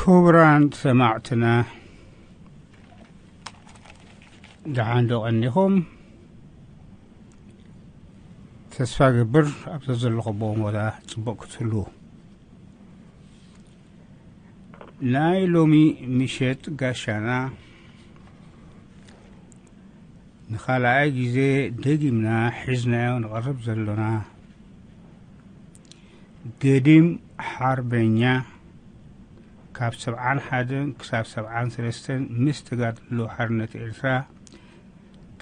ክቡራን ሰማዕትና፣ ደሓን ዶ ቀኒኹም? ተስፋ ገብር ኣብ ዘለኹዎ ቦታ ጽቡቕ ክትህሉ። ናይ ሎሚ ምሸት ጋሻና ንኻልኣይ ግዜ ደጊምና ሒዝናዮ ንቐርብ ዘሎና፣ ገዲም ሓርበኛ፣ ካብ ሰብዓን ሓደን ክሳብ ሰብዓን ሰለስተን ምስ ተጋድሎ ሓርነት ኤርትራ፣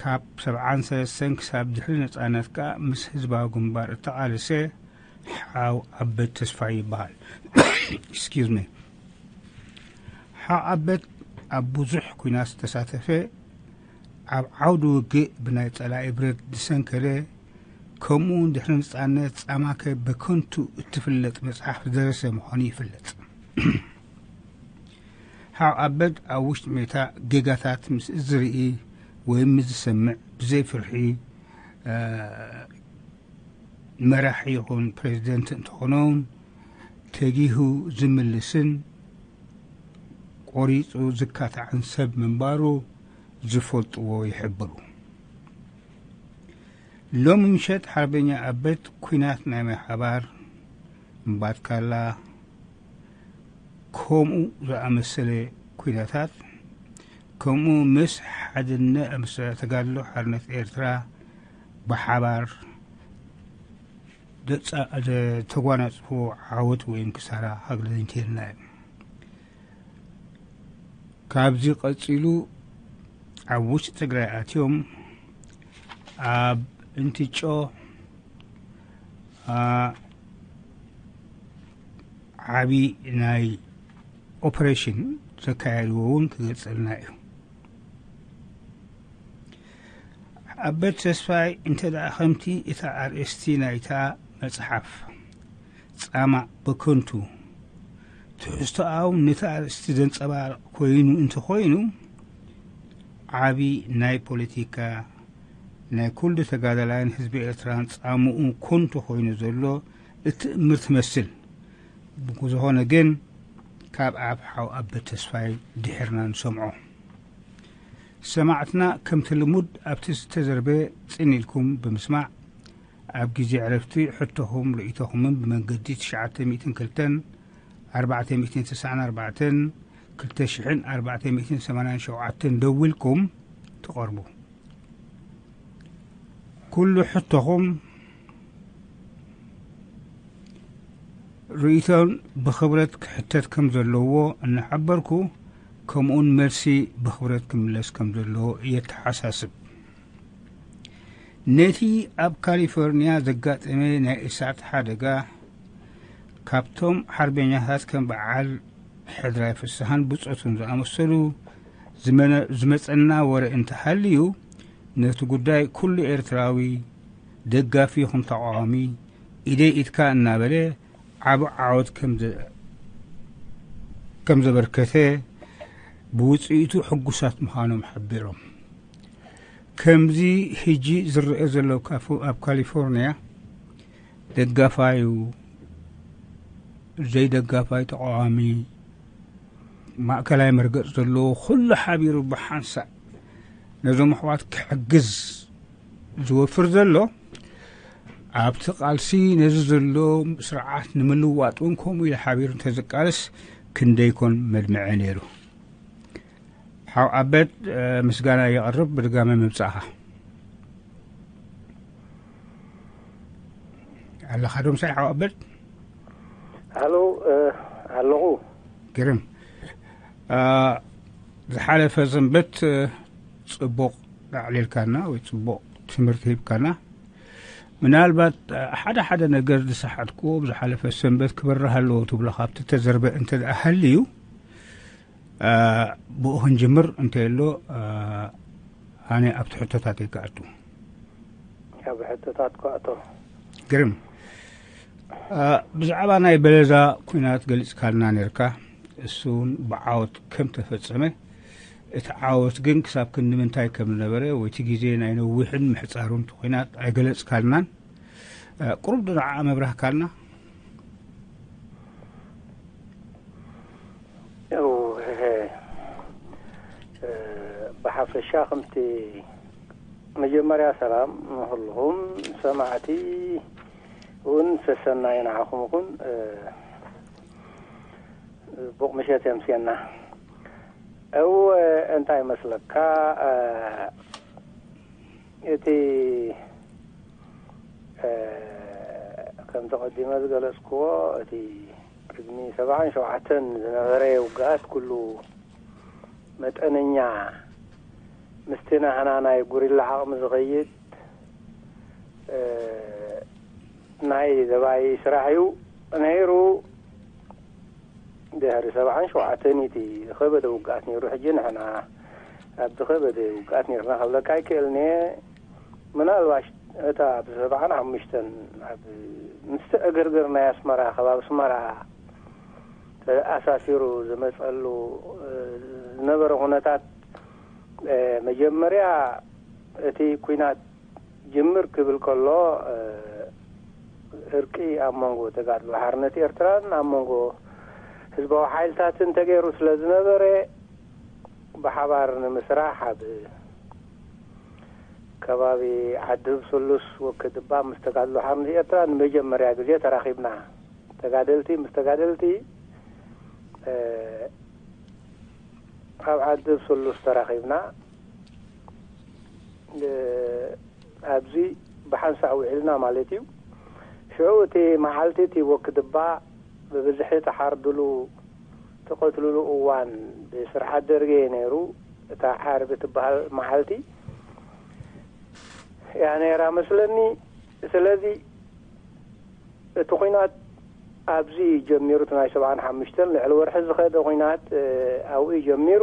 ካብ ሰብዓን ሰለስተን ክሳብ ድሕሪ ነጻነት ከኣ ምስ ህዝባዊ ግንባር እተቓለሰ ሓው ኣበት ተስፋይ ይበሃል። Excuse me። ሓው ኣበት ኣብ ብዙሕ ኲናት ዝተሳተፈ፣ ኣብ ዓውዲ ውግእ ብናይ ጸላኢ ብረት ዝሰንከለ፣ ከምኡ እውን ድሕሪ ነጻነት ጻማከ በከንቱ እትፍለጥ መጽሓፍ ዝደረሰ ምዃኑ ይፍለጥ። ሓው ኣበት ኣብ ውሽጢ ሜታ ጌጋታት ምስ ዝርኢ ወይ ምስ ዝሰምዕ ብዘይ ፍርሒ፣ እ፣ መራሒ ይኹን ፕሬዚደንት እንተኾነ እውን ተጊሁ ዝምልስን ቆሪጹ ዝካታዕን ሰብ ምንባሩ ዝፈልጥዎ ይሕብሩ። ሎሚ ምሸት ሓርበኛ ኣበት ኲናት ናይ ማይ ሓባር፣ እምባትካላ፣ ከምኡ ዝኣመሰለ ኲናታት፣ ከምኡ ምስ ሓድነ-፣ ምስ ተጋድሎ ሓርነት ኤርትራ ብሓባር ዘጻ-፣ ዘተጓናጽፎ ዓወት ወይም ክሳራ ሃግለንቴልና እዩ። ካብዚ ቀጺሉ ኣብ ውሽጢ ትግራይ ኣትዮም ኣብ እንትጮ፣ አ፣ ዓቢ ናይ ኦፕሬሽን ዘካየድዎ እውን ክገልጸልና እዩ። ኣበት ተስፋይ እንተ ደኣ ከምቲ እታ ኣርእስቲ ናይታ መጽሓፍ ጻማ በከንቱ ትሕዝቶኣ እውን ነቲ ኣርእስቲ ዘንጸባርቕ ኮይኑ እንተኾይኑ፣ ዓቢ ናይ ፖለቲካ ናይ ኩሉ ተጋዳላይን ህዝቢ ኤርትራን ጻምኡ ኮንቱ ኮይኑ ዘሎ እትእምር ትመስል። ብዝኾነ ግን ካብ ኣፍ ሓው ኣበት ተስፋይ ድሒርና ንሰምዖ። ሰማዕትና ከምቲ ልሙድ ኣብቲ ዝተዘርበ ጽን ኢልኩም ብምስማዕ፣ ኣብ ግዜ ዕረፍቲ ሕቶኹም ርእይቶኹምን ብመንገዲ ትሽዓተ ሚእትን ክልተን ኣርባዕተ ሚእትን ስሳን ኣርባዕተን ክልተ ሽሕን ኣርባዕተ ሚእትን ሰማንያን ሸውዓተን ደዊልኩም ትቐርቡ። ኩሉ ሕቶኹም ርእይቶን ብኽብረት ክሕተት ከም ዘለዎ እናሓበርኩ፣ ከምኡውን መልሲ ብኽብረት ክምለስ ከም ዘለዎ የተሓሳስብ። ነቲ ኣብ ካሊፎርኒያ ዘጋጠመ ናይ እሳት ሓደጋ፣ ካብቶም ሓርበኛታት ከም በዓል ሕድራይ ፍስሃን ብጾቱን ዝኣመሰሉ ዝመነ-፣ ዝመጸና ወረ እንተሃልዩ፣ ነቲ ጉዳይ ኩሉ ኤርትራዊ፣ ደጋፊ ይኹን ተቓዋሚ፣ ኢደይ ኢድካ እናበለ ዓቢ ዓወት ከም ዘ-፣ ከም ዘበርከተ ብውጽኢቱ ሕጉሳት ምዃኖም ሓቢሮም። ከምዚ ሕጂ ዝረአ ዘሎ ካፎ-፣ ኣብ ካሊፎርኒያ ደጋፋዩ፣ ዘይደጋፋይ፣ ተቓዋሚ፣ ማእከላይ መርገጽ ዘለዎ ኩሉ ሓቢሩ ብሓንሳእ ነዞም ኣሕዋት ክሕግዝ ዝወፍር ዘሎ፣ ኣብቲ ቃልሲ ነዚ ዘሎ ስርዓት ንምልዋጥ እውን ከምኡ ኢሉ ሓቢሩ እንተዝቃለስ ክንደይ ኮን መድምዐ ነይሩ። ሓው ኣበት፣ እ፣ ምስጋና የቕርብ ብድጋሚ ምምጻእኻ። ኣለኻ ዶ ምሳይ ሓው ኣበት? ሃሎ፣ እ፣ ኣለኹ። ግርም። እ፣ ዝሓለፈ ሰንበት፣ እ፣ ጽቡቕ ኣዕሊልካና ወይ ጽቡቕ ትምህርቲ ሂብካና። ምናልባት፣ እ፣ ሓደ ሓደ ነገር ዝሰሓትኩዎ ብዝሓለፈ ሰንበት ክበርህ ኣለዎ ትብሎ ካብቲ ተዘርበ እንተ ደኣ ሃልዩ፣ እ፣ ብኡ ክንጅምር እንተ ኣሎ፣ እ፣ ኣነ ኣብቲ ሕቶታተይ ክኣቱ። ኣብ ሕቶታት ክኣቶ። ግርም። እ፣ ብዛዕባ ናይ በለዛ ኲናት ገሊጽካልና ነርካ። እሱ እውን ብዓወት ከም ተፈጸመ፣ እቲ ዓወት ግን ክሳብ ክንዲ ምንታይ ከም ዝነበረ ወይ እቲ ግዜ ናይ ነዊሕን ምሕጻሩን እቲ ኲናት ኣይገለጽካልናን። እ፣ ቁሩብ ዶ ንዓኣ መብራህካልና? እ፣ ሓፈሻ ከምቲ መጀመርያ ሰላም ንኹልኹም ሰማዕቲ እውን ሰሰናይ ንዓኹም ይኹን። እ፣ ጽቡቕ ምሸት የምስየና። እወ፣ እንታይ ይመስለካ፣ እ፣ እቲ፣ እ፣ ከም ተቐዲመ ዝገለጽክዎ፣ እቲ ቅድሚ ሰብዓን ሸውዓተን ዝነበረ ውግኣት ኩሉ መጠነኛ ምስቲ ናህና ናይ ጉሪላ ዓቕሚ ዝኸይድ፣ እ፣ ናይ ደባይ ስራሕ እዩ ነይሩ። ድሕሪ ሰብዓን ሸውዓተን እቲ ዝኸበደ ውግኣት ነይሩ። ሕጂ ንሕና ኣብ ዝኸበደ ውግኣት ነይርና ክብለካ ኣይክእልን እየ። ምናልባሽ እታ ኣብ ሰብዓን ሓሙሽተን ኣብ ምስቲ ዕግርግር ናይ ኣስመራ፣ ከባቢ ኣስመራ ተኣሳሲሩ ዝመጸሉ፣ እ፣ ዝነበረ ኩነታት፣ እ፣ መጀመርያ እቲ ኲናት ጅምር ክብል ከሎ፣ እ፣ እርቂ ኣብ መንጎ ተጋድሎ ሓርነት ኤርትራን ኣብ መንጎ ህዝባዊ ሓይልታትን ተገይሩ ስለ ዝነበረ፣ ብሓባር ንምስራሕ ኣብ ከባቢ ዓዲ ህብ ስሉስ ወክድባ ምስ ተጋድሎ ሓርነት ኤርትራ ንመጀመርያ ግዜ ተራኺብና። ተጋደልቲ ምስ ተጋደልቲ፣ እ፣ ኣብ ዓዲ ህብ ስሉስ ተራኺብና። እ፣ ኣብዚ ብሓንሳእ ውዒልና ማለት እዩ። ሽዑ እቲ መዓልቲ እቲ ወክድባ ብብዝሒ ተሓርድሉ፣ ተቐትልሉ እዋን ብስርዓት ደርጊ እዩ ነይሩ። እታ ዓርቢ ትበሃል መዓልቲ እያ ነይራ መስለኒ። ስለዚ እቲ ኲናት ኣብዚ ጀሚሩ፣ እቲ ናይ ሰብዓን ሓሙሽተን ልዕሊ ወርሒ ዝኸደ ኲናት፣ እ፣ ኣብኡ ጀሚሩ።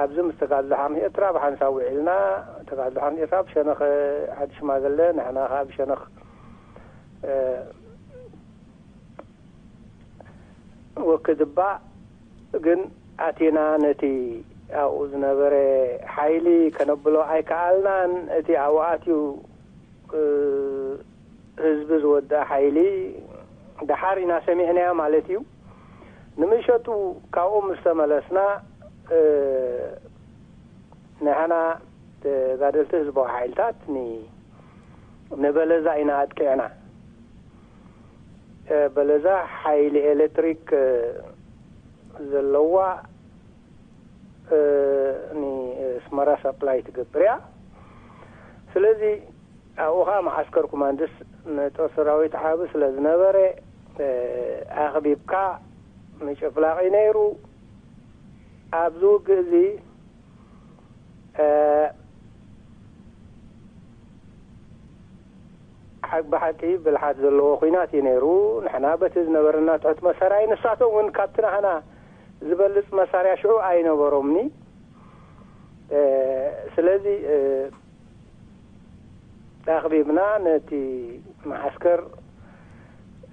ኣብዚ ምስ ተጋድሎ ሓርነት ኤርትራ ብሓንሳብ ውዒልና። ተጋድሎ ሓርነት ኤርትራ ብሸነኽ ዓዲ ሽማግለ፣ ንሕና ከኣ ብሸነኽ፣ እ፣ ወክድባ ግን ኣቲና ነቲ ኣብኡ ዝነበረ ሓይሊ ከነብሎ ኣይከኣልናን። እቲ ኣብኡ ኣትዩ፣ እ፣ ህዝቢ ዝወድኣ ሓይሊ ደሓር ኢና ሰሚዕናዮ ማለት እዩ። ንምሸቱ ካብኡ ምስ ተመለስና፣ እ፣ ንሕና ተጋደልቲ ህዝባዊ ሓይልታት ኒ-፣ ንበለዛ ኢና ኣጥቂዕና። እ፣ በለዛ ሓይሊ ኤሌክትሪክ፣ እ፣ ዘለዋ፣ እ፣ ንስመራ ሰፕላይ ትገብር እያ። ስለዚ ኣብኡ ኸኣ መዓስከር ኮማንድስ ንጦር ሰራዊት ዓቢ ስለ ዝነበረ፣ እ፣ ኣኽቢብካ ምጭፍላቕ እዩ ነይሩ። ኣብዚ ውግእ እዚ፣ እ፣ ሓ-፣ ብሓቂ ብልሓት ዘለዎ ኲናት እዩ ነይሩ። ንሕና በቲ ዝነበረና ትሑት መሳርያ፣ ንሳቶም እውን ካብቲ ናህና ዝበልጽ መሳርያ ሽዑ ኣይነበሮምኒ። እ፣ ስለዚ፣ እ፣ ኣኽቢብና ነቲ መዓስከር፣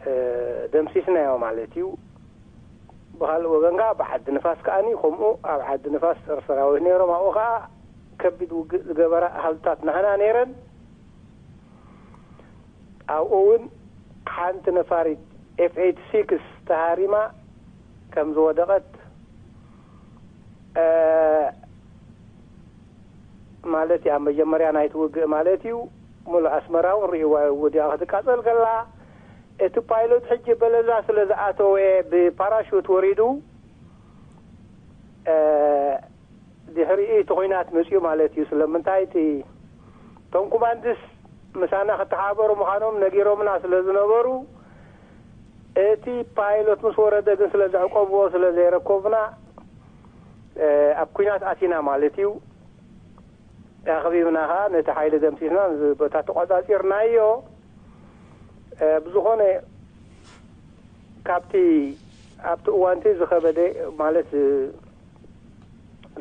እ፣ ደምሲስናዮ ማለት እዩ። ብኻልእ ወገን ከኣ ብዓዲ ንፋስ ከኣኒ ከምኡ ኣብ ዓዲ ንፋስ ጸረ ሰራዊት ነይሮም። ኣብኡ ከኣ ከቢድ ውግእ ዝገበራ ኣሃዱታት ናህና ነይረን። ኣብኡ እውን ሓንቲ ነፋሪት ኤፍ ኤይት ሲክስ ተሃሪማ ከም ዝወደቐት፣ እ፣ ማለት እዩ፣ ኣብ መጀመርያ ናይቲ ውግእ ማለት እዩ። ሙሉእ ኣስመራ እውን ርእይዋ እዩ፣ ወዲቓ ክትቃጸል ከላ። እቲ ፓይሎት ሕጂ በለዛ ስለ ዝኣተወ ብፓራሹት ወሪዱ፣ እ፣ ድሕሪኡ እቲ ኲናት መጺኡ ማለት እዩ። ስለምንታይ እቲ፣ እቶም ኮማንድስ ምሳና ክተሓባበሩ ምዃኖም ነጊሮምና ስለ ዝነበሩ፣ እቲ ፓይሎት ምስ ወረደ ግን ስለ ዘዕቆብዎ ስለ ዘይረከቡና፣ እ፣ ኣብ ኲናት ኣቲና ማለት እዩ። ኣኽቢብና ኸኣ ነቲ ሓይሊ ደምሲስና፣ ነዚ ቦታ ተቖጻጺርናዮ። እ፣ ብዝኾነ ካብቲ ኣብቲ እዋንቲ ዝኸበደ ማለት፣ እ፣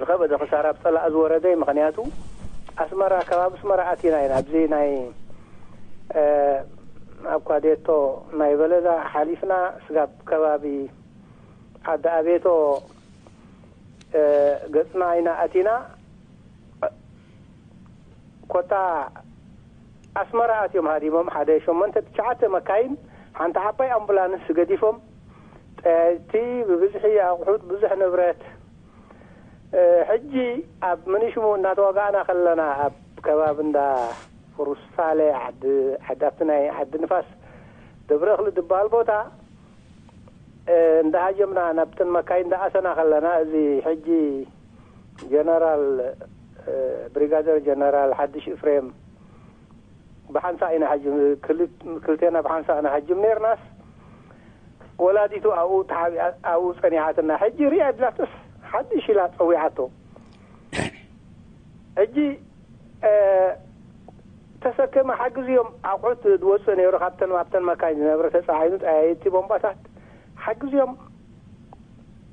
ዝኸበደ ክሳራ ኣብ ጸላኢ ዝወረደ፣ ምኽንያቱ ኣስመራ፣ ከባቢ ኣስመራ ኣቲና ኢና። ኣብዚ ናይ፣ እ፣ ኣብ ኳዴቶ ናይ በለዛ ሓሊፍና ስጋብ ከባቢ ዓዲ ኣቤቶ፣ እ፣ ገጽና ኢና ኣቲና። ኮታ ኣስመራ ኣትዮም ሃዲሞም ሓደ ሸሞንተ ትሽዓተ መካይን፣ ሓንቲ ዓባይ ኣምቡላንስ ገዲፎም፣ ጠያይቲ ብብዝሒ ኣቑሑት፣ ብዙሕ ንብረት፣ ሕጂ ኣብ ምንሽሙ እናተዋጋእና ከለና ኣብ ከባቢ እንዳ ፍሩሳለ ዓዲ ዓዲ ኣብቲ ናይ ዓዲ ንፋስ ደብረ እኽሊ ዝበሃል ቦታ እንዳሃጀምና ናብተን መካይን እንዳኣሰና ከለና እዚ ሕጂ ጀነራል ብሪጋደር ጀነራል ሓድሽ እፍሬም ብሓንሳእ ኢና ሕጂ ክልቴና ብሓንሳእ ኢና ሕጂ ነርናስ ወላዲቱ ኣብኡ ተሓቢኣ ኣብኡ ጸኒሓትና ሕጂ ሪኣ ድላትስ ሓድሽ ኢላ ጸዊዓቶ ሕጂ ተሰከመ ሓግዝዮም ኣቑሑት ዝወፅእ ነይሩ ካብተን ኣብተን መካይን ዝነበረ ተፃዒኑ ጠያየቲ ቦምባታት ሓግዝዮም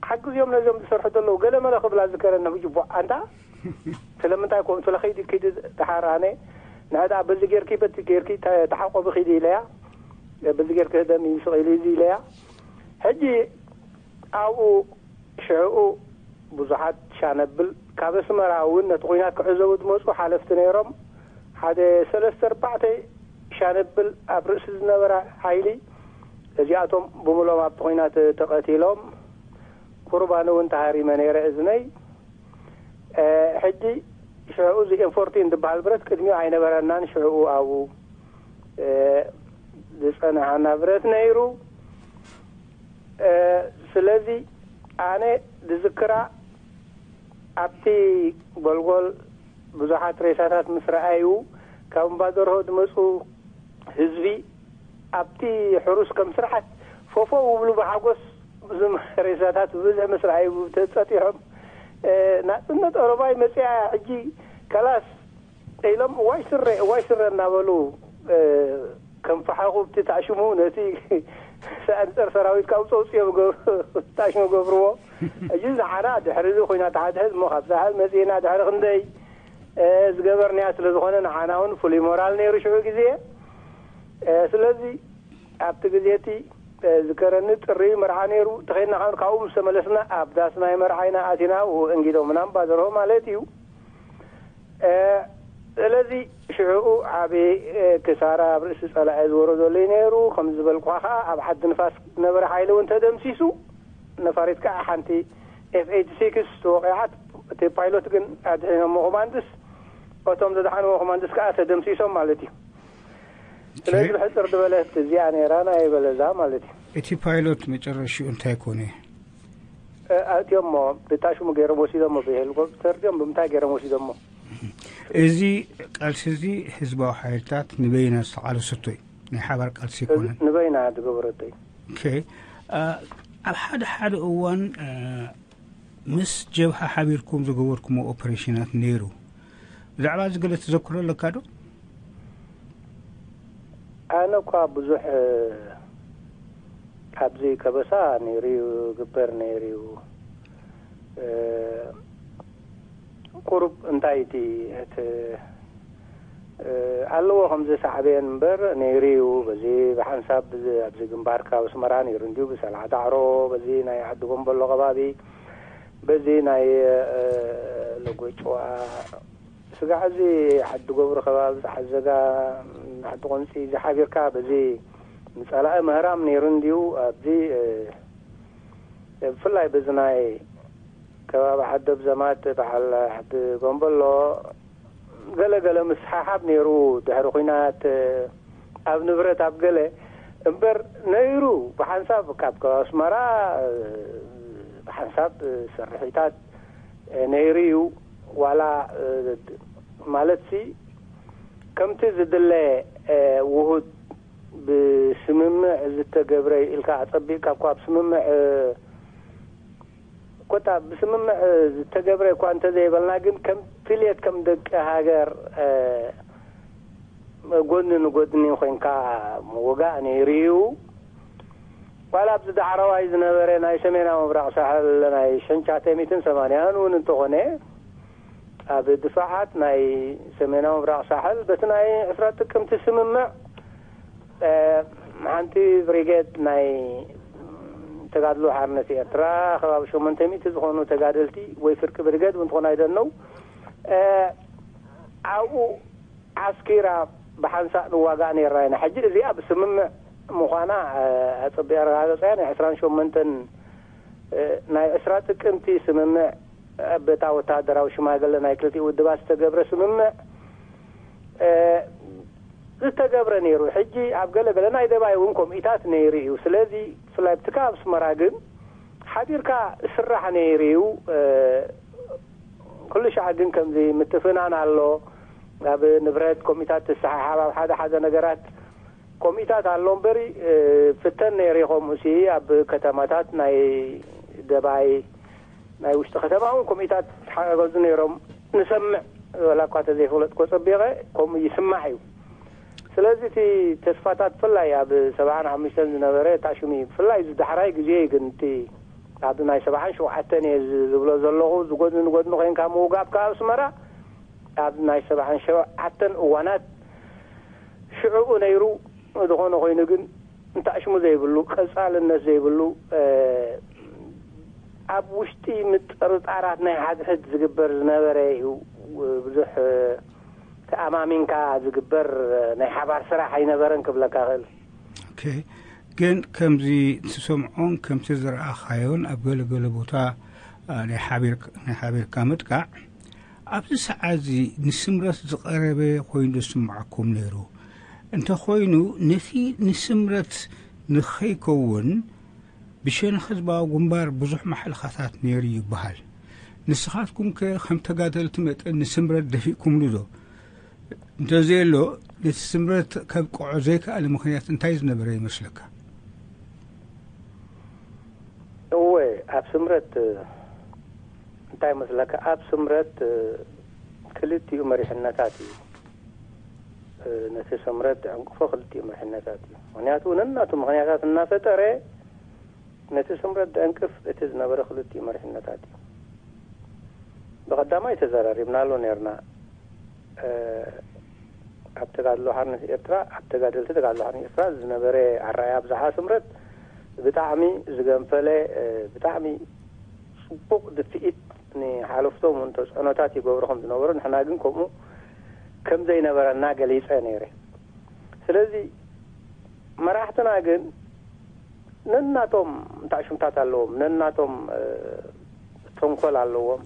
ሓግዝዮም ነዞም ዝሰርሑ ዘለዉ ገለ መለ ክብላ ዝከረኒ ሕጂ ቦ ኣንታ ስለምንታይ ኮም ስለ ከይዲ ክይዲ ተሓራነ ንዕዳ በዚ ጌርኪ በቲ ጌርኪ ተሓቆቢ ኪዲ ኢለያ በዚ ጌርኪ ህደም ይስቕ ኢሉ እዚ ኢለያ ሕጂ ኣብኡ ሽዕኡ ብዙሓት ሻነብል ካብ ኣስመራ እውን ነቲ ኹናት ክዕዘቡ ዝመፁ ሓለፍቲ ነይሮም ሓደ ሰለስተ ኣርባዕተ ሻነብል ኣብ ርእሲ ዝነበረ ሓይሊ እዚኣቶም ብምሎም ኣብቲ ኹናት ተቐቲሎም ቁርባን እውን ተሃሪመ ነይረ እዝነይ ሕጂ ሽዕኡ እዚ ኤም ፎርቲን ዝበሃል ብረት ቅድሚኡ ኣይነበረናን ሽዕኡ ኣብኡ ዝፀንሓና ብረት ነይሩ ስለዚ ኣነ ዝዝክራ ኣብቲ ጎልጎል ብዙሓት ሬሳታት ምስ ረኣዩ ካብ እምባደርሆ ዝመፁ ህዝቢ ኣብቲ ሕሩስ ከም ስርዓት ፎፎ ውብሉ ብሓጎስ እዞም ሬሳታት ብብዝሒ ምስ ረኣዩ ተፀጢሖም ናፅነት ኦሮማይ መፅያ ሕጂ ከላስ ኢሎም እዋይ ስረ እዋይ ስረ እናበሉ ከም ፈሓኹ ብቲ ታሽሙ ነቲ ኣንፀር ሰራዊት ካብ ፀውፅኦም ታሽሙ ገብርዎ እዚ ዝሓራ ድሕሪ እዚ ኮይና ተሓድሕድ እሞ ካብ ሳሕል መፅእና ድሕሪ ክንደይ ዝገበርናያ ስለ ዝኾነ ንዓና እውን ፍሉይ ሞራል ነይሩ ሽዑ ግዜ ስለዚ ኣብቲ ግዜ እቲ ዝከረኒ ጥሪ መርዓ ነይሩ ተኸድና ካብ ካብኡ ምስ ተመለስና ኣብ ዳስ ናይ መርዓ ኢና ኣቲና እንጊዶምና እምባደርሆ ማለት እዩ ስለዚ ሽዕኡ ዓብ ክሳራ ኣብ ርእሲ ጸላኢ ዝወረደሉ ነይሩ ከም ዝበልኩኻ ከዓ ኣብ ዓዲ ንፋስ ዝነበረ ሓይሊ እውን ተደምሲሱ ነፋሪት ከዓ ሓንቲ ኤፍ ኤይቲ ሲክስ ተወቂዓት እቲ ፓይሎት ግን ኣድሒኖሞ ኮማንድስ እቶም ዘድሓንዎ ኮማንድስ ከዓ ተደምሲሶም ማለት እዩ ስለዚ ብሕፅር ዝበለት እዚኣ ነይራ ናይ በለዛ ማለት እዩ እቲ ፓይሎት መጨረሽኡ እንታይ ኮነ ኣእትዮሞ ብታሽሙ ገይሮም ወሲዶሞ ብሄሊኮፕተር ድዮም ብምንታይ ገይሮም ወሲዶሞ እዚ ቃልሲ እዚ ህዝባዊ ሓይልታት ንበይና ዝተቃለሰቶ እዩ ናይ ሓባር ቃልሲ ኣይኮነን ንበይና ዝገበረቶ እዩ ኣብ ሓደ ሓደ እዋን ምስ ጀብሃ ሓቢርኩም ዝገበርኩሞ ኦፐሬሽናት ነይሩ ብዛዕባ እዚ ገለ ትዘክሮ ኣለካ ዶ ኣነ እኳ ብዙሕ ኣብዚ ከበሳ ነይሩ እዩ ግበር ነይሩ እዩ ቁሩብ እንታይ እቲ እቲ ኣለዎ ከምዚ ሳዕቤን እምበር ነይሩ እዩ በዚ ብሓንሳብ ኣብዚ ግንባር ካብ ኣስመራ ነይሩ እንድዩ ብሰልዓ ዳዕሮ በዚ ናይ ዓዲ ጎንበሎ ከባቢ በዚ ናይ ለጎጭዋ ስጋዕ እዚ ዓዲ ገብሩ ከባቢ ፃሓዘጋ ዓዲ ቆንፂ እዚ ሓቢርካ በዚ ንፀላኢ ምህራም ነይሩ እንድዩ ኣብዚ ብፍላይ በዚ ናይ ከባቢ ዓዲ ኣብዘማት በዓል ዓዲ ጎንበሎ ገለ ገለ ምስሓሓብ ነይሩ ድሕሪ ኩናት ኣብ ንብረት ኣብ ገለ እምበር ነይሩ ብሓንሳብ ካብ ከባቢ ኣስመራ ብሓንሳብ ስርሒታት ነይሩ እዩ ዋላ ማለት ሲ ከምቲ ዝድለ ውሁድ ብስምምዕ ዝተገብረ ኢልካ ኣጸቢቕካ እኳ ብስምምዕ ኮታ ብስምምዕ ዝተገብረ እኳ እንተዘይበልና ግን ከም ፍልየት ከም ደቂ ሃገር ጎኒ ንጎድኒ ኮይንካ ምውጋእ ነይሩ እዩ ዋላ ኣብዚ ዳዕረዋይ ዝነበረ ናይ ሰሜናዊ ምብራቕ ሳሕል ናይ ሸንቻተ ሚትን ሰማንያን እውን እንተኾነ ኣብ ድፋዓት ናይ ሰሜናዊ ምብራቕ ሳሕል በቲ ናይ ዕስራ ጥቅምቲ ስምምዕ ሓንቲ ብሪጌድ ናይ ተጋድሎ ሓርነት ኤርትራ ከባቢ ሸሞንተ ሚእቲ ዝኾኑ ተጋደልቲ ወይ ፍርቂ ብሪጌድ እውን ትኾን ኣይደነው ኣብኡ ዓስኪራ ብሓንሳእ ንዋጋእ ነርና ኢና ሕጂ እዚኣ ብስምምዕ ምዃና ኣፅቢ ኣረጋገፀያ ናይ ዕስራን ሸሞንተን ናይ ዕስራ ጥቅምቲ ስምምዕ በታ ወተሃደራዊ ሽማግለ ናይ ክልቲኡ ውድባት ዝተገብረ ስምምዕ ዝተገብረ ነይሩ። ሕጂ ኣብ ገለ ገለ ናይ ደባይ እውን ኮሚታት ነይሩ እዩ። ስለዚ ብፍላይ ብትካ ኣብ ኣስመራ ግን ሓቢርካ ስራሕ ነይሩ እዩ። ኩሉ ሻዕ ግን ከምዚ ምትፍናን ኣሎ። ኣብ ንብረት ኮሚታት ትሰሓሓብ፣ ኣብ ሓደ ሓደ ነገራት ኮሚታት ኣሎ እምበሪ ፍተን ነይሩ። ከምኡ ሲ ኣብ ከተማታት ናይ ደባይ ናይ ውሽጢ ከተማ እውን ኮሚታት ሓገዙ ነይሮም። ንሰምዕ፣ ወላ እኳ ተዘይፈለጥኮ ጸቢቐ፣ ከምኡ ይስማዕ እዩ። ስለዚ እቲ ተስፋታት ብፍላይ ኣብ ሰብዓን ሓሙሽተን ዝነበረ ታሽሚ ብፍላይ እዚ ዳሕራይ ግዜ እዩ። ግን እቲ ኣብ ናይ ሰብዓን ሸውዓተን እየ ዝብሎ ዘለኹ፣ ዝጎድኒ ንጎድኒ ኮይንካ ምውጋብ ካብ ኣስመራ ኣብ ናይ ሰብዓን ሸውዓተን እዋናት ሽዕኡ ነይሩ። ዝኾነ ኮይኑ ግን እንታሽሙ ዘይብሉ፣ ቀጻልነት ዘይብሉ፣ ኣብ ውሽጢ ምጥርጣራት ናይ ሓድሕድ ዝግበር ዝነበረ እዩ። ብዙሕ ተኣማሚንካ ዝግበር ናይ ሓባር ስራሕ ኣይነበረን ክብለካ ክእል። ግን ከምዚ ትሰምዖን ከምቲ ዝረኣኻዮን ኣብ ገለገለ ቦታ ናይ ሓቢርካ ምጥቃዕ ኣብዚ ሰዓት እዚ ንስምረት ዝቐረበ ኮይኑ ዝስምዓኩም ነይሩ? እንተኾይኑ ነቲ ንስምረት ንኸይከውን ብሸነኽ ህዝባዊ ግንባር ብዙሕ ማሕለኻታት ነይሩ ይበሃል። ንስኻትኩም ከ ከም ተጋደልቲ መጠን ንስምረት ደፊእኩምሉ ዶ? እንተዘየሎ ነቲ ስምረት ከብቅዖ ዘይከኣለ ምኽንያት እንታይ ዝነበረ ይመስለካ? እወ፣ ኣብ ስምረት እንታይ መስለካ? ኣብ ስምረት ክልቲኡ መሪሕነታት እዩ። ነቲ ስምረት ዕንቅፎ ክልቲኡ መሪሕነታት እዩ። ምክንያቱ ነናቱ ምክንያታት እናፈጠረ ነቲ ስምረት ደንቅፍ እቲ ዝነበረ ክልቲኡ መሪሕነታት እዩ። ብቐዳማይ ተዘራሪብናሉ ነርና። ኣብ ተጋድሎ ሓርነት ኤርትራ፣ ኣብ ተጋደልቲ ተጋድሎ ሓርነት ኤርትራ ዝነበረ ኣረኣያ ብዛዕባ ስምረት ብጣዕሚ ዝገንፈለ፣ ብጣዕሚ ጽቡቕ ድፍኢት ንሓለፍቶም እውን ተጽዕኖታት ይገብሩ ከም ዝነበሩ፣ ንሕና ግን ከምኡ ከም ዘይነበረና ገሊጸ ነይረ። ስለዚ መራሕትና ግን ነናቶም ታሽምታት ኣለዎም፣ ነናቶም ተንኮል ኣለዎም።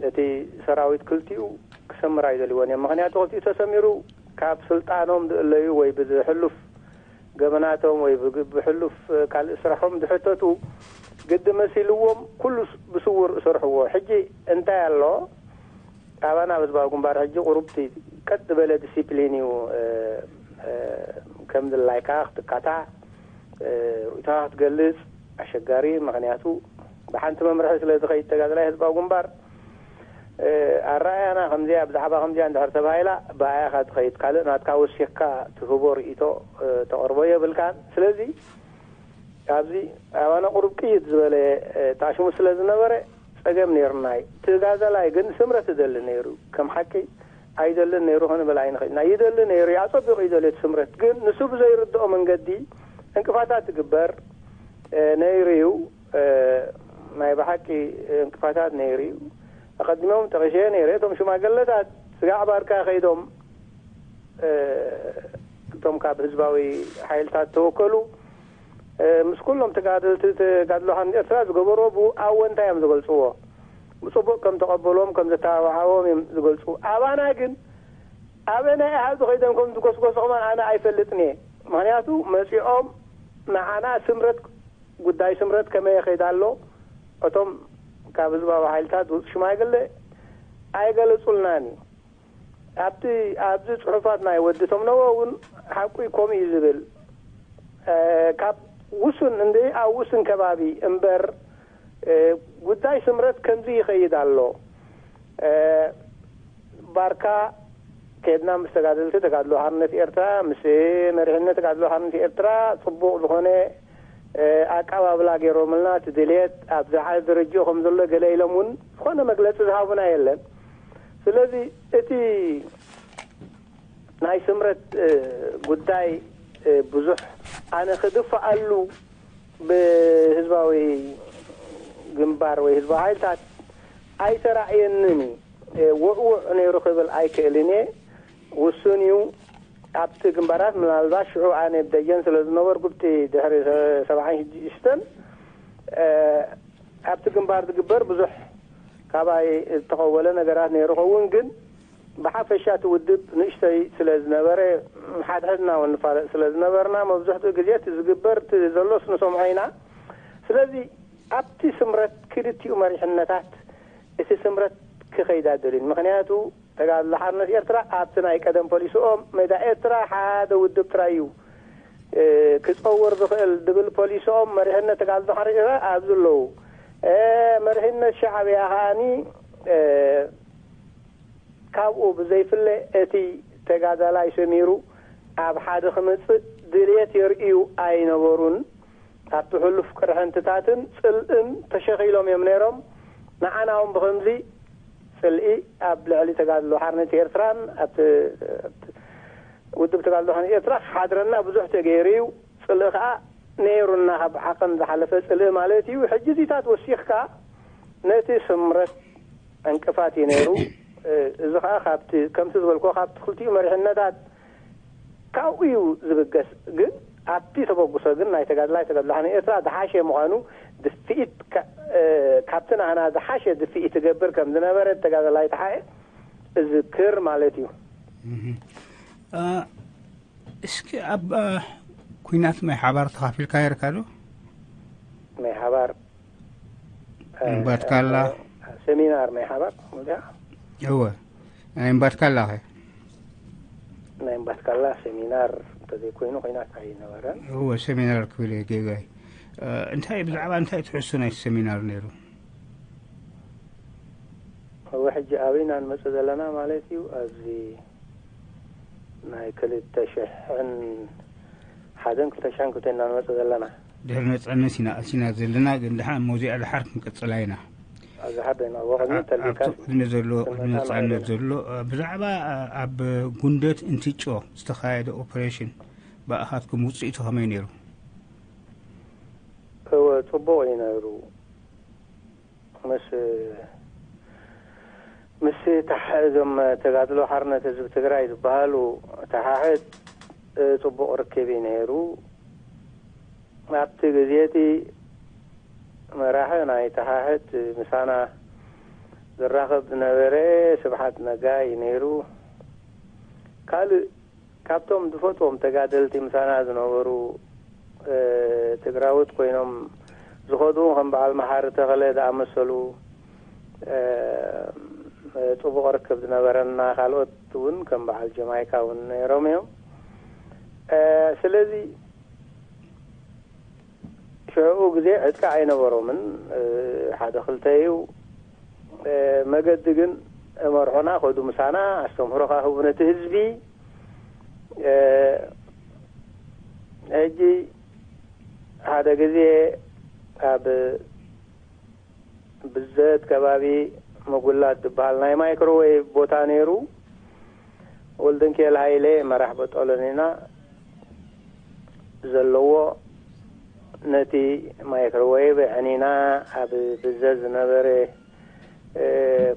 እቲ ሰራዊት ክልቲኡ ክሰምር ኣይደልዎን እዮም። ምክንያቱ ክልቲኡ ተሰሚሩ ካብ ስልጣኖም ዝእለዩ ወይ ብሕሉፍ ገበናቶም ወይ ብሕሉፍ ካልእ ስራሖም ዝሕተቱ ግዲ መሲልዎም ኩሉ ብስውር እሰርሕዎ። ሕጂ እንታይ ኣሎ? ኣባና ኣብ ህዝባዊ ግንባር ሕጂ ቁሩብቲ ቀጥ ዝበለ ዲሲፕሊን እዩ። ከም ድላይካ ክትካታዕ፣ ርእይቶኻ ክትገልጽ ኣሸጋሪ። ምክንያቱ ብሓንቲ መምርሒ ስለ ዝኸይድ ተጋድላይ ህዝባዊ ግንባር ኣረኣያና ከምዚያ ብዛዕባ ከምዚያ እንድሕር ተባሂላ ብኣያኻ ትኸይድ፣ ካልእ ናትካ ወሲኽካ ትህቦ ርእይቶ ተቕርቦ የብልካን። ስለዚ ኣብዚ ኣባና ቁሩብ ቅይት ዝበለ ታሽሙ ስለ ዝነበረ ጸገም ነይሩና እዩ። ትጋዛላይ ግን ስምረት ይደሊ ነይሩ። ከም ሓቂ ኣይደልን ነይሩ ክንብል ኣይንኽእል ኢና። ይደሊ ነይሩ እዩ፣ ኣጸቢቑ ይደልዮ እቲ ስምረት። ግን ንሱ ብዘይርድኦ መንገዲ እንቅፋታት ትግበር ነይሩ እዩ። ናይ ብሓቂ እንቅፋታት ነይሩ እዩ። ኣቐዲሞም ጠቒሸ ነይረ። እቶም ሽማገለታት ስጋዕ ባርካ ከይዶም እቶም ካብ ህዝባዊ ሓይልታት ተወከሉ ምስ ኩሎም ተጋደልቲ ተጋድሎ ሓርነት ኤርትራ ዝገበርዎ ብኣወንታ እዮም ዝገልጽዎ። ብጽቡቕ ከም ተቐበልዎም ከም ዘተባብዓዎም እዮም ዝገልጹ። ኣባና ግን ኣበናይ ኣሃዱ ከይዶም ከም ዝጎስጎሱ ከማን ኣነ ኣይፈልጥን እየ። ምክንያቱ መጺኦም ንዓና ስምረት፣ ጉዳይ ስምረት ከመይ ይኸይድ ኣሎ፣ እቶም ካብ ህዝባዊ ሓይልታት ዝወጹ ሽማግለ ኣይገለጹልናን እዩ። ኣብቲ ኣብዚ ጽሑፋት ናይ ወዲ ቶም ነዎ እውን ሓቁ እዩ፣ ከምኡ እዩ ዝብል። ካብ ውሱን እንደ ኣብ ውሱን ከባቢ እምበር ጉዳይ ስምረት ከምዚ ይኸይድ ኣሎ። ባርካ ከድና ምስ ተጋደልቲ ተጋድሎ ሓርነት ኤርትራ፣ ምስ መሪሕነት ተጋድሎ ሓርነት ኤርትራ ጽቡቕ ዝኾነ ኣቀባብላ ገይሮምልና፣ እቲ ድልየት ኣብ ዝሓ ደረጃ ከም ዘሎ ገለ ኢሎም እውን ዝኾነ መግለጺ ዝሃቡና የለን። ስለዚ እቲ ናይ ስምረት ጉዳይ ብዙሕ ኣነ ክድፍኣሉ ብህዝባዊ ግንባር ወይ ህዝባዊ ሓይልታት ኣይተራእየንን እዩ። ውዕውዕ ነይሩ ክብል ኣይክእልን እየ። ውሱን እዩ። ኣብቲ ግንባራት ምናልባት ሽዑ ኣነ ብደጀን ስለ ዝነበርኩ ብቲ ድሕሪ ሰብዓን ሽዱሽተን ኣብቲ ግንባር ዝግበር ብዙሕ ካባይ ዝተኸወለ ነገራት ነይሩ ኸውን፣ ግን ብሓፈሻ እቲ ውድብ ንእሽተይ ስለ ዝነበረ፣ ሓድሕድና እውን ንፋለጥ ስለ ዝነበርና፣ መብዝሕትኡ ግዜ እቲ ዝግበር፣ እቲ ዘሎስ ንሰምዖ ኢና። ስለዚ ኣብቲ ስምረት ክልቲኡ መሪሕነታት እቲ ስምረት ክኸይድ ኣደልዩን። ምኽንያቱ ተጋድሎ ሓርነት ኤርትራ ኣብቲ ናይ ቀደም ፖሊስኦም፣ ሜዳ ኤርትራ ሓደ ውድብ ጥራይ እዩ፣ እ፣ ክጸውር ዝኽእል ዝብል ፖሊስኦም፣ መሪሕነት ተጋድሎ ሓርነት ኤርትራ ኣብዚ ኣለዉ። እ፣ መሪሕነት ሻዕብያ ከኣኒ፣ እ፣ ካብኡ ብዘይፍለ እቲ ተጋዳላይ ሰሚሩ ኣብ ሓደ ክመጽእ ድልየት የርእዩ ኣይነበሩን። ኣብቲ ሕሉፍ ቅርሕንትታትን ጽልእን ተሸኺሎም እዮም ነይሮም። ንዓና እውን ብኸምዚ ጽልኢ ኣብ ልዕሊ ተጋድሎ ሓርነት ኤርትራን ኣብቲ፣ ኣብቲ ውድብ ተጋድሎ ሓርነት ኤርትራ ክሓድረና ብዙሕ ተገይሩ እዩ። ጽልኢ ከኣ ነይሩና፣ ካብ ዓቐን ዝሓለፈ ጽልኢ ማለት እዩ። ሕጂ እዚታት ወሲኽካ ነቲ ስምረት ዕንቅፋት እዩ ነይሩ። እ፣ እዚ ከኣ ካብቲ፣ ከምቲ ዝበልኮ፣ ካብቲ ክልቲኡ መሪሕነታት ካብኡ እዩ ዝብገስ። ግን ኣብቲ ተበግሶ ግን ናይ ተጋድላይ ተጋድሎ ሓርነት ኤርትራ ዝሓሸ ምዃኑ፣ ድፍኢት ካ-፣ እ፣ ካብቲ ናህና ዝሓሸ ድፍኢት ትገብር ከም ዝነበረ ተጋዳላይ ተሓኤ እዝክር ማለት እዩ። እህ። እ፣ እስኪ ኣብ፣ እ፣ ኲናት ማይ ሓባር ተኻፊልካ ነርካ ዶ? ማይ ሓባር፣ እ፣ እምባትካላ? እ፣ ሰሚናር ማይ ሓባር፣ እዚኣ? እወ። ናይ እምባትካላ ኸ? ናይ እምባትካላ ሰሚናር እንተዘይኮይኑ ኲናት ኣይነበረን። እወ፣ ሰሚናር ክብል እየ ጌጋይ። እ፣ እንታይ፣ ብዛዕባ እንታይ ትሕሱ ናይቲ ሰሚናር ነይሩ? እወ፣ ሕጂ ኣበይ ኢና ንመጽእ ዘለና ማለት እዩ? ኣብዚ ናይ ክልተ ሽሕን ሓደን ክልተ ሽሕን ክልተን ኢና ንመጽእ ዘለና። ድሕሪ ነጻነት ኢና ኣቲና ዘለና፣ ግን ደሓን ሞዚኣ ደሓር ክንቅጽላ ኢና። ኣብዚ ሓደ ኢና፣ ወቕድሚ ኣ-፣ ተሊካ ኣብቲ ቅድሚ ዘሎ፣ ቅድሚ ስምዕና ነጻነት ማለት ዘሎ፣ እ፣ ብዛዕባ፣ እ፣ ኣብ ጉንደት እንትጮ ዝተኻየደ ኦፕሬሽን ብኣኻትኩም ውጽኢቱ ከመይ ነይሩ? እወ፣ ጽቡቕ እዩ ነይሩ። ምስ፣ ምስ ታሕ-፣ እዞም ተጋድሎ ሓርነት ህዝቢ ትግራይ ዝበሃሉ ተሓሕት፣ እ፣ ጽቡቕ ርክብ እዩ ነይሩ። ኣብቲ ግዜ እቲ መራሒ ናይ ተሓሕት ምሳና ዝራኸብ ዝነበረ ስብሓት ነጋ እዩ ነይሩ። ካልእ ካብቶም ዝፈትዎም ተጋደልቲ ምሳና ዝነበሩ፣ እ፣ ትግራዎት ኮይኖም ዝኸዱ ከም በዓል መሓሪ ተኽለ ዝኣመሰሉ፣ እ፣ ጽቡቕ ርክብ ዝነበረና፣ ካልኦት እውን ከም በዓል ጀማይካ እውን ነይሮም እዮም። እ፣ ስለዚ ሽዑ ግዜ ዕጥቂ ኣይነበሮምን፣ እ፣ ሓደ ክልተ እዩ። እ፣ መገዲ ግን መርሖና ከዱ ምሳና፣ ኣስተምህሮ ከኣ ህቡ ነቲ ህዝቢ። እ፣ ሕጂ ሓደ ግዜ ኣብ ብዘት ከባቢ ምጉላት ዝበሃል ናይ ማይክሮዌቭ ቦታ ነይሩ። ወልደንኪኤል ሃይለ መራሕ በጦሎኒና ዘለዎ ነቲ ማይክሮዌቭ ኣዕኒና ኣብ ብዘት ዝነበረ፣ እ፣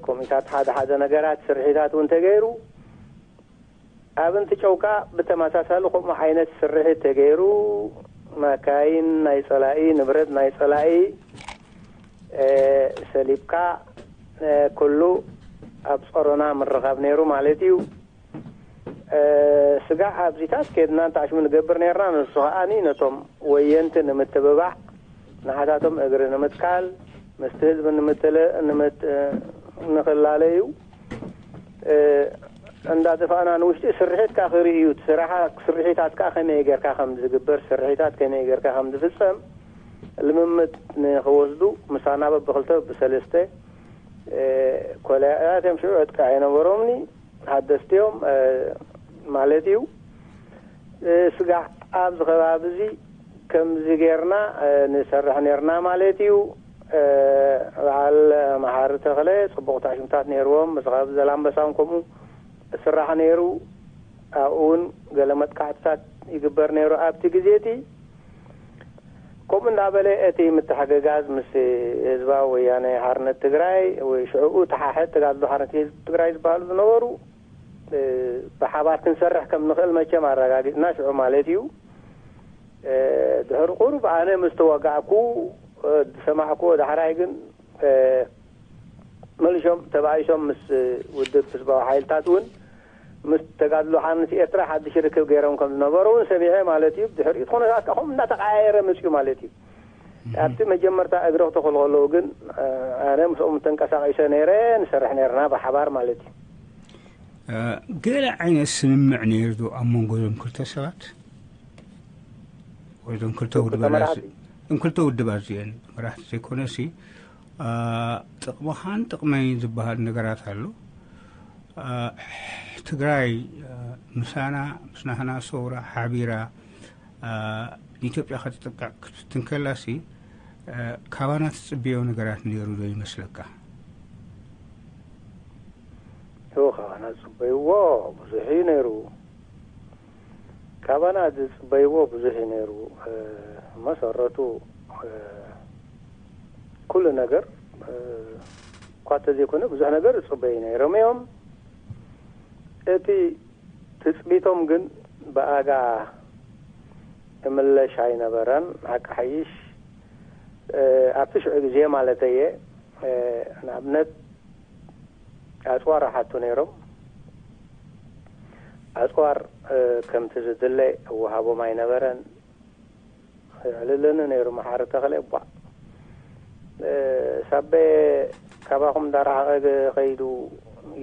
ኮሚታት ሓደ ሓደ ነገራት ስርሒታት እውን ተገይሩ። ኣብ እንትጨው ከኣ ብተመሳሳሊ ከምኡ ዓይነት ስርሒት ተገይሩ፣ መካይን ናይ ጸላኢ፣ ንብረት ናይ ጸላኢ፣ እ፣ ሰሊብካ፣ እ፣ ኩሉ ኣብ ጸሮና ምርኻብ ነይሩ ማለት እዩ። እ፣ ስጋዕ ኣብዚታት ኬድና እንተ ኣሽሙ ንገብር ነይርና፣ ንሱ ከኣኒ ነቶም ወየንቲ ንምትብባዕ፣ ንዓታቶም እግሪ ንምትካል፣ ምስቲ ህዝቢ ንምትለ-፣ ንምት-፣ እ፣ ንኽላለዩ፣ እ፣ እንዳደፋእና ንውሽጢ ስርሒት ከኣ ክርኢ እዩ። እቲ ስራሓ-፣ ስርሒታት ከኣ ከመይ ጌርካ ከም ዝግበር፣ ስርሒታት ከመይ ጌርካ ከም ዝፍጸም ልምምድ ንኽወስዱ ምሳና በብኽልተ በብሰለስተ፣ እ፣ ኮለያት እዮም። ሽዑ ዕጥቂ ኣይነበሮምኒ፣ ሓደስቲ እዮም፣ እ፣ ማለት እዩ። እ፣ ስጋዕ ኣብዚ ከባቢ እዚ ከምዚ ጌርና፣ እ፣ ንሰርሕ ኔርና ማለት እዩ። እ፣ በዓል መሓሪ ተኽለ ጽቡቕ ታሽምታት ነይርዎም። ምስ ከባቢ ዘላምበሳን ከምኡ ዝስራሕ ነይሩ። ኣብኡ እውን ገለ መጥቃዕትታት ይግበር ነይሩ ኣብቲ ግዜ እቲ። ከምኡ እንዳበለ እቲ ምትሕግጋዝ ምስ ህዝባዊ ወያነ ሓርነት ትግራይ ወይ ሽዕኡ ተሓሕት ተጋድሎ ሓርነት ህዝቢ ትግራይ ዝበሃሉ ዝነበሩ፣ እ፣ ብሓባር ክንሰርሕ ከም ንኽእል መቸም ኣረጋጊጽና ሽዑ ማለት እዩ። እ፣ ድሕሪ ቁሩብ ኣነ ምስ ተዋጋእኩ፣ እ፣ ዝሰማዕኩዎ ዳሕራይ ግን፣ እ፣ መሊሾም ተባኢሶም ምስ ውድብ ህዝባዊ ሓይልታት እውን ምስ ተጋድሎ ሓርነት ኤርትራ ሓድሽ ርክብ ገይሮም ከም ዝነበሩ እውን ሰሚዐ ማለት እዩ። ድሕሪኡ እቲ ኩነታት ከምኡ እንዳተቀያየረ መፅኡ ማለት እዩ። ኣብቲ መጀመርታ እግሪ ክተኽሉ ከለዉ ግን ኣነ ምስኦም ተንቀሳቂሰ ነይረ፣ ንሰርሕ ነይርና ብሓባር ማለት እዩ። ገለ ዓይነት ስምምዕ ነይሩ ዶ ኣብ መንጎ እዞም ክልተ ሰባት ወይ እዞም ክልተ ውድባት? እም ክልተ ውድባት እዚአን መራሕቲ ዘይኮነሲ ጥቕምኻን ጥቕመይ ዝበሃል ነገራት ኣሎ። ትግራይ ምሳና ምስ ናህና ሰውራ ሓቢራ ንኢትዮጵያ ከተጥቅዕ ክትፍትን ከላሲ ካባና ትፅብዮ ነገራት ነይሩ ዶ ይመስለካ? ይኸ ካባና ዝፅበይዎ ብዙሕ እዩ ነይሩ። ካባና ዝፅበይዎ ብዙሕ እዩ ነይሩ። መሰረቱ ኩሉ ነገር እኳ ተዘይኮነ ብዙሕ ነገር ዝፅበዩ ነይሮም እዮም። እቲ ትፅቢቶም ግን ብኣጋ እምለሽ ኣይነበረን። ሓቂ ሓይሽ ኣብቲ ሽዑ ግዜ ማለተየ ንኣብነት ኣፅዋር ኣሓቱ ነይሮም። ኣፅዋር ከምቲ ዝድለ እወሃቦም ኣይነበረን። ይዕልልኒ ነይሩ መሓሪ ተኽለ። ቧ ሳበ ካባኹም እንዳረሓቐ ከይዱ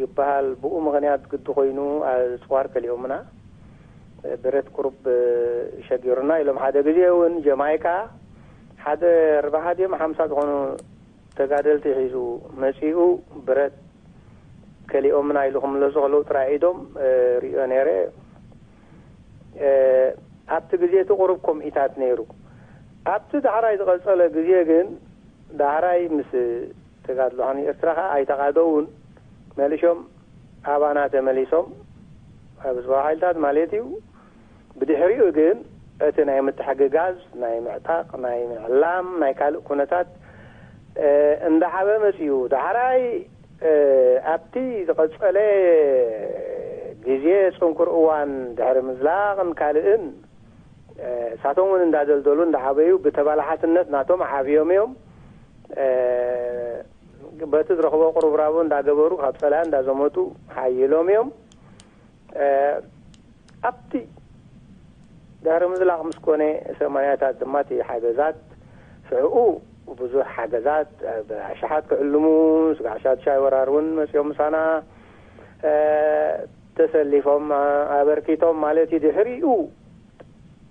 ይበሃል። ብኡ ምኽንያት ግዲ ኮይኑ ኣፅዋር ከሊኦምና። ብረት ቁሩብ ሸጊሩና ኢሎም ሓደ ግዜ እውን ጀማይካ ሓደ ኣርባዓ ድዮም ሓምሳ ዝኾኑ ተጋደልቲ ሒዙ መፂኡ ብረት ከሊኦምና ኢሉ ክምለሱ ከለዉ ጥራይ ኢዶም ሪኦ ነይረ። ኣብቲ ግዜ እቲ ቁሩብ ከምኢታት ነይሩ። ኣብቲ ዳሕራይ ዝቐፀለ ግዜ ግን ዳሕራይ ምስ ተጋድሎ ሓርነት ኤርትራ ከዓ ኣይተቓደውን። መሊሾም ኣባና ተመሊሶም ኣብ ህዝባዊ ሓይልታት ማለት እዩ። ብድሕሪኡ ግን እቲ ናይ ምትሕግጋዝ፣ ናይ ምዕጣቕ፣ ናይ ምዕላም፣ ናይ ካልእ ኩነታት እንዳዓበ መፅዩ። ዳሕራይ ኣብቲ ዝቐፀለ ግዜ ፅንኩር እዋን ድሕሪ ምዝላቕን ካልእን እሳቶም እውን እንዳደልደሉ እንዳዓበዩ ብተባላሓትነት ናቶም ዓብዮም እዮም። በቲ ዝረኽቦ ቁርብራቡ እንዳገበሩ ካብ ፀላኢ እንዳዘመቱ ሓይሎም እዮም። ኣብቲ ድሕሪ ምዝላቕ ምስ ኮነ ሰማንያታት ድማ እቲ ሓገዛት ሽዕኡ ብዙሕ ሓገዛት ብኣሽሓት ክዕልሙ ስጋዕ ሻድሻይ ወራር እውን መፅኦም ምሳና ተሰሊፎም ኣበርኪቶም ማለት እዩ። ድሕሪኡ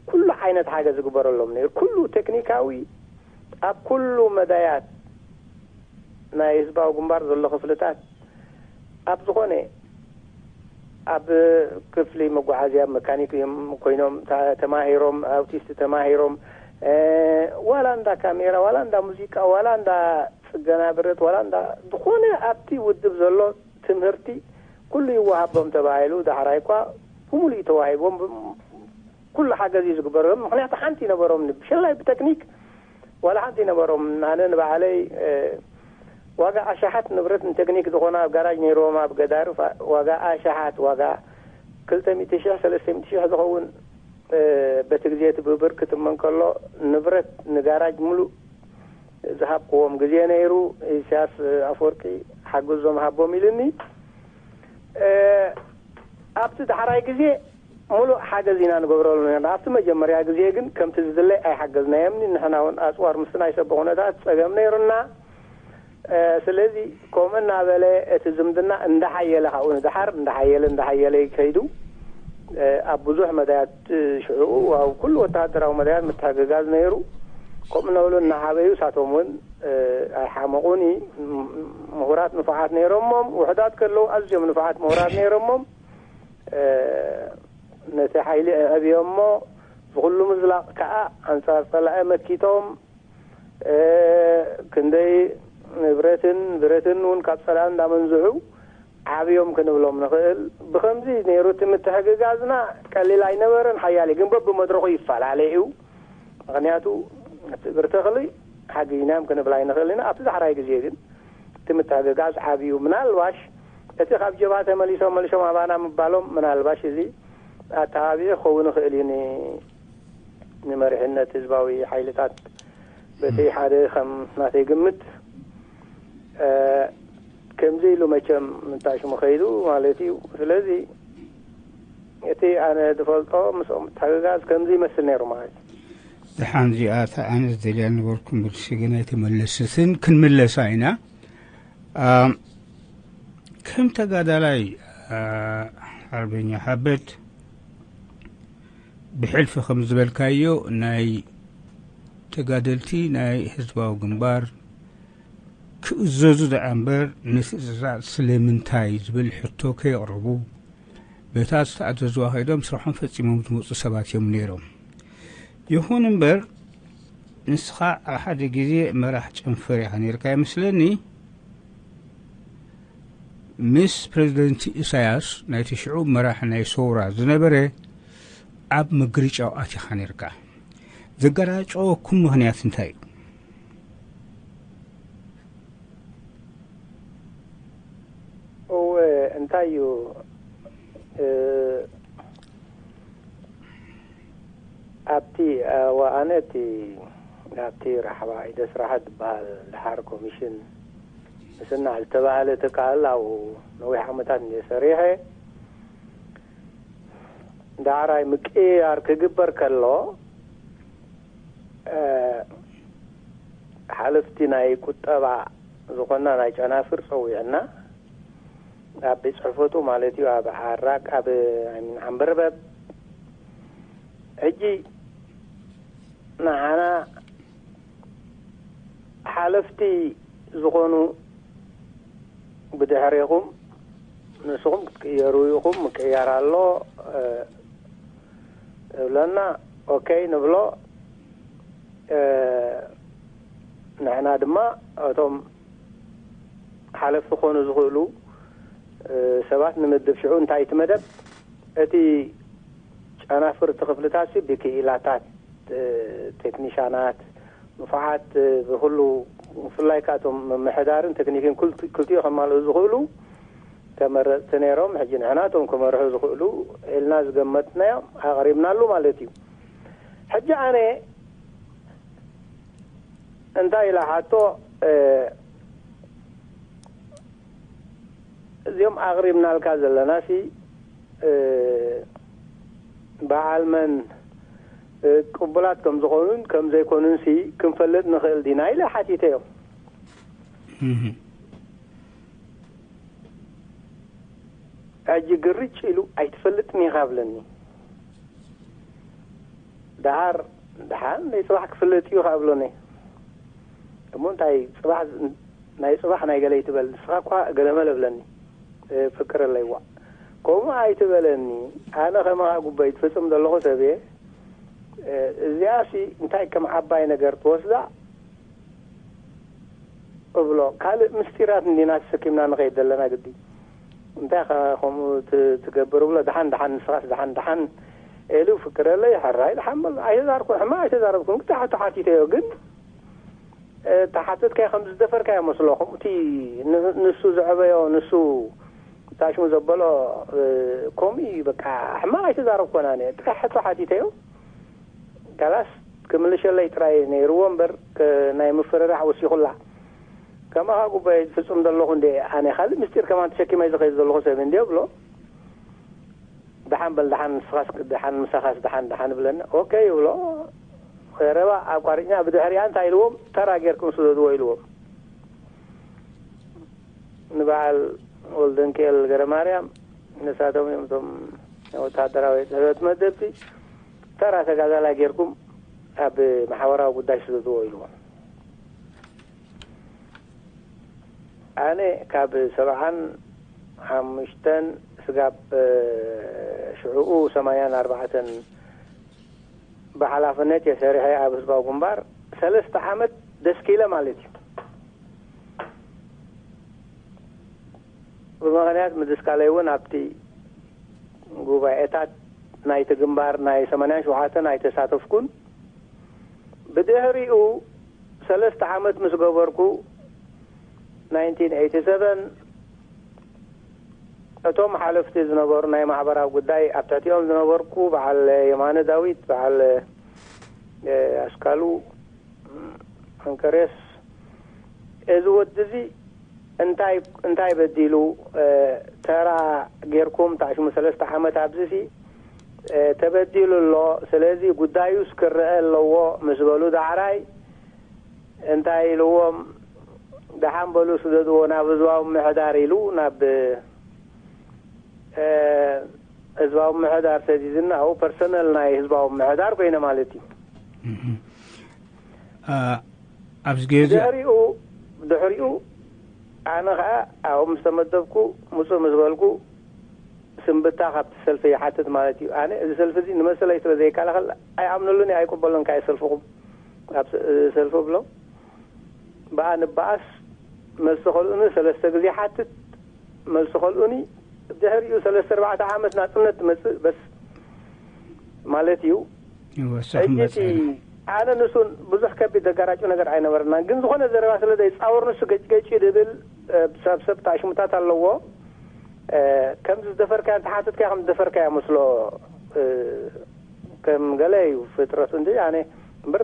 ኩሉ ዓይነት ሓገዝ ዝግበረሎም ነይሩ። ኩሉ ቴክኒካዊ ኣብ ኩሉ መዳያት ናይ ህዝባዊ ግንባር ዘሎ ክፍልታት ኣብ ዝኾነ ኣብ ክፍሊ መጓዓዝያ መካኒክ እዮም ኮይኖም ተማሂሮም፣ ኣውቲስት ተማሂሮም፣ ዋላ እንዳ ካሜራ፣ ዋላ እንዳ ሙዚቃ፣ ዋላ እንዳ ፅገና ብረት፣ ዋላ እንዳ ዝኾነ ኣብቲ ውድብ ዘሎ ትምህርቲ ኩሉ ይወሃቦም ተባሂሉ። ዳሕራይ እኳ ብምሉእ ተዋሂቦም ኩሉ ሓገዝ እዩ ዝግበረሎም። ምክንያቱ ሓንቲ ይነበሮም ብሸላይ ብቴክኒክ ዋላ ሓንቲ ይነበሮም። ኣነ ንባዕለይ ዋጋ ኣሻሓት ንብረት ንቴክኒክ ዝኾነ ኣብ ጋራጅ ነይርዎም ኣብ ገዳርፍ ዋጋ ኣሻሓት ዋጋ ክልተ ሚእቲ ሽሕ ሰለስተ ሚእቲ ሽሕ ዝኸውን በቲ ግዜ እቲ ብብር ክትመን ከሎ ንብረት ንጋራጅ ሙሉእ ዝሃብክዎም ግዜ ነይሩ። ኢሳያስ ኣፈወርቂ ሓግዞም ሃቦም ኢልኒ። ኣብቲ ዳሕራይ ግዜ ሙሉእ ሓገዝ ኢና ንገብረሉ ነርና። ኣብቲ መጀመርያ ግዜ ግን ከምቲ ዝድለ ኣይሓገዝናዮምኒ። ንሕና እውን ኣፅዋር ምስቲ ናይ ሰብ ኩነታት ፀገም ነይሩና። ስለዚ ከምኡ እናበለ እቲ ዝምድና እንዳሓየለ ካብኡ ንድሓር እንዳሓየለ እንዳሓየለ ከይዱ ኣብ ብዙሕ መዳያት ሽዕኡ ኣብ ኩሉ ወተሃደራዊ መዳያት ምትሕግጋዝ ነይሩ። ከምኡ እናበሉ እናዓበዩ እሳቶም እውን ኣይሓመቑኒ። ምሁራት ንፉዓት ነይሮሞም። ውሕዳት ከለዉ ኣዝዮም ንፉዓት ምሁራት ነይሮሞም። ነቲ ሓይሊ ኣዕብዮሞ ብኩሉ ምዝላቕ ከዓ ኣንፃር ፀላኢ መኪቶም ክንደይ ንብረትን ብረትን እውን ካብ ፀላኢ እንዳመንዝሑ ዓብዮም ክንብሎም ንኽእል። ብከምዚ ነይሩ እቲ ምትሕግጋዝና ቀሊል ኣይነበረን። ሓያል ግን በብመድረኹ ይፈላለ እዩ። ምክንያቱ እቲ እግሪ ተኽሊ ሓጊዝናዮም ክንብል ኣይንኽእል ኢና። ኣብቲ ዳሕራይ ግዜ ግን እቲ ምትሕግጋዝ ዓብዩ ምናልባሽ እቲ ካብ ጀብሃ ተመሊሶም መሊሶም ኣባና ምባሎም ምናልባሽ እዚ ኣተባቢዑ ክኸውን ይኽእል እዩ ንመሪሕነት ህዝባዊ ሓይልታት በቲ ሓደ ከም ናተይ ግምት ኢሉ መቸም ምንታይ ሽሙ ከይዱ ማለት እዩ። ስለዚ እቲ ኣነ ዝፈልጦ ምስኦም ምትሕግጋዝ ከምዚ ይመስል ነይሩ ማለት እዩ። ደሓን፣ እዚኣ እታ ኣነ ዝደልያ ነበርኩ፣ መልሲ ግን ኣይተመለሰትን። ክንምለሳ ኢና። ኣም፣ ከም ተጋዳላይ፣ ኣ፣ ሓርበኛ ሓበት፣ ብሕልፊ ከም ዝበልካዮ፣ ናይ ተጋደልቲ ናይ ህዝባዊ ግንባር ክእዘዙ ደኣ እምበር፣ ንትእዛዝ ስለምንታይ ዝብል ሕቶ ከየቕረቡ፣ በታ ዝተኣዘዝዋ ከይዶም ስርሖም ፈጺሞም ዝመጹ ሰባት እዮም ነይሮም። ይኹን እምበር፣ ንስኻ ኣብ ሓደ ግዜ መራሕ ጨንፈር ኢኻ ነይርካ ይመስለኒ። ምስ ፕረዚደንት ኢሳያስ፣ ናይቲ ሽዑ መራሕ ናይ ሰውራ ዝነበረ፣ ኣብ ምግርጫው ኣቲኻ ነይርካ። ዘገራጨወኩም ምኽንያት እንታይ እዩ? እወ፣ እንታይ እዩ፣ እ፣ ኣብቲ፣ እ፣ ወኣነ እቲ፣ ኣብቲ ራሕባ ኢደ ስራሓት ዝበሃል ድሓር ኮሚሽን ምስና ዝተባህለ ትካል ኣብኡ ነዊሕ ዓመታት እንደ ሰሪሐ፣ ዳዕራይ ምቅይያር ክግበር ከሎ፣ እ፣ ሓለፍቲ ናይ ቁጠባ ዝኾና ናይ ጨናፍር ጸዊዕና፣ ኣብ ቤት ጽሕፈቱ ማለት እዩ፣ ኣብ ዓራቅ፣ ኣብ፣ I mean፣ ዓንበርበብ። ሕጂ ንዓና ሓለፍቲ ዝኾኑ ብድሕሬኹም ንስኹም ክትቅየሩ ኢኹም፣ ምቅያር ኣሎ፣ እ፣ እብለና። ኦኬይ ንብሎ። እ፣ ንሕና ድማ እቶም ሓለፍቲ ክኾኑ ዝኽእሉ፣ እ፣ ሰባት ንምድብ። ሽዑ እንታይ እቲ መደብ? እቲ ጨናፍር እቲ ክፍልታት ሲ ብክኢላታት፣ እ፣ ቴክኒሻናት፣ ንፉዓት፣ እ፣ ብኹሉ፣ ብፍላይ ከኣ እቶም ምምሕዳርን ቴክኒክን ክልቲ-፣ ክልቲኡ ከማልኡ ዝኽእሉ ተመረጽቲ ነይሮም። ሕጂ ንሕና እቶም ክመርሑ ዝኽእሉ ኢልና ዝገመትናዮም ኣቕሪብናሉ ማለት እዩ። ሕጂ ኣነ እንታይ ኢላ ሓቶ፣ እ፣ እዚኦም ኣቕሪብናልካ ዘለናሲ፣ እ፣ በዓል መን፣ እ፣ ቅቡላት ከም ዝኾኑን ከም ዘይኮኑንሲ ክንፈልጥ ንኽእል ዲና ኢለ ሓቲተዮም። እህ። ሕጂ ግርጭ ኢሉ ኣይትፈልጥን ኢኻ ብለኒ። ደሓር፣ ደሓን ናይ ጽባሕ ክፍለጥ እዩ ካብ ብሎኒ። እሞ እንታይ ጽባሕ፣ ናይ ጽባሕ ናይ ገለ ይትበል፣ ንስኻ እኳ ገለመለ ብለኒ። እ፣ ፍቅር ኣለይዋ። ከምኡ ኣይትበለኒ። ኣነ ከማኻ ጉባይ ትፍጽም ዘለኹ ሰብ እየ። እ፣ እዚኣሲ እንታይ ከም ዓባይ ነገር ትወስዳ? እብሎ። ካልእ ምስጢራት እንዲና ተሰኪምና ንኸይድ ዘለና ግዲ። እንታይ ኸ ከምኡ ት-፣ ትገብር እብሎ። ደሓን፣ ደሓን፣ ንስኻስ ደሓን፣ ደሓን፣ ኤሉ ፍቅረለይ፣ ሕራይ፣ ደሓን በሎ። ኣይተዛርኩ-፣ ሕማቕ ኣይተዛረብኩን። ክልተ ሕቶ ሓቲተዮ፣ ግን፣ እ፣ ተሓተትካዮ ከም ዝደፈርካዮ መስሎ። ከምኡ እቲ ን-፣ ንሱ ዘዕበዮ፣ ንሱ ታሽሙ ዘበሎ፣ እ፣ ከምኡ እዩ። በቃ፣ ሕማቕ ኣይተዛረብኩን ኣነ። ጥራሕ ሕቶ ሓቲተዮ። ካላስ ክምልሸለይ ጥራይ ነይርዎ እምበር፣ ከ-፣ ናይ ምፍርራሕ ወሲኹላ። ከማኻ ጉባኤ ዝፍጽም ዘለኹ እንዴ፣ ኣነ ካልእ ምስጢር ከማን ተሸኪመ ዝኸይድ ዘለኹ ሰብ እንዴ ብሎ። ደሓን በል፣ ደሓን ንስኻስ፣ ደሓን ምሳኻስ፣ ደሓን፣ ደሓን ብለና። ኦኬ ይብሎ። ኸረባ ኣቋሪጽና፣ ብድሕሪኣ እንታይ ኢልዎም? ተራ ጌርኩም ስደድዎ ኢልዎም። ንበዓል ወልደንኪኤል ገረማርያም፣ ንሳቶም እዮም እቶም ወተሃደራዊ ጽሕፈት መደብቲ፣ ተራ ተጋዳላይ ጌርኩም ኣብ ማሕበራዊ ጉዳይ ስደድዎ ኢልዎም። ኣነ ካብ ሰብዓን ሓሙሽተን ስጋብ ሽዑኡ ሰማንያን ኣርባዕተን ብሓላፍነት እየ ሰሪሐ ኣብ ህዝባዊ ግንባር ሰለስተ ዓመት ደስኪለ ማለት እዩ። ብምኽንያት ምድስካለይ እውን ኣብቲ ጉባኤታት ናይቲ ግንባር ናይ ሰማንያን ሸውዓተን ኣይተሳተፍኩን። ብድሕሪኡ ሰለስተ ዓመት ምስ ገበርኩ፣ ናይንቲን ኤይቲ ሰቨን፣ እቶም ሓለፍቲ ዝነበሩ ናይ ማሕበራዊ ጉዳይ ኣብ ትሕቲኦም ዝነበርኩ፣ በዓል የማነ ዳዊት፣ በዓል፣ እ፣ ኣስካሉ፣ እንከሬስ፣ እዚ ወዲ እዚ እንታይ እንታይ በዲሉ? ተራ ጌርኩም ታሽሙ ሰለስተ ዓመት ኣብዚሲ ተበዲሉ ኣሎ። ስለዚ ጉዳዩስ ክረአ ኣለዎ ምስ በሉ ዳዕራይ እንታይ ኢልዎም? ደሓን በሉ ስደድዎ ናብ ህዝባዊ ምሕዳር ኢሉ ናብ ህዝባዊ ምሕዳር ሰዲድና። ኣብኡ ፐርሰነል ናይ ህዝባዊ ምሕዳር ኮይነ ማለት እዩ። ኣብዚ ግዜ ድሕሪኡ ድሕሪኡ ኣነ ከዓ ኣብኡ ምስ ተመደብኩ፣ ምፁ ምስ በልኩ፣ ስንብታ ካብቲ ሰልፊ ይሓትት ማለት እዩ። ኣነ እዚ ሰልፊ እዚ ንመሰለይ ስለ ዘይከላኸል ኣይኣምነሉን እየ፣ ኣይቅበሎን ከዓ ሰልፍኹም ኣብ ሰልፊ ብሎም ብኣ ንበኣስ መልሲ ከልኡኒ ሰለስተ ግዜ ሓትት፣ መልሲ ከልኡኒ። ድሕሪኡ ሰለስተ ኣርባዕተ ዓመት ናፅነት ትመፅእ በስ ማለት እዩ። ሕጂ እቲ ኣነ ንሱን ብዙሕ ከቢድ ዘጋራጩ ነገር ኣይነበረናን፣ ግን ዝኾነ ዘረባ ስለ ዘይፃወር ንሱ ገጭገጭ ድብል ሰብ ሰብ ታሽሙታት ኣለዎ። ከምዚ ዝደፈርካዮ እንተሓትትካዮ ከም ዝደፈርካዮ መስሎ ከም ገለ እዩ ፍጥረቱ እንጂ ኣነ እምበር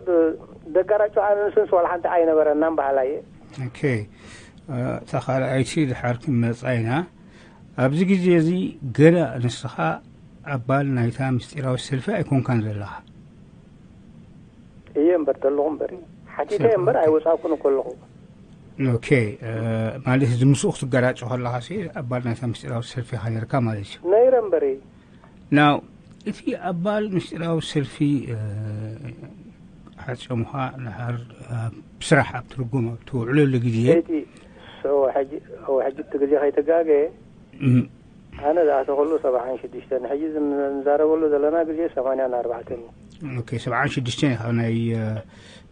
ደጋራጩ ኣነ ንሱንስ ዋላ ሓንቲ ኣይነበረናን በሃላይ እየ። ኦኬ። እታ ካልኣይቲ ድሓር ክንመፃ ኢና። ኣብዚ ግዜ እዚ ገና ንስኻ ኣባል ናይታ ምስጢራዊ ሰልፊ ኣይኮንካን ዘለኻ። እየ እምበር ዘለኹ እምበር እዩ ሓቲተ እምበር ኣይወፃእኩን እኮ ኣለኹ። ኦኬ። ማለት እዚ ምስኡ ክትገራጮ ከለኻ ሲ ኣባል ናይታ ምስጢራዊ ሰልፊ ኢኻ ነርካ ማለት እዩ። ነይረ እምበር እዩ። ናው እቲ ኣባል ምስጢራዊ ሰልፊ ሓፀሙኻ ድሓር ብስራሕ ኣብ ትርጉም ኣብ ትውዕለሉ ግዜ ሰይቲ ሕጂ እቲ ግዜ ከይተጋገ ኣነ ዝኣተኸሉ ሰብዓን ሽዱሽተን ሕጂ ንዛረበሉ ዘለና ግዜ ሰማንያን ኣርባዕተን እዩ። ኦኬ፣ ሰብዓን ሽዱሽተን ኢኻ ናይ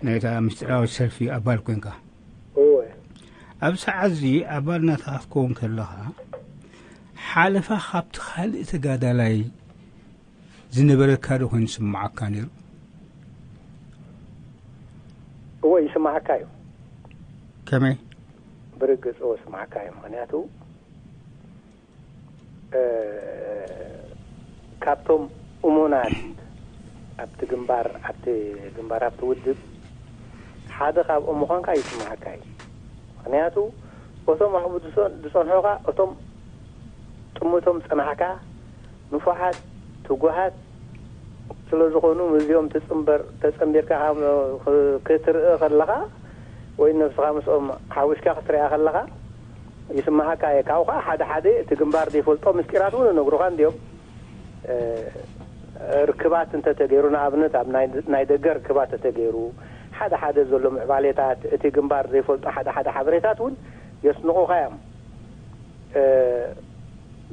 ናይታ ምስጢራዊ ሰልፊ ኣባል ኮንካ። እወ። ኣብ ሰዓት እዚ ኣባል ናታ ክትከውን ከለኻ ሓለፋ ካብቲ ካልእ ተጋዳላይ ዝነበረካ ዶ ኮይኑ ስምዓካ ነይሩ? እወ ይስምዓካ እዩ። ከመይ? ብርግጽ እወ ይስምዓካ እዩ። ምኽንያቱ ካብቶም እሙናት ኣብቲ ግንባር ኣብቲ ግንባር ኣብቲ ውድብ ሓደ ካብኦም ምዃንካ ይስምዓካ እዩ። ምኽንያቱ እቶም ኣብኡ ዝጸንሑኻ እቶም ጥምቶም ዝጸናሕካ ንፉዓት ትጉሃት ስለ ዝኾኑ ምስዚኦም ትጽንበር ተጸንቢርካ ክትርኢ ከለኻ ወይ ነብስኻ ምስኦም ሓዊስካ ክትሪኣ ከለኻ ይስምዓካ እየ። ካብኡ ከዓ ሓደ ሓደ እቲ ግንባር ዘይፈልጦ ምስጢራት እውን ይነግሩኻ እንድዮም። ርክባት እንተተገይሩ ንኣብነት ኣብ ናይ ደገ ርክባት ተተገይሩ ሓደ ሓደ ዘሎ ምዕባሌታት እቲ ግንባር ዘይፈልጦ ሓደ ሓደ ሓበሬታት እውን የስንቑኻ እዮም።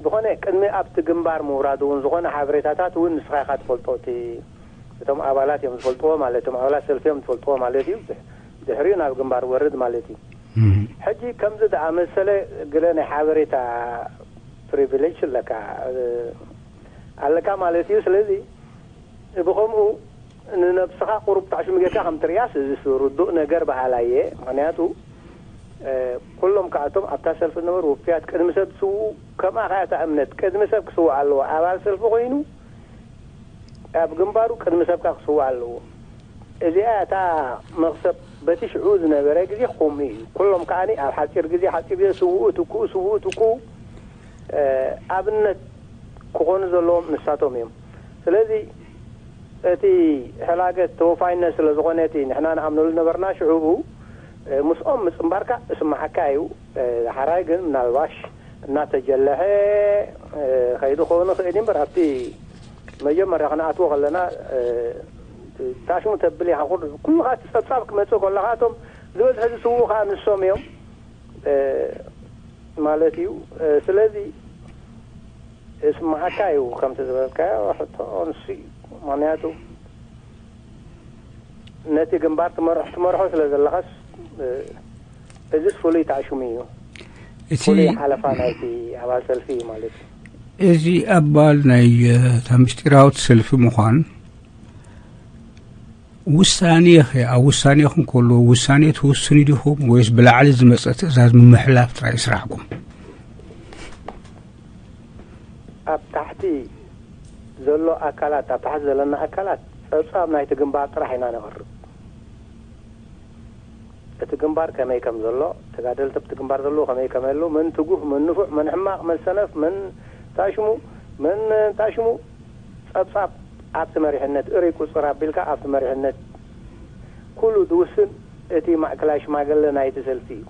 ዝኾነ ቅድሚ ኣብቲ ግንባር ምውራዱ እውን ዝኾነ ሓበሬታታት እውን ንስኻ ኢኻ ትፈልጦ። እቲ እቶም ኣባላት እዮም ዝፈልጥዎ ማለት እቶም ኣባላት ሰልፊ እዮም ዝፈልጥዎ ማለት እዩ። ድሕሪኡ ናብ ግንባር ወርድ ማለት እዩ። ሕጂ ከምዚ ዝኣመሰለ ግለ ናይ ሓበሬታ ፕሪቪሌጅ ኣለካ ኣለካ ማለት እዩ። ስለዚ ብኸምኡ ንነብስኻ ቁሩብ ታዕሽሙ ጌርካ ከም ትርእያስ እዚ ርዱእ ነገር በሃላይ እየ። ምኽንያቱ ኩሎም ከኣቶም ኣብታ ሰልፊ ዝነበሩ ውፍያት ቅድሚ ሰብ ዝስውኡ ከምኣ ከኣ እታ እምነት ቅድሚ ሰብ ክስዋእ ኣለዎ። ኣባል ሰልፊ ኮይኑ ኣብ ግንባሩ ቅድሚ ሰብካ ክስዋእ ኣለዎ። እዚኣ እታ መኽሰብ በቲ ሽዑ ዝነበረ ግዜ ከምኡ እዩ። ኩሎም ከኣ ኣብ ሓፂር ግዜ ሓፂር ግዜ ስውኡ ትኩኡ ስውኡ ትኩኡ ኣብነት ክኾኑ ዘለዎም ንሳቶም እዮም። ስለዚ እቲ ሕላገት ተወፋይነት ስለ ዝኾነ እቲ ንሕና ንኣምነሉ ነበርና ሽዑኡ ምስኦም ምፅምባርካ እስማዓካ እዩ። ሓራይ ግን ምናልባሽ እናተጀለሐ ከይዱ ክኸውን ይኽእል እዩ እምበር ኣብቲ መጀመርያ ክንኣትዎ ከለና ታሽሙ ተብል ኢኻ ኩሉ ኩሉኻ እቲ ፀብፃብ ክመፅእ ከለኻ እቶም ዝበዝሐ ዝስውኡ ከዓ ንሶም እዮም ማለት እዩ። ስለዚ እስማዓካ እዩ ከምቲ ዝበልካዮ ሕቶ ንሱ እዩ። ምክንያቱ ነቲ ግንባር ትመርሖ ትመርሖ ስለ ዘለኻስ እዚስ ፍሉይ ታሽሙ እዩ። እቲ ፍሉይ ሓለፋ ናይቲ ኣባል ሰልፊ እዩ ማለት እዩ። እዚ ኣባል ናይ እታ ምስጢራዊት ሰልፊ ምዃን ውሳኔ ኸ ኣብ ውሳኔኹም ከሎ ውሳኔ ትውስኑ ዲኹም ወይስ ብላዕሊ ዝመፀ ትእዛዝ ምምሕላፍ ጥራይ ስራሕኩም? ኣብ ታሕቲ ዘሎ ኣካላት ኣብ ታሕቲ ዘለና ኣካላት ፀብፃብ ናይቲ ግንባር ጥራሕ ኢና ነቕርብ። እቲ ግንባር ከመይ ከም ዘሎ፣ ተጋደልቲ ኣብቲ ግንባር ዘለዉ ከመይ ከም ዘለዉ፣ መን ትጉህ፣ መን ንፉዕ፣ መን ሕማቕ፣ መን ሰነፍ፣ መን ታሽሙ፣ መን ታሽሙ፣ ጸብጻብ ኣብቲ መሪሕነት እርይ ቁጽር ኣቢልካ ኣብቲ መሪሕነት ኩሉ ዝውስን እቲ ማእከላይ ሽማግለ ናይቲ ሰልፊ እዩ።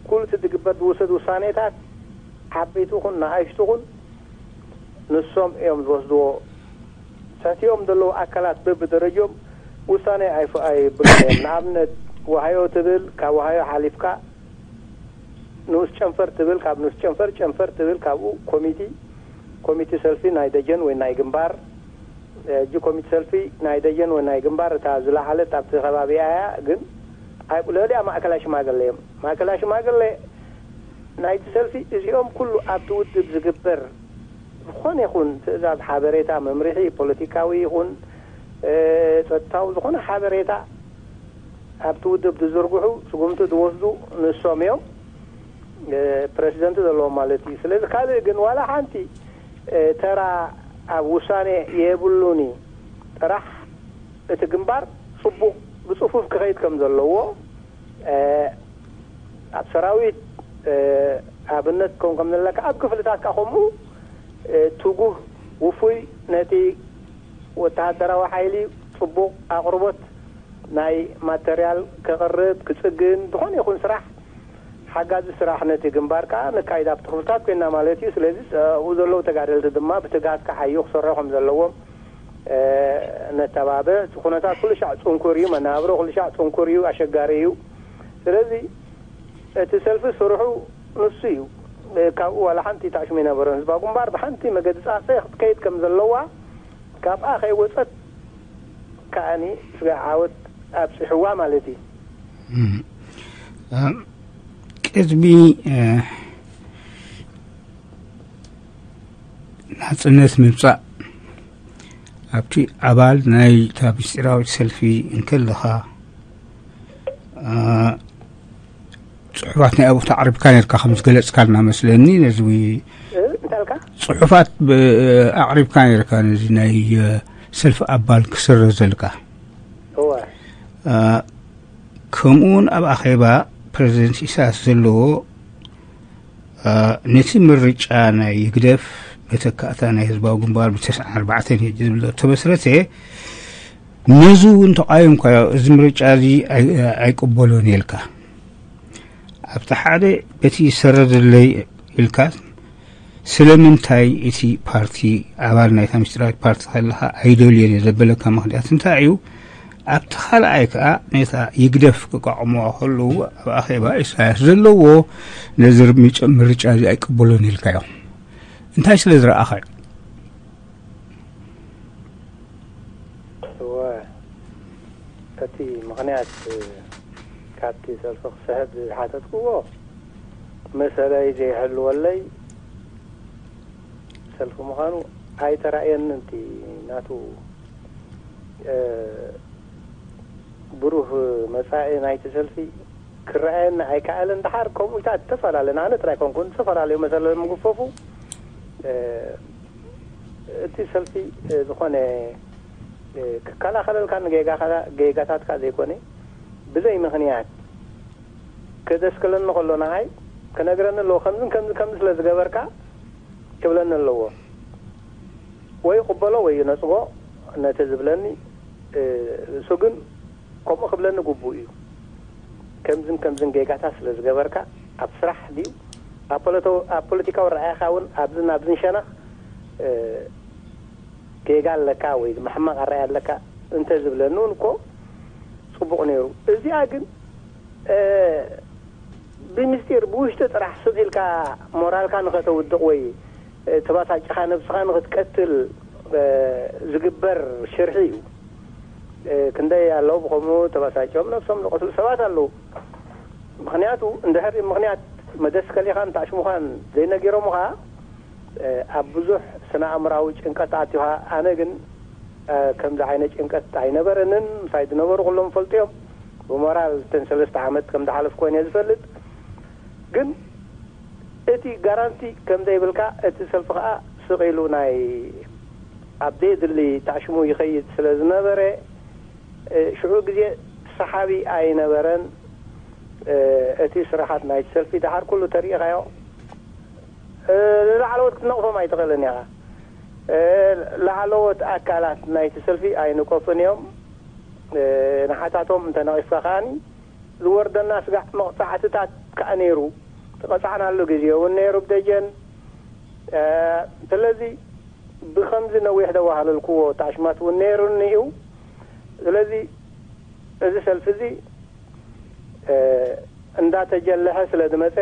ኩሉ እቲ ዝግበር ዝውሰድ ውሳኔታት፣ ዓበይቲ ኹን ንኣሽቱ ኹን፣ ንሶም እዮም ዝወስድዎ። ትሕቲኦም ዘለዉ ኣካላት በብደረጅኦም ውሳኔ ኣይፍ-፣ ኣይብሉን እዮም። ንኣብነት፣ ዋሃዮ ትብል፣ ካብ ዋሃዮ ሓሊፍካ ንኡስ ጨንፈር ትብል፣ ካብ ንኡስ ጨንፈር፣ ጨንፈር ትብል፣ ካብኡ ኮሚቲ፣ ኮሚቲ ሰልፊ ናይ ደጀን ወይ ናይ ግንባር፣ ሕጂ ኮሚቲ ሰልፊ ናይ ደጀን ወይ ናይ ግንባር እታ ዝለዓለት ኣብቲ ከባቢኣ እያ፣ ግን ኣብ ልዕሊኣ ማእከላይ ሽማግለ እዮም። ማእከላይ ሽማግለ ናይቲ ሰልፊ እዚኦም ኩሉ ኣብቲ ውድብ ዝግበር ዝኾነ ይኹን ትእዛዝ፣ ሓበሬታ፣ መምርሒ፣ ፖለቲካዊ ይኹን፣ እ፣ ጸጥታዊ ዝኾነ ሓበሬታ ኣብቲ ውድብ ዝዝርግሑ፣ ስጉምቲ ዝወስዱ ንሶም እዮም። እ፣ ፕረሲደንት ዘለዎም ማለት እዩ። ስለዚ ካልእ ግን ዋላ ሓንቲ፣ እ፣ ተራ ኣብ ውሳኔ የብሉን እዩ። ጥራሕ እቲ ግንባር ጽቡቕ ብጽፉፍ ክኸይድ ከም ዘለዎ፣ እ፣ ኣብ ሰራዊት፣ እ፣ ኣብነት ከም፣ ከም ዘለካ ኣብ ክፍልታት ከኣ ከምኡ፣ እ፣ ትጉህ፣ ውፉይ፣ ነቲ ወተሃደራዊ ሓይሊ ጽቡቕ ኣቕርቦት ናይ ማተርያል ከቕርብ፣ ክጽግን፣ ዝኾነ ይኹን ስራሕ፣ ሓጋዚ ስራሕ ነቲ ግንባር ከኣ ነካይድ ኣብቲ ክፍልታት ኮይና ማለት እዩ። ስለዚ ኣብኡ ዘለዉ ተጋደልቲ ድማ ብትግሃት ክዓዩ ክሰርሑ ከም ዘለዎም፣ እ፣ ነተባብዕ። እቲ ኩነታት ኩሉ ሻዕ ጽንኩር እዩ፣ መነባብሮ ኩሉ ሻዕ ጽንኩር እዩ፣ ኣሸጋሪ እዩ። ስለዚ እቲ ሰልፊ ስርሑ ንሱ እዩ። እ፣ ካብኡ ዋላ ሓንቲ ታሽሙ ኣይነበረን። ህዝባዊ ግንባር ብሓንቲ መገዲ ጻጸ ክትከይድ ከም ዘለዋ፣ ካብኣ ከይወጸት ከኣኒ ስጋዕ ዓወት ኣብጺሕዋ ማለት እዩ። እም። እ፣ ቅድሚ፣ እ፣ ናጽነት ምምጻእ ኣብቲ ኣባል ናይታ ምስጢራዊት ሰልፊ እንከለኻ፣ እ፣ ጽሑፋት ናይ ኣብኡ ኣቕሪብካ ነርካ፣ ከም ዝገለጽካልና መስለኒ። ነዚ እ፣ እንታይ ኣልካ? ጽሑፋት ብ-፣ ኣቕሪብካ ነርካ፣ ነዚ ናይ፣ እ፣ ሰልፊ ኣባል ክስረዘልካ። እወ። እ፣ ከምኡ እውን ኣብ ኣኼባ ፕረዚደንት ኢሳያስ ዘለዎ፣ እ፣ ነቲ ምርጫ ናይ ህግደፍ መተካእታ ናይ ህዝባዊ ግንባር ብተስዓን ኣርባዕተን እዩ ዝብል ተመስረተ፣ ነዚ እውን ተቓዊምካዮ፣ እዚ ምርጫ እዚ ኣይ-፣ ኣይቅበሎን ኢልካ። ኣብቲ ሓደ በቲ ይሰረዘለይ ኢልካ፣ ስለምንታይ እቲ ፓርቲ ኣባል ናይታ ምስጢራዊት ፓርቲ ከለኻ ኣይደልዮን እየ ዘበለካ ምኽንያት እንታይ እዩ? ኣብቲ ካልኣይ ከኣ ነታ ይግደፍ ክቃወምዋ ከለዉ ኣብ ኣኼባ ኢሳያስ ዘለዎ ነዚ ርምጫ-፣ ምርጫ እዚ ኣይቅበሎን ኢልካዮ። እንታይ ስለ ዝረኣኻ እዩ? እወ፣ እቲ ምኽንያት ካብቲ ሰልፊ ክስሕብ ዝሓተትክዎ መሰለይ ዘይሕልወለይ ሰልፊ ምዃኑ ኣይተራእየንን። እቲ ናቱ፣ እ፣ ብሩህ መጻኢ ናይቲ ሰልፊ ክረኣየኒ ኣይከኣለን። ደሓር ከምኡታት ዝተፈላለዩ፣ ኣነ ጥራይ ኮንኩን፣ ዝተፈላለዩ መሰለ ምጉፈፉ፣ እ፣ እቲ ሰልፊ፣ እ፣ ዝኾነ፣ እ፣ ክከላኸለልካ ንጌጋኻ-፣ ጌጋታትካ ዘይኮነ፣ ብዘይ ምኽንያት ክደስክለኒ ከሎ ንዓይ ክነግረኒ ኣለዎ። ከምዝን ከምዚ፣ ከምዚ ስለ ዝገበርካ ክብለኒ ኣለዎ። ወይ ይቕበሎ ወይ ይነጽጎ ነቲ ዝብለኒ፣ እ፣ እሱ ግን ከምኡ ክብለኒ ግቡእ እዩ። ከምዝን ከምዝን ጌጋታት ስለ ዝገበርካ ኣብ ስራሕ ድዩ፣ ኣብ ፖለቶ-፣ ኣብ ፖለቲካዊ ረኣይኻ እውን ኣብዝን ኣብዝን ሸነኽ፣ እ፣ ጌጋ ኣለካ ወይ ድማ ሕማቕ ኣረኣእያ ኣለካ እንተ ዝብለኒ እውን እኮ ጽቡቕ ነይሩ። እዚኣ ግን፣ እ፣ ብምስጢር ብውሽጢ ጥራሕ ስቕ ኢልካ ሞራልካ ንኸተውድቕ ወይ፣ እ፣ ተባሳጭኻ ነብስኻ ንኽትቀትል፣ እ፣ ዝግበር ሽርሒ እዩ። እ፣ ክንደይ ኣለዉ ብኸምኡ ተባሳጭዮም ነብሶም ዝቐትሉ ሰባት ኣለዉ። ምኽንያቱ እንድሕር ምኽንያት መደስከሊኻን ታሽሙኻን ዘይነጊሮምኻ፣ እ፣ ኣብ ብዙሕ ስነ ኣእምራዊ ጭንቀት ኣትዩኻ። ኣነ ግን፣ እ፣ ከምዚ ዓይነት ጭንቀት ኣይነበረንን። ምሳይ ዝነበሩ ኩሎም ፈልጥዮም። ብሞራል እተን ሰለስተ ዓመት ከም ዝሓለፍኩ ኮይነ ዝፈልጥ። ግን እቲ ጋራንቲ ከም ዘይብልካ፣ እቲ ሰልፊ ከኣ ስቕ ኢሉ ናይ ኣብ ዘየድሊ ታሽሙ ይኸይድ ስለ ዝነበረ፣ እ፣ ሽዑ ግዜ ሰሓቢ ኣይነበረን። እቲ ስራሓት ናይቲ ሰልፊ ድሓር ኩሉ ተሪኢኻዮ፣ ንላዕለዎት ክትነቕፎም ኣይትኽእልን ኢኻ። ላዕለዎት ኣካላት ናይቲ ሰልፊ ኣይንቀፉን እዮም። ንሓታቶም እንተነቒፍካ ከኣኒ ዝወርደና ስጋዕ መቕጻዕትታት ከኣ ነይሩ። ተቐጻዕናሉ ግዜ እውን ነይሩ ብደጀን። ስለዚ ብኸምዚ ነዊሕ ደዋሃለልክዎ ታሽማት እውን ነይሩኒ እዩ። ስለዚ እዚ ሰልፊ እዚ እንዳተጀለሐ ስለ ዝመፀ፣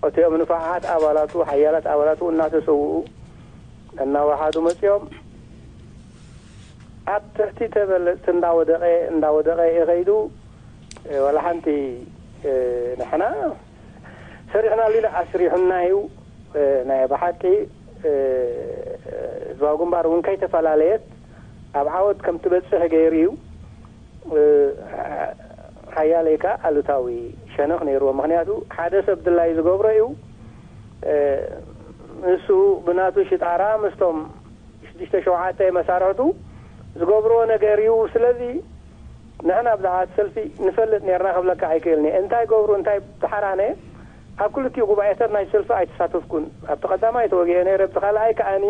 እቲኦም ንፋዓት ኣባላቱ፣ ሓያላት ኣባላቱ እናተሰውኡ እናወሓዱ መፅኦም። ኣብ ትሕቲ ተበለፅቲ እንዳወደቐ እንዳወደቐ ይኸይዱ። ዋላ ሓንቲ ንሕና ሰሪሕናሉ ኢና፣ ኣስሪሑና እዩ። ናይ ብሓቂ ህዝባዊ ግንባር እውን ከይተፈላለየት ኣብ ዓወት ከም ትበፅሕ ገይሩ እዩ። ሓያለይ ከኣ ኣሉታዊ ሸነኽ ነይርዎ። ምኽንያቱ ሓደ ሰብ ድላዩ ዝገብሮ እዩ። ንሱ ብናቱ ሽጣራ ምስቶም ሽዱሽተ ሸውዓተ መሳርሕቱ ዝገብርዎ ነገር እዩ። ስለዚ ንሕና ብዛዕባ እቲ ሰልፊ ንፈልጥ ነርና ክብለካ ኣይክእልን እየ። እንታይ ገብሩ እንታይ ተሓራነ ኣብ ክልቲኡ ጉባኤታት ናይ ሰልፊ ኣይተሳተፍኩን። ኣብቲ ቀዳማይ ተወጊአ ነይረ፣ ኣብቲ ካልኣይ ከኣኒ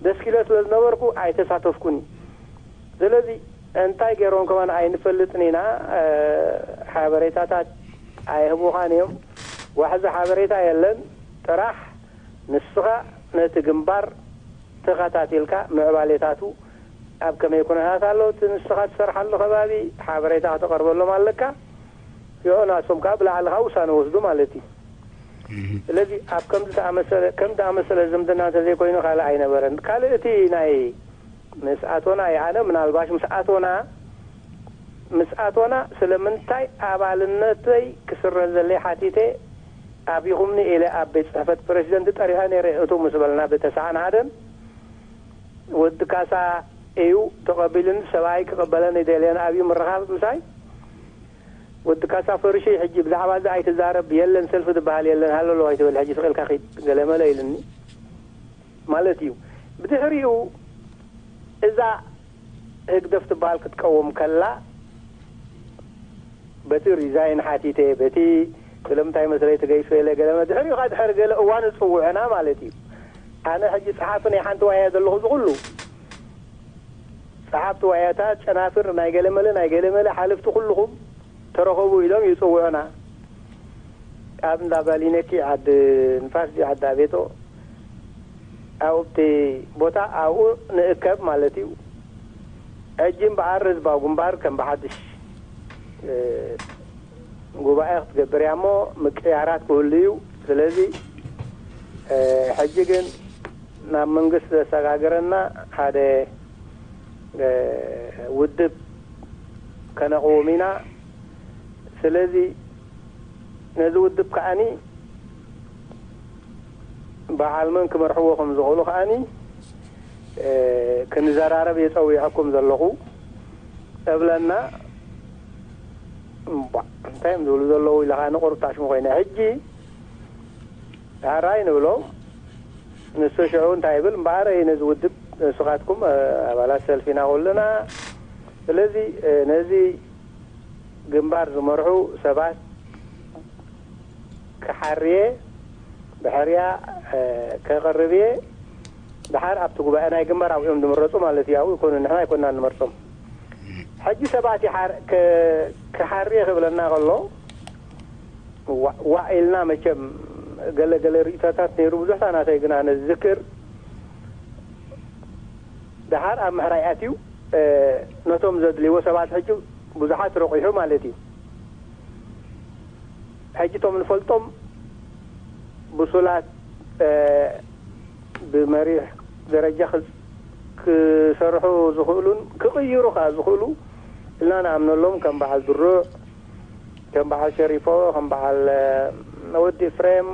ደስኪለ ስለ ዝነበርኩ ኣይተሳተፍኩን። ስለዚ እንታይ ገይሮም ከማን ኣይንፈልጥን ኢና። ሓበሬታታት ኣይህቡኻን እዮም። ዋሕዚ ሓበሬታ የለን። ጥራሕ ንስኻ ነቲ ግንባር ተኸታቲልካ ምዕባሌታቱ ኣብ ከመይ ኩነታት ኣሎ፣ እቲ ንስኻ ትሰርሓሉ ከባቢ ሓበሬታ ከተቐርበሎም ኣለካ። ይኦ ናሶም ከኣ ብላዕሊ ከኣ ውሳነ ወስዱ ማለት እዩ። ስለዚ ኣብ ከምዚ ዝኣመሰለ ከም ዝኣመሰለ ዝምድና እንተዘይኮይኑ ካልእ ኣይነበረን። ካልእ እቲ ናይ ምስ ኣቶና እየ ኣነ ምናልባሽ ምስ ኣቶና ምስ ኣቶና ስለምንታይ ኣባልነተይ ክስረዘለይ ሓቲተ ኣቢኹምኒ ኢለ ኣብ ቤት ጽሕፈት ፕረሲደንት ጠሪሐ ነይረ። እቱ ምስ በልና ብተስዓን ሓደን ወዲ ካሳ እዩ ተቐቢሉኒ። ሰብኣይ ክቕበለኒ ደልየን ኣብዩ ምርኻብ ምሳይ ወዲ ካሳ ፈርሺ ሕጂ ብዛዕባ እዚ ኣይትዛረብ የለን ሰልፊ ዝበሃል የለን ሃለሎ ኣይትበል ሕጂ ስቕ ኢልካ ኺድ ገለመለ ኢሉኒ ማለት እዩ። ብድሕሪኡ እዛ ህግደፍ ትበሃል ክትቀውም ከላ በቲ ሪዛይን ሓቲተ በቲ ስለምንታይ መስለይ ትገይሶ ኢለ ገለ ድሕሪኡ ካ ድሕሪ ገለ እዋን ዝፅውዕና ማለት እዩ። ኣነ ሕጂ ፀሓፊ ናይ ሓንቲ ዋያ ዘለኹ ዝኹሉ ፀሓፍቲ ዋያታት ጨናፍር ናይ ገለመለ ናይ ገለመለ ሓለፍቲ ኩልኹም ተረኸቡ ኢሎም ይፅውዑና። ኣብ እንዳ ባሊነኪ ዓዲ ንፋስ ድዩ ዓዲ ኣቤቶ ኣብቲ ቦታ ኣብኡ ንእከብ ማለት እዩ። ሕጂ እምበኣር ህዝባዊ ግንባር ከም ብሓድሽ ጉባኤ ክትገብር እያ እሞ ምቅያራት ክህሉ እዩ። ስለዚ ሕጂ ግን ናብ መንግስቲ ዘሰጋግረና ሓደ ውድብ ከነቕውም ኢና። ስለዚ ነዚ ውድብ ከዓኒ በዓል መን ክመርሕዎ ከም ዝኽእሉ ከዓኒ ክንዘራረብ እየ ጸዊዐኩም ዘለኹ እብለና። እምቧ፣ እንታይ እዮም ዝብሉ ዘለዉ ኢለ ከዓኒ ቁሩብ ታሽሙ ኮይነ። ሕጂ ዳሕራይ ንብሎም ንሱ ሽዑ እንታይ ይብል እምበኣር ነዚ ውድብ ንስኻትኩም ኣባላት ሰልፊና ኩልና። ስለዚ ነዚ ግንባር ዝመርሑ ሰባት ክሓርየ ብሕርያ ከቕርብ እየ። ድሓር ኣብቲ ጉባኤ ናይ ግንባር ኣብኡ እዮም ዝምረፁ ማለት እዩ። ኣብኡ ይኮኑ ንሕና ኣይኮንና ንመርፆም። ሕጂ ሰባት ክሓርየ ክብለና ከሎ ዋዕ ኢልና መቸም ገለ ገለ ርእይቶታት ነይሩ ብዙሕታ ናተይ ግን ኣነ ዝዝክር ድሓር ኣብ ምሕራይ ኣትዩ ነቶም ዘድልይዎ ሰባት ሕጂ ብዙሓት ረቑሑ ማለት እዩ። ሕጂ እቶም ንፈልጦም ብሱላት ብመሪሕ ደረጃ ክሰርሑ ዝኽእሉን ክቕይሩ ከዓ ዝኽእሉ ኢልና ንኣምነሎም ከም በዓል ድሩዕ ከም በዓል ሸሪፎ ከም በዓል ወዲ ፍሬም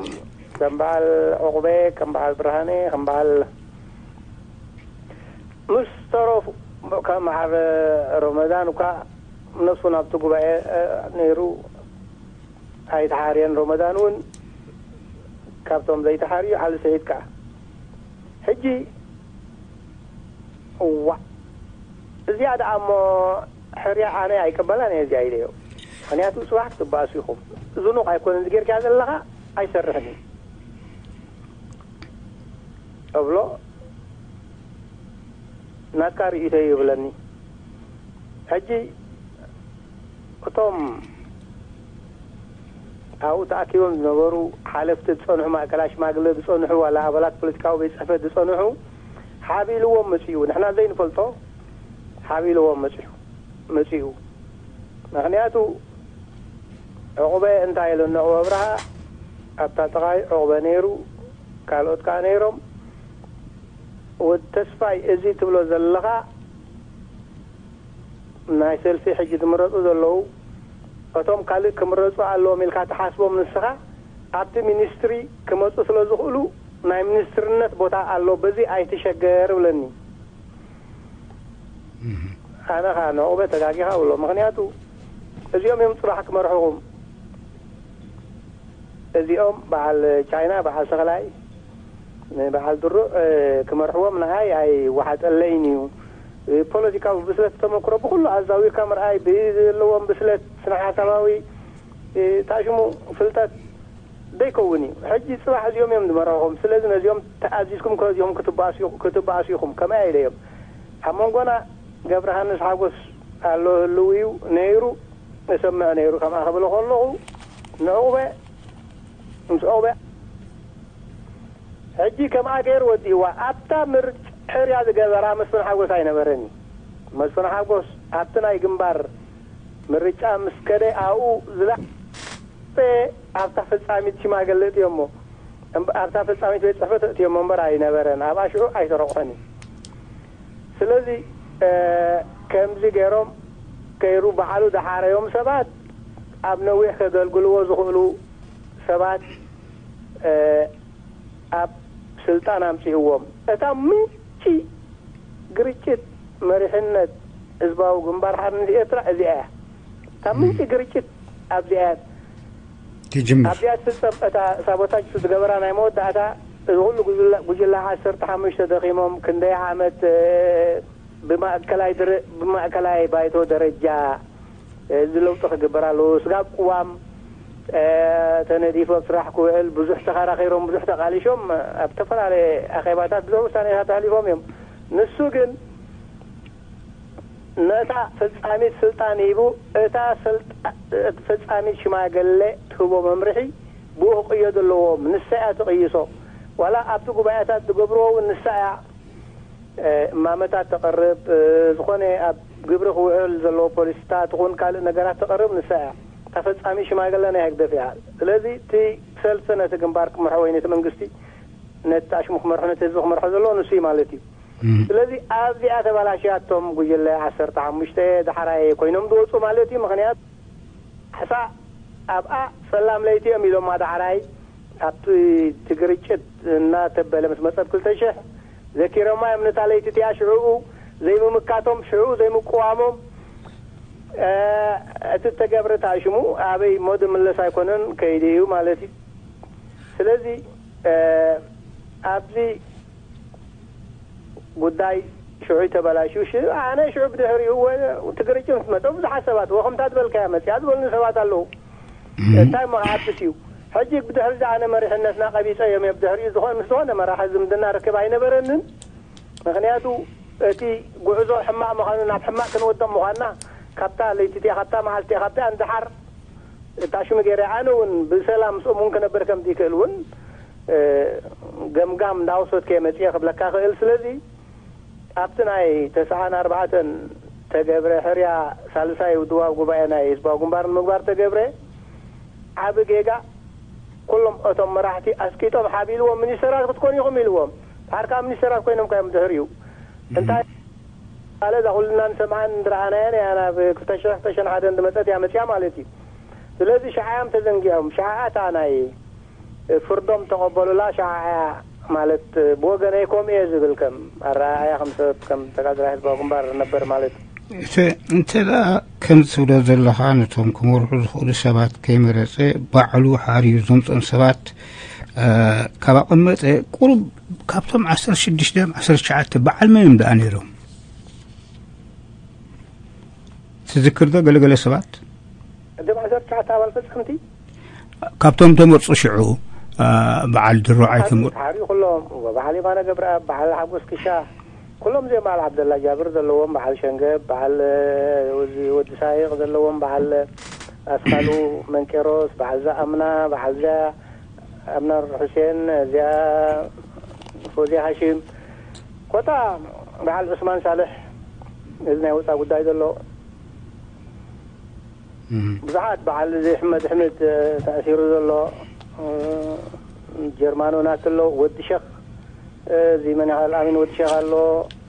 ከም በዓል ዕቑበ ከም በዓል ብርሃነ ከም በዓል ምስ ተረፉ ከም በዓል ሮመዳን እኳ ነሱ ናብቲ ጉባኤ ነይሩ ኣይተሓርየን። ሮመዳን እውን ካብቶም ዘይተሓርዩ ዓሊ ስዒድ ከዓ ሕጂ እዋ እዚኣ ደኣ እሞ ሕርያ ኣነ ኣይቅበላን እየ እዚኣ ኢለዮ። ምክንያቱ ጽባሕ ክትበኣሱ ኢኹም። ዝኑቕ ኣይኮነን ዝጌርካ ዘለኻ፣ ኣይሰርሕን እዩ እብሎ። ናትካ ርእይቶ ይብለኒ። ሕጂ እቶም ኣብኡ ተኣኪቦም ዝነበሩ ሓለፍቲ ዝጸንሑ፣ ማእከላ ሽማግለ ዝጸንሑ፣ ዋላ ኣባላት ፖለቲካዊ ቤት ጽሕፈት ዝጸንሑ፣ ሓቢልዎም መጺኡ። ንሕና ዘይንፈልጦ ሓቢልዎም መጺኡ መጺኡ። ምክንያቱ ዕቑበ እንታይ ኢሉ፣ ንዕቑበ ኣብርሃ ኣብታ ጥቓይ ዕቑበ ነይሩ፣ ካልኦት ከኣ ነይሮም። ወዲ ተስፋይ፣ እዚ ትብሎ ዘለኻ ናይ ሰልፊ ሕጂ ዝምረጹ ዘለዉ፣ እቶም ካልእ ክምረጹ ኣለዎም ኢልካ ትሓስቦም ንስኻ፣ ኣብቲ ሚኒስትሪ ክመጹ ስለ ዝኽእሉ ናይ ሚኒስትርነት ቦታ ኣሎ፣ በዚ ኣይትሸገር እብለኒ። ኣነ ኸኣ ንዕቑበ ተጋጊኻ እብሎ። ምኽንያቱ እዚኦም እዮም ጽባሕ ክመርሑኹም። እዚኦም በዓል ቻይና፣ በዓል ተኽላይ፣ በዓል ድሩዕ፣ እ፣ ክመርሕዎም ንዓይ ኣይወሓጠለይን እዩ። እ፣ ፖለቲካዊ ብስለት፣ ተመክሮ ብኹሉ ኣዛዊርካ ምርኣይ፣ ብዘለዎም ብስለት ስነ ሓሳባዊ፣ እ፣ ታሽሙ ፍልጠት ዘይከውን እዩ። ሕጂ ጽባሕ እዚኦም እዮም ዝመርሕኹም። ስለዚ ነዚኦም ተኣዚዝኩም ከዚኦም ክትበኣሱ፣ ክትበኣሱ ኢኹም። ከመይ ኢለ እዮም ኣብ መንጎና ገብረሃንስ ሓጎስ ኣሎ፣ ህልው እዩ ነይሩ፣ እሰምዕ ነይሩ። ከምኣ ክብል ከለኹ ንዕቑበ፣ ምስ ዕቑበ ሕጂ ከምኣ ገይሩ ወዲእዋ። ኣብታ ምርጫ ሕርያ ዝገበራ መስፍን ሓጎስ ኣይነበረን እዩ። መስፍን ሓጎስ ኣብቲ ናይ ግንባር ምርጫ ምስ ከደ ኣብኡ ዝላ-፣ ኣብታ ፈጻሚት ሽማግለ እትዮ እሞ፣ እምበ-፣ ኣብታ ፈጻሚት ቤት ጽሕፈት እትዮ እሞ እምበር ኣይነበረን። ኣብኣ ሽዑ ኣይተረቑሐን እዩ። ስለዚ፣ እ፣ ከምዚ ገይሮም ከይሩ በዓሉ ዝሓረዮም ሰባት፣ ኣብ ነዊሕ ከገልግልዎ ዝኽእሉ ሰባት፣ እ፣ ኣብ ስልጣን ኣምጺእዎም። እታ ምንጪ ግርጭት መሪሕነት ህዝባዊ ግንባር ሓርነት ኤርትራ እዚኣ እያ። እታ ምንጪ ግርጭት ኣብዚኣ እያ። ትጅምር። ኣብዚኣ ትፍጸም። እታ ሳቦታጅ ዝገበራ ናይ መወዳእታ፣ እዚ ኩሉ ጉጅላ፣ ጉጅላ ዓሰርተ ሓሙሽተ ደኺሞም፣ ክንደይ ዓመት፣ እ፣ ብማእከላይ ድረ-፣ ብማእከላይ ባይቶ ደረጃ፣ እ፣ እዚ ለውጢ ክግበር ኣለዎ። ስጋብ ቅዋም፣ እ፣ ተነዲፉ ኣብ ስራሕ ክውዕል ብዙሕ ተኸራኺሮም፣ ብዙሕ ተቓሊሾም፣ ኣብ ዝተፈላለየ ኣኼባታት ብዙሕ ውሳኔታት ኣሕሊፎም እዮም። ንሱ ግን ነታ ፈጻሚት ስልጣን ሂቡ፣ እታ ስልጣ-፣ እቲ ፈጻሚት ሽማግለ ትህቦ መምርሒ ብኡ ክቕየዱ ኣለዎም። ንሳ እያ ትቕይሶ። ዋላ ኣብቲ ጉባኤታት ዝገብርዎ እውን ንሳ እያ፣ እ፣ እማመታት ተቕርብ፣ እ፣ ዝኾነ ኣብ ግብሪ ክውዕል ዘለዎ ፖሊሲታት ይኹን ካልእ ነገራት ተቕርብ ንሳ እያ። እታ ፈጻሚት ሽማግለ ናይ ህግደፍ እያ። ስለዚ እቲ ሰልፊ ነቲ ግንባር ክመርሖ ወይ ነቲ መንግስቲ፣ ነቲ ኣሽሙ ክመርሖ፣ ነቲ ህዝቢ ክመርሖ ዘለዎ ንሱ እዩ ማለት እዩ። እም። ስለዚ ኣብዚኣ ተበላሽያቶም ጉጅለ ዓሰርተ ሓሙሽተ ዳሕራይ ኮይኖም ዝወፁ ማለት እዩ። ምኽንያት ሕሳ ኣብኣ ጸላም ለይቲ እዮም ኢሎማ ዳሕራይ። ኣብቲ እቲ ግርጭት እናተበለ ምስ መጸ ብ ክልተ ሽሕ ዘኪሮማ እዮም ነታ ለይቲ እቲኣ። ሽዕኡ ዘይምምካቶም፣ ሽዕኡ ዘይምቅዋሞም፣ እ፣ እቲ እተገብረ ተኣሽሙ ኣበይ እሞ ዝምለስ ኣይኮነን፣ ከይዲ እዩ ማለት እዩ። ስለዚ፣ እ፣ ኣብዚ ጉዳይ ሽዑ ተበላሽዩ፣ ሽ-፣ ኣነ ሽዑ ብድሕሪኡ ወ-፣ እቲ ግርጭት ምስ መጸ ብዙሓት ሰባት፣ ወ-፣ ከምታ ዝበልካያ መጽያ ዝበሉኒ ሰባት ኣለዉ። እም። እንታይ እሞ ክዓብስ እዩ? ሕጂ ብድሕሪ እዚ ኣነ መሪሕነትና ቀቢጸ እዮም፣ ብድሕሪኡ ዝኾነ፣ ምስ ዝኾነ መራሒ ዝምድና ርክብ ኣይነበረንን። ምኽንያቱ እቲ ጉዕዞ ሕማቕ ምዃኑ፣ ናብ ሕማቕ ክንወድቕ ምዃንና ካብታ ለይቲ እቲኣ፣ ካብታ መዓልቲ እቲኣ፣ ካብታ እንድሓር እታ ሽሙ ገይረ ኣነ እውን ብሰላም ምስኦም እውን ክነብር ከም ዝይክእል እውን፣ እ፣ ገምጋም እንዳወሰድኩ እየ መፅየ ክብለካ ክእል። ስለዚ ኣብቲ ናይ ተስዓን ኣርባዕተን ተገብረ ሕርያ ሳልሳይ ውድባዊ ጉባኤ ናይ ህዝባዊ ግንባር ንምግባር ተገብረ ዓቢ ጌጋ፣ ኩሎም እቶም መራሕቲ ኣስቂጦም ሓቢልዎም፣ ሚኒስተራት ክትኮኑ ኢኹም ኢልዎም። ድሓር ከዓ ሚኒስተራት ኮይኖም ካዮም ድሕሪኡ። እንታይ ማለት እዛ ኩልና ንሰምዓን ንረኣናያን እያ፣ ናብ ክልተ ሽሕ ክልተ ሽሕን ሓደን ዝመጸት እያ መጽያ ማለት እዩ። ስለዚ ሽዓ እዮም ተዘንጊዖም። ሽዓ እታ ናይ ፍርዶም ተቐበሉላ ሽዓ እያ ማለት ብወገነይ ከምኡ እየ ዝብል፣ ከም ኣረኣእያ፣ ከም ሰብ፣ ከም ተጋድላይ ህዝባዊ ግንባር ነበር ማለት እዩ። እቲ እንተ ደኣ ከምዚ ትብሎ ዘለኻ ነቶም ክመርሑ ዝኽእሉ ሰባት ከይመረጸ ባዕሉ ሓርዩ ዘምጾም ሰባት፣ እ፣ ካብ ኣቐመጠ ቁሩብ ካብቶም ዓሰርተ ሽዱሽተ ዓሰርተ ትሽዓተ በዓል መን እዮም ደኣ ነይሮም? ትዝክር ዶ ገለገለ ሰባት? ቅድም ኣባል ፈጸምቲ ካብቶም ተመርጹ ሽዑ በዓል ድሮ ኣይተመርጹ። ሓርዩ ኩሎም፣ በዓል የማነ ገብረኣብ፣ በዓል ሓጎስ ክሻ፣ ኩሎም እዚኦም በዓል ዓብደላ ጃብር ዘለዎም፣ በዓል ሸንገብ፣ በዓል ወዲ ሳይቕ ዘለዎም፣ በዓል ኣስካሉ መንቄሮስ፣ በዓል ዛኣምና፣ በዓል ዚያ ኣምናር ሑሴን፣ እዚኣ ፎዚያ ሃሽም፣ ኮታ በዓል ዑስማን ሳልሕ፣ እዚ ናይ ወፃ ጉዳይ ዘሎ ብዙሓት፣ በዓል እዚ ሕመድ ሕምድ ተኣሲሩ ዘሎ፣ ጀርማኖ ናት ኣሎ፣ ወዲ ሸኽ፣ እዚ መን ኣልኣሚን ወዲ ሸኽ ኣሎ፣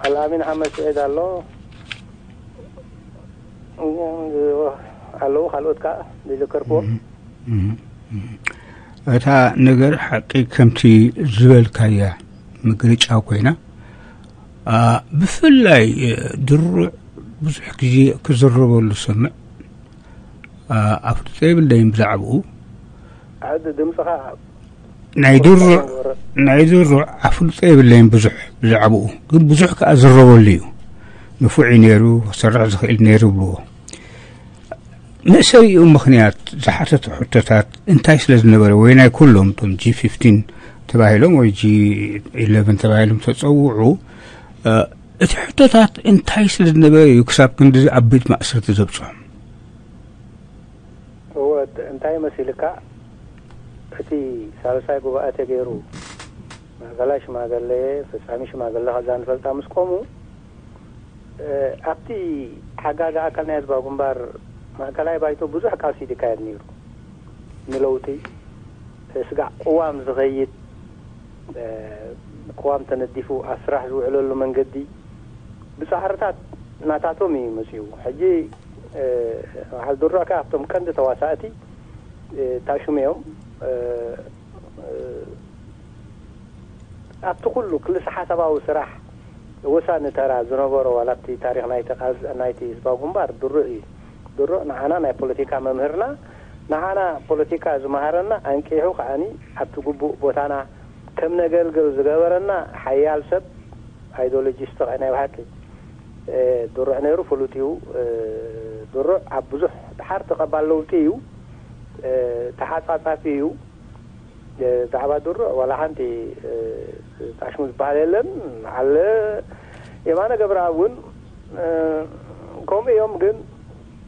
ኣልኣሚን ሓመድ ስዒድ ኣሎ፣ ኣለዉ ካልኦት ከዓ ዘይዘከርክዎም። እታ ነገር ሓቂ ከምቲ ዝበልካያ ምግርጫ ኮይና፣ ብፍላይ ድሩዕ ብዙሕ ግዜ ክዝረበሉ ሰምዕ። ኣፍልጦ የብለይን ብዛዕባኡ። ድምፅኻ ናይ ድሩዕ ናይ ድሩዕ ኣፍልጦ የብለይን ብዙሕ ብዛዕባኡ፣ ግን ብዙሕ ከዓ ዝረበሉ እዩ። ንፉዕ እዩ ነይሩ፣ ክሰርሕ ዝኽእል ነይሩ ይብልዎ። መእሰሪኡ ምኽንያት ዝሓተቱ ሕቶታት እንታይ ስለ ዝነበረ፣ ወይ ናይ ኩሎም እቶም ጂ ፊፍቲን ተባሂሎም ወይ ጂ ኢለቨን ተባሂሎም ተፀውዑ፣ እቲ ሕቶታት እንታይ ስለ ዝነበረ እዩ ክሳብ ክንዲ ዓበይቲ ማእሰርቲ ዘብፅሖም? እወ፣ እንታይ መሲልካ፣ እቲ ሳልሳይ ጉባኤ ተገይሩ፣ ማእከላይ ሽማግለ፣ ፈጻሚ ሽማግለ ከዛ ንፈልጣ ምስ ቆሙ፣ ኣብቲ ሓጋዚ ኣካል ናይ ህዝባዊ ግንባር ማእከላይ ባይቶ ብዙሕ ቃልሲ ይካየድ ነይሩ። ንለውጢ ስጋዕ ቅዋም ዝኸይድ፣ ቅዋም ተነዲፉ ኣብ ስራሕ ዝውዕለሉ መንገዲ ብጻዕርታት ናታቶም እዩ መጺኡ። ሕጂ በዓል ድሩዕ ከኣ ኣብቶም ቀንዲ ተዋሳእቲ ታሽሙ እዮም። ኣብቲ ኩሉ ክልሰ ሓሳባዊ ስራሕ ወሳኒ ተራ ዝነበሮ፣ ዋላ ኣብቲ ታሪኽ ናይቲ ቃልሲ ናይቲ ህዝባዊ ግንባር ድሩዕ እዩ። ድሩዕ ንዓና ናይ ፖለቲካ መምህርና፣ ንዓና ፖለቲካ ዝመሃረና፣ ኣንቂሑ ከኣኒ ኣብቲ ግቡእ ቦታና ከም ነገልግል ዝገበረና ሓያል ሰብ፣ ኣይዲዮሎጂስት ከኣ ናይ ብሓቂ ድሩዕ ነይሩ። ፍሉጥ እዩ። ድሩዕ ኣብ ብዙሕ ድሓር ተቐባል ለውጢ እዩ። ተሓጻጻፊ እዩ። ብዛዕባ ድሩዕ ዋላ ሓንቲ ጣሽሙ ዝበሃል የለን። በዓል የማነ ገብረኣብ እውን ከምኡ እዮም። ግን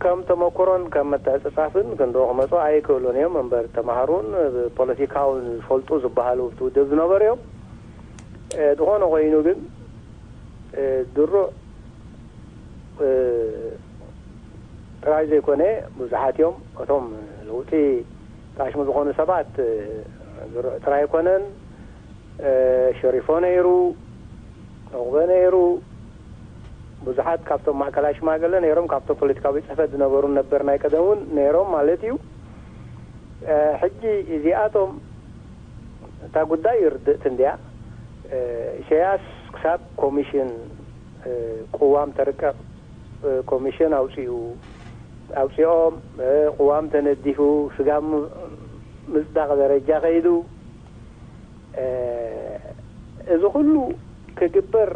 ከም ተመክሮን ከም ምትዕጽጻፍን ክንድኡ ክመጹ ኣይክእሉን እዮም። እምበር ተማሃሩን ፖለቲካውን ዝፈልጡ ዝበሃሉ ኣብቲ ውድብ ዝነበሩ እዮም። ዝኾነ ኮይኑ ግን ድሩዕ ጥራይ ዘይኮነ ብዙሓት እዮም እቶም ለውጢ ጣሽሙ ዝኾኑ ሰባት። ድሩዕ ጥራይ ኣይኮነን፣ ሸሪፎ ነይሩ፣ ዑቕበ ነይሩ። ብዙሓት ካብቶም ማእከላይ ሽማግለ ነይሮም፣ ካብቶም ፖለቲካዊ ቤት ጽሕፈት ዝነበሩ ነበር ናይ ቀደም እውን ነይሮም ማለት እዩ። ሕጂ እዚኣቶም እታ ጉዳይ ርድእቲ እንድያ። ኢሳያስ ክሳብ ኮሚሽን ቅዋም ተርቀቕ፣ ኮሚሽን ኣውጺኡ፣ ኣውጺኦም፣ ቅዋም ተነዲፉ፣ ስጋብ ምጽዳቕ ደረጃ ከይዱ፣ እዚ ኩሉ ክግበር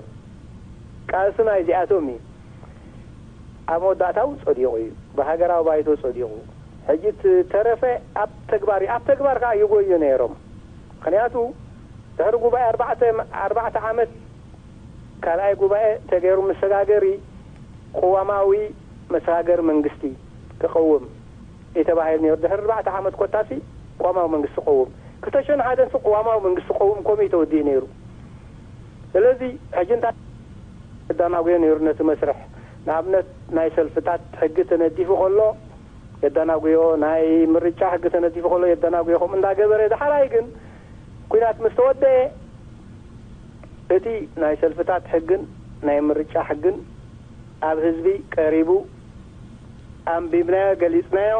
ቃልሲ ናይዚኣቶም እዩ። ኣብ መወዳእታ እውን ጸዲቑ እዩ፣ ብሃገራዊ ባይቶ ጸዲቑ። ሕጂ እቲ ተረፈ ኣብ ተግባር እዩ። ኣብ ተግባር ከዓ ይጎዩ ነይሮም። ምኽንያቱ ድሕሪ ጉባኤ ኣርባዕተ ዓመት ካልኣይ ጉባኤ ተገይሩ መሰጋገሪ ቅዋማዊ መሰጋገሪ መንግስቲ ክቐውም እዩ ተባሂሉ ነይሩ። ድሕሪ ኣርባዕተ ዓመት ኮታሲ ቅዋማዊ መንግስቲ ቀውም፣ ክልተ ሽሕን ሓደን ሲ ቅዋማዊ መንግስቲ ቀውም ኮሚቴ ተወዲኡ ነይሩ። ስለዚ ሕጂ እንታይ የዳናጉዮ ነይሩ ነቲ መስርሕ? ንኣብነት ናይ ሰልፍታት ሕጊ ተነዲፉ ከሎ የዳናጉዮ፣ ናይ ምርጫ ሕጊ ተነዲፉ ከሎ የዳናጉዮ። ከምኡ እንዳገበረ ዳሕራይ ግን ኲናት ምስ ተወደአ እቲ ናይ ሰልፍታት ሕግን ናይ ምርጫ ሕግን ኣብ ህዝቢ ቀሪቡ፣ ኣንቢብናዮ፣ ገሊጽናዮ።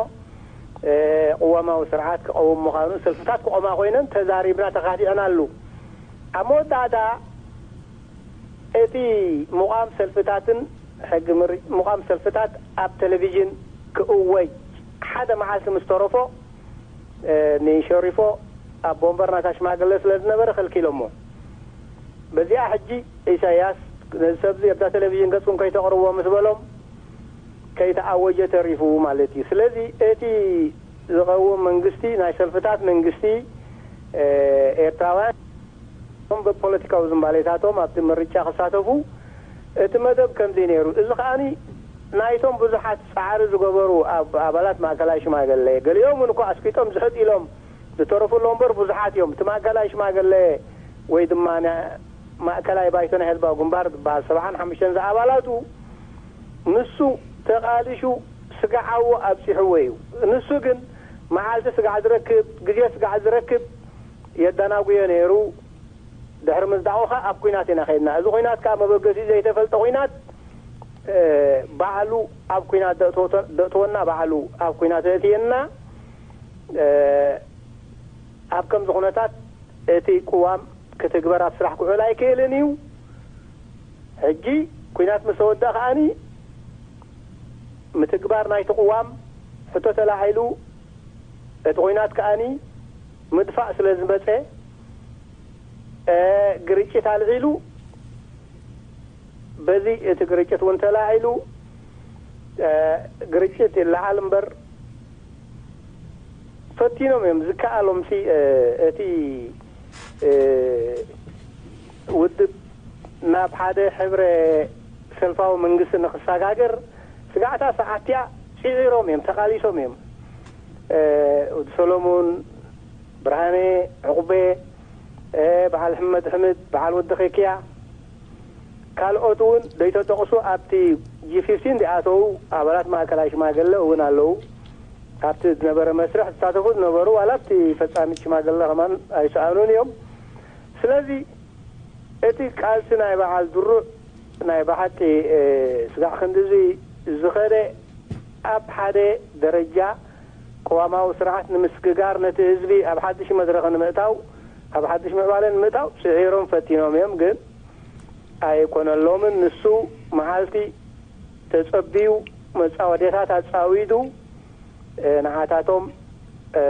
ቅዋማዊ ስርዓት ክቐውም ምዃኑ፣ ሰልፍታት ክቖማ ኮይነን ተዛሪብና፣ ተኻቲዕናሉ። ኣብ መወዳእታ እቲ ምቋም ሰልፍታትን ሕጊ ምር-፣ ምቋም ሰልፍታት ኣብ ቴሌቪዥን ክእወጅ ሓደ መዓልቲ ምስ ተረፎ፣ ንሸሪፎ ኣብ ወንበር ናታ ሽማግለ ስለ ዝነበረ ከልኪሎሞ። በዚኣ ሕጂ ኢሳያስ ነዚ ሰብዚ ኣብዛ ቴሌቪዥን ገጽኩም ከይተቕርብዎ ምስ በሎም ከይተኣወጀ ተሪፉ ማለት እዩ። ስለዚ እቲ ዝቐውም መንግስቲ፣ ናይ ሰልፍታት መንግስቲ፣ ኤርትራውያን እቶም ብፖለቲካዊ ዝንባሌታቶም ኣብቲ ምርጫ ክሳተፉ እቲ መደብ ከምዚ ነይሩ። እዚ ከኣኒ ናይቶም ብዙሓት ጻዕሪ ዝገበሩ ኣብ ኣባላት ማእከላይ ሽማግለ፣ ገሊኦም እውን እኳ ኣስቂጦም ዝሕጥ ኢሎም ዝተረፉ ኣሎ እምበር ብዙሓት እዮም። እቲ ማእከላይ ሽማግለ ወይ ድማ ና-፣ ማእከላይ ባይቶ ናይ ህዝባዊ ግንባር ዝበሃል ሰብዓን ሓሙሽተን ዝኣባላቱ ንሱ ተቓሊሹ ስጋዓዎ ኣብጺሕዎ እዩ። ንሱ ግን መዓልቲ ስጋዕ ዝረክብ፣ ግዜ ስጋዕ ዝረክብ የዳናጉዮ ነይሩ። ድሕሪ ምዝዳቑ ኸኣ ኣብ ኲናት ኢና ኸይድና። እዚ ኲናት ከኣ መበገሲኡ ዘይተፈልጠ ኲናት፣ እ፣ ባዕሉ ኣብ ኲናት ደእትወቶ-፣ ደእትወና፣ ባዕሉ ኣብ ኲናት የእትየና። እ፣ ኣብ ከምዚ ኩነታት እቲ ቅዋም ክትግበር ኣብ ስራሕ ክውዕል ኣይክእልን እዩ። ሕጂ ኲናት ምስ ተወድኣ ከኣኒ ምትግባር ናይቲ ቅዋም ሕቶ ተላዒሉ፣ እቲ ኲናት ከኣኒ ምድፋእ ስለ ዝመጸ፣ እ፣ ግርጭት ኣልዒሉ፣ በዚ እቲ ግርጭት እውን ተላዒሉ፣ እ፣ ግርጭት ይለዓል እምበር ፈቲኖም እዮም ዝከኣሎም ሲ፣ እ፣ እቲ፣ እ፣ ውድብ ናብ ሓደ ሕብረ ሰልፋዊ መንግስቲ ንኽሰጋገር ስጋዕታ ሰዓት እቲኣ ጽዒሮም እዮም፣ ተቓሊሶም እዮም። እ፣ ወዲ ሰሎሙን፣ ብርሃነ፣ ዕቑቤ፣ እ፣ በዓል ሕመድ ሕምድ፣ በዓል ወዲ ኸኪያ፣ ካልኦት እውን ደይተጠቕሱ ኣብቲ ጂ ፊፍቲን ዝኣተዉ ኣባላት ማእከላይ ሽማግለ እውን ኣለዉ። ኣብቲ ዝነበረ መስርሕ ዝሳተፉ ዝነበሩ ዋላ ኣብቲ ፈጻሚት ሽማግለ ከማን ኣይሰኣኑን እዮም። ስለዚ እቲ ቃልሲ ናይ በዓል ድሩዕ ናይ ብሓቂ፣ እ፣ ስጋዕ ክንድዚ ዝኸደ ኣብ ሓደ ደረጃ ቅዋማዊ ስርዓት ንምስግጋር ነቲ ህዝቢ ኣብ ሓድሽ መድረኽ ንምእታው ኣብ ሓድሽ ምዕባለ ንምእታው ጽዒሮም ፈቲኖም እዮም። ግን ኣይኮነሎምን። ንሱ መዓልቲ ተጸብዩ መጻወዴታት ኣጻዊዱ፣ እ፣ ንዓታቶም፣ እ፣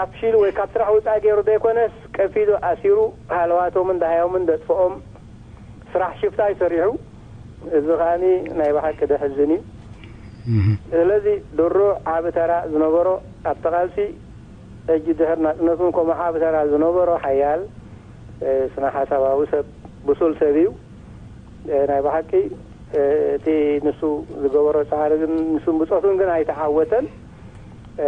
ኣፍሺሉ ወይ ካብ ስራሕ ውጻእ ገይሩ ዘይኮነስ ቀፊዱ ኣሲሩ ሃለዋቶምን ደሃዮምን ደጥፍኦም ስራሕ ሽፍታ እዩ ሰሪሑ። እዚ ከኣኒ ናይ ብሓቂ ደሕዝን እዩ። እህ። ስለዚ ድሩዕ ዓቢ ተራ ዝነበሮ ኣብቲ ቃልሲ፣ ሕጂ ድሕሪ ናጽነት እውን ከምኡ ዓቢ ተራ ዝነበሮ ሓያል፣ እ፣ ስነ ሓሳባዊ ሰብ፣ ብሱል ሰብ እዩ። እ፣ ናይ ብሓቂ፣ እ፣ እቲ ንሱ ዝገበሮ ጻዕሪ ግን፣ ንሱን ብጾቱን ግን ኣይተዓወተን። እ፣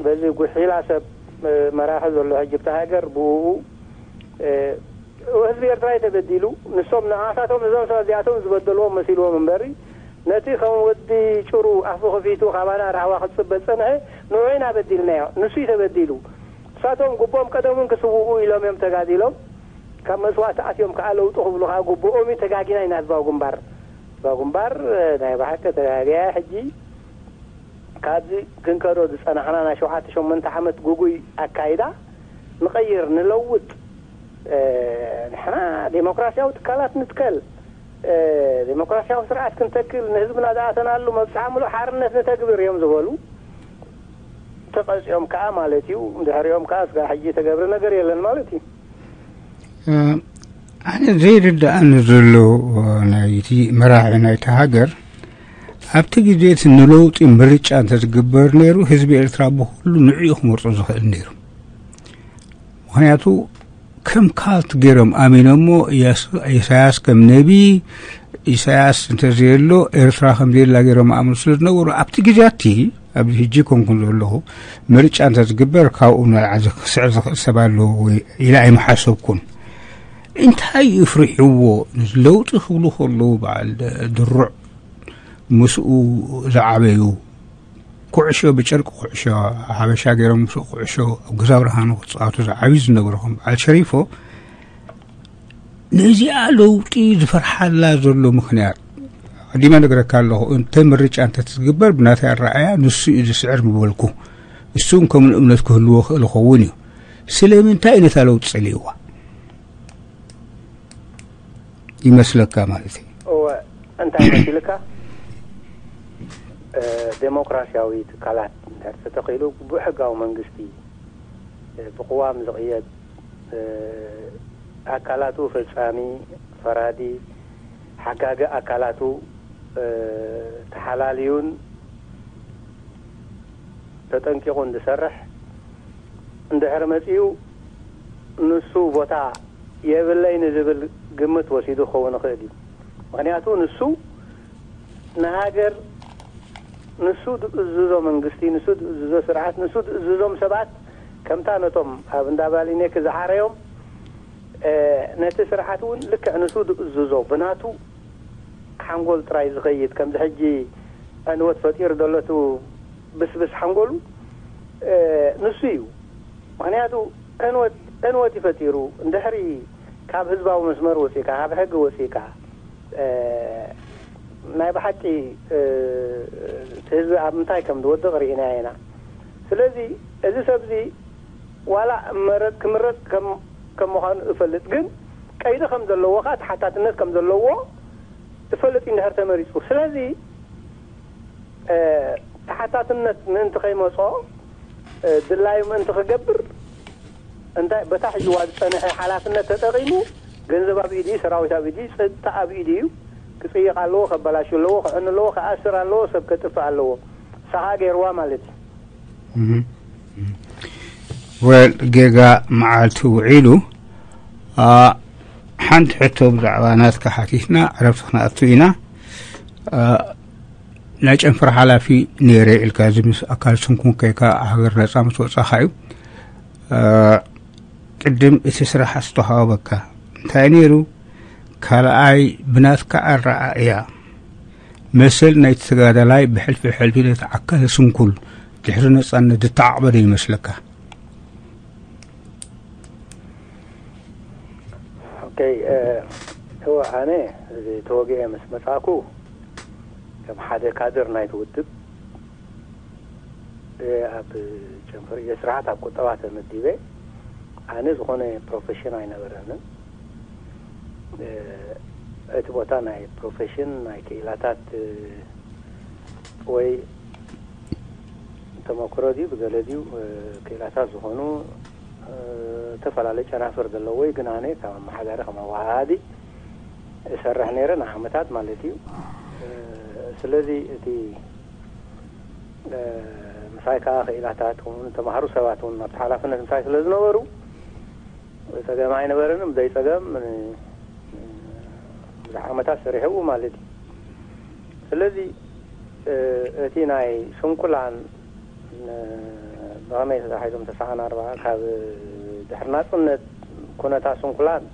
በዚ ጉሒላ ሰብ፣ እ፣ መራሒ ዘሎ ሕጂ ብታ ሃገር ብኡ፣ እ፣ ህዝቢ ኤርትራ እዩ ተበዲሉ። ንሶም ንኣሳቶም እዞም ሰባት እዚኣቶም ዝበደልዎም መሲልዎም እምበሪ፣ ነቲ ከም ወዲ ጭሩ ኣፉ ከፊቱ ካባና ራህዋ ክጽበ ዝጸንሐ ንዑ ኢና በዲልናዮ። ንሱ እዩ ተበዲሉ። ንሳቶም ግቦም ቀደሙን ክስውኡ ኢሎም እዮም ተጋዲሎም። ካብ መስዋእቲ ኣትዮም ከኣ ለውጢ ክብሉ ከኣ ግብኦም እዩ። ተጋጊና ኢና ህዝባዊ ግንባር። ህዝባዊ ግንባር፣ እ፣ ናይ ብሓቂ ተጋግያ ሕጂ ካብዚ ክንከዶ ዝጸናሕና ናይ ሸውዓተ ሸሞንተ ዓመት ግጉይ ኣካይዳ ንቐይር፣ ንለውጥ፣ እ፣ ንሕና ዴሞክራሲያዊ ትካላት ንትከል፣ እ፣ ዴሞክራሲያዊ ስርዓት ክንተክል፣ ንህዝብና ዝኣተናሉ መብጽዓ ምሉእ ሓርነት ንተግብር እዮም ዝበሉ። ተቐጺኦም ከኣ ማለት እዩ። ድሕሪኦም ከኣ ስጋዕ ሕጂ ተገብረ ነገር የለን ማለት እዩ። እ፣ ኣነ ዘይርድኣኒ ዘሎ ናይቲ መራሒ ናይቲ ሃገር፣ ኣብቲ ግዜ እቲ ንለውጢ ምርጫ እንተዝግበር ነይሩ፣ ህዝቢ ኤርትራ ብኹሉ ንዕኡ ክመርጾ ዝኽእል ነይሩ። ምኽንያቱ ከም ካልት ገይሮም ኣሚኖሞ፣ ኢያስ-፣ ኢሳያስ ከም ነቢ፣ ኢሳያስ እንተዘየሎ ኤርትራ ከም ዘየላ ገይሮም ኣምኑ ስለ ዝነበሩ፣ ኣብቲ ግዜያቲ፣ ኣብዚ ሕጂ ኮንኩን ዘለኹ፣ ምርጫ እንተ ዝግበር ካብኡ ንላዕሊ ክስዕር ዝኽእል ሰብ ኣሎ ወይ ኢለ ኣይምሓሰብኩን። እንታይ እዩ ፍሪሕዎ? ለውጢ ክብሉ ከለዉ በዓል ድሩዕ ምስኡ ዝዓበዩ፣ ኩዕሾ ብጨርቂ ኩዕሾ ሓበሻ ገይሮም ምስኡ ኩዕሾ ኣብ ገዛ ብርሃኑ ክጻወቱ ዝዓብዩ ዝነበሩ ከም በዓል ሸሪፎ፣ ነዚኣ ለውጢ ዝፈርሓላ ዘሎ ምኽንያት ኣዲመ ነግረካ ኣለኹ። እንተ ምርጫ እንተ ትግበር ብናተይ ኣረኣእያ ንሱ እዩ ዝስዕር ምበልኩ። እሱ እውን ከም እምነት ክህልዎ ክእል ይኸውን እዩ። ስለምንታይ እዩ ነታ ለውጢ ጸሊእዋ ይመስለካ ማለት እዩ? እወ፣ እንታይ መሲልካ? እ፣ ዴሞክራሲያዊ ትካላት እንድሕር ተተኺሉ፣ ብሕጋዊ መንግስቲ፣ እ፣ ብቅዋም ዝቕየድ፣ እ፣ ኣካላቱ ፈጻሚ፣ ፈራዲ፣ ሓጋጊ ኣካላቱ፣ እ፣ ተሓላልዩን ተጠንቂቑ እንድሰርሕ እንድሕር መጺኡ፣ ንሱ ቦታ የብለይ ንዝብል ግምት ወሲዱ ክኸውን ይኽእል እዩ። ምኽንያቱ ንሱ ንሃገር፣ ንሱ ዝእዝዞ መንግስቲ፣ ንሱ ዝእዝዞ ስርዓት፣ ንሱ ዝእዝዞም ሰባት፣ ከምታ ነቶም ኣብ እንዳ ባሊኔክ ዝዓረዮም፣ እ፣ ነቲ ስርዓት እውን ልክዕ ንሱ ዝእዝዞ፣ ብናቱ ሓንጎል ጥራይ ዝኸይድ፣ ከምዚ ሕጂ ዕንወት ፈጢሩ ዘሎ እቲ ብስብስ ሓንጎሉ፣ እ፣ ንሱ እዩ። ምኽንያቱ ዕንወት፣ ዕንወት እዩ ፈጢሩ። እንድሕሪ ካብ ህዝባዊ መስመር ወፂእካ፣ ካብ ሕጊ ወፂእካ፣ እ፣ ናይ ብሓቂ፣ እ፣ እቲ ህዝቢ ኣብ ምንታይ ከም ዝወድቕ ርኢናዮ ኢና። ስለዚ እዚ ሰብ እዚ ዋላ መረጽ፣ ክምረጽ ከም፣ ከም ምዃኑ እፈልጥ፣ ግን ቀይዲ ከም ዘለዎ፣ ከዓ ተሓታትነት ከም ዘለዎ እፈልጥ እዩ እንድሕር ተመሪጹ። ስለዚ፣ እ፣ ተሓታትነት ምእንቲ ከይመጾ፣ እ፣ ድላዩ ምእንቲ ክገብር፣ እንታይ በታ ሕጂ እዋን ዝጸንሐ ሓላፍነት ተጠቒሙ፣ ገንዘብ ኣብ ኢዱ እዩ፣ ሰራዊት ኣብ ኢዱ እዩ፣ ጸጥታ ኣብ ኢዱ እዩ። ክጽይቕ ኣለዎ፣ ከበላሹ ኣለዎ፣ ክዕኑ ኣለዎ፣ ክኣስር ኣለዎ፣ ሰብ ከጥፍእ ኣለዎ። ንሳ ኸኣ ገይርዋ ማለት እዩ። እህ። እህ። ወል ጌጋ መዓልቲ ውዒሉ፣ አ፣ ሓንቲ ሕቶ ብዛዕባ ናትካ ሓቲትና ዕረፍቲ ክንኣቱ ኢና። አ፣ ናይ ጨንፈር ሓላፊ ነይረ ኢልካ፣ እዚ ምስ ኣካል ስንኩን ከይካ ሃገር ነጻ ምስ ወጻኻ እዩ። አ፣ ቅድም እቲ ስራሕ ዝተዋሃበካ እንታይ ነይሩ? ካልኣይ፣ ብናትካ ኣረኣእያ፣ መሰል ናይቲ ተጋዳላይ ብሕልፊ ሕልፊ ነቲ ዓካል ስንኩል ድሕሪ ነጻነት ዝተዓቕበ ዶ ይመስለካ? ኦኬ፣ እ፣ እወ፣ ኣነ እዚ ተወጊኤ ምስ መጻእኩ፣ ከም ሓደ ካድር ናይቲ ውድብ፣ እ፣ ኣብ ጨንፈር እየ ስርዓት ኣብ ቁጠባ ተመዲበ። ኣነ ዝኾነ ፕሮፌሽን ኣይነበረንን። እ፣ እቲ ቦታ ናይ ፕሮፌሽን፣ ናይ ክኢላታት፣ እ፣ ወይ ተመክሮ ድዩ፣ ብገለ ድዩ፣ እ፣ ክኢላታት ዝኾኑ፣ እ፣ ዝተፈላለዩ ጨናፍር ዘለዎ እዩ። ግን ኣነ ከም ኣመሓዳሪ፣ ከም ኣወሃሃዲ እሰርሕ ነይረ ንዓመታት ማለት እዩ። እ፣ ስለዚ እቲ፣ እ፣ ምሳይ ከዓ ክኢላታት እውን ተማሃሩ ሰባት እውን ኣብቲ ሓላፍነት ምሳይ ስለ ዝነበሩ፣ ጸገም ኣይነበረንን። ብዘይ ጸገም ን-፣ ብዙሕ ዓመታት ሰሪሐ ማለት እዩ። ስለዚ፣ እ፣ እቲ ናይ ስንኩላን፣ እ፣ ብኸመይ ተታሒዞም ተስዓን ኣርባዓ ካብ ድሕሪ ናጽነት ኩነታት ስንኩላን፣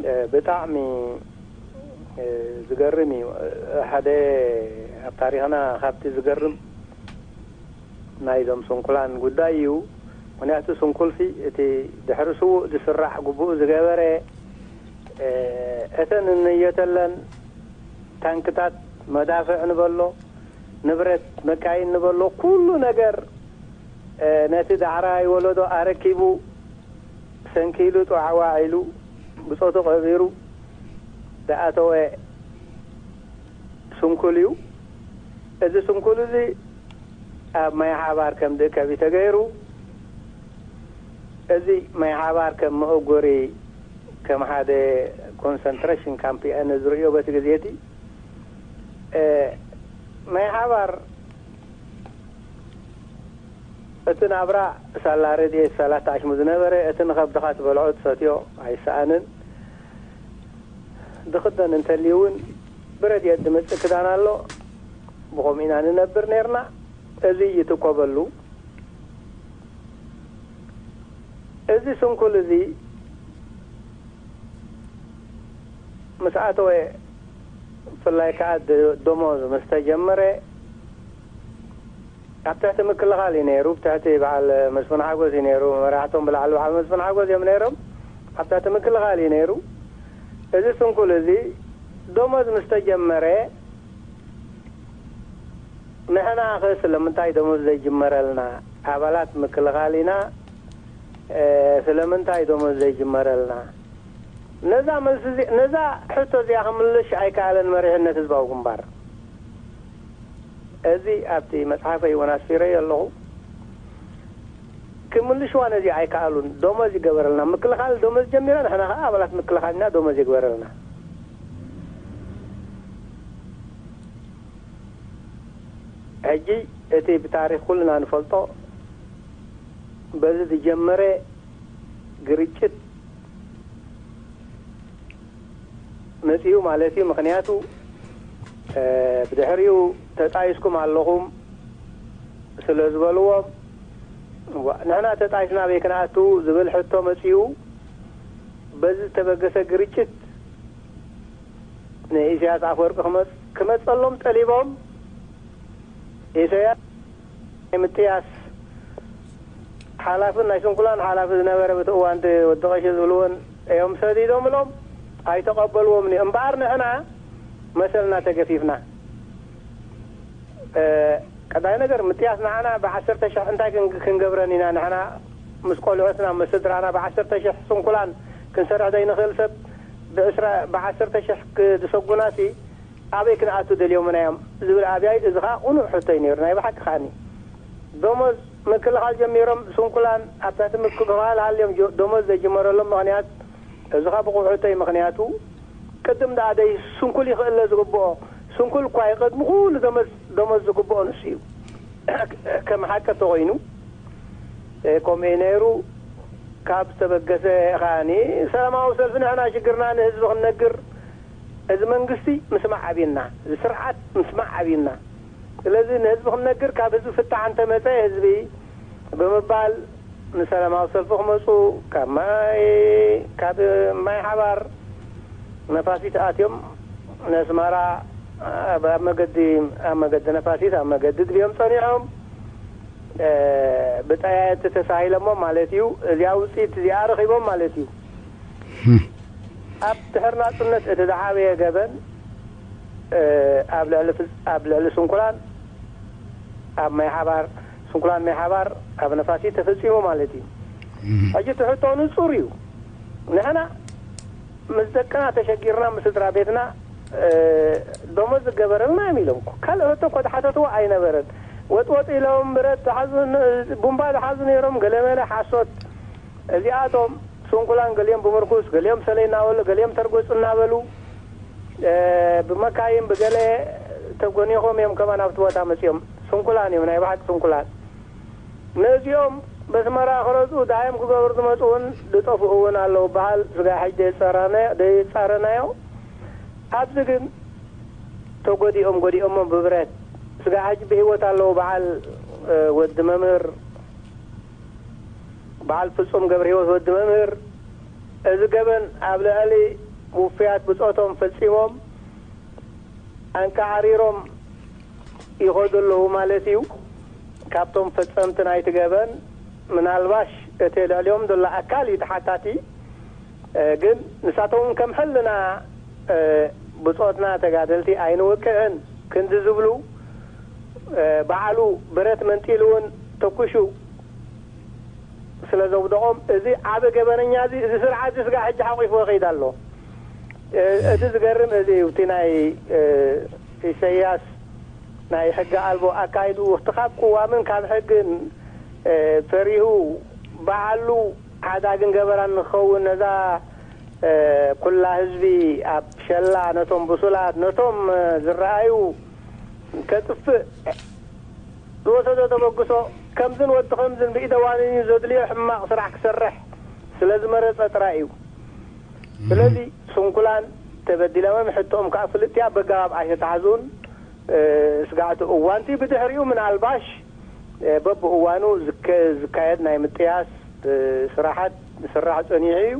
እ፣ ብጣዕሚ፣ እ፣ ዝገርም እዩ። ሓደ ኣብ ታሪኽና ካብቲ ዝገርም ናይዞም ስንኩላን ጉዳይ እዩ። ምኽንያቱ ስንኩልሲ እቲ ድሕሪ ስዉእ ዝስራዕ ግቡኡ ዝገበረ፣ እ፣ እተን እንየተለን ታንክታት፣ መዳፍዕ ንበሎ፣ ንብረት መካይን ንበሎ፣ ኩሉ ነገር፣ እ፣ ነቲ ዳሕራይ ወለዶ ኣረኪቡ፣ ሰንኪሉ፣ ጧዕዋ ኢሉ፣ ብጾቱ ቀቢሩ ዝኣተወ ስንኩል እዩ። እዚ ስንኩል እዚ ኣብ ማይ ሓባር ከም ዝእከብ እዩ ተገይሩ። እዚ ማይ ሓባር ከም መእጎሪ፣ ከም ሓደ ኮንሰንትሬሽን ካምፕ እየ ኣነ ዝርእዮ በቲ ግዜ እቲ። እ፣ ማይ ሓባር እቲ ናብራ ሳላ ረድኤት፣ ሳላ ተዓሽሙ ዝነበረ፣ እቲ ንኸብድኻ ትበልዖ ትሰትዮ ኣይሰኣንን። ዝኽደን እንተልዩ እውን ብረድኤት ዝመጽእ ክዳን ኣሎ። ብኸምኡ ኢና ንነብር ነርና። እዚ እዩ ትኮበሉ። እዚ ስንኩል እዚ ምስ ኣተወ፣ ብፍላይ ከኣ ደ-፣ ደሞዝ ምስ ተጀመረ፣ ኣብ ትሕቲ ምክልኻል እዩ ነይሩ። ኣብ ትሕቲ በዓል መስፍን ሓጎስ እዩ ነይሩ። መራሕቶም ብላዕሊ በዓል መስፍን ሓጎስ እዮም ነይሮም። ኣብ ትሕቲ ምክልኻል እዩ ነይሩ። እዚ ስንኩል እዚ ደሞዝ ምስ ተጀመረ፣ ንሕና ኸ ስለምንታይ ደሞዝ ዘይጅመረልና? ኣባላት ምክልኻል ኢና፣ እ፣ ስለምንታይ ደሞዝ ዘይጅመረልና? ነዛ መልሲ እዚ፣ ነዛ ሕቶ እዚኣ ክምልሽ ኣይከኣለን መሪሕነት ህዝባዊ ግንባር። እዚ ኣብቲ መጽሓፈይ እውን ኣስፊረዮ ኣለኹ። ክምልሽዋ ነዚ ኣይከኣሉን። ደሞዝ ይገበረልና። ምክልኻል ደሞዝ ጀሚራ፣ ንሕና ኸዓ ኣባላት ምክልኻል ኢና፣ ደሞዝ ይግበረልና። ሕጂ እቲ ብታሪኽ ኩልና ንፈልጦ በዚ ዝጀመረ ግርጭት መጺኡ ማለት እዩ። ምኽንያቱ፣ እ፣ ብድሕሪኡ ተጣይስኩም ኣለኹም ስለ ዝበልዎም፣ ዋ፣ ንሕና ተጣይስና ኣበይ ክንኣቱ ዝብል ሕቶ መጺኡ። በዚ ዝተበገሰ ግርጭት ንኢሳያስ ኣፈወርቂ ክመጽ-፣ ክመጸሎም ጠሊቦም። ኢሳያስ ናይ ምጥያስ ሓላፍን ናይ ስንኩላን ሓላፊ ዝነበረ፣ በቲ እዋን እቲ ወዲ ቀሺ ዝብልዎን እዮም ሰዲዶምሎም። ኣይተቐበልዎምን እዩ። እምበኣር ንሕና መሰልና ተገፊፍና። እ፣ ቀዳይ ነገር ምጥያስ ንዓና ብዓሰርተ ሽሕ እንታይ ክን-፣ ክንገብረን ኢና? ንሕና ምስ ቆልዑትና፣ ምስ ስድራና ብዓሰርተ ሽሕ ስንኩላን ክንሰርሕ ዘይንኽእል ሰብ ብዕስራ፣ ብዓሰርተ ሽሕ ክድሰጉናሲ ኣበይ ክንኣቱ ደልዮምና እዮም ዝብል ኣብያይ፣ እዚ ኸኣ ቅኑዕ ሕቶይ ነይሩ። ናይ ብሓቂ ከኣኒ ደሞዝ ምክልኻል ጀሚሮም ስንኩላን ኣብታ ትምክልኻል ሃልዮም ጀ-፣ ደሞዝ ዘጅመረሎም ምኽንያት፣ እዚ ኸኣ ብቑዕ ሕቶይ። ምኽንያቱ ቅድም ደኣ ደይ ስንኩል ይኽእለ ዝግብኦ፣ ስንኩል እኳ እዩ ቅድሚ ኩሉ ደሞዝ፣ ደሞዝ ዝግብኦ ንሱ እዩ። ከም ሓቂ ተኾይኑ፣ እ፣ ከምኡ እዩ ነይሩ። ካብ ዝተበገሰ ከኣኒ ሰላማዊ ሰልፊ ንሕና ሽግርና ንህዝቢ ክንነግር፣ እዚ መንግስቲ ምስማዕ ኣብዩና፣ እዚ ስርዓት ምስማዕ ኣብዩና። ስለዚ ንህዝቢ ክንነግር፣ ካብ ህዝቢ ፍታሕ እንተመጸ ህዝቢ ብምባል ንሰላማዊ ሰልፊ ክመጹ ካብ ማይ፣ ካብ ማይ ሓባር ነፋሲት ኣትዮም ነስመራ ኣብ፣ ኣብ መገዲ፣ ኣብ መገዲ ነፋሲት፣ ኣብ መገዲ ድብዮም ጸኒሖም። እ፣ ብጠያየቲ ተሳሂለሞም ማለት እዩ። እዚኣ ውጽኢት እዚኣ ረኺቦም ማለት እዩ። ኣብ ድሕሪ ናጽነት እቲ ዝዓበየ ገበን፣ እ፣ ኣብ ልዕሊ ፍል-፣ ኣብ ልዕሊ ስንኩላን ኣብ ማይ ሓባር፣ ስንኩላን ማይ ሓባር ኣብ ነፋሲት ተፈጺሙ ማለት እዩ። ሕጂ እቲ ሕቶ ንጹር እዩ። ንሕና ምስ ደቅና ተሸጊርና፣ ምስ ስድራ ቤትና፣ እ፣ ደሞዝ ዝገበረልና እዮም ኢሎም። ካልእ ሕቶ እኮ ዝሓተትዎ ኣይነበረን። ወጥወጥ ኢሎም፣ ብረት ዝሓዙ፣ ቡምባ ዝሓዙ ነይሮም፣ ገለመለ ሓሶት። እዚኣቶም ስንኩላን፣ ገሊኦም ብምርኩስ፣ ገሊኦም ሰለይ እናበሉ፣ ገሊኦም ተርጎጽ እናበሉ፣ እ፣ ብመካይን ብገለ ተጎኒኾም እዮም ከማን ኣብቲ ቦታ መጺኦም። ስንኩላን እዮም፣ ናይ ብሓቂ ስንኩላን። ነዚኦም በስመራ ክረዝኡ ደሃዮም ክገብሩ ዝመጹ እውን ዝጠፍኡ እውን ኣለዉ በሃል። ስጋ ሕጂ ደይጻረናዮ፣ ደይጻረናዮ። ኣብዚ ግን ተጎዲኦም፣ ጎዲኦሞም ብብረት። ስጋ ሕጂ ብህይወት ኣለዉ በዓል፣ እ፣ ወዲ መምህር፣ በዓል ፍጹም ገብረ ህይወት ወዲ መምህር። እዚ ገበን ኣብ ልዕሊ ውፉያት ብጾቶም ፈጺሞም ኣንቃዕሪሮም ይኸዱ ኣለዉ ማለት እዩ። ካብቶም ፈጸምቲ ናይቲ ገበን ምናልባሽ እቲ ልዕሊኦም ዘሎ ኣካል እዩ ተሓታቲ። እ፣ ግን ንሳቶም እውን ከም ሕልና፣ እ፣ ብጾትና ተጋደልቲ ኣይንወቅዕን ክንዲ ዝብሉ፣ እ፣ በዓሉ ብረት መንጢሉ እውን ተኩሹ ስለ ዘውደቖም፣ እዚ ዓቢ ገበነኛ እዚ፣ እዚ ስርዓት እዚ ስጋዕ ሕጂ ሓቂፍዎ ይኸይድ ኣሎ። እ፣ እቲ ዝገርም እዚ እዩ። እቲ ናይ፣ እ፣ ኢሰያስ ናይ ሕጊ ኣልቦ ኣካይዱ፣ እቲ ካብ ቅዋምን ካብ ሕግን፣ እ፣ ፈሪሁ፣ ባዕሉ ሓዳግን ገበራን ንክኸውን፣ ነዛ፣ እ፣ ኩላ ህዝቢ ኣብ ሸላ፣ ነቶም ብሱላት፣ ነቶም፣ እ፣ ዝረኣዩ ከጥፍእ ዝወሰዶ ተበግሶ፣ ከምዝን ወዲ ከምዝን ብኢደ ዋኒን እዩ ዘድልዮ ሕማቕ ስራሕ ክሰርሕ ስለ ዝመረጸ ጥራይ እዩ። ስለዚ ስንኩላን ተበዲሎም፣ ሕቶኦም ከኣ ፍልጥቲ ኣብ በጋባብ ኣይተታሕዙን። እ፣ ስጋዕቲ እዋንቲ ብድሕሪኡ ምናልባሽ፣ እ፣ በብእዋኑ ዝከ-፣ ዝካየድ ናይ ምጥያስ፣ እ፣ ስራሓት ዝስራሕ ጸኒሑ እዩ።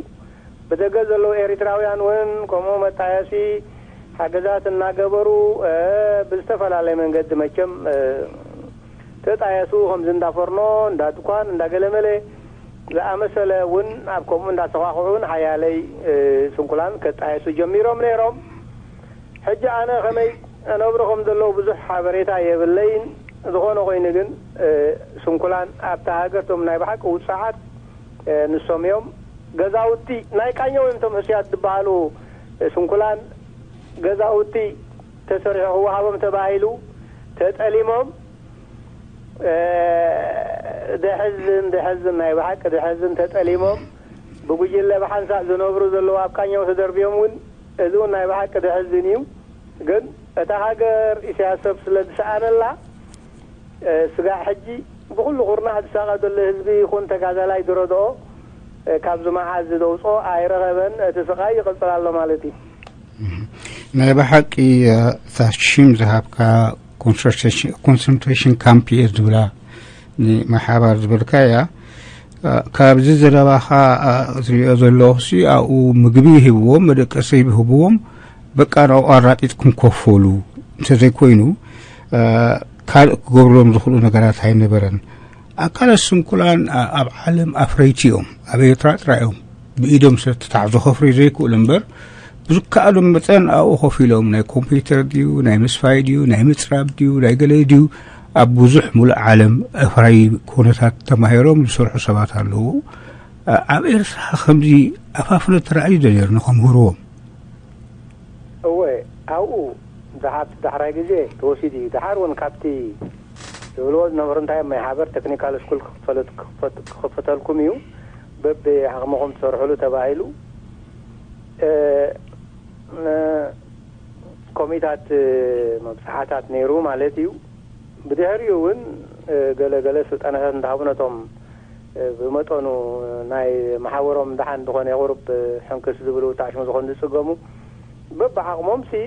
ብደገ ዘለዉ ኤሪትራውያን እውን ከምኡ መጣየሲ ሓገዛት እናገበሩ፣ እ፣ ብዝተፈላለየ መንገዲ መቸም፣ እ፣ ተጣየሱ። ከምዚ እንዳ ፎርኖ፣ እንዳ ድኳን፣ እንዳ ገለመለ ዝኣመሰለ እውን ኣብ ከምኡ እንዳተኳኽዑ እውን ሓያለይ፣ እ፣ ስንኩላን ከጣየሱ ጀሚሮም ነይሮም። ሕጂ ኣነ ከመይ እነብሩ ከም ዘለዉ ብዙሕ ሓበሬታ የብለይን። ዝኾነ ኮይኑ ግን፣ እ፣ ስንኩላን ኣብታ ሃገር እቶም ናይ ብሓቂ ውጹዓት፣ እ፣ ንሶም እዮም። ገዛውቲ ናይ ቃኘው እዮም እቶም ህሱያት ዝበሃሉ፣ እ፣ ስንኩላን ገዛውቲ ተሰሪሑ ክወሃቦም ተባሂሉ ተጠሊሞም፣ እ፣ ደሕዝን፣ ደሕዝን፣ ናይ ብሓቂ ደሕዝን፣ ተጠሊሞም ብጉጅለ ብሓንሳእ ዝነብሩ ዘለዉ ኣብ ቃኘው ተደርብዮም እውን፣ እዚ እውን ናይ ብሓቂ ደሕዝን እዩ። ግን እታ ሃገር ኢሳያስ ሰብ ስለ ዝሰኣነላ፣ ስጋዕ ሕጂ ብኹሉ ኩርናዕ ዝሳቐ ዘሎ ህዝቢ ይኹን ተጋዳላይ ዝረድኦ ካብዚ መዓዝ ደውፅኦ ኣይረኸበን። እቲ ስቓይ ይቕፅል ኣሎ ማለት እዩ። ናይ ብሓቂ እታ ሽም ዝሃብካ ኮንሰንትሬሽን ካምፕ እየ ዝብላ ንማሓባር ዝበልካ እያ። ካብዚ ዘረባኻ ዝሪኦ ዘለኹ ሲ ኣብኡ ምግቢ ይህብዎም፣ መደቀሲ ይህብዎም፣ በቃ ናብኡ ኣራጢጥኩም ኮፈሉ እንተዘይኮይኑ ካልእ ክገብርሎም ዝኽእሉ ነገራት ኣይነበረን። ኣካለ ስንኩላን ኣብ ዓለም ኣፍረይቲ እዮም። ኣብ ኤርትራ ጥራይ እዮም ብኢዶም ዝተታሕዙ ከፍርዩ ዘይክእሉ እምበር፣ ብዝከኣሉ መጠን ኣብኡ ኮፍ ኢሎም ናይ ኮምፒውተር ድዩ፣ ናይ ምስፋይ ድዩ፣ ናይ ምጽራብ ድዩ፣ ናይ ገለ ድዩ፣ ኣብ ብዙሕ ሙሉእ ዓለም ኣፍራዪ ኩነታት ተማሂሮም ዝሰርሑ ሰባት ኣለዉ። ኣብ ኤርትራ ከምዚ ኣፋፍለ ተራእዩ ዶ ነይሩ ንኸምህርዎም? እወ፣ ኣብኡ ዝሓት ዳሕራይ ግዜ ተወሲዱ እዩ። ድሓር እውን ካብቲ ዝብልዎ ዝነበሩ እንታይ ማይ ሓበር ቴክኒካል ስኩል ክኽፈተልኩም እዩ፣ በቢ ዓቕምኹም ትሰርሕሉ ተባሂሉ። ኮሚታት መብፅሓታት ነይሩ ማለት እዩ። ብድሕሪኡ እውን ገለ ገለ ስልጠናታት እንዳሃቡ ነቶም ብመጠኑ ናይ መሓወሮም ደሓን ዝኾነ የቑርብ ሕንክስ ዝብሉ ታሽሙ ዝኾኑ ዝፅገሙ በብዓቕሞም ሲ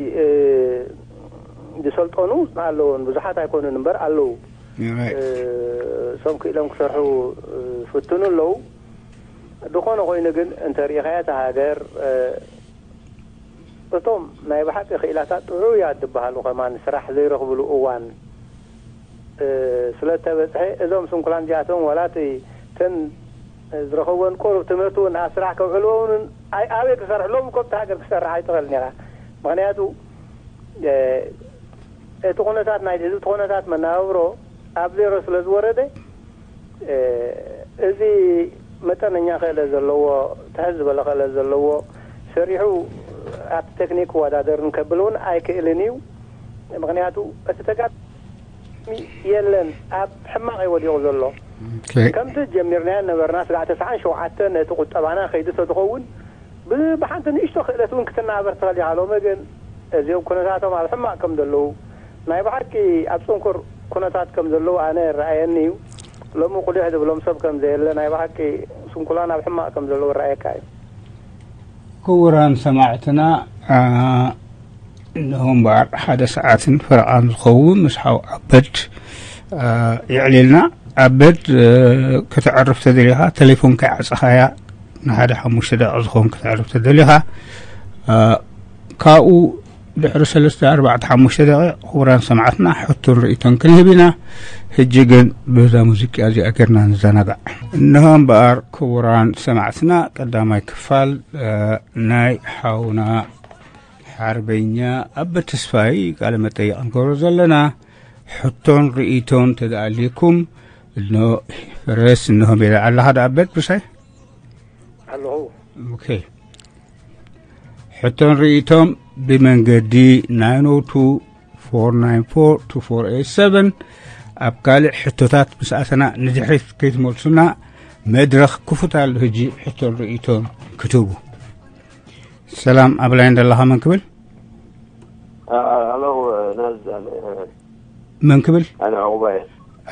ዝሰልጠኑ ኣለውን። ብዙሓት ኣይኮኑን እምበር ኣለዉ። እሶም ክኢሎም ክሰርሑ ፍትኑ ኣለዉ። ዝኾነ ኮይኑ ግን እንተሪኢኻያ እታ ሃገር እቶም ናይ ብሓቂ ክኢላታት ጥዑያት ዝበሃሉ ከማን ስራሕ ዘይረኽብሉ እዋን ስለተበፅሐ እዞም ስንኩላን እዚኣቶም ዋላ እቲ ተን ዝረኸብወን ቁሩብ ትምህርቲ እውን ኣብ ስራሕ ከውዕልዎ እውን ኣይ ኣበይ ክሰርሕ ሎም እኮ ኣብቲ ሃገር ክሰርሕ ኣይትኽእልን ኢኻ። ምክንያቱ እቲ ኩነታት ናይ ህዝቢ እቲ ኩነታት መናብሮ ኣብ ዜሮ ስለ ዝወረደ እዚ መጠነኛ ክእለት ዘለዎ ትሕት ዝበለ ክእለት ዘለዎ ሰሪሑ ኣብቲ ቴክኒክ ክወዳደርን ከብል እውን ኣይክእልን እዩ። ምክንያቱ እቲ ተጋጣሚ የለን ኣብ ሕማቕ እዩ ወዲቑ ዘሎ። ከምቲ ጀሚርናዮ ነበርና ስጋዕ ተስዓን ሸውዓተን እቲ ቁጠባና ከይዱ ተዝኸውን ብሓንቲ ንእሽቶ ክእለት እውን ክትናበር ትኽእል ኢኻ። ሎሚ ግን እዚኦም ኩነታቶም ኣብ ሕማቕ ከም ዘለዉ ናይ ብሓቂ ኣብ ፅንኩር ኩነታት ከም ዘለዉ ኣነ ይረኣየኒ እዩ። ሎሚ ቁሊሕ ዝብሎም ሰብ ከም ዘየለ ናይ ብሓቂ ስንኩላን ኣብ ሕማቕ ከም ዘለዉ ይረኣየካ እዩ። ክቡራን ሰማዕትና እንሆ እምበኣር ሓደ ሰዓትን ፈረቓን ዝኸውን ምስ ሓው ኣበድ የዕሊልና። ኣበድ ከተዕርፍ ተደሊኻ ተሌፎን ከይዓፀኻያ ንሓደ ሓሙሽተ ደቂቕ ዝኸውን ከተዕርፍ ተደሊኻ ካብኡ ድሕሪ ሰለስተ ኣርባዕተ ሓሙሽተ ደቂቕ ክቡራን ሰማዕትና ሕቶን ርእይቶን ክንህብ ኢና። ሕጂ ግን ብዛ ሙዚቃ እዚኣ ጌርና ንዘናጋዕ። እንሆ እምበኣር ክቡራን ሰማዕትና ቀዳማይ ክፋል ናይ ሓውና ሓርበኛ ኣበ ተስፋይ ቃለ መጠይቕ ንገብሮ ዘለና ሕቶን ርእይቶን ተደኣልየኩም እኖ ፈረስ እኖ ሜዳ ኣለኻ ዶ ኣበድ ብሳይ? ኣለኹ። ኦኬ። ሕቶን ርእይቶም ብመንገዲ ናይኖቱ ፎር ናይን ፎር ቱ ፎር ኤይት ሰቨን ኣብ ካልእ ሕቶታት ምስ ኣተና ንድሕሪት ከይትመልሱና መድረኽ ክፉት ኣሎ። ሕጂ ሕቶን ርእይቶን ክትህቡ። ሰላም ኣብ ላይን ደለኻ መን ክብል? ኣሎ ናዝ መን ክብል? ኣነ ዕቑባይ።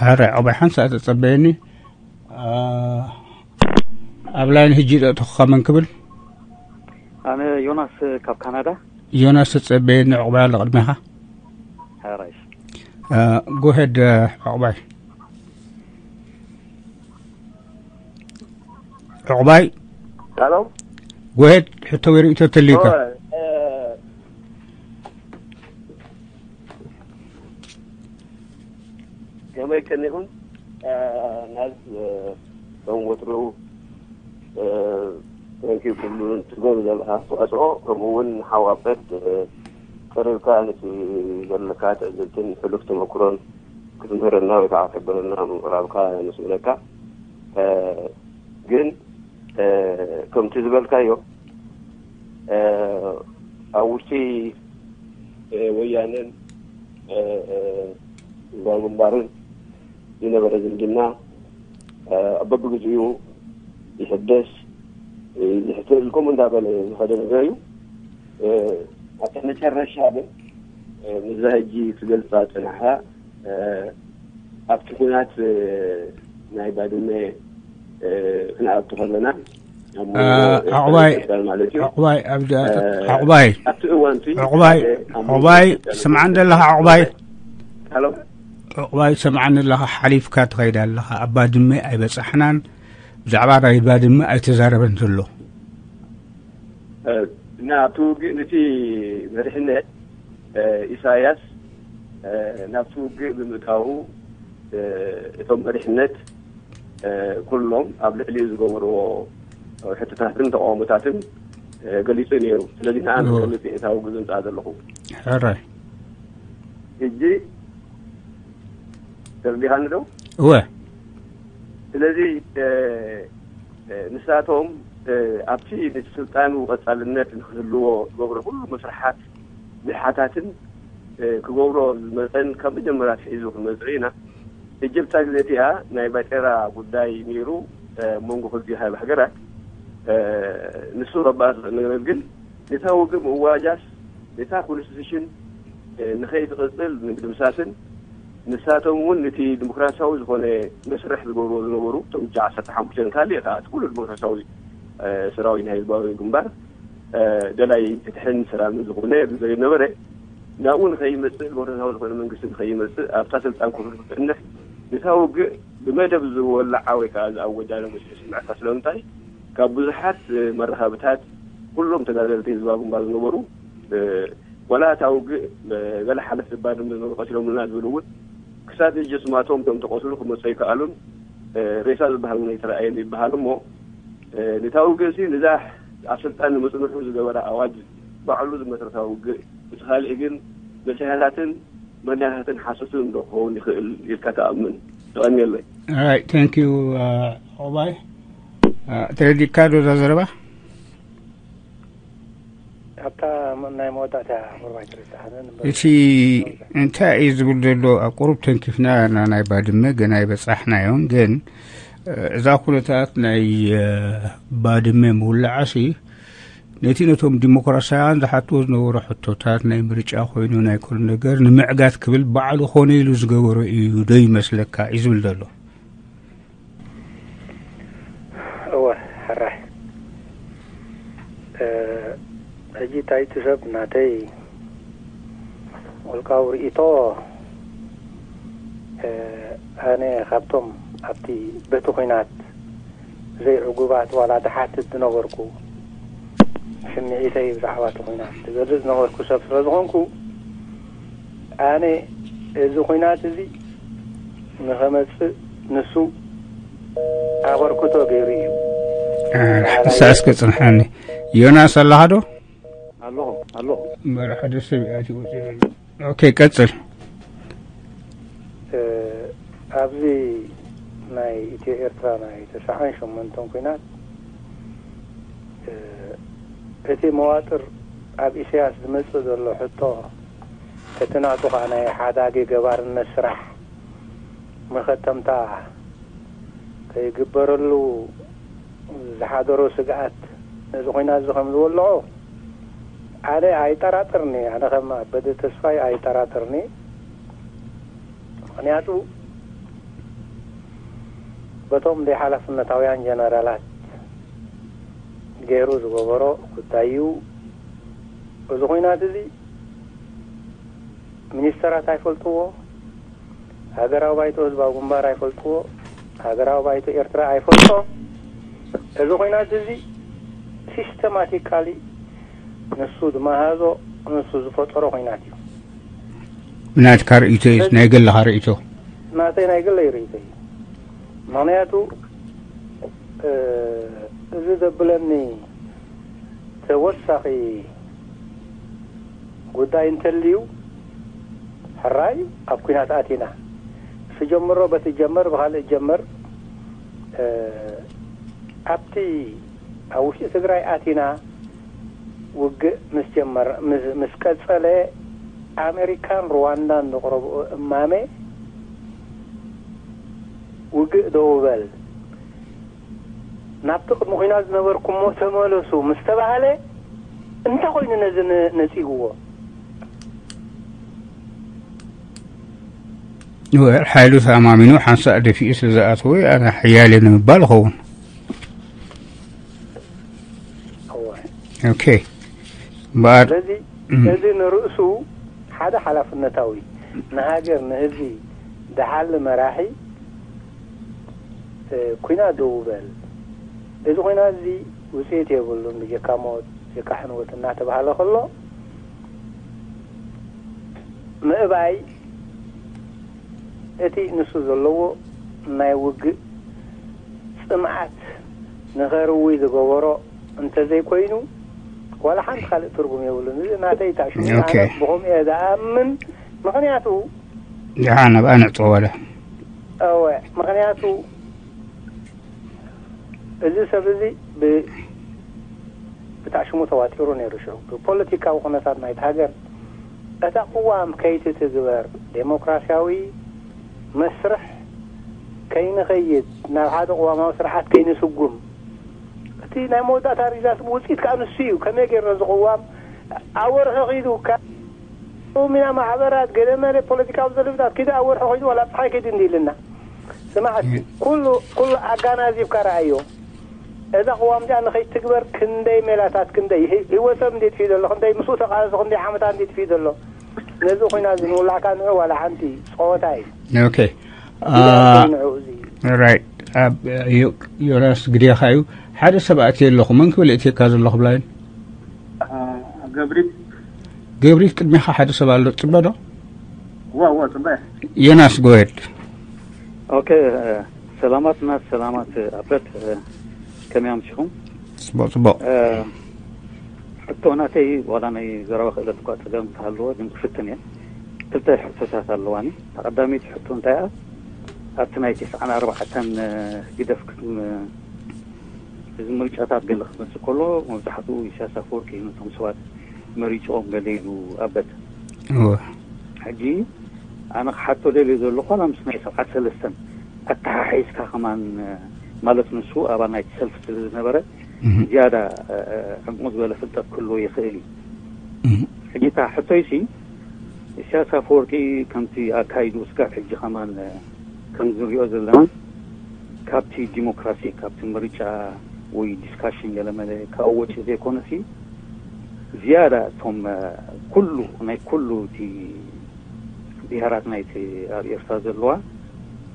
ኣረ ዕቑባይ ሓንሳእ ተጸበየኒ። ኣብ ላይን ሕጂ ደእተኹኻ መን ክብል? ኣነ ዮናስ ካብ ካናዳ። ዮናስ ተጸበየኒ ዕቑባይ ኣሎ ቅድሜኻ። ሓራይሽ። ጎሄድ ዕቑባይ። ዕቑባይ። ኣሎ። ጎሄድ ሕቶ ወይ ርእይቶ ተልዩካ? ከመይ ቀኒኹም? ናዝ ከም ወትሩ ተንኪ ኩሉ ትገብር ዘለካ ኣስተዋፅኦ፣ ከምኡ እውን ሓው ኣበድ ቀሪብካ ነቲ ዘለካ ትዕዝብትን ሕሉፍ ተመክሮን ክትምህረና ወይ ከዓ ክትሕብረና ምቕራብካ የመስግነካ። ግን ከምቲ ዝበልካዮ ኣብ ውሽጢ ወያነን ህዝባዊ ግንባርን ዝነበረ ዝምድና ኣብ በብግዚኡ ይሕደስ ይሕትል ከምኡ እንዳበለ ዝኸደ ነገር እዩ። ኣብቲ መጨረሻ ግን ምስዛ ሕጂ ክገልፃ ፀናሕካ ኣብቲ ኩናት ናይ ባድመ ክንኣቱ ከለና ዕቁባይ ዕቁባይ ዕቁባይ ዕቁባይ ስምዓን ዘለኻ ዕቁባይ ዕቁባይ ስምዓን ዘለኻ ሓሊፍካ ትኸይድ ኣለኻ። ኣብ ባድመ ኣይበጻሕናን፣ ብዛዕባ ናይ ባድመ ኣይተዛረበን ዘሎ። እና ኣብቲ ውግእ ነቲ መሪሕነት ኢሳያስ ናብቲ ውግእ ብምእታዉ እቶም መሪሕነት ኩሎም ኣብ ልዕሊኡ ዝገበርዎ ሕቶታትን ተቃውሞታትን ገሊጹ ነይሩ። ስለዚ ንኣነ ክገልጽ እየ እታ ውግእ ዘምጽኣ ዘለኹ። ሕራይ ሕጂ ተረዲኻኒ ዶ? እወ። ስለዚ ንሳቶም ኣብቲ ነቲ ስልጣኑ ቀጻልነት ንክህልዎ ዝገብሮ ኩሉ መስርሓት ምልሓታትን ክገብሮ ዝመፀን ካብ መጀመርያ ኣትሒዙ ክንመፅእ ኢና። እጅብታ ግዜ እቲኣ ናይ ባጤራ ጉዳይ ነይሩ መንጎ ክልቲኡ ሃይብ ሃገራት። ንሱ ረባእ ዝኽእል ነገር ግን ነታ ውግእ ምእዋጃስ ነታ ኮንስቲቱሽን ንኸይትቕፅል ንምድምሳስን ንሳቶም እውን ነቲ ዲሞክራሲያዊ ዝኾነ መስርሕ ዝገብርዎ ዝነበሩ እቶም ጃ ዓሰርተ ሓሙሽተ ካልእ ከዓ እቲ ኩሉ ዲሞክራሲያዊ ሰራዊት ናይ ህዝባዊ ግንባር ደላይ ፍትሕን ሰላምን ዝኾነ ዘይነበረ ናብኡ ንኸይመፅእ ዲሞክራሲያዊ ዝኾነ መንግስቲ ንኸይመፅእ ኣብታ ስልጣን ኮፍ ኢሉ ክፀንሕ ነታ ውግእ ብመደብ ዝወላዓ ወይ ከዓ ዝኣወጃ ለመሲሉ ስምዕታ ስለምንታይ ካብ ብዙሓት መራኸብታት ኩሎም ተጋደልቲ ህዝባዊ ግንባር ዝነበሩ ዋላ እታ ውግእ ገለ ሓለፍቲ ባድመ ዝነበሩ ቀቲሎምልና ዝብል እውን ክሳብ ሕጂ ስማቶም እቶም ተቐትሉ ክመፁ ኣይከኣሉን። ሬሳ ዝበሃል እውን ኣይተረኣየን ይበሃል እሞ ነታ ውግእ እዚ ነዛ ኣብ ስልጣን ንምፅንሑ ዝገበረ ኣዋጅ ባዕሉ ዝመስረታ ውግእ እቲ ካልእ ግን መሲሕታትን መድያታትን ሓሶትን ዶ ክኸውን ይኽእል ኢልካ ትኣምን? የቐንየለይ። Alright, thank you. ኦባይ ተረዲእካ ዶ እዛ ዘረባ? ኣብታ ናይ መወዳእታ ቁርባይ ትርድኣንን እምበር እቲ እንታይ እዩ ዝብል ዘሎ ኣብ ቁሩብ ተንኪፍና ና ናይ ባድመ ገና ይበጻሕናዮን ግን እዛ ኩነታት ናይ ባድመ ምውላዓሲ ነቲ ነቶም ዲሞክራሲያን ዝሓትዎ ዝነበሩ ሕቶታት ናይ ምርጫ ኮይኑ ናይ ኩሉ ነገር ንምዕጋት ክብል ባዕሉ ኮነ ኢሉ ዝገበሮ እዩ ዶ ይመስለካ እዩ ዝብል ዘሎ። እወ ሕራይ ሕጂ ታይቲ ሰብ ናተይ ውልቃዊ ርእይቶ ኣነ ካብቶም ኣብቲ በቲ ኹናት ዘይዕጉባት ዋላ ድሓትት ዝነበርኩ ስምዒተይ ብዛዕባ እቲ ኹናት ዝገልጽ ዝነበርኩ ሰብ ስለ ዝኾንኩ ኣነ እዚ ኹናት እዚ ንኸመጽእ ንሱ ኣበርክቶ ገይሩ እዩ። ንሳ እስከ ጽንሓኒ። ዮናስ ኣለኻ ዶ? ኣለኹ ኣለኹ። እምበር ሓደ ሰብ እያ ትወፅእ ዘሎ። ኦኬ ቀፅል። ኣብዚ ናይ ኢትዮ ኤርትራ ናይ ተስዓን ሸሞንተን ኲናት እቲ መዋጥር ኣብ ኢሳያስ ዝመፅእ ዘሎ ሕቶ እቲ ናቱ ከዓ ናይ ሓዳጊ ገባርነት ስራሕ መኸተምታ ከይግበረሉ ዝሓደሮ ስግኣት ነዚ ኹናት እዚ ከም ዝወልዖ ኣነ ኣይጠራጥርኒ። ኣነ ከም ኣበደ ተስፋይ ኣይጠራጥርኒ። ምኽንያቱ በቶም ዘይሓላፍነታውያን ጀነራላት ገይሩ ዝገበሮ ጉዳይ እዩ። እዚ ኹናት እዚ ሚኒስተራት ኣይፈልጥዎ፣ ሃገራዊ ባይቶ ህዝባዊ ግንባር ኣይፈልጥዎ፣ ሃገራዊ ባይቶ ኤርትራ ኣይፈልጦ። እዚ ኹናት እዚ ሲስተማቲካሊ ንሱ ዝመሃዞ ንሱ ዝፈጠሮ ኹናት እዩ። ብናትካ ርእይቶ እዩ፣ ናይ ገለኻ ርእይቶ። ናተይ ናይ ግለይ ርእይቶ እዩ። ምኽንያቱ እዚ ዘብለኒ ተወሳኺ ጉዳይ እንተልዩ ሕራይ ኣብ ኲናት ኣቲና ስጀምሮ በቲ ጀመር ብኻልእ ጀመር ኣብቲ ኣብ ውሽጢ ትግራይ ኣቲና ውግእ ምስ ጀመር ምስ ቀጸለ ኣሜሪካን ሩዋንዳን ዘቕረብኦ እማመ ውግእ ደው በል ናብቲ ቅድሚ ኹናት ዝነበርኩሞ ተመለሱ ምስ ተባህለ እንታይ ኮይኑ ነዚ ነጺግዎ? ሓይሉ ተኣማሚኑ ሓንሳእ ደፊኡ ስለ ዝኣተወ ኣነ ሓያል እየ ንምባል ይኸውን። እወ። ኦኬ። እምበኣር ስለዚ እዚ ንርእሱ ሓደ ሓላፍነታዊ ንሃገር ንህዝቢ ደሓሊ መራሒ ኩናት ደው በል። እዚ ኩናት እዚ ውፅኢት የብሉን ብጀካ ሞት ጀካ ሕንወት እናተባሃለ ከሎ ምእባይ እቲ ንሱ ዘለዎ ናይ ውግእ ፅምዓት ንኸርዊ ዝገበሮ እንተዘይኮይኑ ዋላ ሓንቲ ካልእ ትርጉም የብሉን። እዚ ናተይ ታሽሙ ኦኬ። ብኸምኡ እየ ዝኣምን። ምኽንያቱ ደሓ ናብኣ ንዕፅወ ዋላ እወ ምኽንያቱ እዚ ሰብ እዚ ብ ብታሽሙ ተዋጢሩ ነይሩ ሽዑ ብፖለቲካዊ ኩነታት ናይቲ ሃገር እታ ቅዋም ከይትትግበር ዴሞክራሲያዊ መስርሕ ከይንኸይድ ናብ ሓደ ቅዋማዊ ስርዓት ከይንስጉም እቲ ናይ መወዳእታ ሪዛልት ውፅኢት ከዓ ንሱ እዩ ከመይ ገይርና እዚ ቅዋም ኣብ ወርሒ ኪዱ ሚና ማሕበራት ገለ መለ ፖለቲካዊ ዘልፍታት ኪዱ ኣብ ወርሒ ኪዱ ዋላ ፀሓይ ኪዱ እንዲልና ስማዕ እስኪ ኩሉ ኩሉ ኣጋናዚብካ ረኣዮ እዛ ቅዋም እዚኣ ንኸይትግበር ክንደይ ሜላታት ክንደይ ህይወቶም እንዴት ፊዩ ዘሎ ክንደይ ምስኡ ተቃለሱ ክንደይ ዓመታት እንዴት ፊዩ ዘሎ ነዚ ኮይና እዚ ንውላዕካ ንዑ ዋላ ሓንቲ ፀወታ እዩ ኦኬ ንዑ እዚ ራይት ዮናስ ግዴኻ እዩ ሓደ ሰብ ኣእትየ ኣለኹ መን ክብል እትየካ ዘለኹ ብላይን ገብሪት ገብሪት ቅድሚኻ ሓደ ሰብ ኣሎ ፅበ ዶ ዋ ዋ ፅበ ዮናስ ጎየድ ኦኬ ሰላማት ናት ሰላማት ኣበት ከመይ ኣምሲኹም ፅቡቅ ፅቡቅ ሕቶ ናተይ ዋላ ናይ ዘረባ ክእለት እኳ ፀገም ተሃለዎ ግን ክፍትን እየ ክልተ ሕቶታት ኣለዋኒ ተቀዳሚት ሕቶ እንታይ እያ ኣብቲ ናይ ተስዓን ኣርባዕተን ህግደፍ ክትም እዚ ምርጫታት ገለ ክመፅእ ከሎ መብዛሕትኡ ኢሳያስ ኣፈወርቂ ነቶም ሰባት መሪፅኦም ገለ ኢሉ ኣበት ሕጂ ኣነ ክሓቶ ደልየ ዘለኹ ዋላ ምስ ናይ ሰብዓት ሰለስተን ኣተሓሒዝካ ከማን ማለት ንሱ ኣባል ናይቲ ሰልፊ ስለ ዝነበረ ዝያዳ ዕምቑ ዝበለ ፍልጠት ክህልዎ ይኽእል እዩ ሕጂ እታ ሕቶይሲ ኢሳያስ ኣፈወርቂ ከምቲ ኣካይድኡ ስጋብ ሕጂ ከማን ከም ዝንሪኦ ዘለና ካብቲ ዲሞክራሲ ካብቲ ምርጫ ወይ ዲስካሽን ገለመለ ካብኡ ወፂኡ ዘይኮነሲ ዝያዳ እቶም ኩሉ ናይ ኩሉ እቲ ብሄራት ናይቲ ኣብ ኤርትራ ዘለዋ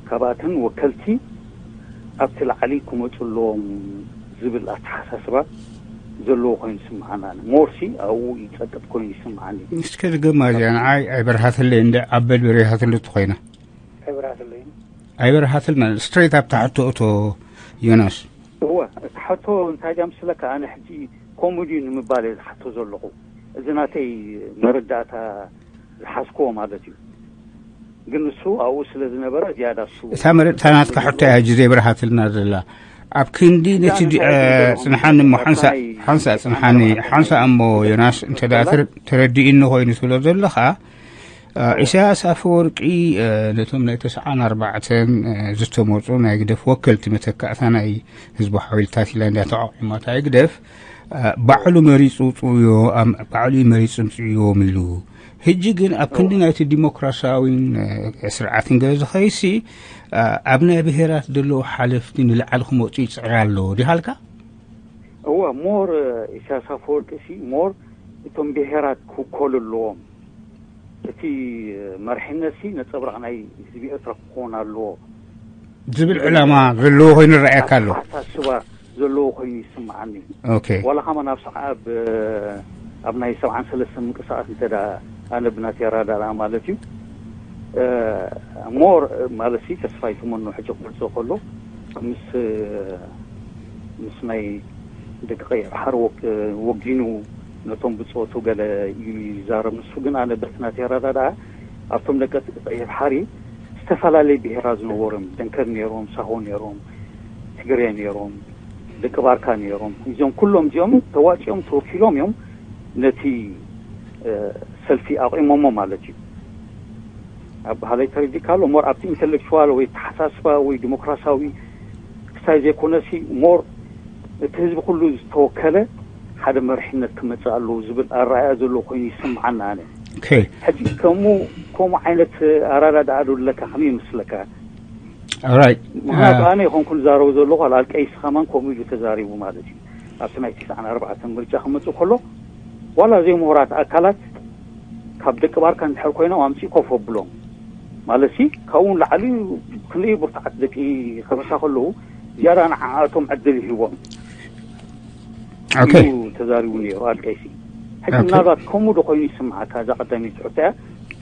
ካብኣተን ወከልቲ ኣብቲ ላዕሊ ክመፁ ኣለዎም ዝብል ኣተሓሳስባ ዘለዎ ኮይኑ ይስምዓና ሞርሲ ኣብኡ ይፀቅጥ ኮይኑ ይስምዓኒ እስከ ዝገማ እዚኣ ንዓይ ኣይበርሃትለይ እንደ ኣበል በሪሃትሉ እትኮይና ሕብራትለይ ኣይበርሃትልና ስትሬት ኣብታ ሕቶ እቶ ዮናስ እወ እቲ ሕቶ እንታይ ድያ ምስለካ ኣነ ሕጂ ኮሙዲ ንምባል እየ ዝሓቶ ዘለኹ እዚ ናተይ መረዳእታ ዝሓዝክዎ ማለት እዩ ግን ንሱ ኣብኡ ስለ ዝነበረ ዝያዳ እሱ እታ መረድታ ናትካ ሕቶ እያ ሕጂ ዘይበርሃትልና ዘላ ኣብ ክንዲ ነቲ ጽንሓኒ እሞ ሓንሳእ ሓንሳእ ጽንሓኒ ሓንሳእ እሞ ዮናስ እንተ ተረዲእኒ ኮይኑ ትብሎ ዘለኻ ኢሳያስ ኣፈወርቂ ነቶም ናይ ተስዓን ኣርባዕተን ዝተመፁ ናይ ግደፍ ወከልቲ መተካእታ ናይ ህዝቢ ሓዊልታት ኢላ እንዳ ተቋቂማታ ግደፍ ባዕሉ መሪፁ ፅውዮ ባዕሉ መሪፁ ምፅውዮም ኢሉ ሕጂ ግን ኣብ ክንዲ ናይቲ ዲሞክራሲያዊን ስርዓትን ገለ ዝኸይሲ ኣብ ናይ ብሄራት ዘለዉ ሓለፍቲ ንላዕሊ ክመፁ ይፅዕር ኣለዎ ዲሃልካ እወ ሞር ኢሳያስ ኣፈወርቂ ሲ ሞር እቶም ብሄራት ክውከሉ ኣለዎም እቲ መርሒነት ሲ ነፀብራቕ ናይ ህዝቢ ኤርትራ ክኸውን ኣለዎ ዝብል ዕላማ ዘለዎ ኮይኑ ረኣየካ ኣሎ ኣተሓሳስባ ዘለዎ ኮይኑ ይስምዓኒ ኦኬ ዋላ ከማን ኣብ ሰዓ ኣብ ኣብ ናይ ሰብዓን ሰለስተን ምንቅስቃስ እንተ ኣነ ብናተይ ኣረዳድኣ ማለት እዩ ሞር ማለት ሲ ተስፋ ይትመኖ ሕጂ ክገልፆ ከሎ ምስ ምስ ናይ ደቂ ቀይሕ ባሕሪ ወጊኑ ነቶም ብፆቱ ገለ ኢሉ ይዛረብ ንሱ ግን ኣነ በቲ ናተይ ኣረዳድኣ ኣብቶም ደቂ ቀይሕ ባሕሪ ዝተፈላለየ ብሄራት ዝነበሩ እዮም ደንከል ነይሮም ሳሆ ነይሮም ትግሬ ነይሮም ደቂ ባርካ ነይሮም እዚኦም ኩሎም እዚኦም ተዋፂኦም ተወኪሎም እዮም ነቲ ሰልፊ ኣቂሞሞ ማለት እዩ ኣብ ባህለይ ተረዲካ ኣሎ ሞር ኣብቲ ኢንተሌክቹዋል ወይ ተሓሳስባ ወይ ዲሞክራሲያዊ ክሳይ ዘይኮነሲ ሞር እቲ ህዝቢ ኩሉ ዝተወከለ ሓደ መርሕነት ክመፅእ ኣለዎ ዝብል ኣረኣያ ዘለዎ ኮይኑ ይስምዓና ኣነ ሕጂ ከምኡ ከምኡ ዓይነት ኣራዳድኣ ዶ ኣለካ? ከመይ ይመስለካ? ኦራይት ምክንያቱ ኣነ ይኮንኩ ዝዛረቡ ዘለኹ፣ ኣልቀይሲ ከማን ከምኡ ኢሉ ተዛሪቡ ማለት እዩ። ኣብቲ ናይ ትስዓን ኣርባዕተን ምርጫ ክመፅእ ከሎ ዋላ ዘይምሁራት ኣካላት ካብ ደቂ ባርካ እንድሕር ኮይኖም ኣምፅኡ ኮፍ ኣብሎም ማለት ሲ ካብኡ ንላዕሊ ክንደይ ብርቱዓት ደቂ ከበሳ ከለዉ ዝያዳ ንዓኣቶም ዕድል ይህቦም ኦኬ ኢሉ ተዛሪቡ ነይሩ ኣልቀይሲ። ሕጂ ኦኬ። ምናልባት ከምኡ ዶ ኮይኑ ይስምዓካ? እዛ ቀዳመይቲ ሕቶ እያ።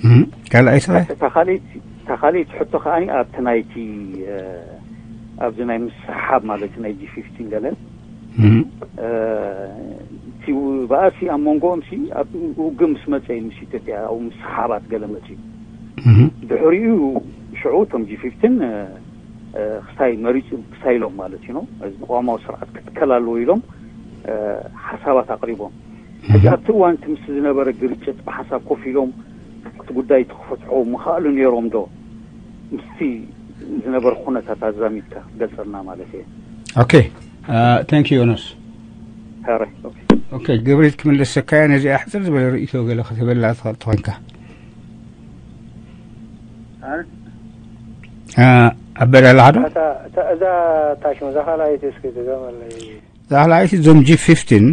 እም፣ ካልኣይቲ ኸ? እታ ካልኣይቲ እታ ካልኣይቲ ሕቶ ከኣ ኣብቲ ናይቲ እ፣ ኣብዚ ናይ ምስሓብ ማለት ናይ ጂ ፊፍቲን ገለ እም፣ እ፣ እቲ በኣሲ ኣብ መንጎኦም ሲ ኣብ ውግእ ምስ መፀ እዩ ምስ ኢትዮጵያ ኣብ ምስሓባት ገለ መፅኡ። እም፣ ድሕሪኡ ሽዑ እቶም ጂ ፊፍቲን እ፣ እ፣ ክሳይ መሪፁ ክሳይ ኢሎም ማለት እዩ ነው እዚ ተቋማዊ ስርዓት ክትከል ኣለዎ ኢሎም እ፣ ሓሳባት ኣቕሪቦም። ሕጂ ኣብቲ እዋን እቲ ምስ ዝነበረ ግርጭት ብሓሳብ ኮፍ ኢሎም እቲ ጉዳይ እቲ ክፈትሖ ምኽኣሉ ነይሮም ዶ? ምስቲ ዝነበረ ኩነታት ኣዛሚድካ ክትገልፀልና ማለት እየ። ኦኬ። ታንክ ዩ ዮናስ። ሕራይ ኦኬ። ኦኬ፣ ግብሪት ክምልሰካ እየ። ነዚኣ ሕፅር ዝበለ ርእይቶ ገለ ክትህበላ ትኽእል ተኾንካ። እ፣ ኣበዳላ ዶ? እዛ ታሽሙ እዛ ካልኣይቲ እስኪ ድገመለይ። ዛህላይቲ እዞም ጂ ፊፍቲን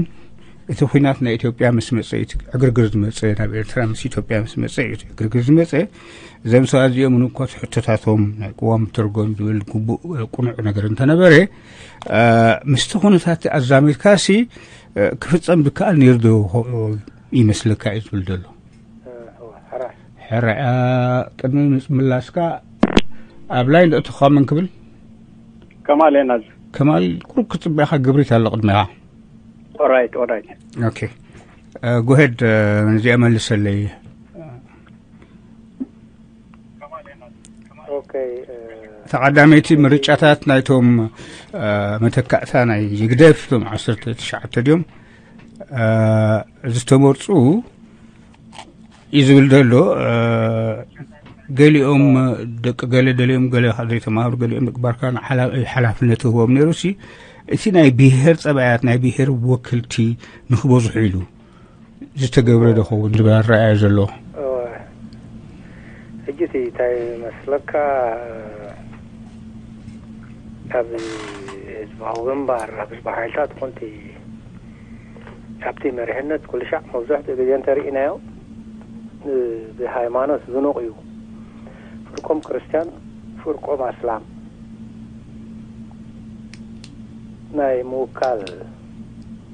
እቲ ኩናት ናይ ኢትዮጵያ ምስ መፀ እዩ፣ ዕግርግር ዝመፀ፣ ናብ ኤርትራ ምስ ኢትዮጵያ ምስ መፀ እዩ ዕግርግር ዝመፀ። እዞም ሰባት እዚኦም ንኮት ሕቶታቶም ናይ ቅዋም ትርጎም ዝብል ግቡእ ቁኑዕ ነገር እንተነበረ፣ እ፣ ምስቲ ኩነታት ኣዛሚድካ ሲ እ፣ ክፍፀም ዝከኣል ነይሩ ዶ ይመስለካ እዩ ዝብል ዘሎ። ሕራይ ሕረ እ፣ ቅድሚ ምምላስካ ኣብ ላይን ንእትኻ መን ክብል? ከማል የናዝ ከማል፣ ቁሩብ ክጽበኻ ግብሪት ኣሎ ቅድሜኻ። ኦራይት ኦራይት ኦኬ። ጎሄድ፣ ነዚኣ መልሰለይ። ኦኬ። ተቐዳመይቲ ምርጫታት ናይቶም መተካእታ ናይ ህግደፍ እቶም ዓሰርተ ትሽዓተ ድዮም ዝተመርፁ እዩ ዝብል ዘሎ። ገሊኦም ደቂ ገለ ደሊኦም፣ ገለ ዘይተማሃሩ፣ ገሊኦም ደቂ ባርካ ሓላፍነት ህቦም ነይሩ ሲ እቲ ናይ ብሄር ፀባያት ናይ ብሄር ወክልቲ ንክበዝሑ ኢሉ ዝተገብረ ዶ ኸውን ዝብል ኣረኣእያ ዘሎ። ሕጂ እቲ እንታይ መስለካ፣ ኣብ ህዝባዊ ግንባር ኣብ ህዝባዊ ሓይልታት ኮንቲ ኣብቲ መሪሕነት ኩሉ ሻዕ መብዛሕትኡ ግዜ እንተርኢናዮ ብሃይማኖት ዝኑቕ እዩ። ፍርቆም ክርስትያን፣ ፍርቆም ኣስላም ናይ ምውካል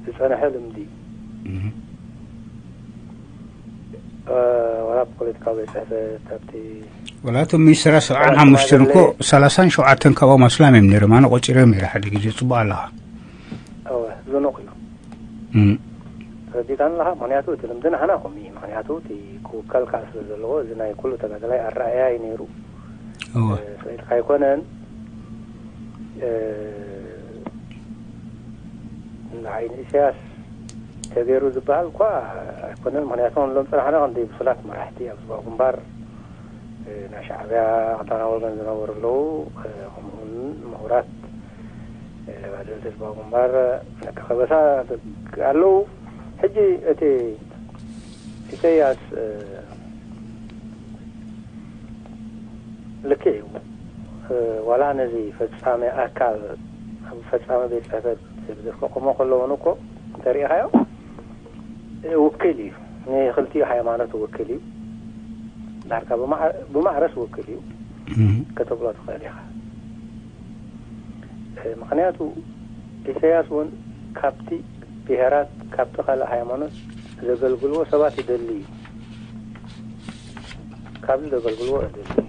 ዝጸንሐ ልምዲ እዩ። ወላ ብፖለቲካዊ ቤት ጽሕፈት ኣብቲ ወላ እቶም ሚኒስትራት ሰብዓን ሓሙሽተን እኮ ሰላሳን ሸውዓተን ካብኦም ኣስላም እዮም ነይሮም። ኣነ ቆጺረዮም ነይረ ሓደ ግዜ። ጽቡቕ ኣለኻ። እወ፣ ዝኑቕ እዩ። እም። ተረዲእካኒ ኣለኻ? ምኽንያቱ እቲ ልምዲ ንሕና ከምኡ እዩ። ምኽንያቱ እቲ ክውከልካ ስለ ዘለዎ፣ እዚ ናይ ኩሉ ተጋዳላይ ኣረኣእያ እዩ ነይሩ። እወ። ስለ ኢልካ ኣይኮነን። ንዓይ ንኢሳያስ ተገይሩ ዝበሃል እኳ ኣይኮነን። ምኽንያቱ ንሎም ጽናሕና ክንደይ ብሱላት መራሕቲ ኣብ ህዝባዊ ግንባር፣ እ፣ ናይ ሻዕብያ ቀዳማይ ወገን ዝነበሩ ኣለዉ። እ፣ ከምኡውን ምሁራት፣ እ፣ ባደልቲ ህዝባዊ ግንባር፣ ደቂ ከበሳ ኣለዉ። ሕጂ እቲ ኢሳያስ፣ እ፣ ልክዕ እዩ። እ፣ ዋላ ነዚ ፈጻሚ ኣካል፣ ፈጻሚ ቤት ጽሕፈት ብዘፍቀቆሞ ከለውን እኮ እንተሪኢኻዮ፣ እ፣ ውክል እዩ። ንክልቲኡ ሃይማኖት ውክል እዩ። ዳርካ ብማዕ-፣ ብማዕረስ ውክል እዩ እም። ከተብሎ ትኽእል ኢኻ። እ፣ ምኽንያቱ ኢሳያስ እውን ካብቲ ብሄራት፣ ካብቲ ካልእ ሃይማኖት ዘገልግልዎ ሰባት ይደሊ እዩ። ካብዚ ዘገልግልዎ ይደሊ እዩ።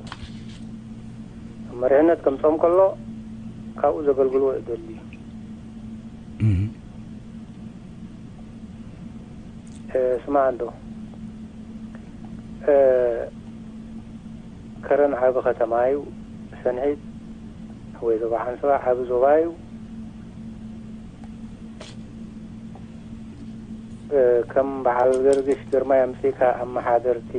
ኣብ መሪሕነት ከምጾም ከሎ ካብኡ ዘገልግልዎ ይደሊ እዩ። እም። እ፣ ስማዕ እንዶ፣ እ፣ ከረን ዓቢ ከተማ እዩ። ሰንሒት ወይ ዞባ ሓንሰባ ዓቢ ዞባ እዩ። እ፣ ከም በዓል ገርግሽ ግርማይ ኣምጺእካ ኣመሓደርቲ፣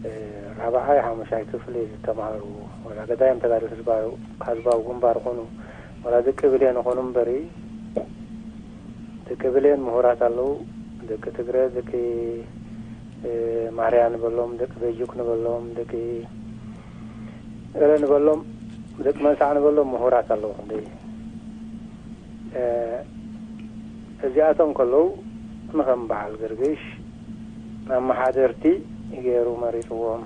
እ፣ ራብዓይ ሓሙሻይ ክፍሊ ዝተማህሩ ወላ ገዳይም ተጋደልቲ ህዝባዊ፣ ህዝባዊ ግንባር ኾኑ ወላ ደቂ ብሌን ኾኑ እምበሪ፣ ደቂ ብሌን ምሁራት ኣለዉ። ደቂ ትግረ፣ ደቂ ማርያ ንበሎም፣ ደቂ በጁክ ንበሎም፣ ደቂ እረ ንበሎም፣ ደቂ መንሳዕ ንበሎም ምሁራት ኣለዉ። ክንደይ እዚኣቶም ከለዉ ንኸም በዓል ገርግሽ ኣመሓደርቲ ገይሩ መሪፅዎም።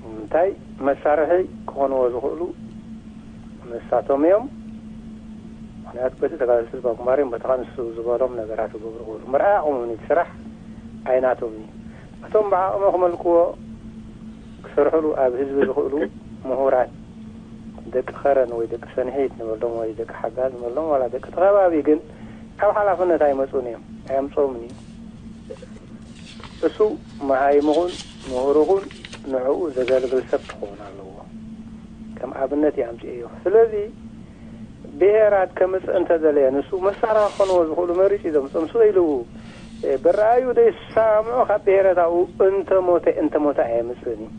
እንታይ መሳርሒ ክኾንዎ ዝኽእሉ ንሳቶም እዮም። ምክንያቱ በቲ ተጋደልቲ ህዝባዊ ግንባር እዮም፣ በቲ ንሱ ዝበሎም ነገራት ክገብሩ ክእሉ። ምርኣይ ኣቑሞም፣ እቲ ስራሕ ኣይናቶም እዩ። እቶም ብዓቕሚ ክመልክዎ ክሰርሕሉ ኣብ ህዝቢ ዝኽእሉ ምሁራት ደቂ ኸረን ወይ ደቂ ሰንሒት ንበሎም ወይ ደቂ ሓጋዝ ንበሎም ዋላ ደቂ እቲ ከባቢ ግን ካብ ሓላፍነት ኣይመፁን እዮም፣ ኣየምፅኦምን እዩ። እሱ መሃይምኹን ምሁርኹን ንዕኡ ዘገልግል ሰብ ክኸውን ኣለዎ። ከም ኣብነት ይኣምፅኤዮ። ስለዚ ብሄራት ከምፅእ እንተደለየ ንሱ መሳርሒ ክኾንዎ ዝኽእሉ መሪፁ እዩ ዘምፅኦም። ንሱ ኢሉ በረኣዩ ዘይሰማምዑ ካብ ብሄራት ኣብኡ እንተሞተ እንተሞተ ኣየምፅእን እዩ።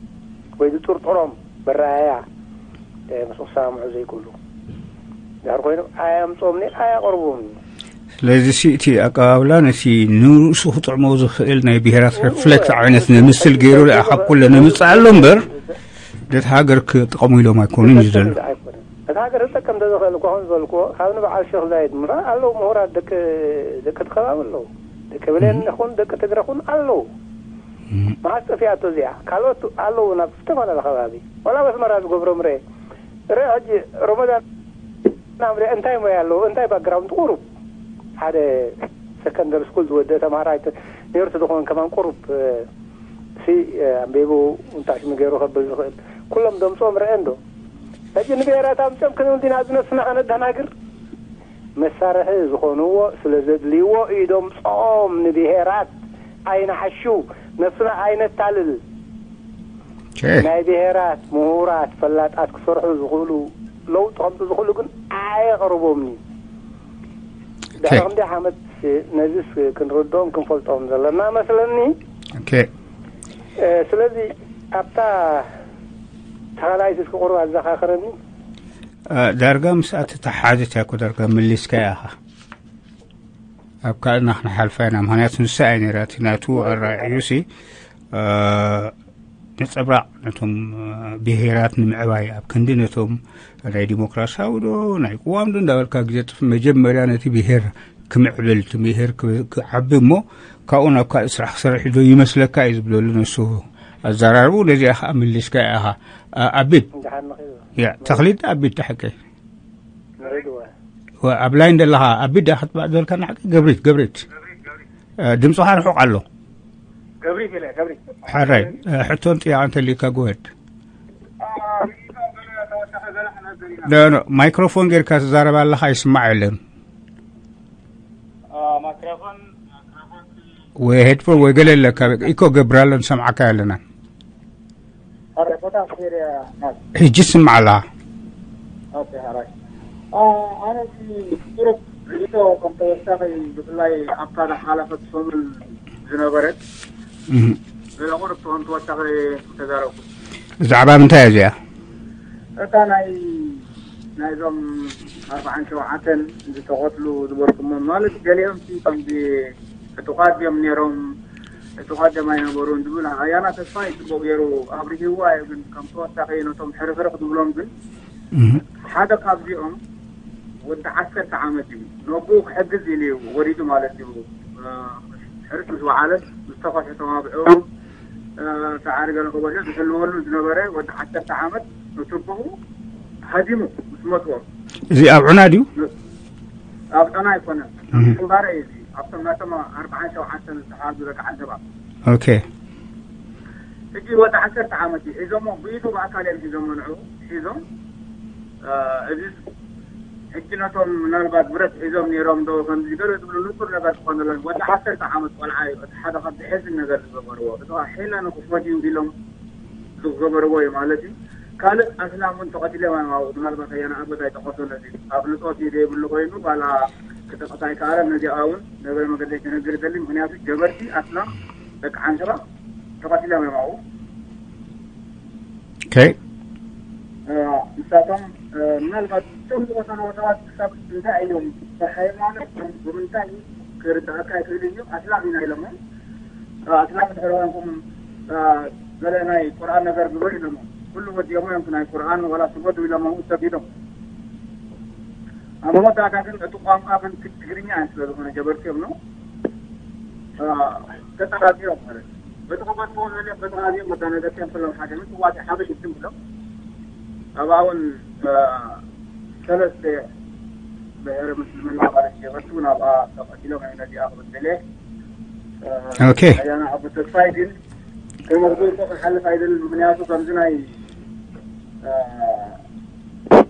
ወይ ዝጥርጥሮም በረኣያ ምስ ክሰማምዑ ዘይክእሉ ድሕር ኮይኑ ኣያምፅኦምኒ ኣያቕርቦምኒ። ስለዚ እቲ ኣቀባብላ ነቲ ንርእሱ ክጥዕሞ ዝኽእል ናይ ብሄራት ሪፍሌክት ዓይነት ንምስል ገይሩ ደኣ ካብ ኩለ ነምፅእ ኣሎ እምበር ነቲ ሃገር ክጥቀሙ ኢሎም ኣይኮኑን እዩ ዘሎ። ኣይኮነን። እቲ ሃገር ክጠቀም እንተዝኽእል እኳ ከም ዝበልክዎ ካብ ንበዓል ሸክ ዛይድ ምራ ኣለዉ ምሁራት ደቂ ደቂ እቲ ከባቢ ኣለዉ። ደቂ ብሌን ይኹን ደቂ ትግረ ኩን ኣለዉ። መዓስ ጠፊኣቶ እዚኣ ካልኦት ኣለዉ ናብ ዝተፈላለ ከባቢ ዋላ ኣብ ኣስመራ ዝገብሮም ርአ ርአ ሕጂ ሮመዳን ናምሪ እንታይ ሞያ ኣለዎ? እንታይ ባክግራውንድ? ቁሩብ ሓደ ሰከንደሪ ስኩል ዝወደ ተማሃራይ ተ- ነርስ ዝኾን ከማን ቁሩብ እ፣ ሲ እ፣ ኣንቢቡ እንታይ ሽሙ ገይሩ ከብል ዝኽእል ኩሎም ደምፅኦም ርአ እንዶ። ሕጂ ንብሔራት ኣምፅኦም ክንብል ዲና ዝነስና ከነደናግር መሳርሒ ዝኾንዎ ስለ ዘድልይዎ እዩ ደምፅኦም ንብሔራት ኣይንሓሹ ነስና ኣይነታልል። ናይ ብሄራት ምሁራት ፈላጣት ክሰርሑ ዝኽእሉ ለውጢ ከምፁ ዝኽእሉ ግን ኣየቕርቦምኒ። ድሕሪ ክንደይ ዓመት ነዚስ ክንርድኦም ክንፈልጦም ዘለና መስለኒ። ስለዚ ኣብታ ተኻላይት እስኪ ቁሩብ ኣዘኻኽረኒ። ዳርጋ ምስኣ ተተሓዘት እያ እኮ ዳርጋ መሊስካ ኢኻ። ኣብ ካልእና ክንሓልፋ ኢና። ምኽንያቱ ንሳ እያ ነይራ እቲ ናቱ ኣራእዩሲ ነፀብራቕ ነቶም ብሄራት ንምዕባይ ኣብ ክንዲ ነቶም ናይ ዲሞክራሲያዊ ዶ ናይ ቅዋም ዶ እንዳበልካ ግዜ ጥፍ መጀመርያ ነቲ ብሄር ክምዕብል እቲ ብሄር ክዓቢ እሞ ካብኡ ናብ ካልእ ስራሕ ክሰርሕ ዶ ይመስለካ እዩ ዝብለሉ ነሱ ኣዘራርቡ። ነዚኣ ከዓ መሊስካ ኢኻ። ኣቢድ ተኽሊት ኣቢድ ተሓቀ ኣብ ላይን ዘለኻ ኣቢድ ዳኣ ክትባዕ ዝበልካና ሓቂ ገብሪት ገብሪት ድምፅኻ ርሑቕ ኣሎ። ገብሪት ኢለ ገብሪት። ሓራይ ሕቶን ጥያቐ እንተሊካ ጎሄድ። ማይክሮፎን ጌርካ ትዛረብ ኣለኻ ይስማዕ የለን። ማይክሮፎን ወይ ሄድፎን ወይ ገለ ኣለካ ኢኮ ገብር ኣሎ ንሰምዓካ ኣለና። ሕጂ ስምዓላ። ኣነ ቁሩብ ርእቶ ከም ተወሳኺ ብፍላይ ኣብታ ዝሓለፈት ሰሙን ዝነበረት ገለ ቁሩብ ትኾን ተወሳኺ ተዛረብኩ። ብዛዕባ ምንታይ እያ እዚኣ? እታ ናይ ናይዞም ኣርባዓን ሸውዓተን ዝተቐትሉ ዝበልኩሞ ማለት ገሊኦም ከምዚ ዕጡቓት ድዮም ነይሮም፣ ዕጡቓት ድዮም ኣይነበሩን ዝብል ኣያና ተስፋይ ጽቡቕ ገይሩ ኣብሪህዋ እዩ። ግን ከም ተወሳኺ ነቶም ሕርኽርኽ ዝብሎም ግን ሓደ ካብዚኦም ወዲ ዓሰርተ ዓመት እዩ። ነቦኡ ክሕግዝ ኢሉ እዩ ወሪዱ ማለት እዩ። ሕርስ ምስ ወዓለ ዝተኸፍሑ ተባብዑ ሰዓሪ ገለ ከበልዮ ዝሕልወሉ ዝነበረ ወዲ ዓሰርተ ዓመት ነትቦኡ ሃዲሙ ምስ መትዎ እዚ ኣብ ዑና ድዩ? ኣብ ዑና ኣይኮነን። ግንባረ እዩ እዚ። ኣብቶም ናቶም ኣርባዓን ሸውዓተን ዝተሓዙ ደቂ ዓንተባ። ኦኬ። ሕጂ ወዲ ዓሰርተ ዓመት እዩ ሒዞሞ ብኢዱ ብኣካል እዮም ሒዞሞ ንዑ ሒዞም እዚ ሕጂ ነቶም ምናልባት ብረት ሒዞም ነይሮም ዶ ከምዚ ገለ ዝብሉ ንጹር ነገር ክኾነሎም ወዲ ዓሰርተ ዓመት ቆልዓ እዩ። እቲ ሓደ ካብ ዝሕዝን ነገር ዝገበርዎ እቲ ሒላ ንክፈድዩ ኢሎም ዝገበርዎ እዩ ማለት እዩ። ካልእ ኣስላም እውን ተቐቲሎም እዮም ኣብኡ። ምናልባት ኣያና ኣቦት ኣይጠቐሶን እዚ ኣብ ንጾት እዩ ዘይብሉ ኮይኑ ባላ ክጠቐስ ኣይከኣለን። ነዚኣ እውን ነገረ መገደይ ክነግር ደሊ ምክንያቱ ጀበርቲ ኣስላም ደቂ ዓንሸባ ተቐቲሎም እዮም ኣብኡ። ንሳቶም ምናልባት እቶም ዝቐተልዎ ሰባት ክሳብ እንታይ እዮም ብሃይማኖት ብምንታይ ክርዳእካ ይኽእል እዩ ኣስላም ኢና ኢሎሞ ኣስላም ድሕሪ ኮንኩም ገለ ናይ ቁርኣን ነገር ግበሩ ኢሎም ኩሉ ወዲኦሞ እዮም። ናይ ቁርኣን ዋላ ስገዱ ኢሎም ሰጊዶም። ኣብ መወዳእታ ግን እቲ ቋንቋ ግን ትግርኛ እዮም ስለ ዝኾነ ጀበርቲ እዮም ነው ተጠራጢሮም ማለት በቲ ክገጥሞ ዘለ በቲ ኣዝዮም መዳነገርቲ እዮም። ክሎም ሓደ ግን ትዋዲ ሓበሽ ይትም ብሎም ኣብኣ እውን ሰለስተ ብሄረ ምስልምና ማለት ጀበርቲ እውን ኣብኣ ተቐቲሎም እዮም። ነዚኣ ክብል ደልየ ኦኬ። ኣያና ኣቡ ተስፋይ ግን ተመርጎ ክሓልፍ ኣይደልን። ምክንያቱ ከምዚ ናይ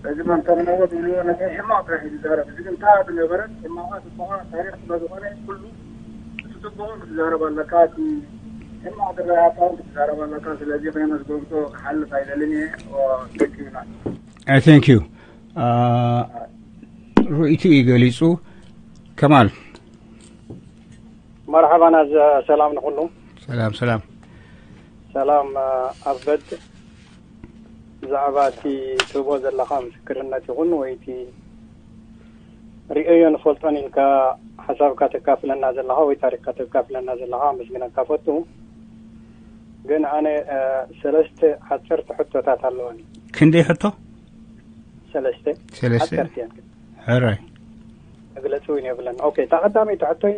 እዚ መንተርነዎ ዝብልዎ ነገር ሕማቕ ጥራሕ እዩ ዝዛረብ። እዚ ግን ታ ዝነበረ ሕማቓ ጽቡቓ ታሪኽ ስለ ዝኾነ ኩሉ እቲ ጽቡቕ ክትዛረብ ኣለካ፣ እቲ ሕማቕ ዝረኣካ እውን ክትዛረብ ኣለካ። ስለዚ ከየመስገንኩ ክሓልፍ ኣይደልን እየ። ተኪዩና I thank you. ርእይቱ እዩ ገሊጹ። ከማል መርሓባና ሰላም ንኩሉ። ሰላም ሰላም። ሰላም ኣበድ ብዛዕባ እቲ ትህቦ ዘለኻ ምስክርነት ይኹን ወይ እቲ ርእዮ ንፈልጦን ኢልካ ሓሳብካ ተካፍለና ዘለኻ ወይ ታሪክካ ተካፍለና ዘለኻ ኣመስግነካ ፈቱ። ግን ኣነ ሰለስተ ሓፀርቲ ሕቶታት ኣለዋኒ። ክንደይ ሕቶ? ሰለስተ ሰለስተ ሓፀርቲ እየን። ሕራይ መግለፂ እውን የብለን። ኦኬ፣ እታ ቀዳመይቲ ሕቶይ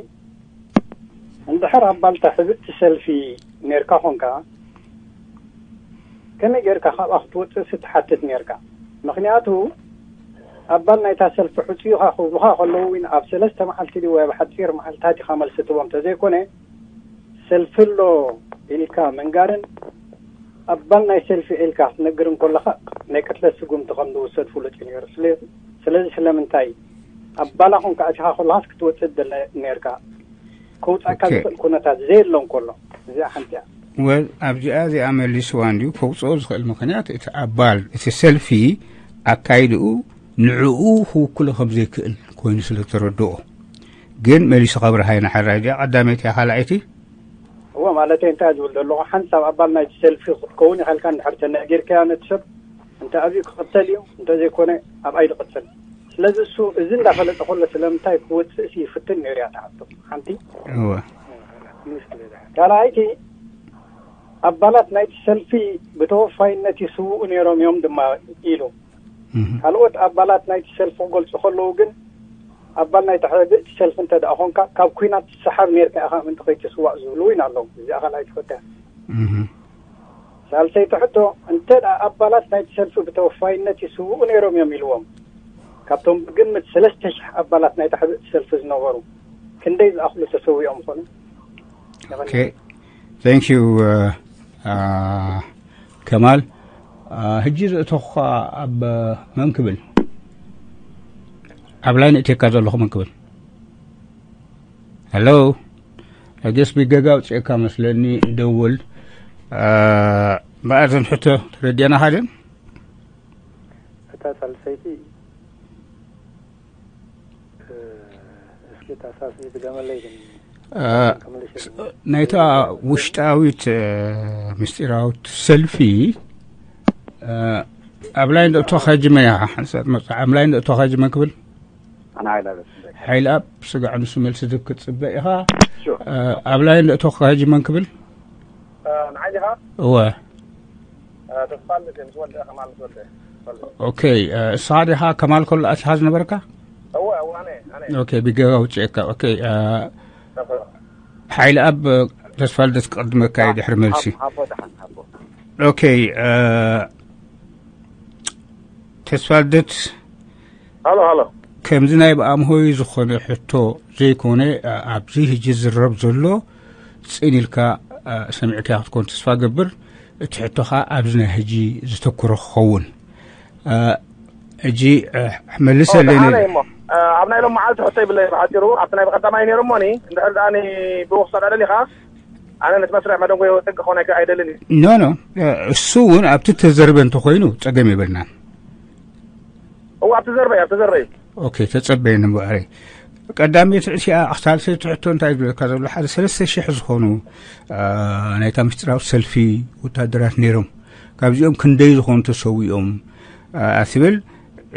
እንድሕር ኣባልታ ሕብእቲ ሰልፊ ነርካ ኾንካ ከመይ ጌርካ ካብኣ ክትወፅእሲ ትሓትት ነርካ? ምኽንያቱ ኣባል ናይታ ሰልፊ ሕፁ ኢኻ ክብሉኻ ከለዉ እውን ኣብ ሰለስተ መዓልቲ ድዩ ወይ ኣብ ሓፂር መዓልታት ኢኻ መልሲ ትቦም ተዘይኮነ ሰልፊ ኣሎ ኢልካ ምንጋርን ኣባል ናይ ሰልፊ ኢልካ ክትነግር እንኮለኻ ናይ ቅትለት ስጉምቲ ከም ዝውሰድ ፍሉጥ እዩ ነይሩ። ስለዚ ስለምንታይ ኣባላ ኮንካ ኣቲኻ ከለኻስ ክትወፅእ ትደሊ ነርካ? ከውፃእካ ዝኽእል ኩነታት ዘየሎ እንኮሎ እዚኣ ሓንቲ እያ። ወል ኣብዚኣ እዚኣ መሊስዋ እንድዩ ከውፅኦ ዝኽእል ምኽንያት እቲ ኣባል እቲ ሰልፊ ኣካይድኡ ንዕኡ ክውክሎ ከም ዘይክእል ኮይኑ ስለ ተረድኦ ግን መሊሱ ከብርሃ ኢና። ሕራይ እዚኣ ቀዳመይቲ እያ። ካልኣይቲ እወ ማለተይ እንታይ ዝብል ዘለኹ ሓንሳብ ኣባል ናይቲ ሰልፊ ክትከውን ኢኻ ኢልካ እንድሕር ተነጊርካያ ነቲ ሰብ እንተ ኣብዩ ክቕተል እዩ እንተዘይኮነ ኣብኣይ ዝቕተል። ስለዚ እሱ እዚ እንዳፈለጠ ከሎ ስለምንታይ ክወፅእሲ ይፍትን ነይሩ እያ ትሓቶ ሓንቲ። እወ ካልኣይቲ ኣባላት ናይቲ ሰልፊ ብተወፋይነት ይስውኡ ነይሮም እዮም ድማ ኢሉ። ካልኦት ኣባላት ናይቲ ሰልፊ ክገልፁ ከለዉ ግን ኣባል ናይቲ ሕብእቲ ሰልፊ እንተ ደኣ ኾንካ ካብ ኲናት ትሰሓብ ነርካ ኢኻ ምእንቲ ከይትስዋእ ዝብሉ እውን ኣለዉ። እዚኣ ካልኣይቲ ሕቶ እያ። ሳልሰይቲ ሕቶ እንተ ደኣ ኣባላት ናይቲ ሰልፊ ብተወፋይነት ይስውኡ ነይሮም እዮም ኢልዎም ካብቶም ብግምት ሰለስተ ሽሕ ኣባላት ናይቲ ሕብእቲ ሰልፊ ዝነበሩ ክንደይ ዝኣኽሉ ተሰዊኦም ይኾኑ? ኦኬ thank you ከማል። ሕጂ ዘእተኹኻ ኣብ መን ክብል ኣብ ላይን እቴካ ዘለኹ መን ክብል? ሄሎ ኣገስ ቢገጋ ውፅኤካ መስለኒ። ደውል መኣዘን ሕቶ ተረዲአና ሓደ እታ ሳልሰይቲ እስኪ ታሳስ ድገመለይ ግን ናይታ ውሽጣዊት ምስጢራዊት ሰልፊ ኣብ ላይ እንደእቶ ኸጅመ እያ ሓንሳት መፅዓ ኣብ ላይ እንደእቶ ኸጅመ ክብል ሓይል ኣብ ስጋዕ ንሱ መልሲ ዝብ ክትፅበ ኢኻ ኣብ ላይ እንደእቶ ኸጅመን ክብል እወ ኦኬ። እሳ ዲኻ ከማል ከሎ ኣቲኻ ዝነበርካ? ኦኬ። ቢገባ ውፅኤካ። ኦኬ። ሓይሊ ኣብ ተስፋ ልደት ክቐድመካ እዩ ድሕሪ መልሲ። ኦኬ። ተስፋ ልደት ሃሎ ሃሎ። ከምዚ ናይ ብኣምሆይ ዝኾነ ሕቶ ዘይኮነ ኣብዚ ህጂ ዝረብ ዘሎ ፅን ኢልካ ሰሚዕካ ክትኮን ተስፋ ገብር። እቲ ሕቶኻ ኣብዚ ናይ ሕጂ ዝተኩሮ ክኸውን ሕጂ መልሰለይ። ኣብ ናይ ሎም መዓልቲ ሕቶ ይብለይ ብሓፂሩ ኣብቲ ናይ ብቀዳማይ ነይሩ እሞኒ እንድሕር ደኣ ብኡ ክሰዳ ደሊኻ ኣነ ነቲ መስርሕ መደንጎ ጠንቂ ክኾነካ ኣይደልን እዩ። ኖ ኖ እሱ እውን ኣብቲ ተዘርበ እንተኮይኑ ፀገም የብልናን። እዋ ኣብቲ ዘርበ ኣብቲ ዘርበ እዩ። ኦኬ ተጸበየኒ እምበኣረይ ቀዳመይቲ እቲኣ ሳልሰይቲ ሕቶ እንታይ ዝብለካ ዘሎ ሓደ ሰለስተ ሽሕ ዝኾኑ ናይታ ምስጢራዊ ሰልፊ ወታደራት ነይሮም። ካብዚኦም ክንደይ ዝኾኑ ተሰዊኦም ኣትብል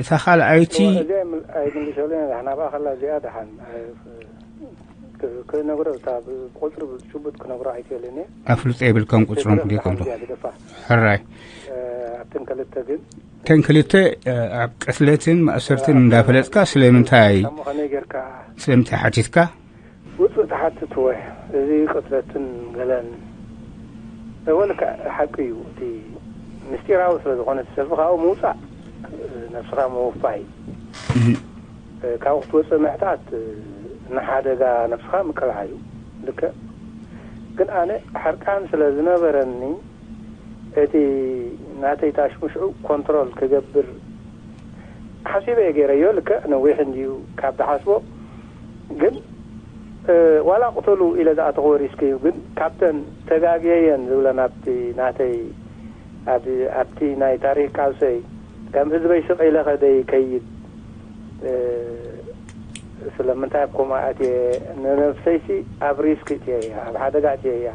እታ ካልኣይቲ እዚኣ ኣይምልሸሉን እያ። ናብኣ ከላ እዚኣ ደሓን ክነግሮ እታ ብቁፅሪ ሽቡጥ ክነግሮ ኣይክእልን እየ። ኣፍልጦ የብልካን ቁፅሮም ክልተ ክልተ። ሕራይ። ኣብትን ክልተ ግን ተን ክልተ ኣብ ቅትለትን ማእሰርትን እንዳፈለጥካ ስለምንታይ ከመይ ጌርካ ስለምንታይ ሓቲትካ? ውፁእ ትሓትትዎ። እዚ ቅትለትን ገለን እወ ልክዕ ሓቂ እዩ። እቲ ምስጢራዊ ስለ ዝኾነ እቲ ሰልፊ ካብኡ ምውፃእ ነብስኻ ምውፋይ ካብኡ ክትወፅእ ምሕታት ንሓደጋ ነብስኻ ምቅላዕ እዩ። ልክዕ ግን ኣነ ሕርቃን ስለ ዝነበረኒ እቲ ናተይ ታሽሙሽዑ ኮንትሮል ክገብር ሓሲበ እየ ገይረዮ። ልክዕ ነዊሕ እንድዩ ካብ ዝሓስቦ ግን ዋላ ቅተሉ ኢለ ዝኣተኽዎ ሪስክ እዩ። ግን ካብተን ተጋግየ እየን ዝብለን ኣብቲ ናተይ ኣብቲ ናይ ታሪክ ቃልሰይ ከም ህዝበይ ስቕ ኢለ ከደይ ከይድ ስለምንታይ ኣብ ከምኡ ኣትየ ንነብሰይሲ ኣብ ሪስክ እትየ እያ ኣብ ሓደጋ እትየ እያ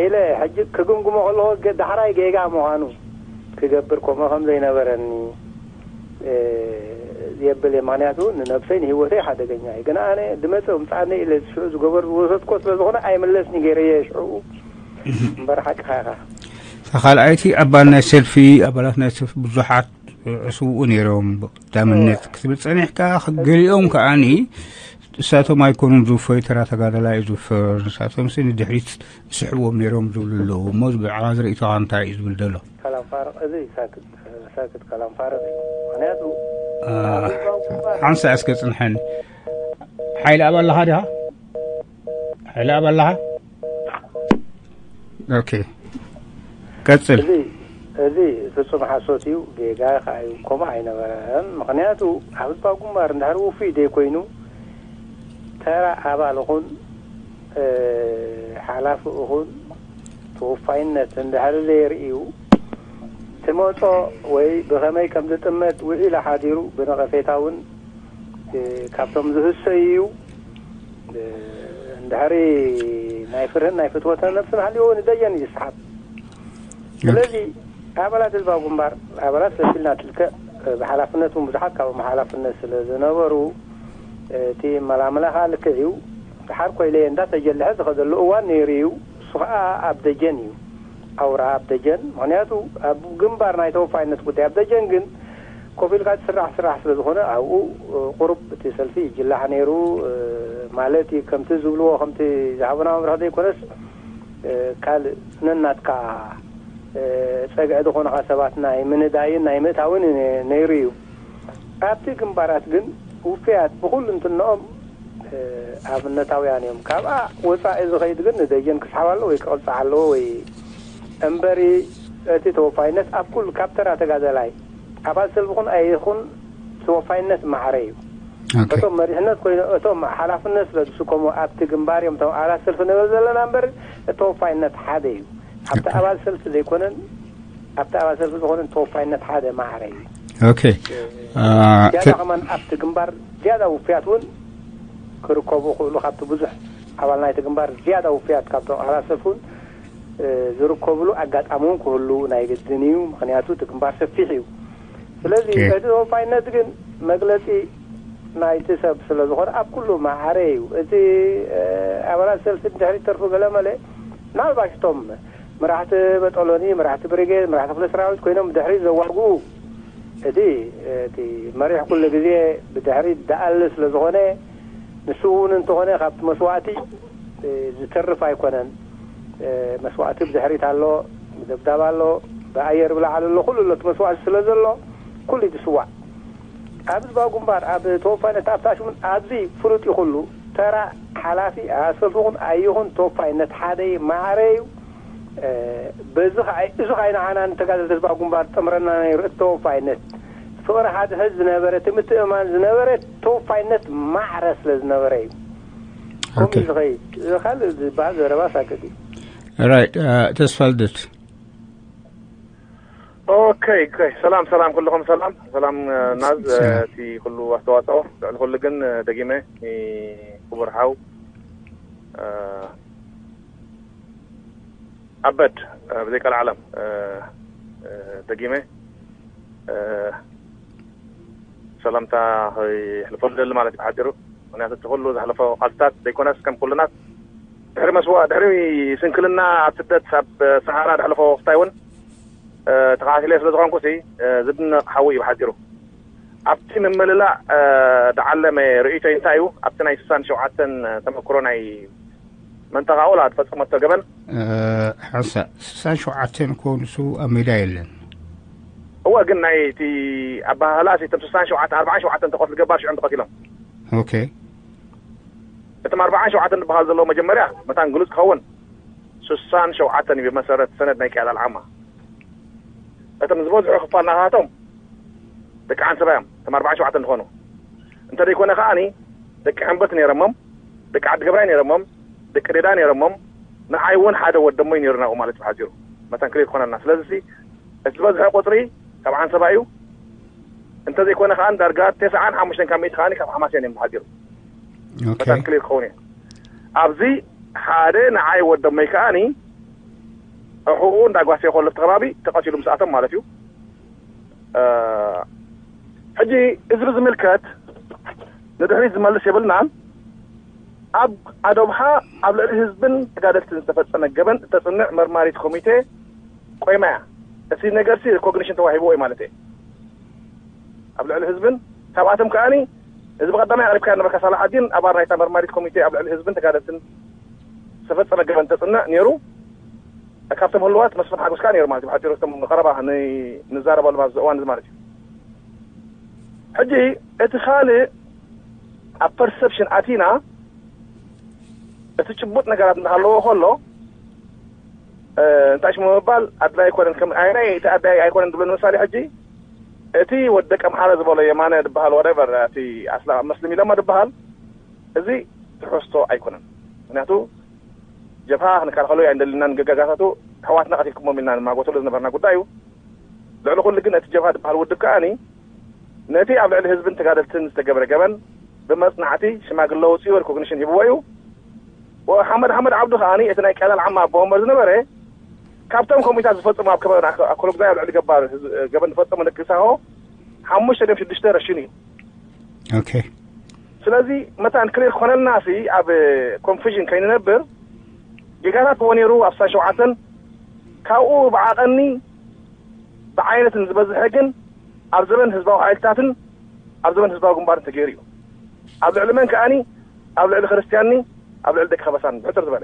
ኢለ ሕጂ ክግምግሞ ከለኹ ዳሕራይ ጌጋ ምዃኑ ክገብር ከምኡ ከም ዘይነበረኒ የብል እየ። ምክንያቱ ንነብሰይ ንህይወተይ ሓደገኛ እዩ። ግን ኣነ ድመፀ ምፃኒ ኢለ ሽዑ ዝገበር ዝወሰድኮ ስለ ዝኾነ ኣይምለስኒ ገይረየ ሽዑ እምበር ሓቅኻ ኢኻ። ካልኣይቲ ኣባል ናይ ሰልፊ ኣባላት ናይ ሰልፊ ብዙሓት ዕስውኡ ነይሮም ብቀዳምነት ክትብል ጸኒሕካ፣ ገሊኦም ከዓኒ እሳቶም ኣይኮኑን ዝውፈዩ፣ ተራ ተጋደላይ እዩ ዝውፈር፣ ንሳቶም ሲ ንድሕሪት ዝስሕብዎም ነይሮም ዝብሉ ኣለዉ። እሞ እዚ ብዓባ ዝርእቶኻ እንታይ እዩ ዝብል ዘሎ? ከላም ፋርቕ እዚ ሳክት ሳክት ከላም ፋርቕ እዩ። ምክንያቱ ሓንሳ እስከ ጽንሐኒ። ሓይሊ ኣብ ኣለኻ ዲኻ? ሓይሊ ኣብ ኣለኻ? ኦኬ፣ ቀጽል። እዚ እዚ ፍጹም ሓሶት እዩ፣ ጌጋ ከዓ እዩ። ከምኡ ኣይነበረን። ምክንያቱ ኣብ ህዝባዊ ግንባር እንድሕር ውፉይ ዘይኮይኑ ተራ ኣባል ይኹን ሓላፊ ይኹን ተወፋይነት እንድሕር ዘየርእዩ ትመጾ ወይ ብኸመይ ከም ዝጥመት ውዒሉ ሓዲሩ ብነቐፌታ እውን ካብቶም ዝህሰዩ እዩ። እንድሕሪ ናይ ፍርህን ናይ ፍትወተ ነብስን ሃልይዎ ንደየን እዩ ዝስሓብ። ስለዚ ኣባላት ህዝባዊ ግንባር ኣባላት ሰልፊ ኢልና ትልክዕ ብሓላፍነት እውን ብዙሓት ካብኦም ሓላፍነት ስለ ዝነበሩ እቲ መላምላ ከዓ ልክዕ እዩ። ድሓር ኮይለየ እንዳተጀልሐ ዝኸደሉ እዋን ነይሩ እዩ። እሱ ከዓ ኣብ ደጀን እዩ። ኣውራ ኣብ ደጀን ምክንያቱ ኣብ ግንባር ናይ ተወፋይነት ጉዳይ ኣብ ደጀን ግን ኮፍ ኢልካ ዝስራሕ ስራሕ ስለ ዝኾነ ኣብኡ ቁሩብ እቲ ሰልፊ ይጅላሕ ነይሩ። ማለት እዩ ከምቲ ዝብልዎ ከምቲ ዝሃቡና መምርሒ ዘይኮነስ ካልእ ነናትካ ጸግዒ ዝኾኑኻ ሰባት ናይ ምንዳይን ናይ ምእታውን ነይሩ እዩ። ኣብቲ ግንባራት ግን ውፍያት ብኹሉ እንትንኦም ኣብነታውያን እዮም። ካብኣ ወፃኢ ዝኸይድ ግን ንደጀን ክስሓብ ኣለዎ ወይ ክቕልፃዕ ኣለዎ ወይ እምበሪ እቲ ተወፋይነት ኣብ ኩሉ ካብ ተራ ተጋደላይ ኣባል ሰልፊ ኹን ኣይኹን ተወፋይነት ማዕረ እዩ። እቶም መሪሕነት ኮይኑ እቶም ሓላፍነት ስለ ዝስከሙ ኣብቲ ግንባር እዮም እቶም ኣባላት ሰልፊ ንብል ዘለና እምበር ተወፋይነት ሓደ እዩ። ኣብቲ ኣባል ሰልፊ ዘይኮነን ኣብቲ ኣባል ሰልፊ ዝኾነን ተወፋይነት ሓደ ማዕረ እዩ። ኦኬ። ዝያዳ ከማን ኣብቲ ግንባር ዝያዳ ውፍያት እውን ክርከቡ ክእሉ ካብቲ ብዙሕ ኣባል ናይቲ ግንባር ዝያዳ ውፍያት ካብቶም ኣባላት ሰልፊ እውን ዝርከብሉ ኣጋጣሚ እውን ክህሉ ናይ ግድን እዩ። ምክንያቱ እቲ ግንባር ሰፊሕ እዩ። ስለዚ እቲ ተወፋይነት ግን መግለፂ ናይቲ ሰብ ስለ ዝኾነ ኣብ ኩሉ ማዕረ እዩ። እቲ ኣባላት ሰልፊ ድሕሪት ተርፉ ገለመለ ምናልባሽ እቶም መራሕቲ በጠሎኒ፣ መራሕቲ ብሪጌድ፣ መራሕቲ ክፍለ ሰራዊት ኮይኖም ብድሕሪት ዘዋግኡ እቲ እቲ መሪሕ ኩሉ ግዜ ብድሕሪት ደኣሊ ስለ ዝኾነ ንሱ እውን እንተኾነ ካብቲ መስዋእቲ ዝተርፍ ኣይኮነን። መስዋእቲ ብድሕሪት ኣሎ፣ ብደብዳብ ኣሎ፣ ብኣየር ብላዕሊ ኣሎ፣ ኩሉ ኣሎ። እቲ መስዋእቲ ስለ ዘሎ ኩሉ እዩ ዝስዋዕ። ኣብ ህዝባዊ ግንባር ኣብ ተወፋይነት ኣብ ታሽሙን ኣብዚ ፍሉጥ እዩ ኩሉ ተራ ሓላፊ ኣሰልፉኹን ኣይኹን ተወፋይነት ሓደ እዩ፣ ማዕረ እዩ። በዚ ከዓ እዚ ከዓ ንዓና ንተጋደልቲ ህዝባዊ ግንባር ጥምረና ነይሩ። እቲ ተወፋይነት ፍቕሪ ሓድሕድ ዝነበረ እቲ ምትእማን ዝነበረ ተወፋይነት ማዕረ ስለ ዝነበረ እዩ። ከምኡ ዝኸይድ ካልእ ዝበሃል ዘረባ ሳክት እዩ። ራይት። ተስፋ ልደት ኦኬ ኦኬ። ሰላም ሰላም፣ ኩልኹም ሰላም ሰላም። ናዝ እቲ ኩሉ ኣስተዋፅኦ ልዕሊ ኩሉ ግን ደጊመ ክቡር ሓው ኣበድ ብዘይ ቃል ዓለም ደጊመ ሰላምታ ይሕልፈሉ ደሊ ማለት እዩ ብሓፂሩ። ምክንያቱ እቲ ኩሉ ዘሕለፎ ቃልስታት ዘይኮነስ ከም ኩሉናት ድሕሪ መስዋ ድሕሪ ስንክልና ኣብ ስደት ኣብ ሰሃራ ድሕለፎ ክስታይ እውን ተኸታቲለ ስለ ዝኾንኩ ሲ ዝድነቕ ሓዊ እዩ ብሓፂሩ። ኣብቲ ምምልላእ ዝዓለመ ርእይቶይ እንታይ እዩ? ኣብቲ ናይ ስሳን ሸውዓተን ተመክሮ ናይ መንጠቓ ኦላ ዝፈጸመቶ ገበን። ሓንሳ ስሳን ሸውዓተን እኮ ንሱ ኣብ ሜዳ የለን። እወ ግን ናይ እቲ ኣባሃህላ ሲ እቶም ስሳን ሸውዓተን ኣርባዓን ሸውዓተን ተቐትሉ ገባር ሽዑም ተቐቲሎም። ኦኬ። እቶም ኣርባዓን ሸውዓተን ዝበሃል ዘለዎ መጀመርያ መታን ግሉጽ ክኸውን ስሳን ሸውዓተን እዩ ብመሰረት ሰነድ ናይ ቅያድ ኣልዓማ። እቶም ዝበዝሑ ክፋል ናታቶም ደቂ ዓንሰባ እዮም እቶም ኣርባዓን ሸውዓተን ዝኾኑ። እንተዘይኮነ ከዓኒ ደቂ ሕንበት ነይሮሞም፣ ደቂ ዓዲ ገብራይ ነይሮሞም፣ ደቂ ደዳ ነይሮሞም። ንዓይ እውን ሓደ ወደሞይ ነይሩ ናብኡ ማለት እዩ ብሓፂሩ። መታን ክልል ክኾነልና ስለዚ እቲ ዝበዝሐ ቁፅሪ ካብ ዓንሰባ እዩ። እንተዘይኮነ ከዓ ዳርጋ ተስዓን ሓሙሽተን ካብ ሚእቲ ከዓ ካብ ሓማሴን እዮም ብሓፂሩ። መታን ክልል ክኸውን እዩ። ኣብዚ ሓደ ንዓይ ወደሞይ ከዓኒ እሑኡ እንዳጓሰየ ከሎ ኣብቲ ከባቢ ተቐቲሉ ምስኣቶም ማለት እዩ። ሕጂ እዚ ብዝምልከት ንድሕሪት ዝመልስ የብልናን። ኣብ ኣዶብሓ ኣብ ልዕሊ ህዝብን ተጋደልትን ዝተፈጸመ ገበን እተጽንዕ መርማሪት ኮሚቴ ቆይማ እያ። እቲ ነገርሲ ሪኮግኒሽን ተዋሂብዎ እዩ ማለት እየ። ኣብ ልዕሊ ህዝብን ካብኣቶም ከኣኒ እዚ ብቐዳማይ ኣቕሪብካ ነበርካ ሳላሓዲን ኣባል ናይታ መርማሪት ኮሚቴ ኣብ ልዕሊ ህዝብን ተጋደልትን ዝተፈጸመ ገበን ተጽንዕ ነይሩ። ካብቶም ህልዋት መስፍን ሓጎስ ከኣ ነይሩ ማለት እዩ። ብሓፂሩ እቶም ቀረባ ንዛረበሎም ኣብዚ እዋን እዚ ማለት እዩ። ሕጂ እቲ ካልእ ኣብ ፐርሰፕሽን ኣቲና እቲ ጭቡጥ ነገራት እንዳሃለዎ ከሎ እንታይ ሽሙ ምባል ኣድላይ ኣይኮነን። ከም ኣይናይ እቲ ኣድላይ ኣይኮነን ዝብሎ ንምሳሌ ሕጂ እቲ ወዲ ደቂ ኣምሓራ ዝበሎ የማነ ዝበሃል ወደቨር እቲ ኣስላ መስልም ኢለማ ዝበሃል እዚ ትሕዝቶ ኣይኮነን። ምክንያቱ ጀብሃ ክንከላኸሎ ኣይንደልናን ገጋጋታቱ ኣሕዋትና ቀቲልኩሞም ኢልና ንማጎተሉ ዝነበርና ጉዳይ እዩ። ልዕሊ ኩሉ ግን እቲ ጀብሃ ዝበሃል ውድብ ከኣኒ ነቲ ኣብ ልዕሊ ህዝብን ተጋደልትን ዝተገብረ ገበን ብመጽናዕቲ ሽማግለ ወጺኡ ሪኮግኒሽን ሂብዎ እዩ። ወሓመድ ሓመድ ዓብዱ ከኣኒ እቲ ናይ ቀላል ዓማ ኣቦ ወንበር ዝነበረ ካብቶም ኮሚታት ዝፈጸሙ ኣብ ከባቢ ኣኮሎጉዛይ ኣብ ልዕሊ ገባር ገበን ዝፈጸሙ ደቂ ሳሆ ሓሙሽተ ድም ሽዱሽተ ረሽኑ እዩ። ኦኬ። ስለዚ መታን ክሊር ክኾነልና ሲ ኣብ ኮንፊዥን ከይንነብር ጌጋታት እኮ ነይሩ ኣብ ስሳን ሸውዓተን ካብኡ ብዓቐኒ ብዓይነትን ዝበዝሐ ግን ኣብ ዘበን ህዝባዊ ሓይልታትን ኣብ ዘበን ህዝባዊ ግንባርን ተገይሩ እዩ። ኣብ ልዕሊ መን ከኣኒ ኣብ ልዕሊ ክርስትያንኒ ኣብ ልዕሊ ደቂ ከበሳን ብሕፅር ዝበለ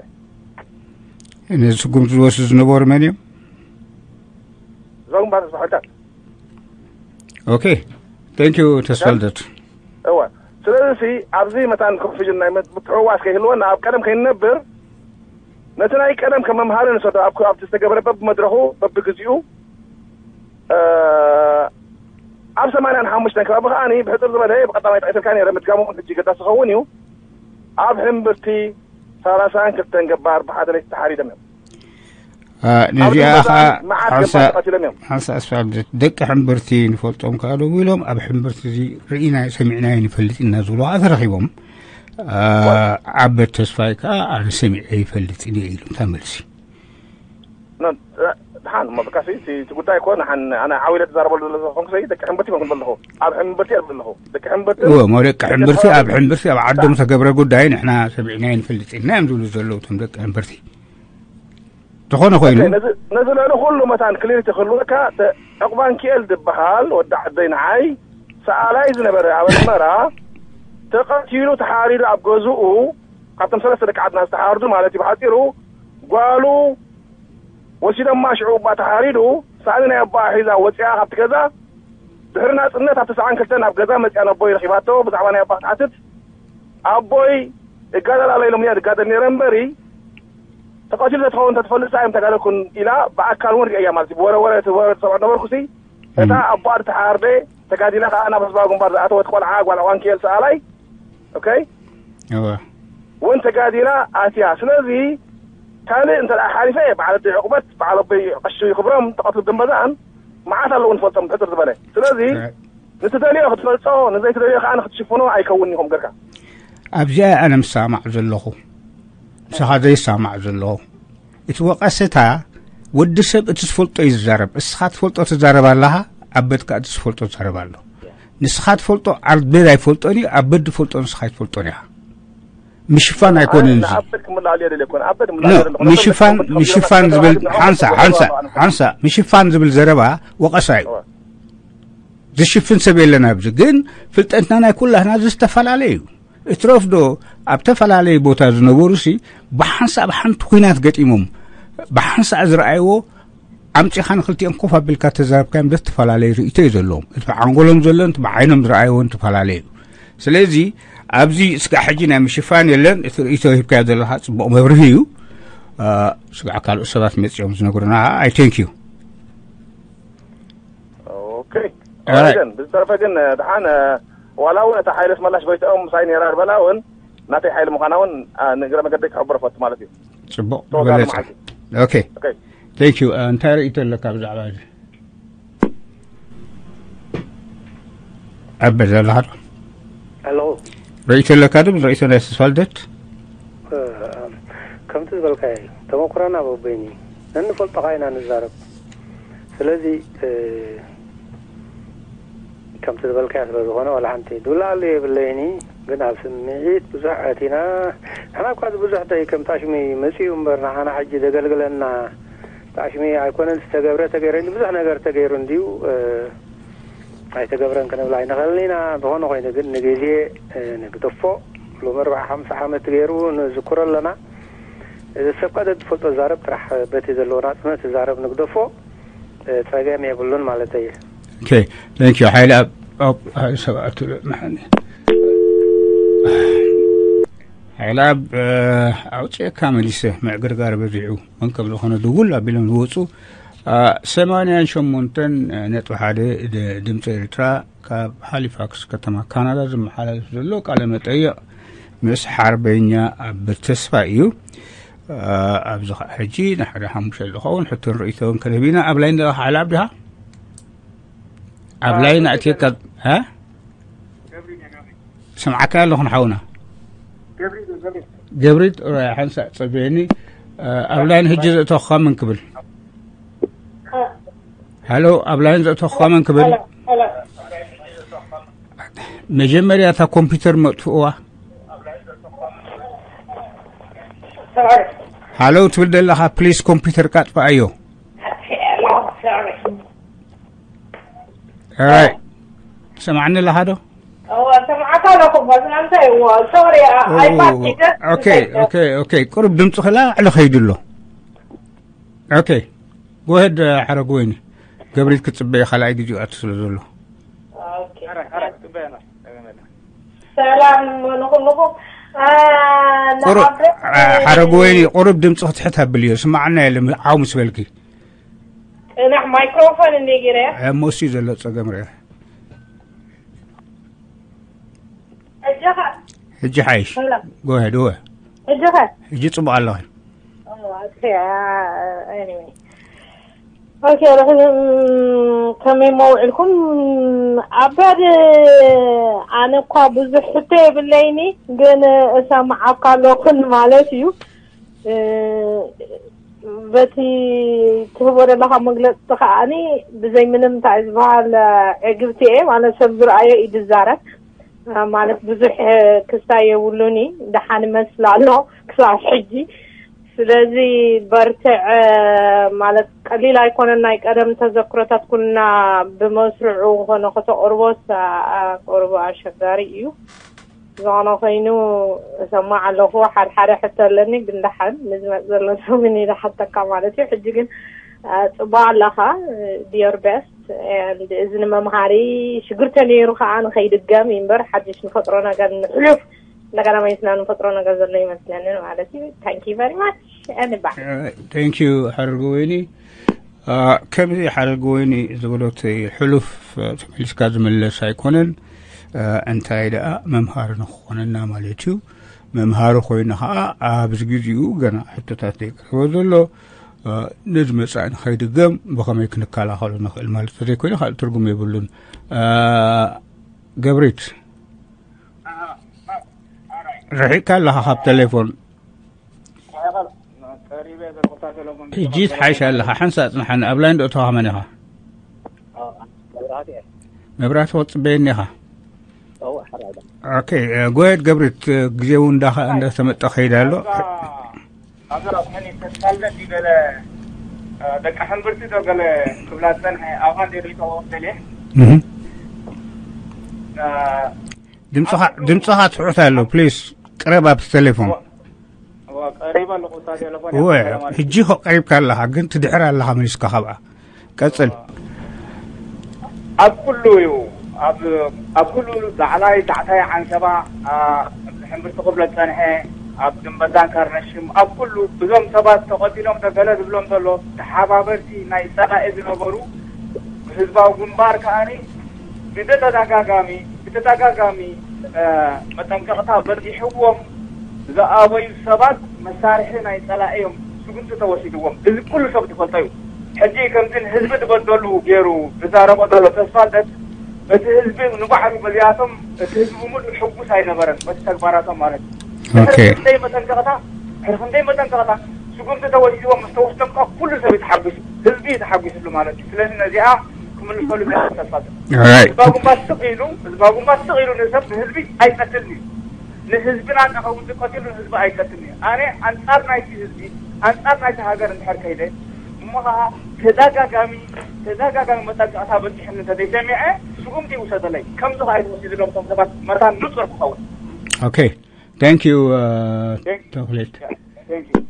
ነዚ ስጉምቲ ዝወስዱ ዝነበሩ መን እዮም? ህዝባዊ ግንባር ህዝባዊ ሓይልታት ኦኬ። Thank you ተስፋልደት። እወ ስለዚ ሲ ኣብዚ መታን ኮንፊዥን ናይ ምትሕውዋስ ከይህልወና ኣብ ቀደም ከይንነብር ነቲ ናይ ቀደም ከም መምሃሪ ንሰዶ ኣብ ኣብቲ ዝተገብረ በብመድረኹ በብግዚኡ ኣብ ሰማንያን ሓሙሽተን ከባቢ ከዓኒ ብሕፅር ዝበለ ብቀዳማይ ጠቂሰልካ ነረ ምድጋሙ እውን ሕጂ ገዳሲ ክኸውን እዩ። ኣብ ሕምብርቲ ሰላሳን ክልተን ገባር ብሓደ ለይቲ ተሓሪዶም እዮም። ነዚኣ ከዓ መዓት ገባር ተቐቲሎም እዮም። ሓንሳ ኣስፋልደት ደቂ ሕምብርቲ ንፈልጦም ከዓ ደው ኢሎም ኣብ ሕምብርቲ እዚ ርኢና ሰሚዕናዮ ንፈልጥ ኢና ዝብሉ ከዓ ተረኪቦም። ዓበት ተስፋይ ከዓ ኣነ ሰሚዐ ይፈልጥ እየ ኢሉ እንታይ መልሲ ድሓን እሞ በቃ እቲ ጉዳይ እኮ ንሓን ኣነ ዓው ኢለ ተዛረበሉ ዘሎ ዝኾንኩ ሰይ ደቂ ሕምብርቲ ኮንኩ ዘለኹ ኣብ ሕምብርቲ እየ ዘለኹ ደቂ ሕምብርቲ እሞ ደቂ ሕምብርቲ ኣብ ሕምብርቲ ኣብ ዓዶም ተገብረ ጉዳይ ንሕና ሰሚዕናዮ ንፈልጥ ኢና እዮም ዝብሉ ዘለዉ እቶም ደቂ ሕምብርቲ። ተኾነ ኮይኑ ነዚ ልዕሊ ኩሉ መታን ክሊሪቲ ክህልወካ ዕቁባንኪኤል ዝበሃል ወዲ ዓደይ ንዓይ ሰኣላይ ዝነበረ ኣብ ኣስመራ ተቐቲሉ ተሓሪዱ ኣብ ገዝኡ ካብቶም ሰለስተ ደቂ ዓድና ዝተሓርዱ ማለት እዩ ብሓፂሩ ጓሉ ወሲዶማ ሽዑ እባ ተሓሪዱ ሳእኒ ናይ ኣቦኣ ሒዛ ወፂኣ ካብቲ ገዛ ድሕሪ ናፅነት ኣብ ተስዓን ክልተን ኣብ ገዛ መፅያ ነቦይ ረኺባቶ ብዛዕባ ናይ ኣቦኣ ክትሓትት ኣቦይ እጋደል ኣሎ ኢሎምኒ እጋደል ነይረ እምበሪ ተቐቲሉ ተትኸውን ተትፈልጥ ሰኣ እዮም ተጋደልኩን ኢላ ብኣካል እውን ሪአያ ማለት እዩ ብወረ ወረ እቲ ወረ ዝሰምዖ ነበርኩሲ እታ ኣቦኣ ዝተሓርደ ተጋዲላ ከዓ ናብ ህዝባዊ ግንባር ዝኣተወት ቆልዓ ጓል ዕቋንኪኤል ሰኣላይ ኦኬ እወ እውን ተጋዲላ ኣትያ ስለዚ ካልእ እንተ ሓሊፈ በዓል ኣቦይ ዕቁበት በዓል ኣቦይ ቀሺ ክብሮም ተቐትሉ ደንበዛን መዓት ኣለዉ ንፈልጦም ብሕፅር ዝበለ ስለዚ ንትደልዮ ክትፈልጦ ንዘይትደልዮ ከዓ ንክትሽፍኖ ኣይከውን ኢኹም ገርካ ኣብዚኣ ኣነ ምስማዕ ዘለኹ ምሳኻ ዘይሰማዕ ዘለኹ እቲ ወቐሰታ ወዲ ሰብ እቲ ዝፈልጦ እዩ ዝዛረብ እስኻ ትፈልጦ ትዛረብ ኣለኻ ኣበትካ እቲ ዝፈልጦ ትዛረብ ኣሎ ንስኻ ትፈልጦ ዓርበድ ኣይፈልጦን እዩ፣ ኣበድ ትፈልጦ ንስኻ ኣይትፈልጦን ኢኻ። ምሽፋን ኣይኮነን እዚ። ኣበድ ክምላእ እየ ደለ ኮን ኣበድ ምላእ እየ ደለ ኮን ምሽፋን ምሽፋን ዝብል ሓንሳ ሓንሳ ሓንሳ ምሽፋን ዝብል ዘረባ ወቐሳ እዩ። ዝሽፍን ሰብ የለን ኣብዚ። ግን ፍልጠትና ናይ ኩላህና እዚ ዝተፈላለየ እዩ። እትረፍ ዶ ኣብ ተፈላለየ ቦታ ዝነበሩ ሲ ብሓንሳእ ብሓንቲ ኩናት ገጢሞም ብሓንሳእ ዝረኣይዎ ኣምጺኻ ንክልቲኦም ኮፍ ኣቢልካ ተዛረብካዮም ዝተፈላለየ ርእይቶ እዩ ዘለዎም። እቲ ብዓንጎሎም ዘሎን እቲ ብዓይኖም ዝረኣይዎን ዝተፈላለየ እዩ። ስለዚ ኣብዚ ስጋዕ ሕጂ ናይ ምሽፋን የለን። እቲ ርእይቶ ሂብካዮ ዘለካ ጽቡቕ መብርሂ እዩ። ስጋዕ ካልኦት ሰባት መጺኦም ዝነግሩና። I thank you። ኦኬ። ብዝተረፈ ግን ድሓን ዋላ እውን እታ ሓይለ ኣስመላሽ ጎይትኦም ምሳይ ነይራ ዝበላ እውን ናተይ ሓይሊ ምዃና እውን ንእግረ መገደይ ክሕብሮ ፈቱ ማለት እዩ። ጽቡቕ ዝበለጸ። ኦኬ። Thank you። እንታይ ርእይቶ ኣለካ ብዛዕባ እዚ? ኣበ ዘለኻ ዶ? ሄሎ። ርእይቶ ኣለካ ዶ? ርእይቶ ናይ ተስፋልደት? ከምቲ ዝበልካዮ ተመኩረና በበይኑ እዩ። ነንፈልጦኻ ኢና ንዛረብ። ስለዚ ከምቲ ዝበልካዮ ስለ ዝኾነ ዋላ ሓንቲ ድብላሉ የብለይኒ። ግን ኣብ ስምዒት ብዙሕ ኣቲና ንሕና እኳ እዚ ብዙሕ እንታይ ከም ጣሽሚ መፂኡ እምበር ንዓና ሕጂ ዘገልግለና ጣሽሚ ኣይኮነን ዝተገብረ ተገይረ እንዲ ብዙሕ ነገር ተገይሩ እንዲዩ ኣይተገብረን ክንብል ኣይንኽእልን ኢና። ዝኾነ ኮይኑ ግን ንግዜ ንግደፎ። ሎሚ ኣርባዓ ሓምሳ ዓመት ገይሩ ንዝክሮ ኣለና። እዚ ሰብ ቀደድ ትፈልጦ ዛረብ ጥራሕ በቲ ዘለዎ ናፅነት ዛረብ ንግደፎ። ጸገም የብሉን ማለት እየ። ኦኬ። Thank you ሓይለ ኣብ ኣብ ሰብኣቱ መሓኒ ሓይለ ኣብ ኣውፅኤካ መሊሰ ምዕግርጋር በዚሑ መን ከም ዝኾነ ድውል ኣቢሎም ዝወፁ ሰማንያን ሸሞንተን ነጥቢ ሓደ ድምፂ ኤርትራ ካብ ሃሊፋክስ ከተማ ካናዳ ዝመሓላለፍ ዘሎ ቃለ መጠይቕ ምስ ሓርበኛ ኣብ ተስፋ እዩ። ኣብዚ ከዓ ሕጂ ንሓደ ሓሙሽተ ዝኸውን ሕቶን ርእይቶን ክንህብ ኢና። ኣብ ላይን ዘለኻ ሓይለ ኣብ ዲኻ? ኣብ ላይን ኣእትየካ እ? ስምዓካ ኣለኹ ንሓውና ገብሪት። ሓንሳእ ጸበየኒ። ኣብ ላይን ሕጂ ዘእተኹኻ መን ክብል? ሃሎ፣ ኣብ ላይን ዘእተኹኻ መን ክብል? መጀመርያ እታ ኮምፒውተር መጥፍእዋ። ሃሎ ትብል ዘለኻ ፕሊስ ኮምፒውተር ቃጥፍኣዮ። ሰማዕኒ ኣለኻ ዶ? ኦኬ። ቁሩብ ድምፂ ክላ ዕለ ከይዱ ኣሎ። ኦኬ። ጎሄድ ሓረግ ወይኒ ገብሪት ክትፅበየ ካልኣይ ግዜኡ ኣቱ ስለ ዘሎ። ሰላም ንኩልኹም። ሓረግ ወይኒ ቁሩብ ድምፂ ክትሕት ኣብልዮ ስማዓና የለ ዓው ምስ በልኪ። ፅናሕ ማይክሮፎን እንደ ገይረ እያ። ሞሲ ዘሎ ፀገም ርአ። እጃኻ ሕጂ ሓይሽ ጎሄድ ወ እጃኻ ሕጂ ፅቡቅ ኣለኺ። ኦኬ። ኦኬ። ከመይ መውዕልኩም? ኣበድ ኣነ እኳ ብዙሕ ሕቶ የብለይኒ፣ ግን እሰምዓካ ኣለኹን ማለት እዩ። በቲ ትህቦ ዘለካ መግለፅቲ ከዓኒ ብዘይ ምንም እንታይ ዝበሃል ዕግብቲ እየ ማለት ሰብ ዝረኣዮ እዩ ዝዛረብ። ማለት ብዙሕ ክስታይ የብሉኒ። ደሓን ይመስል ኣሎ ክሳብ ሕጂ። ስለዚ በርትዕ። ማለት ቀሊል ኣይኮነን። ናይ ቀደም ተዘክሮታት ኩልና ብመስርዑ ኮነ ከተቕርቦስ ኣቕርቦ ኣሸጋሪ እዩ። ዝኾነ ኮይኑ እሰማዕ ኣለኹ። ሓድሓደ ሕቶ ኣለኒ ግን ደሓን ንዝመፅ ዘሎ ሰሙን ኢለ ሓተካ ማለት እዩ። ሕጂ ግን ፅቡቅ ኣለኻ። Do your best። እዚ ንመምሃሪ ሽግር ተነይሩ ከዓ ንኸይድገም እዩ እምበር ሓድሽ ንፈጥሮ ነገር ንሕሉፍ እንደገና መሊስና ንፈጥሮ ነገር ዘሎ ይመስለንን ማለት እዩ። Thank you very much and bye። Thank you ሓረግ ወይኒ። ከምዚ ሓረግ ወይኒ ዝበሎት ሕሉፍ ተመሊስካ ዝምለስ ኣይኮነን። እንታይ ደኣ መምሃሪ ንክኾነና ማለት እዩ። መምሃሪ ኮይና ከዓ ኣብዚ ግዜኡ ገና ሕቶታት ዘይቀረበ ዘሎ ነዚ መጻኢ ንኸይድገም ብኸመይ ክንከላኸሎ ንኽእል ማለት ተዘይኮይኑ ካልእ ትርጉም የብሉን። ገብሪት ርሒቅካ ኣለኻ ካብ ቴሌፎን። ሕጂ ትሓይሽ ኣለኻ። ሓንሳ ኣጽንሓኒ። ኣብ ላይን ዶ እተኻ መን ኢኻ? መብራህቱ ክትጽበየኒ ኢኻ። እወ፣ ሓራዳ። ኦኬ፣ ጎየድ ገብሪት፣ ግዜ እውን እንዳኸ እንዳተመጠ ከይድ ኣሎ። ኣብዛ ኣብዛ መን ተስፋልደት ይበለ ደቂ ሕምብርቲ ዶ ገለ ክብላ ዝጸንሐ ኣብኣ እንደ ሪቶ ደልየ እህ። ድምፅኻ ድምፅኻ ትሑት ኣሎ። ፕሊስ፣ ቅረብ ኣብ ቴሌፎን። ቀሪባ ኣለኹ። እታ ቴሌፎን እወ፣ ሕጂ እኮ ቀሪብካ ኣለኻ፣ ግን ትድሕር ኣለኻ መሊስካ ካብኣ። ቀጽል። ኣብ ኩሉ እዩ። ኣብ ኣብ ኩሉ ላዕላይ ታሕታይ ዓንሰባ፣ ሕምብርቲ ክብሎ ዝጸንሐ፣ ኣብ ግንበዛን ካርነሽም፣ ኣብ ኩሉ እዞም ሰባት ተቐቲሎም ተገለ ዝብሎም ዘሎ ተሓባበርቲ ናይ ጸላኢ ዝነበሩ፣ ህዝባዊ ግንባር ከኣኒ ብተደጋጋሚ ብተደጋጋሚ መጠንቀቕታ በዚሕዎም ዝኣበዩ ሰባት መሳርሒ ናይ ጸላኢ እዮም። ስጉምቲ ተወሲድዎም። እዚ ኩሉ ሰብ ዝፈልጦ እዩ። ሕጂ ከምዚ ንህዝቢ ዝበደሉ ገይሩ ዝዛረቦ ዘሎ ተስፋ ልደት፣ እቲ ህዝቢ ንባዕሉ በዚኣቶም፣ እቲ ህዝቢ ብምሉእ ሕጉስ ኣይነበረን በቲ ተግባራቶም ማለት እዩ። ኦኬ። ድሕሪ ክንደይ መጠንቀቕታ፣ ድሕሪ ክንደይ መጠንቀቕታ ስጉምቲ ተወሲድዎም ምስ ተወስዶም ከዓ ኩሉ ሰብ እዩ ተሓጒሱ፣ ህዝቢ እዩ ተሓጒስሉ ማለት እዩ። ስለዚ ነዚኣ ክምልሰሉ ተስፋ ልደት። ኦራይት። ህዝባዊ ግንባር ስቕ ኢሉ፣ ህዝባዊ ግንባር ስቕ ኢሉ ንሰብ ንህዝቢ ኣይቀትልን እዩ። ንህዝብና እንተኸውን ዝቀትሉ ንህዝቢ ኣይቀትልን እዩ። ኣነ ኣንጻር ናይቲ ህዝቢ፣ ኣንጻር ናይቲ ሃገር እንድሕር ከይደ፣ እሞ ኸዓ ተደጋጋሚ ተደጋጋሚ መጠንቀቕታ በፂሕኒ እንተዘይሰሚዐ ስጉምቲ ይውሰደለይ። ከምዚ ኸዓ ይወስድሎም እቶም ሰባት መታን ንጹር ክኸውን። ኦኬ፣ ታንክ ዩ። Thank- ተኽሌት፣ Thank you።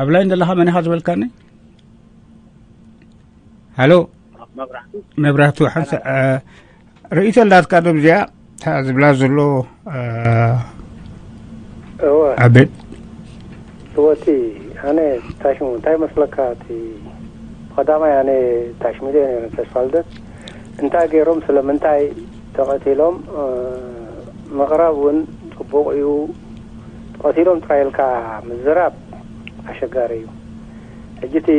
ኣብ ላይን ዘለኻ መን ኢኻ ዝበልካኒ? ሃሎ። መብራህቱ። መብራህቱ ሓንሳ ርእይቶ እንዳትካ ዶ ብዚኣ እታ ዝብላ ዘሎ እወ። ኣቤት። እወቲ ኣነ ታሽሙ እንታይ መስለካ? እቲ ብቐዳማይ ኣነ ታሽሚለ ነይረ ተስፋ ልደት እንታይ ገይሮም ስለምንታይ ተቐቲሎም ምቕራብ እውን ፅቡቕ እዩ። ተቐቲሎም ጥራይ ኢልካ ምዝራብ ኣሸጋሪ እዩ። ሕጂ እቲ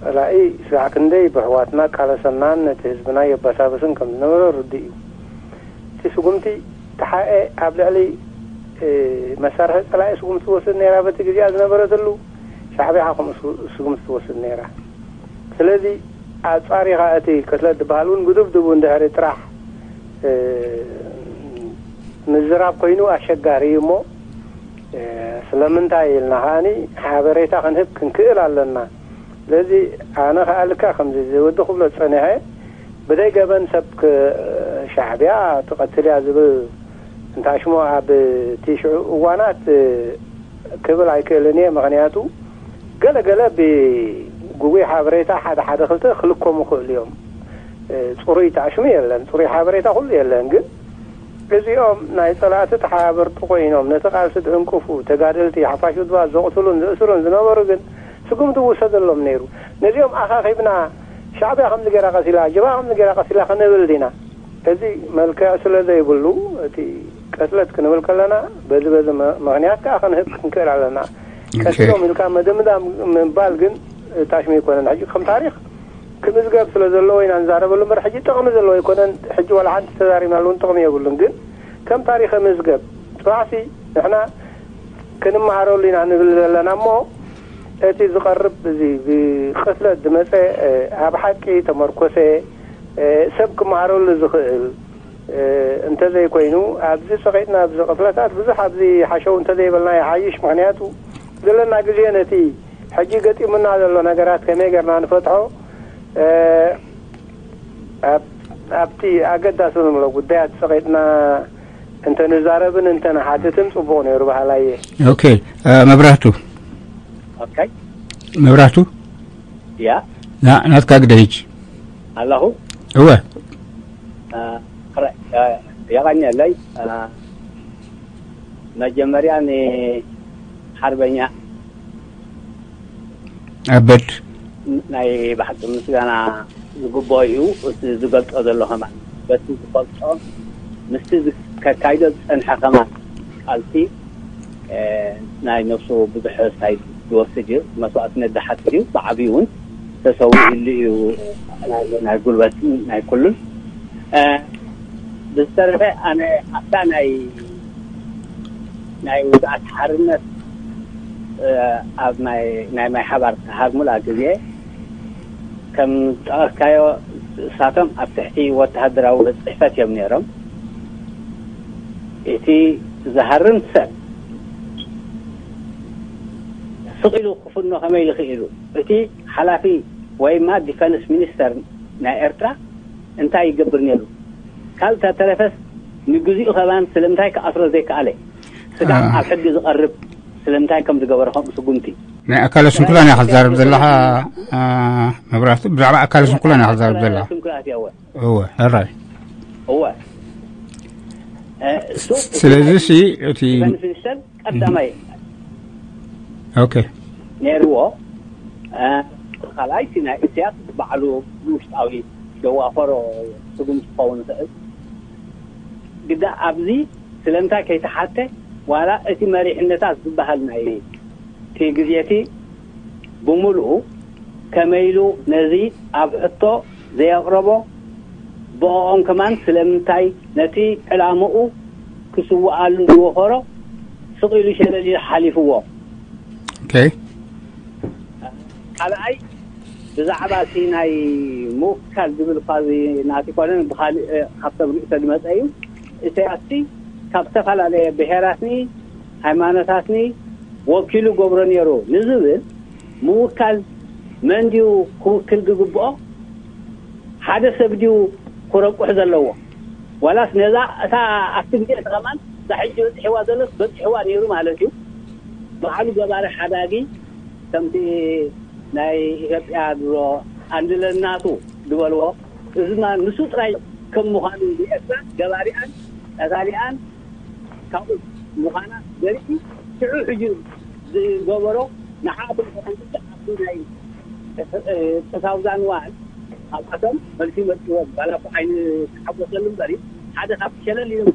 ጸላኢ ስጋዕ ክንደይ ብሕዋትና ቃለሰናን ነቲ ህዝብና የባሳብስን ከም ዝነበረ ርዱእ እዩ። እቲ ስጉምቲ ተሓኤ ኣብ ልዕሊ መሳርሒ ጸላኢ ስጉምቲ ትወስድ ነይራ። በቲ ግዜኣ ዝነበረትሉ ሻዕቢያ ከምኡ ስጉምቲ ትወስድ ነይራ። ስለዚ ኣጻሪኻ እቲ ቅትለት ዝበሃል እውን ግዱብ ድቡ እንድሕሪ ጥራሕ ምዝራብ ኮይኑ ኣሸጋሪ እዩ እሞ ስለምንታይ ኢልና ከኣኒ ሓበሬታ ክንህብ ክንክእል ኣለና። ስለዚ ኣነ ከኣ ልካ ከምዚ እዚ ወዲ ክብሎ ጸኒሐ ብደይ ገበን ሰብ ሻዕቢያ ትቐትል እያ ዝብል እንታሽሞ ኣብ እቲ ሽዑ እዋናት ክብል ኣይክእልን እየ። ምኽንያቱ ገለ ገለ ብጉጉይ ሓበሬታ ሓደ ሓደ ክልተ ክልከሙ ይኽእሉ እዮም። ጽሩይ ታሽሙ የለን፣ ጽሩይ ሓበሬታ ኩሉ የለን። ግን እዚኦም ናይ ጸላእቲ ተሓባበርቲ ኮይኖም ነቲ ቃልሲ ዝዕንቅፉ ተጋደልቲ ሓፋሽ ውድባት ዘቕትሉን ዝእስሩን ዝነበሩ ግን ስጉምቲ ይውሰደሎም ነይሩ። ነዚኦም ኣኻኺብና ሻዕቢያ ከምዚ ገይራ ቀሲላ፣ ጀብሃ ከምዚ ገይራ ቀሲላ ክንብል ዲና? እዚ መልክዕ ስለ ዘይብሉ እቲ ቅትለት ክንብል ከለና በዚ በዚ ምኽንያት ከዓ ክንህብ ክንክእል ኣለና። ቀሲሎም ኢልካ ምድምዳም ምባል ግን ታሽሙ ኣይኮነን። ሕጂ ከም ታሪኽ ክምዝገብ ስለ ዘለዎ ኢና ንዛረበሉ እምበር ሕጂ ጥቕሚ ዘለዎ ኣይኮነን። ሕጂ ዋላ ሓንቲ ተዛሪብናሉ እውን ጥቕሚ የብሉን። ግን ከም ታሪኽ ምዝገብ ጽባሕሲ ንሕና ክንመሃረሉ ኢና ንብል ዘለና እሞ እቲ ዝቐርብ እዚ ብቕትለት ዝመፀ ኣብ ሓቂ ተመርኮሰ ሰብ ክመሃረሉ ዝኽእል እንተዘይኮይኑ ኣብዚ ፀቒጥና ኣብዚ ቅትለታት ብዙሕ ኣብዚ ሓሸው እንተዘይበልና ይሓይሽ። ምኽንያቱ ዘለና ግዜ ነቲ ሕጂ ገጢሙና ዘሎ ነገራት ከመይ ጌርና ንፈትሖ ኣብቲ ኣገዳሲ ንብሎ ጉዳያት ፀቒጥና እንተንዛረብን እንተንሓትትን ፅቡቕ ነይሩ በሃላይ እየ። ኦኬ። መብራህቱ ኦኬ። መብራህቱ ያ ናትካ ግደ ሂጅ ኣለኹ። እወ የቐኘለይ መጀመርያ ንሓርበኛ ኣበድ ናይ ብሓቂ ምስጋና ዝግብኦ እዩ። እቲ ዝገልጾ ዘሎ ከማን በቲ ዝፈልጦ ምስቲ ከካይዶ ዝጸንሐ ከማን ቃልሲ ናይ ነፍሱ ብዙሕ ሳይድ ዝወስድ እዩ። መስዋእትነት ዝሓት እዩ። ብዓብዩ እውን ተሰዊእሉ እዩ። ናይ ጉልበትን ናይ ኩሉን ብዝተረፈ ኣነ ኣብታ ናይ ናይ ውግኣት ሓርነት ኣብ ናይ ናይ ማይ ሓባር ሃርሙላ ግዜ ከም ዝጠቐስካዮ እሳቶም ኣብ ትሕቲ ወተሃደራዊ ቤት ጽሕፈት እዮም ነይሮም። እቲ ዝሃርም ሰብ ስቕ ኢሉ ክፍኖ ከመይ ኢሉ ክኢሉ? እቲ ሓላፊ ወይ ማ ዲፈንስ ሚኒስተር ናይ ኤርትራ እንታይ ይገብር ነይሩ? ካብ ተረፈስ ንግዚኡ ከማን ስለምንታይ ክኣስሮ ዘይከኣለ? ስጋብ ኣብ ሕጊ ዝቐርብ ስለምንታይ ከም ዝገበረ ከምኡ ስጉምቲ ናይ ኣካለ ስንኩላን እያ ክትዛረብ ዘለኻ። መብራህቱ፣ ብዛዕባ ኣካለ ስንኩላን እያ ክትዛረብ ዘለኻ። ስንኩላት እያ እወ። እወ፣ ሕራይ። እወ። ስለዚ ሲ እቲ ቀዳማይ ነይርዎ። ካልኣይ እቲ ናይ ኢሳያስ ባዕሉ ውሽጣዊ ደዋፈሮ ስጉምቲ ክኸውን ይኽእል። ግዳ ኣብዚ ስለምንታይ ከይተሓተ ዋላ እቲ መሪሕነታት ዝበሃል ናይ እቲ ግዜ እቲ ብምሉኡ ከመይ ኢሉ ነዚ ኣብ ሕቶ ዘየቕረቦ፣ ብኦም ከማን ስለምንታይ ነቲ ዕላምኡ ክስውኣሉ ዝወፈሮ ስቕ ኢሉ ሸለል ኢሉ ሓሊፍዎ። ካልኣይ ብዛዕባ እቲ ናይ ምውካል ዝብል እኳ እዚ ናቲ ኮነ ብካሊእ ካብቶም ርእሰ ዝመፀ እዩ። ኢሳያስ ካብ ዝተፈላለየ ብሄራትኒ ሃይማኖታትኒ ወኪሉ ገብሮ ነይሩ ንዝብል ምውካል መን ድዩ ክውክል ዝግብኦ? ሓደ ሰብ ድዩ ክረቁሕ ዘለዎ? ዋላስ ነዛ እታ ኣብቲ ግዜ እቲ ከማን እዛ ሕጂ በፂሕዋ ዘሎስ በፂሕዋ ነይሩ ማለት እዩ። በዓሉ ገባሪ ሓዳጊ ከምቲ ናይ ኢትዮጵያ ድሮ ኣንድለናቱ ዝበልዎ እዚ ድማ ንሱ ጥራይ ከም ምዃኑ ንኤርትራ ገባሪኣን ቀታሊኣን ካብኡ ምዃና ዘርኢ ሽዑ ሕጂ ዝገበሮ ንዓቶም ተጠንቅቂ ኣብቲ ናይ ተሳውዛን ዋን ኣብኣቶም መልሲ መፅዎም ባላ እኮ ዓይኒ ተሓጎሰሉ እምበር ሓደ ካብቲ ሸለል ኢሎም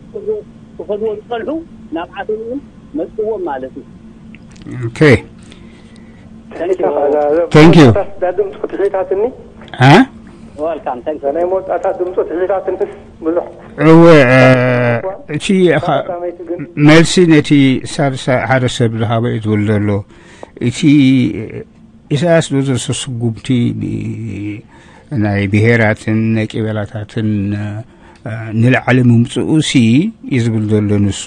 ክኸድዎ ዝፀንሑ ናብኣቶም እውን መፅዎም ማለት እዩ። ኦኬ Thank you. ዳድምፁ ትሒታትኒ ናይ መወዳእታ ድምፁ ትሒታትንስ ብዙሕ እወ እቲ መልሲ ነቲ ሳልሳይ ሓደ ሰብ ዝሃበ እዩ ዝብል ዘሎ። እቲ ኢሳያስ ዶ ዘሰስጉምቲ ናይ ብሄራትን ናይ ቂበላታትን ንላዕሊ ምምፅኡ ሲ እዩ ዝብል ዘሎ ንሱ።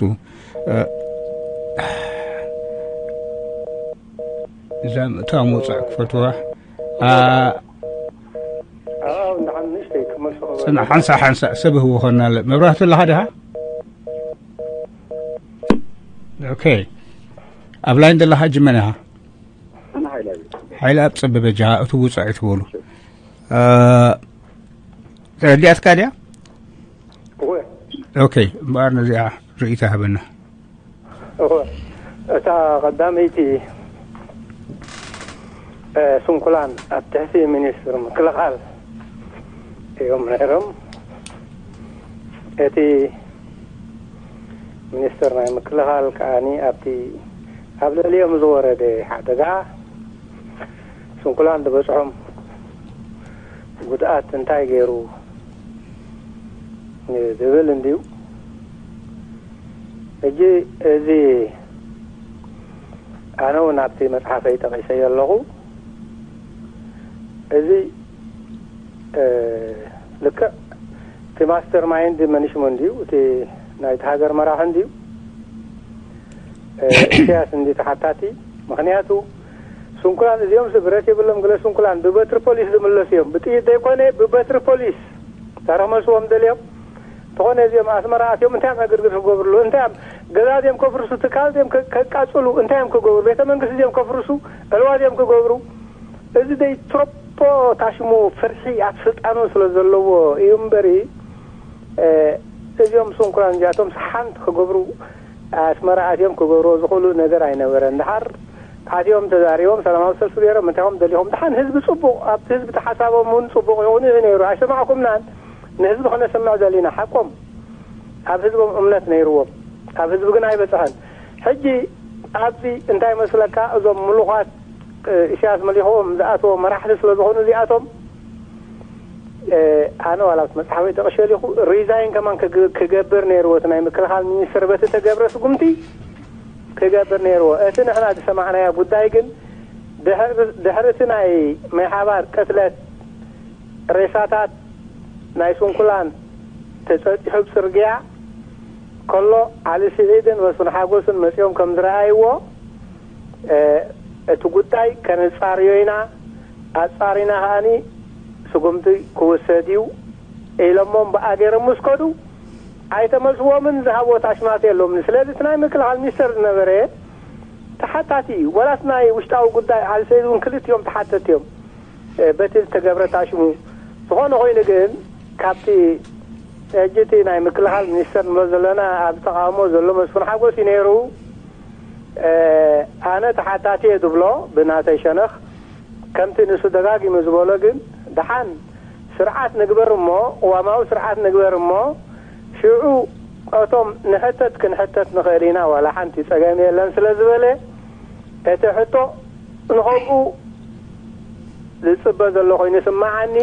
እዛ ምእታው ምውፃእ ክፈትዋ። ፅና ሓንሳ ሓንሳ ሰብ ህቡ ኾና ኣለ መብራህቱ ኣለኻ ድኻ? ኦኬ ኣብ ላይን ዘለኻ ጅመን ኢኻ? ሓይለ ኣብ ፀበበ ጃሃ እቲ ውፃእ ትበሉ ተረዲኣትካ ድያ? ኦኬ እምበኣር ነዚኣ ርእይታ ሃበና። እወ፣ እታ ቀዳመይቲ ስንኩላን ኣብ ትሕቲ ሚኒስትር ምክልኻል እዮም ነይሮም። እቲ ሚኒስትር ናይ ምክልኻል ከዓኒ ኣብቲ ኣብ ልዕሊኦም ዝወረደ ሓደጋ ስንኩላን ዝበፅሖም ጉድኣት እንታይ ገይሩ ዝብል እንድዩ። ሕጂ እዚ ኣነ እውን ኣብቲ መፅሓፈይ ጠቒሰዮ ኣለኹ። እዚ ልክዕ እቲ ማስተር ማይንድ መን ሽሙ እንድዩ፣ እቲ ናይቲ ሃገር መራሒ እንድዩ፣ ኢሳያስ እንድዩ ተሓታቲ። ምኽንያቱ ስንኩላን እዚኦም ብረት የብሎም፣ ገለ ስንኩላን ብበትሪ ፖሊስ ዝምለሱ እዮም። ብጥይት ዘይኮነ ብበትሪ ፖሊስ ተረመስዎም ደልዮም ተኾነ እዚኦም ኣስመራ ኣትዮም እንታይ እዮም ዕግርግር ክገብርሉ? እንታይ እዮም ገዛ እዚኦም ከፍርሱ፣ ትካል እዚኦም ከቃፅሉ፣ እንታይ እዮም ክገብሩ? ቤተ መንግስቲ እዚኦም ከፍርሱ፣ ዕልዋ እዚኦም ክገብሩ? እዚ ደይ ትሮፖ ታሽሙ ፍርሒ ኣብ ስልጣኑ ስለ ዘለዎ እዩ እምበሪ እዚኦም ስንኩላን እዚኣቶም ሓንቲ ክገብሩ ኣስመራ ኣትዮም ክገብርዎ ዝኽእሉ ነገር ኣይነበረን። ድሓር ኣትዮም ተዛሪቦም ሰላማዊ ሰልፊ ገይሮም እንታይ ኹም ደሊኹም ድሓን ህዝቢ ፅቡቕ ኣብቲ ህዝቢ ተሓሳቦም እውን ፅቡቕ ይኹን እዩ ነይሩ። ኣይሰማዕኩምናን። ንህዝቢ ከነስምዕ ደሊና ሓቆም ኣብ ህዝቦም እምነት ነይርዎም ኣብ ህዝቢ ግን ኣይበፅሐን። ሕጂ ኣብዚ እንታይ መስለካ እዞም ምሉኻት ኢሳያስ መሊኽዎም ዝኣተዎ መራሕቲ ስለ ዝኾኑ እዚኣቶም ኣነ ዋላ ኣብቲ መፅሓፈይ ጠቕሸ ሊኹ ሪዛይን ከማን ክገብር ነይርዎ እቲ ናይ ምክልኻል ሚኒስትር በቲ ተገብረ ስጉምቲ ክገብር ነይርዎ። እቲ ንሕና ዝሰማዕናዮ ጉዳይ ግን ድሕሪ እቲ ናይ ማይ ሓባር ቅትለት ሬሳታት ናይ ስንኩላን ተጸጢሑ ኣብ ጽርግያ ከሎ፣ ዓሊ ስዒድን መስፍን ሓጎስን መጺኦም ከም ዝረኣይዎ፣ እ፣ እቲ ጉዳይ ከነጻርዮ ኢና፣ ኣጻሪና ከኣኒ ስጉምቲ ክውሰድ እዩ ኢሎሞም ብኣገሮም ምስ ከዱ፣ ኣይተመልስዎምን፣ ዝሃብዎ ታሽማት የሎምን። ስለዚ እቲ ናይ ምክልኻል ሚኒስተር ዝነበረ ተሓታቲ እዩ። ወላስ ናይ ውሽጣዊ ጉዳይ ዓሊ ሰይድ እውን ክልቲኦም ተሓተቲ እዮም፣ እ፣ በቲ ዝተገብረ ታሽሙ። ዝኾነ ኮይኑ ግን ካብቲ ሕጂ እቲ ናይ ምክልኻል ሚኒስተር ንብሎ ዘለና ኣብ ተቃውሞ ዘሎ መስፍን ሓጎስ እዩ ነይሩ። እ፣ ኣነ ተሓታቲ እየ ዝብሎ ብናተይ ሸነኽ፣ ከምቲ ንሱ ደጋጊሙ ዝበሎ ግን፣ ደሓን ስርዓት ንግበር እሞ፣ ቅዋማዊ ስርዓት ንግበር እሞ፣ ሽዑ እቶም ንሕተት ክንሕተት ንኽእል ኢና፣ ዋላ ሓንቲ ጸገም የለን ስለ ዝበለ፣ እቲ ሕቶ ንኸምኡ ዝጽበ ዘሎ ኮይኑ ይስምዓኒ።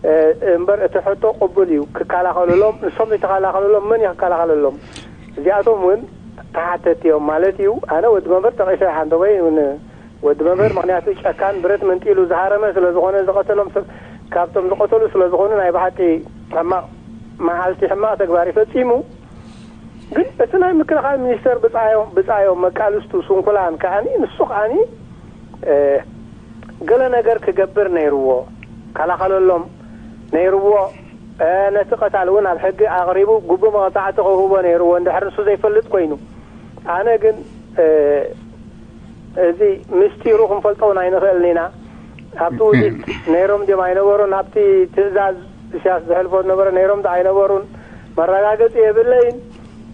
እ፣ እምበር እቲ ሕቶ ቅቡል እዩ። ክከላኸልሎም፣ ንሶም ዘይተኸላኸልሎም መን እዩ ክከላኸልሎም? እዚኣቶም እውን ተሓተቲ እዮም ማለት እዩ። ኣነ ወዲ መንበር ጠቒሰ ሓንተ ወይ እውን ወዲ መንበር፣ ምኽንያቱ ጨካን ብረት መንጢሉ ዝሃረመ ስለ ዝኾነ፣ ዝቐተሎም ሰብ ካብቶም ዝቐተሉ ስለ ዝኾኑ፣ ናይ ብሓቂ ሕማቕ መዓልቲ፣ ሕማቕ ተግባር እዩ ፈጺሙ። ግን እቲ ናይ ምክልኻል ሚኒስተር ብጻዮም፣ ብጻዮም መቃልስቱ ስንኩላን ከኣኒ፣ ንሱ ከኣኒ፣ እ፣ ገለ ነገር ክገብር ነይርዎ፣ ከላኸለሎም ነይርዎ። እ፣ ነቲ ቀታሊ እውን ኣብ ሕጊ ኣቕሪቡ ግቡእ መቕጻዕቲ ክህቦ ነይርዎ፣ እንድሕር ንሱ ዘይፈልጥ ኮይኑ። ኣነ ግን፣ እ፣ እዚ ምስጢሩ ክንፈልጦ እውን ኣይንኽእልን ኢና። ኣብቲ ውዲት ነይሮም ድዮም ኣይነበሩን? ኣብቲ ትእዛዝ ኢሳያስ ዘሕልፎ ዝነበረ ነይሮም ዶ ኣይነበሩን? መረጋገጺ የብለይን።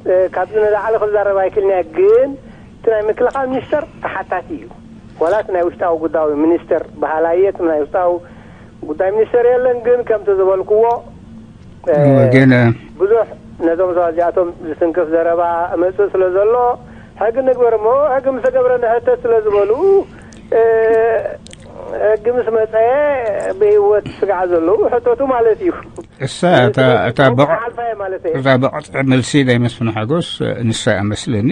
እ፣ ካብዚ ንላዕሊ ክዛረብ ኣይክእልን እየ። ግን እቲ ናይ ምክልኻል ሚኒስተር ተሓታቲ እዩ። ዋላ እቲ ናይ ውሽጣዊ ጉዳይ ሚኒስተር በሃላይ እየ፣ እቲ ናይ ውሽጣዊ ጉዳይ ሚኒስተር የለን። ግን ከምቲ ዝበልክዎ፣ እ፣ እወ፣ ግን፣ እ፣ ብዙሕ ነዞም ሰባት እዚኣቶም ዝትንክፍ ዘረባ እመጽእ ስለ ዘሎ፣ ሕጊ ንግበር እሞ፣ ሕጊ ምስ ተገብረ ንሕተት ስለ ዝበሉ፣ እ፣ ሕጊ ምስ መጸ ብህይወት ስጋዕ ዘለዉ ሕተቱ ማለት እዩ። እሳ እታ፣ እታ ብቕ-፣ ክሓልፋ እየ ማለት እየ። እታ ብቕዕ መልሲ ናይ መስፍን ሓጎስ፣ እ፣ ንሳ እያ መስለኒ።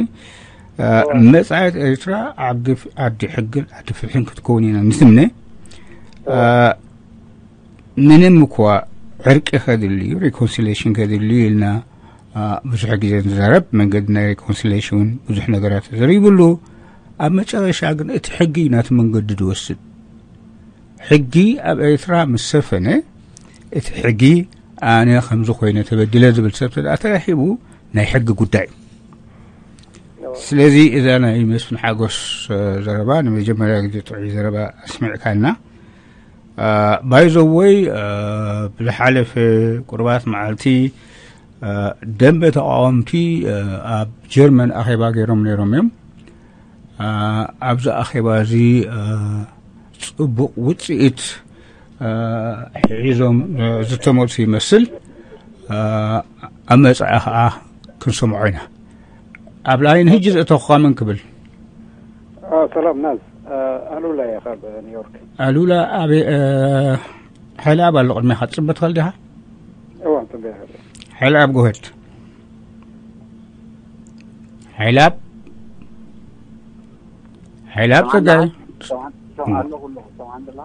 እ፣ እወ። መጻኢት ኤርትራ ዓዲ ፍ-፣ ዓዲ ሕግን ዓዲ ፍትሕን ክትከውን ኢና ንትምነ። እወ። እ፣ ምንም እኳ ዕርቂ ከድሊ እዩ፣ ሪኮንሲሌሽን ከድሊ እዩ ኢልና፣ አ፣ ብዙሕ ግዜ ንዛረብ። መንገዲ ናይ ሪኮንሲሌሽን እውን ብዙሕ ነገራት ተዘሪብሉ። ኣብ መጨረሻ ግን እቲ ሕጊ እዩ ናቲ መንገዲ ዝወስድ። ሕጊ ኣብ ኤርትራ ምስ ሰፈነ፣ እቲ ሕጊ ኣነ ከምዚ ኮይነ ተበዲለ ዝብል ሰብ ተደኣ ተረኺቡ፣ ናይ ሕጊ ጉዳይ እዩ። ስለዚ እዛ ናይ መስፍን ሓጎስ፣ እ፣ ዘረባ ንመጀመርያ ግዜ ጥዑይ ዘረባ ኣስሚዕካና። እ፣ ባይ ዘ ወይ፣ እ፣ ብዝሓለፈ ቁርባት መዓልቲ፣ እ፣ ደንበ ተቃወምቲ፣ እ፣ ኣብ ጀርመን ኣኼባ ገይሮም ነይሮም እዮም። እ፣ ኣብዚ ኣኼባ እዚ፣ እ፣ ጽቡቕ ውጽኢት፣ እ፣ ሒዞም፣ እ፣ ዝተመልሱ ይመስል። እ፣ ኣብ መጻኢ ኸኣ ክንሰምዖ ኢና። ኣብ ላይን ሕጂ ዘእተኹኻ መን ክብል? አ፣ ሰላም ናዝ፣ አ፣ ኣሉላ እየ ካብ ኒውዮርክ። ኣሉላ፣ ኣበይ፣ እ፣ ሓይሊ ኣብ ኣሎ ቅድሚኻ ክትጽበ ትኽእል ዲኻ? እዋ፣ ጽበ ይኽእል። ሓይሊ ኣብ ጎሄድ። ሓይሊ ኣብ፣ ሓይሊ ኣብ ሰማዕና? ጸጋይ። ሰማዕ-፣ ሰማዕ ኣሎ ኩሉ፣ ሰማዕ እንድላ?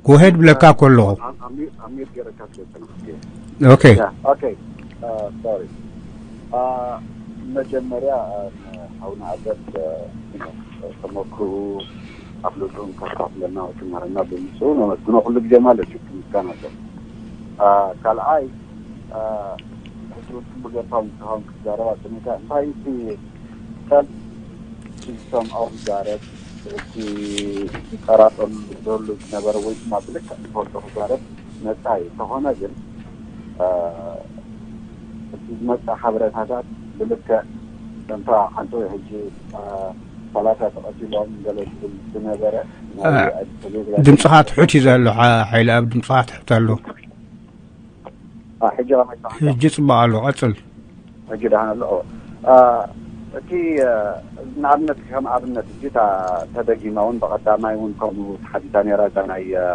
ጎሄድ ብለካ ከለኹ። ኣብ፣ ኣብ ሚዩት፣ ኣብ ሚዩት ገይረካ ትገብር። ኦኬ። ያ፣ ኦኬ። አ፣ ሶሪ። አ፣ መጀመርያ፣ አ፣ ሓውና ኣበድ፣ አ፣ ተመክርኡ ኣፍልጡን ከካፍለና ክመሃረና ብምስኡ ነመስግኖ ኩሉ ግዜ ማለት እዩ። ምስጋና ኣሎ። አ፣ ካልኣይ፣ አ፣ ሕጂ እውን ብገርታዊ ምትኻውን ክዛረብ ኣጽኒተ። እንታይ እቲ ሰብ ዝሰምዖ ክዛረብ፣ እቲ ዝጠራጠረሉ ዝነበረ ወይ ድማ ብልክዕ ዝፈልጦ ክዛረብ ነጻ እዩ። እንተኾነ ግን፣ አ፣ እቲ ዝመጽእ ሓበሬታታት ብልክዕ ከምታ ሓንቲ ወይ ሕጂ፣ አ፣ ሰላሳ ተቐቲሎም ገለ ዝብል ዝነበረ ናይ አ፣ ኣዲስ ኣበባ ድምፅኻ ትሑት እዩ ዘሎ፣ ሓ-፣ ሓይለ ኣብ ድምፅኻ ትሑት ኣሎ። አ፣ ሕጂ ከመይ ይሰማዕ? ሕጂ ጽቡቕ ኣሎ፣ ቀጽል። ሕጂ ደህና ኣሎ። ኦ። አ፣ እቲ፣ አ፣ ንኣብነት፣ ከም ኣብነት፣ ሕጂ እታ ተደጊማ እውን ብቐዳማይ እውን ከምኡ ተሓቲታ ነይራ፣ እዛ ናይ፣ አ፣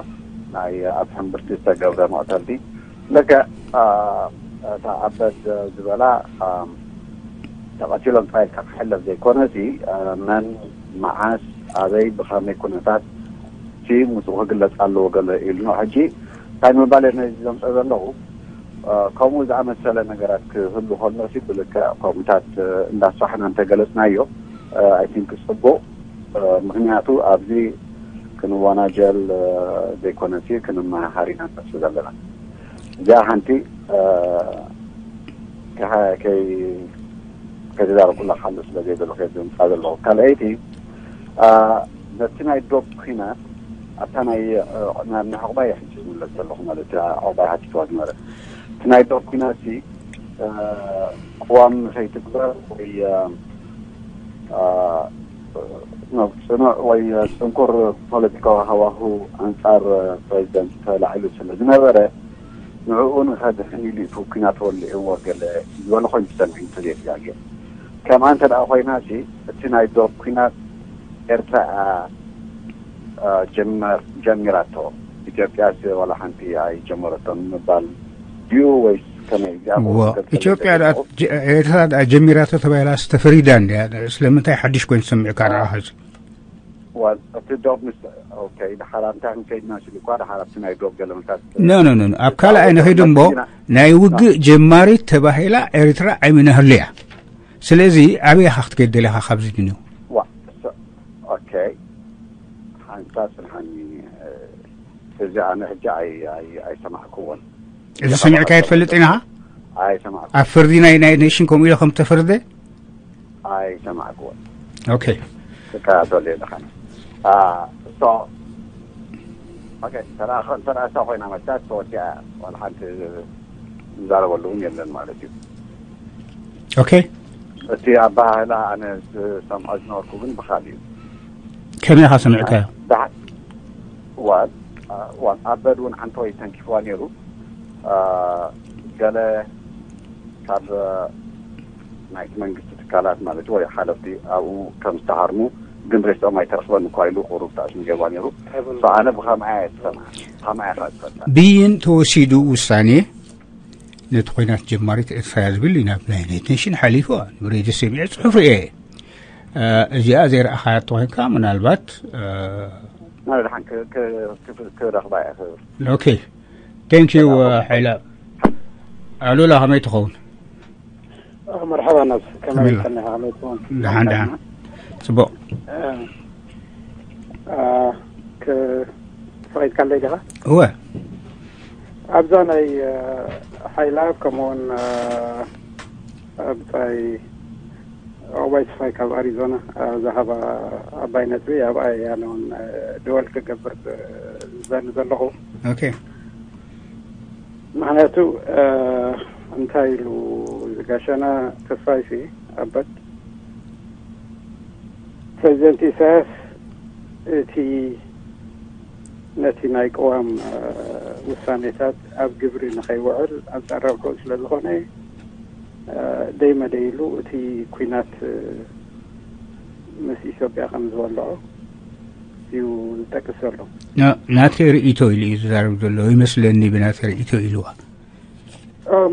ናይ ኣብ ሕምብርቲ ዝተገብረ መቕተልቲ። ልክዕ፣ አ፣ እታ ኣበድ ዝበላ፣ አ፣ ተቐቲሎም ጥራይ ኢልካ ክሕለፍ ዘይኮነ፣ እቲ፣ አ፣ መን፣ መዓስ፣ ኣበይ፣ ብኸመይ ኩነታት፣ እቲ ምስኡ ክግለጽ ኣለዎ ገለ ኢሉ ነው። ሕጂ እንታይ ንምባል እየ ነዚ ዘምጽኦ ዘለኹ? ከምኡ ዝኣመሰለ ነገራት ክህሉ ከሎ ሲ ብልክዕ ከምኡታት እንዳስፋሕና እንተገለጽናዮ፣ ኣይ ቲንክ ጽቡቕ። ምክንያቱ ኣብዚ ክንወናጀል ዘይኮነሲ ክንመሃሃር ኢና ንመስ ዘለና። እዚኣ ሓንቲ ከይተዛረብኩላ ክሓልፍ ስለ ዘይደለኹ እየ ዝምፃእ ዘለኹ። ካልኣይቲ ነቲ ናይ ዶብ ኩናት ኣብታ ናይ ናብ ናይ ዕቑባይ ሕጂ ዝምለስ ዘለኹ ማለት ዕቑባይ ሓቲትዋ ዝነበረ እቲ ናይ ዶብ ኩናት ሲ ቅዋም ከይትግበር ወይ ጽኑዕ ወይ ጽንኩር ፖለቲካዊ ሃዋሁ ኣንጻር ፕሬዚደንት ተላዒሉ ስለ ዝነበረ ንዕኡ ንኸድሕን ኢሉ እቲ ኩናት ወሊዕዎ ገለ ዝበለ ኮይኑ ተሰሚዑ እንተዘይተጋግየ። ከምኣ እንተ ደኣ ኮይና ሲ እቲ ናይ ዶብ ኩናት ኤርትራ እያ ጀመር ጀሚራቶ ኢትዮጵያ ሲ ዋላ ሓንቲ ኣይጀመረቶን ምባል ድዩ ወይስ ከመይ? እዚኣ ኢትዮጵያ ኤርትራ ጀሚራቶ ተባሂላ ስተፈሪዳ እንዲያ። ስለምንታይ ሓድሽ ኮይኑ ተሰሚዑካ ንዓኻ? ዋል እቲ ዶብ ምስ ኦኬ ድሓር ኣብታ ክንከይድና ሲሉ እኳ ድሓር ኣብቲ ናይ ዶብ ገለመታት ኖ ኖ ኖ ኣብ ካልኣይ ንኸይድ እምቦ ናይ ውግእ ጀማሪት ተባሂላ ኤርትራ ዓይሚ ናህሉ እያ። ስለዚ ኣበይ ኢኻ ክትከይድ ደሊኻ ካብዚ ድንዩ? ዋ ኦኬ ሓንሳ ጽንሓኒ እዚ ኣነ ሕጂ ኣይ ኣይ ኣይሰማዕኩዎን። እዚ ሰሚዕካዮ ትፈልጥ ኢኻ? ኣይሰማዕኩ ኣብ ፍርዲ ናይ ናይ ኔሽን ከምኡ ኢለ ከም ተፈርደ ኣይሰማዕኩዎን። ኦኬ። ትከታተሉ ኣለኻ። ሶ ኦኬ ተራ ተራ እሳ ኮይና መታት ተወዲኣ ዋላ ሓንቲ ንዛረበሉ እውን የለን ማለት እዩ። ኦኬ። እቲ ኣባህላ ኣነ ዝሰምዖ ዝነበርኩ ግን ብኻል እዩ። ከመይ ኢኻ ሰሚዕካዮ? ዋል ዋል ኣበድ እውን ሓንቲ ወይ ተንኪፍዋ ነይሩ። ገለ ካብ ናይቲ መንግስቲ ትካላት ማለት ወይ ሓለፍቲ ኣብኡ ከም ዝተሃርሙ ግን ሬስኦም ኣይተረኽበን እኳ ኢሉ ቁሩብ ተኣስሙ ገባ ነይሩ። ኣነ ብኸምኣ እየ ዝሰምዓ። ብኸምኣ እየ ዝፈልጣ። ብይን ተወሲዱ ውሳኔ ነቲ ኮይናት ጀማሪት ኤርትራ እያ ዝብል እዩ ናብ ናይ ዩናይትድ ኔሽን ሓሊፉ። ንብሬ ደስ የሚዐ ጽሑፍ ርኤ። እዚኣ ዘይረኣኻያ ተኾይንካ ምናልባት ማለት ሓን ክረኽባ እየ ክብል። ኦኬ። ቴንክ ዩ ሓይላ። ኣሉላ ከመይ ትኸውን? መርሓባ ናብ ከመይ ከመይ ትኸውን? ደሓን ደሓን። ጽቡቕ። ፈቒድካለይ ዲኻ? እወ። ኣብዛ ናይ ሓይላ ከምኡውን ኣብታይ ኣባይ ስፋይ ካብ ኣሪዞና ዝሃባ ኣባይ ነጥቢ ኣብኣ እያ ነውን ደወል ክገብር ዝደሊ ዘለኹ። ኦኬ። ምክንያቱ እንታይ ኢሉ ዝጋሸና ተስፋይሲ ኣበት ፕሬዚደንት ኢሳያስ እቲ ነቲ ናይ ቅዋም ውሳኔታት ኣብ ግብሪ ንኸይውዕል ኣንጻር ረብሕኡ ስለ ዝኾነ ደይ መደይ ኢሉ እቲ ኩናት ምስ ኢትዮጵያ ከም ዝበልዖ እዩ ዝጠቅስ ዘሎ። ናተይ ርእይቶ ኢሉ እዩ ዝዛረብ ዘሎ ይመስለኒ። ብናተይ ርእይቶ ኢልዋ።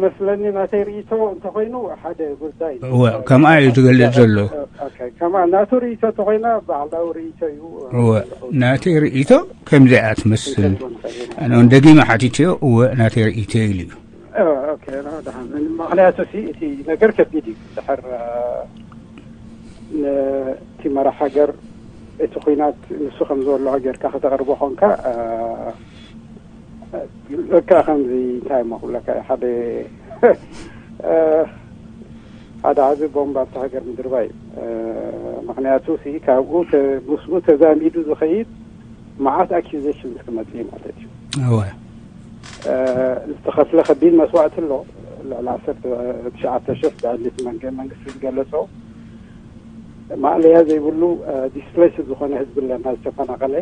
መስለኒ ናተይ ርእይቶ እንተኮይኑ ሓደ ጉዳይ ከምኣ እዩ ዝገልጽ ዘሎ። ከምኣ ናቱ ርእይቶ እንተኮይና ባዕላዊ ርእይቶ እዩ። ናተይ ርእይቶ ከምዚኣ ትመስል። ኣነ እውን ደጊመ ሓቲትዮ እወ ናተይ ርእይቶ ኢሉ እዩ። ምክንያቱ እቲ ነገር ከቢድ እዩ። ድሕር ነቲ መራሕ ሃገር እቲ ኩናት ንሱ ከም ዝበልዖ ጌርካ ከተቕርቦ ኮንካ እካ ከምዚ እንታይ እሞ ክብለካ ሓደ ሓደ ዓቢ ቦምብ ኣብቲ ሃገር ምድርባይ እዩ። ምክንያቱ ሲ ካብኡ ምስኡ ተዛሚዱ ዝኸይድ መዓት ኣኪዜሽንስ ክመጽእ እዩ ማለት እዩ። እወ ዝተኸፍለ ከቢድ መስዋእቲ ኣሎ። ልዕሊ ዓሰርተ ትሽዓተ ሽሕ ብዕሊ እቲ መንገ መንግስቲ ዝገለጾ ማእለያ ዘይብሉ ዲስፕሌስድ ዝኾነ ህዝቢ ኣለና ዝተፈናቐለ።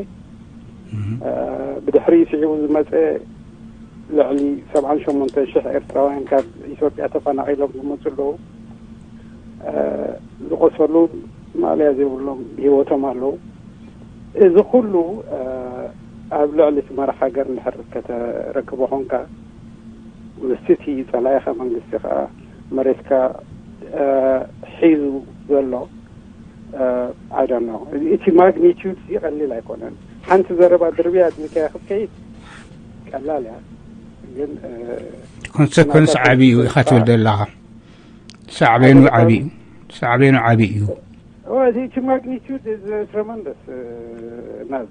ብድሕሪ ስዒቡ ዝመፀ ልዕሊ ሰብዓን ሸሞንተን ሽሕ ኤርትራውያን ካብ ኢትዮጵያ ተፈናቒሎም ዝመፁ ኣለዉ። ዝቆሰሉ ማእለያ ዘይብሎም ብሂወቶም ኣለዉ። እዚ ኩሉ ኣብ ልዕሊ እቲ መራሕ ሃገር እንድሕር ከተረክቦ ኮንካ ምስቲ እቲ ፀላኢኻ መንግስቲ ከዓ መሬትካ ሒዙ ዘሎ ኣይደኖ እቲ ማግኒቲዩድ እዚ ቀሊል ኣይኮነን። ሓንቲ ዘረባ ድርብያ ኣቢልካያ ክትከይድ ቀላል እያ፣ ግን እቲ ኮንሰኮንስ ዓቢ እዩ ኢኻ ትብል ዘለኻ። ሳዕቤኑ ዓቢ እዩ። ሳዕቤኑ ዓቢ እዩ። Oh, the magnitude is uh, tremendous. Uh, now,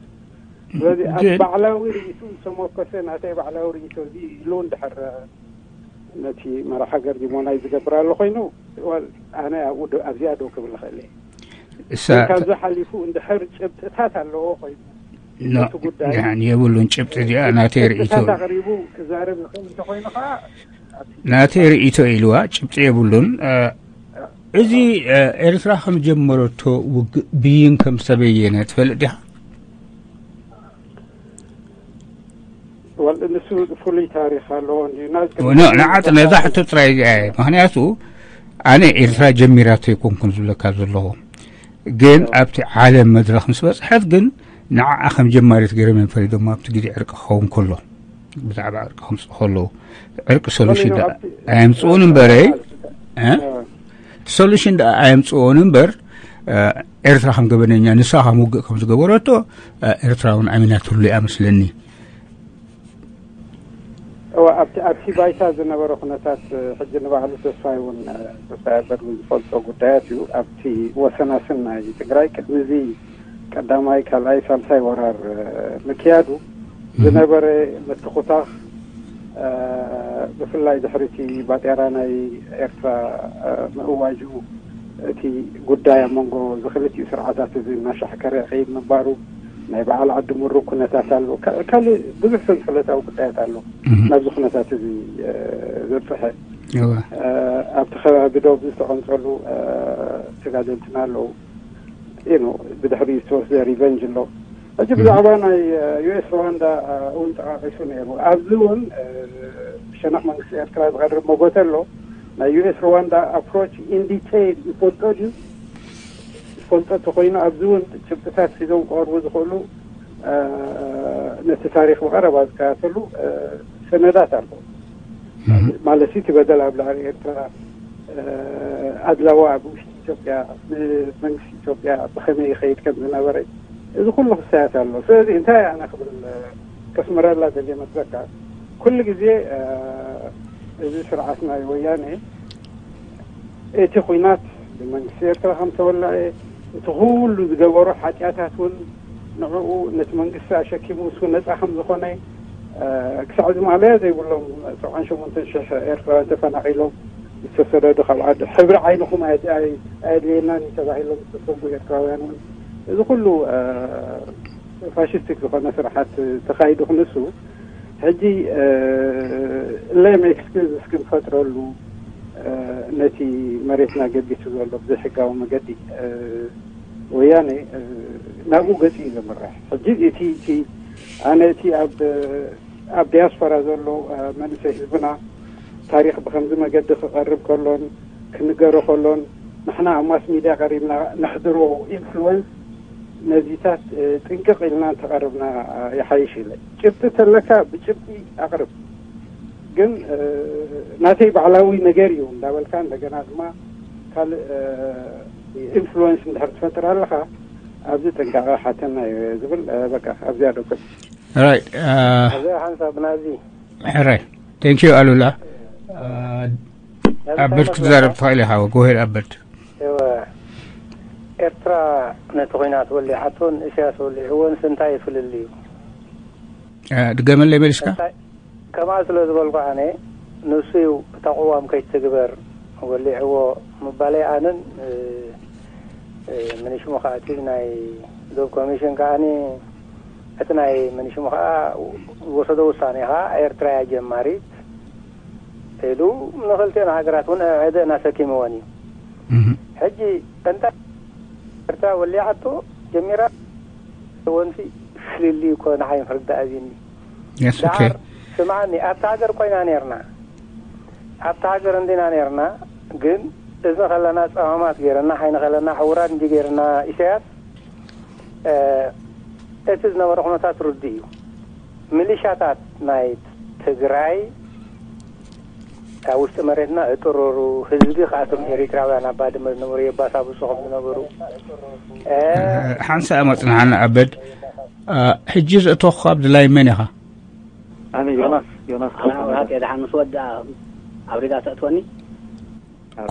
ስለዚ ኣብ ባዕላዊ ርእሱ ዝተመርኮሰ ናተይ ባዕላዊ ርእቶ እዚ ኢሉ እንድሕር ነቲ መራሕ ሃገር ዲሞናይ ዝገብር ኣሎ ኮይኑ፣ well፣ ኣነ ኣብኡ ዶ- ኣብዚኣ ደው ክብል ይኽእል እየ። እሳ ግን ካብዚ ሓሊፉ እንድሕር ጭብጥታት ኣለዎ ኮይኑ፣ ኖ፣ እቲ ጉዳይ ያኒ የብሉን። ጭብጢ እዚኣ ናተይ ርእይቶ ጭብጥታት ኣቕሪቡ ክዛረብ ይኽእል እንተኮይኑ ከዓ ናተይ ርእይቶ ኢልዋ። ጭብጢ የብሉን። እ፣ እዚ እ፣ ኤርትራ ከም ጀመረቶ ውግእ ብይን ከም ዝተበየነ ትፈልጥ ዲኻ? ወል ንሱ ፍሉይ ታሪክ ኣለዎ እንዲ ናዚ ኖ፣ ንዓጥ ነዛ ሕቶ ጥራይ እዚኣ እየ። ምክንያቱ ኣነ ኤርትራ ጀሚራቶ ኣይኮንኩን ዝብለካ ዘለኹ፣ ግን ኣብቲ ዓለም መድረክ ምስ በፅሐት ግን ንዓኣ ከም ጀማሪት ገይሮም እዮም ፈሪዶም። ኣብቲ ግዜ ዕርቂ ክኸውን ከሎ፣ ብዛዕባ ዕርቂ ከምፅእ ከለዉ፣ ዕርቂ ሶሉሽን ደኣ ኣየምፅኡን እምበረይ እ? ሶሉሽን ደኣ ኣየምፅኡን እምበር፣ እ፣ ኤርትራ ከም ገበነኛ፣ ንሳ ከም ውግእ ከም ዝገበረቶ፣ እ፣ ኤርትራ እውን ኣሚናትሉ እያ መስለኒ። እዋ ኣብቲ ኣብቲ ባይታ ዝነበረ ኩነታት ሕጂ ንባዕሉ ተስፋይ እውን ተስፋይ ኣበር ዝፈልጦ ጉዳያት እዩ። ኣብቲ ወሰናስን ናይ ትግራይ ቅድሚ እዚ ቀዳማይ ካልኣይ ሳልሳይ ወራር ምክያዱ ዝነበረ ምትኹታኽ፣ ብፍላይ ድሕሪ እቲ ባጤራ ናይ ኤርትራ ምእዋጁ፣ እቲ ጉዳይ ኣብ መንጎ እዚ ክልቲኡ ስርዓታት እዚ እናሻሕከረ ከይድ ምንባሩ፣ ናይ በዓል ዓዲ ምሩግ ኩነታት ኣሎ። ካ- ካልእ ብዙሕ ሰንሰለታዊ ጉዳያት ኣሎ ናብዚ ኩነታት እዚ ዘብፅሐ። ኣብቲ ከባቢ ዶብ ዝተቐንፀሉ ተጋደልትና ኣለዉ። ዩ ኖ ብድሕሪ ዝተወስደ ሪቨንጅ ኣሎ። ሕጂ ብዛዕባ ናይ ዩ ኤስ ሩዋንዳ እውን ጠቃቂሱ ነይሩ። ኣብዚ እውን ብሸነኽ መንግስቲ ኤርትራ ዝቐርብ መጎተ ኣሎ። ናይ ዩ ኤስ ሩዋንዳ ኣፕሮች ኢን ዲቴይል ይፈልጦ ድዩ? ይፈልጦ እንተኮይኑ ኣብዚ እውን ጭብጥታት ሒዞም ክቐርቡ ዝኽእሉ ነቲ ታሪክ ብቐረባ ዝከታተሉ ሰነዳት ኣሎ። ማለት እቲ በደል ኣብ ልዕሊ ኤርትራ ኣድላዊ ኣብ ውሽጢ ኢትዮጵያ ብመንግስቲ ኢትዮጵያ ብኸመይ ይኸይድ ከም ዝነበረ እዚ ኩሉ ክሳያት ኣሎ። ስለዚ እንታይ ኣነ ክብል ከስምረላ ደልየ መስለካ፣ ኩሉ ግዜ እዚ ስርዓት ናይ ወያኔ እቲ ኩናት ብመንግስቲ ኤርትራ ከም ተወለዐ እቲ ኩሉ ዝገበሮ ሓጢኣታት እውን ንዕኡ ነቲ መንግስቲ ኣሸኪሙ እሱ ነፃ ከም ዝኾነ ክሳዕ ዝማለያ ዘይብሎም ሰብዓን ሸሞንተን ሽሕ ኤርትራውያን ተፈናቒሎም ዝተሰደዱ ካብ ዓዲ ሕብሪ ዓይንኹም ኣየድልየናን እዩ ተባሂሎም ዝተሰጉ ኤርትራውያን እውን እዚ ኩሉ ፋሽስቲክ ዝኾነ ስርዓት ተኻይዱ ክንሱ ሕጂ ለም ኤክስኪውዝ እስክንፈጥረሉ ነቲ መሬትና ገቢቱ ዘሎ ብዘይሕጋዊ መገዲ ወያኔ ናብኡ ገፂ እዩ ዘምርሕ። ሕጂ እቲ እቲ ኣነ እቲ ኣብ ኣብ ዲያስፖራ ዘሎ መንእሰይ ህዝብና ታሪክ ብከምዚ መገዲ ክቐርብ ከሎን ክንገሮ ከሎን ንሕና ኣብ ማስ ሚድያ ቀሪብና ነሕድሮ ኢንፍሉወንስ ነዚታት ጥንቅቕ ኢልና እንተቐርብና ይሓይሽ ኢለ። ጭብጢ ተለካ ብጭብጢ ኣቕርብ። ግን ናተይ ባዕላዊ ነገር እዩ እንዳበልካ እንደገና ድማ ካልእ ኢንፍሉወንስ እንድሕር ትፈጥር ኣለካ ኣብዚ ጥንቃቐ ሓተና እዩ ዝብል። በቃ ኣብዚኣ ደቅስ ራይት። እዚ ሓንሳብ ናዚ ሕራይ። ቴንክ ዩ ኣሉላ። ኣበድ ክትዛረብ ትኽእል ኢኻ። ጎሄድ ኣበድ። እወ፣ ኤርትራ ነቲ ኩናት ወሊዓቶን እስያስ ወሊዕዎንስ እንታይ ፍልልዩ? ድገመለይ መሊስካ። ከምኣ ስለ ዝበልኩ ኣነ ንሱ እዩ እታ ቅዋም ከይትግበር ወሊዕዎ ምባለይ ኣነን ምንሽሙ ከዓ እቲ ናይ ዶብ ኮሚሽን ከዓኒ እቲ ናይ ምንሽሙ ከዓ ዝወሰዶ ውሳኔ ከዓ ኤርትራ እያ ጀማሪት ኢሉ ንክልቲኦን ሃገራት እውን ዕደ እናሰኪምወን እዩ። ሕጂ እንታ ኤርትራ ወሊዓቶ ጀሚራ ወንፊ ፍልልይ እኮ ንዓይ ምርዳእ ኣብዩኒ። የስ ኦኬ። ዳር ስምዓኒ ኣብቲ ሃገር ኮይና ነርና ኣብቲ ሃገር እንዲና ነርና ግን እዝኒ ከለና ጸማማት ገይርና ሓይኒ ከለና ሕውራት እንጂ ገይርና ኢሳያስ እቲ ዝነበረ ኩነታት ርዱ እዩ። ሚሊሻታት ናይ ትግራይ ካብ ውሽጢ መሬትና እጥረሩ ህዝቢ ከኣቶም ኤሪትራውያን ኣብ ባድመ ዝነበሩ የባሳብሱ ከም ዝነበሩ ሓንሳ መፅናሓና ኣበድ። ሕጂ ዘእተኹ ኣብ ድላይ መን ኢኻ? ኣነ ዮናስ ዮናስ ኣና ወራት የድሓን ምስ ወዳ ኣብ ሪጋ ተእትወኒ።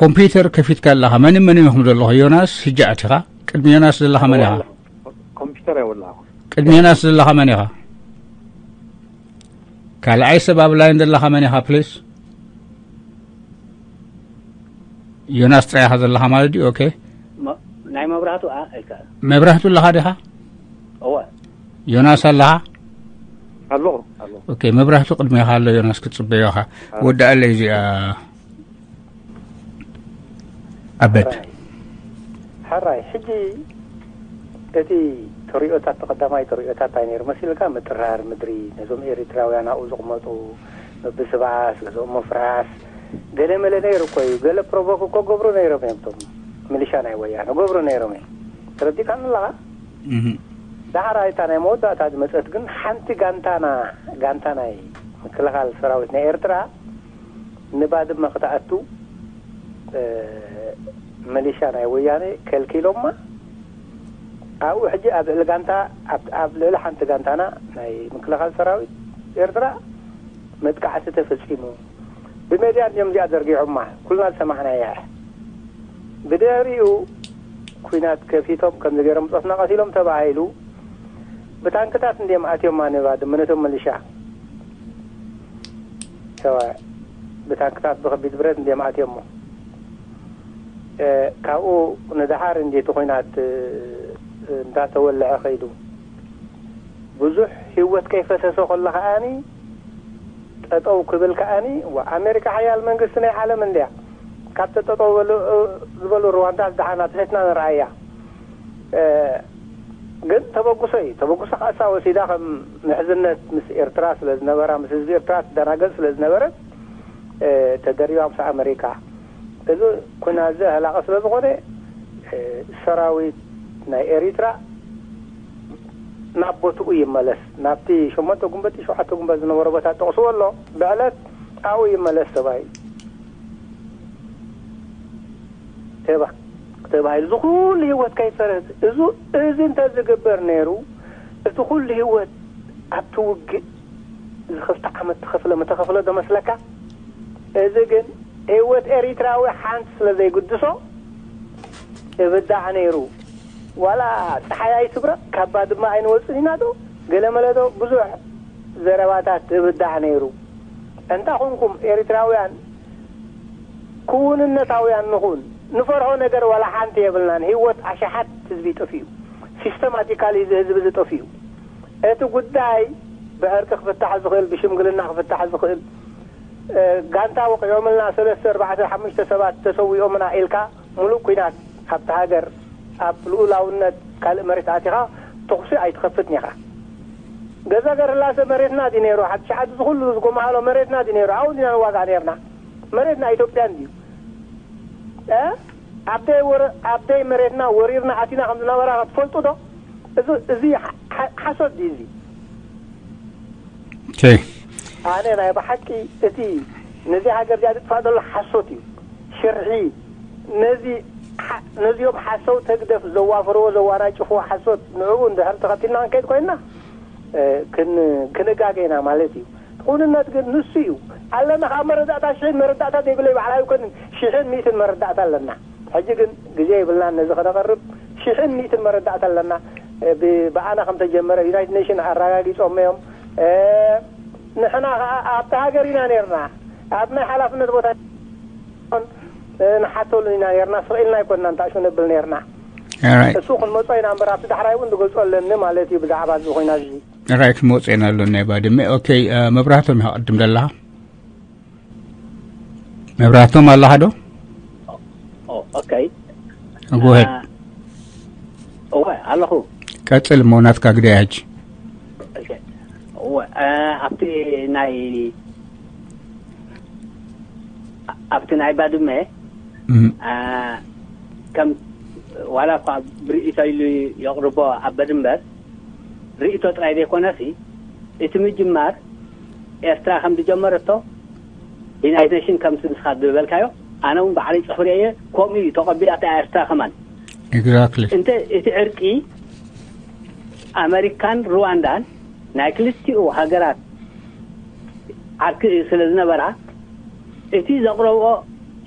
ኮምፒውተር ከፊትካ ኣለኻ። መን መን ኢኹም ዘለኹ? ዮናስ፣ ሕጂ ኣቲኻ። ቅድሚ ዮናስ ዘለኻ መን ኢኻ? ኮምፒውተር የብላኹ። ቅድሚ ዮናስ ዘለኻ መን ኢኻ? ካልኣይ ሰብ ኣብ ላይን ዘለኻ መን ኢኻ ፕሊስ? ዮናስ ጥራይ ኢኻ ዘለኻ ማለት ድዩ? ኦኬ። መ-፣ ናይ መብራህቱ ኣ-፣ ኣይከ-፣ መብራህቱ ኣለኻ ዲኻ? እወ። ዮናስ ኣለኻ? ኣለኹ፣ ኣለኹ። ኦኬ፣ መብራህቱ ቅድሜኻ ኣሎ፣ ዮናስ ክትጽበዮ ኢኻ። ኣረ። ወዳኣለይ እዚኣ ኣበት። ሕራይ። ሕራይ፣ ሕጂ እቲ ተርእዮታት፣ ተቐዳማይ ተርእዮታት እንታይ ነይሩ መሲልካ? ምጥራር ምድሪ፣ ነዞም ኤሪትራውያን ኣብኡ ዝቕመጡ ምብስባስ፣ ገዝኦም ምፍራስ፣ ገለ መለ ነይሩ እኮ እዩ። ገለ ፕሮቮክ እኮ ገብሩ ነይሮም እዮም፣ እቶም ሚሊሻ ናይ ወያነ ገብሩ ነይሮም እዮም። ተረዲእካኒ ኣለኻ? እህ። ዳሕራይ እታ ናይ መወዳእታ ዝመጸት ግን ሓንቲ ጋንታና፣ ጋንታ ናይ ምክልኻል ሰራዊት ናይ ኤርትራ ንባድመ ክትኣቱ፣ እ፣ ሚሊሻ ናይ ወያነ ከልኪሎማ። ኣብኡ ሕጂ ኣብ ልዕሊ ጋንታ፣ ኣብ፣ ኣብ ልዕሊ ሓንቲ ጋንታና ናይ ምክልኻል ሰራዊት ኤርትራ መጥቃዕቲ ተፈጺሙ። ብሜድያ እንዲዮም እዚኣ ዘርጊሖማ፣ ኩልና ዝሰማዕናያ። ብድሕሪኡ ኲናት ከፊቶም ከምዚ ገይሮም ብጾትና ቀቲሎም ተባሂሉ። ብታንክታት እንዲዮም ኣትዮማ ንባድመ ነቶም ሚሊሻ። ተዋ፣ ብታንክታት ብኸቢድ ብረት እንዲዮም ኣትዮሞ። እ፣ ካብኡ ንደሓር እንዲ እቲ ኲናት፣ እ፣ እንዳተወልዐ ኸይዱ። ብዙሕ ህይወት ከይፈሰሰ ከሎ ከኣኒ፣ ጠጠው ክብል ከኣኒ፣ ዋ፣ ኣሜሪካ ሓያል መንግስቲ ናይ ዓለም እንድያ። ካብቲ ጠጠው በሉ፣ እ፣ ዝበሉ ሩዋንዳ ዝደሓና ትሕትና ንርኣያ። እ፣ ግን ተበግሶ እዩ። ተበግሶ ካሳ ወሲዳ ከም ምሕዝነት ምስ ኤርትራ ስለ ዝነበራ፣ ምስ ህዝቢ ኤርትራ ትደናገጽ ስለ ዝነበረት፣ እ፣ ተደሪባ ምስ ኣመሪካ። እዚ ኩናት እዚ ኣህላቂ ስለ ዝኾነ፣ እ፣ ሰራዊት ናይ ኤሪትራ ናብ ቦትኡ ይመለስ። ናብቲ ሸሞንተ ጉንበት፣ ሸውዓተ ጉንበት ዝነበሮ ቦታ ጠቕስዎ ኣሎ። ብዕለት ኣብኡ ይመለስ ሰብኣይ። ተባ-፣ ተባሂሉ እዚ ኩሉ ህይወት ከይፈረስ፣ እዚ፣ እዚ እንተ ዝግበር ነይሩ፣ እቲ ኩሉ ህይወት ኣብቲ ውግእ እዚ ክልተ ዓመት ተኸፍለ ምተኸፍለ ዶ መስለካ? እዚ ግን ህይወት ኤሪትራዊ ሓንቲ ስለ ዘይግድሶ እብዳዕ ነይሩ። ዋላ ጸሓይ ኣይትብረቕ፣ ካብ ባድመ ኣይንወጽን ኢና ዶ? ገለ መለ ዶ? ብዙሕ ዘረባታት እብዳዕ ነይሩ። እንታ ኹንኩም ኤሪትራውያን ክውንነታውያን ንኹን። ንፈርሆ ነገር ዋላ ሓንቲ የብልናን። ህይወት ኣሽሓት ህዝቢ ይጠፍእ እዩ። ሲስተማቲካሊ እዚ ህዝቢ እዚ ጠፍኡ። እቲ ጉዳይ ብዕርቂ ክፍታሕ ዝኽእል፣ ብሽምግልና ክፍታሕ ዝኽእል፣ እ፣ ጋንታ ወቂዖምልና ሰለስተ፣ ኣርባዕተ፣ ሓሙሽተ ሰባት ተሰዊኦምና ኢልካ፣ ሙሉእ ኲናት ኣብቲ ሃገር፣ ኣብ ልኡላውነት ካልእ መሬት ኣቲኻ ተኹሲ ኣይትኸፍትን ኢኻ። ገዛ ገርላሰ መሬትና ድዩ ነይሩ? ሓድሽ ዓዲ ዝኹሉ ዝጎማሃሎ መሬትና ድዩ ነይሩ? ኣብኡ ዲና ንዋጋእ ነይርና። መሬትና ኢትዮጵያ እንድዩ። እ? ኣብደይ ወረ-፣ ኣብደይ መሬትና ወሪርና ኣቲና ከም ዝነበራ ክትፈልጡ ዶ? እዚ፣ እዚ ሓ-፣ ሓ-፣ ሓሶት ድዩ እዚ? ኦኬ። ኣነ ናይ ብሓቂ እቲ ነዚ ሃገር እዚኣ ዝጥፋእ ዘሎ ሓሶት እዩ። ሽርሒ ነዚ ሓ-፣ ነዚኦም ሓሰውቲ ህግደፍ ዘዋፍርዎ፣ ዘዋናጭፍዎ ሓሶት ንዕኡ እንድሕር ተኸቲልና ክንከይድ ኮይንና፣ እ፣ ክን-፣ ክንጋገ ኢና ማለት እዩ። ክውንነት ግን ንሱ እዩ። ኣለና ካብ መረዳእታ ሽሕን መረዳእታ ዘይብለይ ባዕላ ኣይኮንን። ሽሕን ሚእትን መረዳእታ ኣለና። ሕጂ ግን ግዜ ይብልናን ነዚ ከነቐርብ። ሽሕን ሚእትን መረዳእታ ኣለና። እ፣ ብ-፣ ብኣና ከም ተጀመረ ዩናይትድ ኔሽን ኣረጋጊጾም እዮም። እ፣ ንሕና ኸኣ ኣብቲ ሃገር ኢና ነርና። ኣብ ናይ ሓላፍነት ቦታ እ፣ ንሓተሉ ኢና ነርና። ስቕ ኢልና ኣይኮንና እንታእሹ ንብል ነርና። ኦራይት። እሱ ክንመጾ ኢና እምበር ኣብቲ ዳሕራይ እውን ዝገልጾ ኣለኒ ማለት እዩ ብዛዕባ እዚ ኹናት እዚ። ኦራይት፣ ክንመጾ ኢና ኣሎ ናይ ባድመ። ኦኬ፣ እ፣ መብራህቶም ኢኻ ቅድም ዘለኻ። መብራህቶም ኣለኻ ዶ? ኦ፣ ኦኬ። ጎ ሄድ። እ፣ እወ፣ ኣለኹ። ቀጽል እሞ ናትካ ግዳይ ሕጂ። ኦኬ። እወ፣ እ፣ ኣብቲ ናይ፣ ኣብቲ ናይ ባድመ፣ እም። እ፣ ከም ዋላ እኳ ብርእይቶ ኢሉ የቕርቦ ኣበድ እምበር፣ ርእይቶ ጥራይ ዘይኮነሲ፣ እቲ ምጅማር ኤርትራ ከም ዝጀመረቶ፣ ዩናይትድ ኔሽን ከምቲ ንስኻ ዝበልካዮ፣ ኣነ እውን ባዕለይ ጽሑፍ ርእየ፣ ከምኡ እዩ ተቐቢላታ ኤርትራ ከማን። ኤግዛክትሊ። እንተ እቲ ዕርቂ ኣመሪካን ሩዋንዳን ናይ ክልቲኡ ሃገራት ዓርኪ ስለ ዝነበራ፣ እቲ ዘቕረብኦ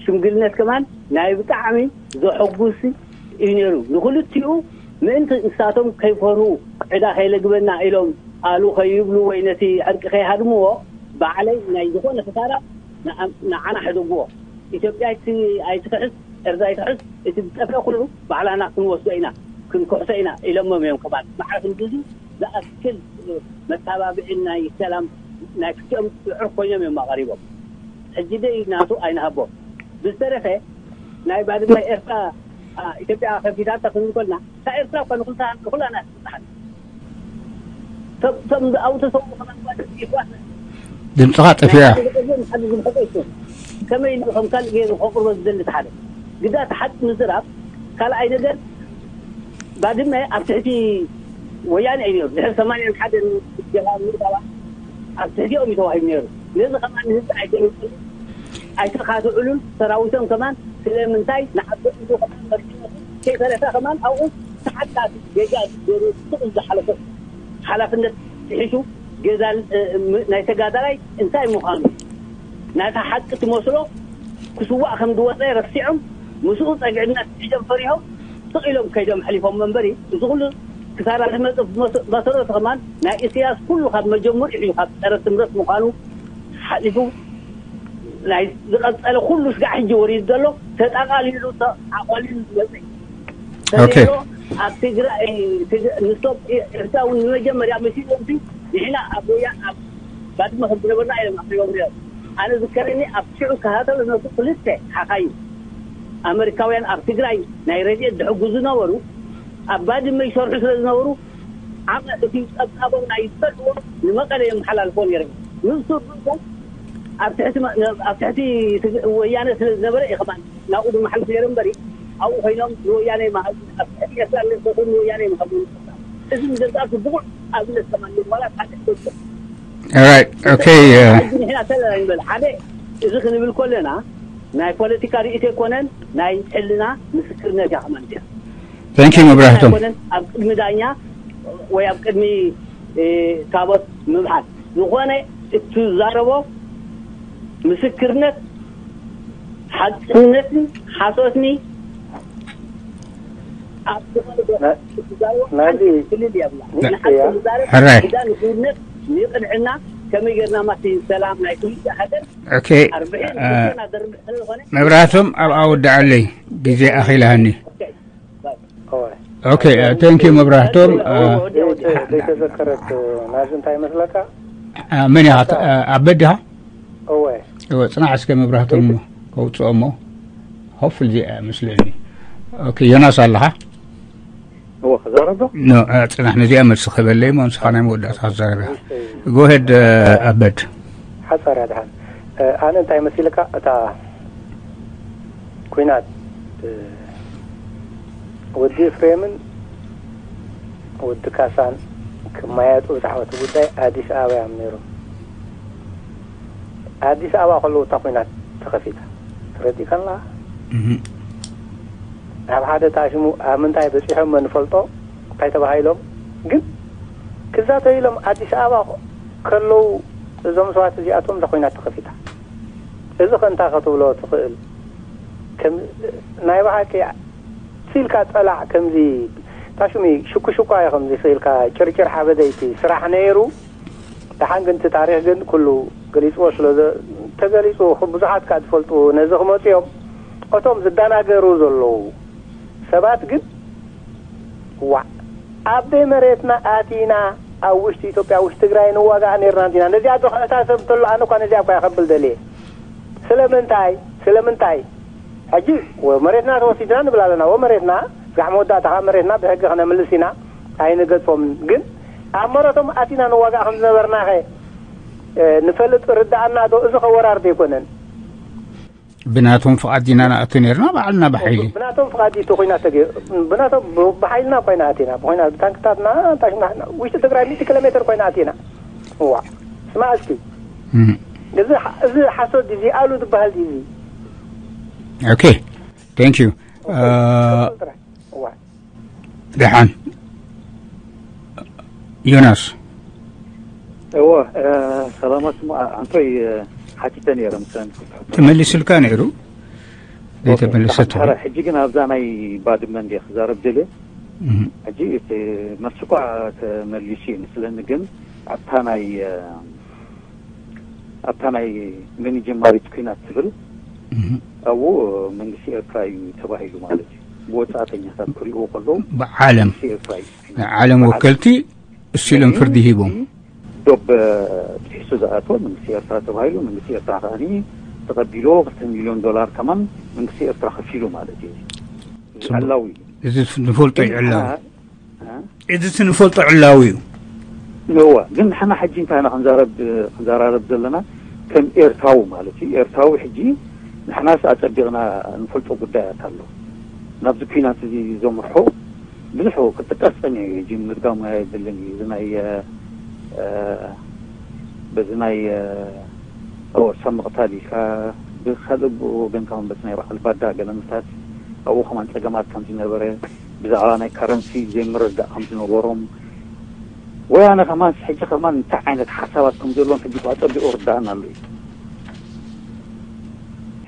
ሽምግልነት ከማን ናይ ብጣዕሚ ዘሐጉስ እዩ ነይሩ። ንኽልቲኡ ምእንቲ ንሳቶም ከይፈርሁ፣ ዕዳ ከይለግበና ኢሎም ኣሉ ከይብሉ ወይ ነቲ ዕርቂ ከይሃድምዎ፣ ባዕለይ ናይ ዝኾነ ክሳራ ንዓ-፣ ንዓና ሕደግዎ። ኢትዮጵያ ኣይቲ-፣ ኣይትኽሕስ፣ ኤርትራ ኣይትኽሕስ፣ እቲ ዝጠፍአ ኩሉ ባዕላና ክንወስዶ ኢና፣ ክንክሕሶ ኢና ኢሎሞም እዮም። ከማን መዓስ እንድዚ ዝኣክል መተባብዒ ናይ ሰላም ናይ ክልቲኦም ጽዑር ኮይኖም እዮም ኣቐሪቦም። ሕጂ ደይ ናቱ ኣይንሃቦ። ብዝተረፈ ናይ ባድመ ኤርትራ፣ አ፣ ኢትዮጵያ ከፊታታ ክንብል ከልና፣ እታ ኤርትራ እኳ ንኹልታ-፣ ንኹላና ትበሃል። እቶም፣ እቶም ኣብኡ ተሰውኡ ከማን እኳ ይሕዋትና። ድምፅኻ ጠፊኣ። ናይ ሓደ ዝቕርቦ ንሓደ ዝምሕቆ ይኮን። ከመይ ኢሉ ከም ካልእ ገይሩ ከቕርቦ ዝደሊ እቲ ሓደ። ግዳ እቲ ሓቂ ምዝራብ፣ ካልኣይ ነገር፣ ባድመ ኣብ ትሕቲ ወያነ እዩ ነይሩ። ድሕሪ ሰማንያን ሓደን ጀብሃ ምእታዋ ኣብ ትሕቲኦም እዩ ተዋሂቡ ነይሩ። ነዚ ከማን ንህዝቢ ኣይተነግሩን፣ ኣይተኻትዑሉን። ሰራዊቶም ከማን ስለምንታይ ንዓዲ እዙ ከማን መሪሕነቱ ከይፈለሰ ከማን ኣብኡ ተሓታቲ ጌጋ ዝገበሩ ስቕ ዝሓለፈ ሓላፍነት ጥሒሱ ገዛ፣ እ፣ ም-፣ ናይ ተጋዳላይ እንታይ ምዃኑ ናታ ሓቂ ትመስሎ ክስዋእ ከም ዝወፀ ረሲዖም ምስኡ ፀግዕነት ሒዞም ፈሪሆም ስቕ ኢሎም ከይዶም ሕሊፎም መንበሪ። እዚ ኩሉ ክሳራ ዝመፅ መሰረቱ ከማን ናይ ኢሳያስ ኩሉ ካብ መጀመሪኡ እዩ ካብ ፀረ ስምረት ምዃኑ ሓሊፉ ናይ ዝቐጸለ ኩሉ ስጋዕ ሕጂ ወሪዱ ዘሎ ተጠቓሊሉ ተዓቋሊሉ ዝመጽእ ኦኬ። ተሪሮ ኣብ ትግራይ ትግ-፣ ንሶም ኤርትራ እውን ንመጀመርያ መሲሎም ሲ ንሕና ኣብ ወያ ኣብ ባድመ ከም ዝነበርና እዮም ኣቕሪቦም ነይሮም። ኣነ ዝከረኒ ኣብ ሽዑ ከሃተሉ ነሱ ክልተ ሓኻይም ኣመሪካውያን ኣብ ትግራይ ናይ ረድኤት ዝሕግዙ ነበሩ። ኣብ ባድመ ይሰርሑ ስለ ዝነበሩ ዓቐ እቲ ጸብጻቦም ናይ ዝፈልጥዎ ንመቐለ የመሓላልፎ ነይሮም። ንሱ ግን ኣብ ትሕቲ መ-፣ ኣብ ትሕቲ ትግ-፣ ወያነ ስለ ዝነበረ እዩ ከማን ናብኡ ዝመሓልፍ ነይሩ እምበሪ ኣብኡ ኮይኖም ንወያነ ይመሃዙ፣ ኣብ ትሕቲ ኤርትራ ዝነበሩ ንወያነ ይመሃዙ። እዚ ንገዛእቱ ብቑዕ ኣብነት ከማን እዩ። ዋላ ሓደ ኣይኮነን። Alright, okay. Uh, ሕጂ ንሕና ተለና ንበል ሓደ እዚ ክንብል ከለና ናይ ፖለቲካ ርእይቶ ኣይኮነን፣ ናይ ሕልና ምስክርነት እያ ከማን እዚኣ። Thank you መብራህቶም። ኣይኮነን ኣብ ቅድሚ ዳኛ ወይ ኣብ ቅድሚ፣ እ፣ ታቦት ምብሓል ዝኾነ እትዛረቦ ምስክርነት ሓቅነትን ሓሶትኒ ኣብ ዝኾነ ቦታ ና- እትዛረቦ ናዚ- ሓንቲ ክልል የብላ። ንሓቂ እያ። ዝዛረብ ሕራይ። እዛ ንክውነት ንቕንዕና ከመይ ጌርና ማሲ ሰላም ናይ ክልተ ሃገር Okay. ኣርብዒ Uh, ኣደርብሕ ስለ ዝኾነ መብራህቶም ኣብ ኣወዳዓለይ ግዜ ኣኺላሃኒ። እወ Okay, uh, thank you መብራህቶም። Uh, ዘይተ- ዘይተዘከረት ናዚ እንታይ ይመስለካ? uh, መን ኢኻ? Uh, ኣበድ ኢኻ? እወ እወ፣ ጽናሕ እስከ መብራህቶም ከውጽኦ እሞ። Hopefully እዚኣ መስለኒ። Okay፣ ዮናስ ኣለኻ? እወ ክዛረብ ዶ? No, uh, ጽናሕ ነዚኣ መልሲ ክህበለይ እሞ ንስኻ ናይ መወዳእታ ክትዛረብ ኢኻ። Go ahead, uh, ኣበድ። ሓፃር ያድሓን ኣነ እንታይ መሲልካ እታ ኩናት እ፣ ወዲ ኤፍሬምን ወዲ ካሳን ክመያየጡ ብዛዕባ እቲ ጉዳይ ኣዲስ ኣበባ እዮም ነይሮም። ኣዲስ ኣበባ ከለዉ እታ ኩናት ተኸፊታ ተረዲእካ ኣለኻ። Mhm. ኣብ ሓደ ታሽሙ ኣብ ምንታይ በፂሖም ንፈልጦ እንታይ ተባሂሎም ግን ክዛተዩ ኢሎም ኣዲስ ኣበባ ከለዉ እዞም ሰባት እዚኣቶም እዛ ኩናት ተኸፊታ። እዚ ከ እንታይ ክትብሎ ትኽእል? ከም ናይ ብሓቂ ስኢልካ ጸላዕ ከምዚ ታሽሚ ሽኩሽኳ እየ ከምዚ ስኢልካ ጭርጭር ሓበደይቲ ስራሕ ነይሩ። ደሓን ግን እቲ ታሪኽ ግን ኩሉ ገሊጽዎ ስለ ዘ-፣ ተገሊጹ ብዙሓት ከኣ ዝፈልጡ ነዚ ክመጹ እዮም። እቶም ዝደናገሩ ዘለዉ ሰባት ግን ዋዕ ኣብ ደይ መሬትና ኣቲና ኣብ ውሽጢ ኢትዮጵያ ውሽጢ ትግራይ ንዋጋእ ነርና እንዲና። ነዚኣ ዶ ክሕሳሰብ እንተሎ ኣነ እኳ ነዚኣ እኳ እየ ከብል ደልየ። ስለምንታይ ስለምንታይ ሕጂ ወ-፣ መሬትና ተወሲድና ንብል ኣለና። ወ መሬትና ስጋዕ መወዳእታ ከዓ መሬትና ብሕጊ ክነምልስ ኢና ኣይንገድፎምን። ግን ኣብ መረቶም ኣቲና ንዋጋእ ከም ዝነበርና ኸ እ፣ ንፈልጥ ርዳኣና ዶ? እዚ ከወራርድ ኣይኮነን። ብናቶም ፍቓድ ኢና ንኣቱ ነርና ባዕልና ብሓይሊ። ብናቶም ፍቓድ እዩ ተኮይና ተገ-፣ ብናቶም ብ-፣ ብሓይልና ኮይና ኣቲና ብኮይና ብታንክታትና ታሽና ውሽጢ ትግራይ ሚእቲ ኪሎ ሜትር ኮይና ኣቲና። እዋ ስማ እስኪ እም። እዚ ሓ-፣ እዚ ሓሶት ድዩ ኣሉ ዝበሃል ድዩ እዚ? Okay, thank you. Uh, እዋ ደሓን ዮናስ። እዎ እ፣ ሰላማት እሞ፣ ኣ-፣ ኣንቶይ፣ እ፣ ሓቲተ ነይረ፣ ምስለን ክትሕቶ። ተመሊሱልካ ነይሩ? ዘይተመለሰ ኦኬ፣ ትኾን? ሕጂ ግን ኣብዛ ናይ ባድመ እንደ ክዛረብ ደልየ። እም። ሕጂ እቲ መልሲ እኳ ተመሊሱ እዩ ምስለኒ፣ ግን ኣብታ ናይ፣ እ፣ ኣብታ ናይ መን ጀማሪት ኩናት ትብል፣ እም። ኣብኡ መንግስቲ ኤርትራ እዩ ተባሂሉ ማለት እዩ። ብወጻእተኛታት ክሪእዎ ከለዉ ብዓለም፣ መንግስቲ ኤርትራ እዩ። ናይ ዓለም ብዓለም ወከልቲ እሱ ኢሎም ፍርዲ ሂቦም። ዶብ ጥሒሱ ዝኣተወ መንግስቲ ኤርትራ ተባሂሉ፣ መንግስቲ ኤርትራ ከኣኒ ተቐቢልዎ፣ ክልተ ሚልዮን ዶላር ከማን መንግስቲ ኤርትራ ከፊሉ ማለት እዩ። እዚ ጽቡቅ። ዕላዊ እዩ። እዚ ንፈልጦ እዩ ዕላዊ። ንሕና፣ እ? እዚ ንፈልጦ ዕላዊ እዩ። እወ፣ ግን ንሕና ሕጂ እንታይ ኢና ክንዛረብ፣ ክንዘራረብ ዘለና? ከም ኤርትራዊ ማለት እዩ። ኤርትራዊ ሕጂ ንሕናስ ኣጸቢቕና ንፈልጦ ጉዳያት ኣሎ። ናብዚ ኲናት እዚ ዘምርሑ ብዙሕ ክጥቀስ ጸኒሑ እዩ። ሕጂ ምድጋሙ ኣየድልን እዩ። እዚ ናይ፣ እ፣ በዚ ናይ፣ እ፣ ኦ፣ ሰብ ምቕታል ኢልካ፣ ብኻልእ ወገን ከማን በቲ ናይ በዓል ባዳ ገለ ምታት ኣብኡ ከማን ጸገማት ከም ዝነበረ፣ ብዛዕባ ናይ ካረንሲ ዘይምርዳእ ከም ዝነበሮም፣ ወያነ ከማን ሕጂ ከማን እንታይ ዓይነት ሓሳባት ከም ዘለዎም ሕጂ እኳ ኣጸቢቑ ርዳእና ኣሎ እዩ።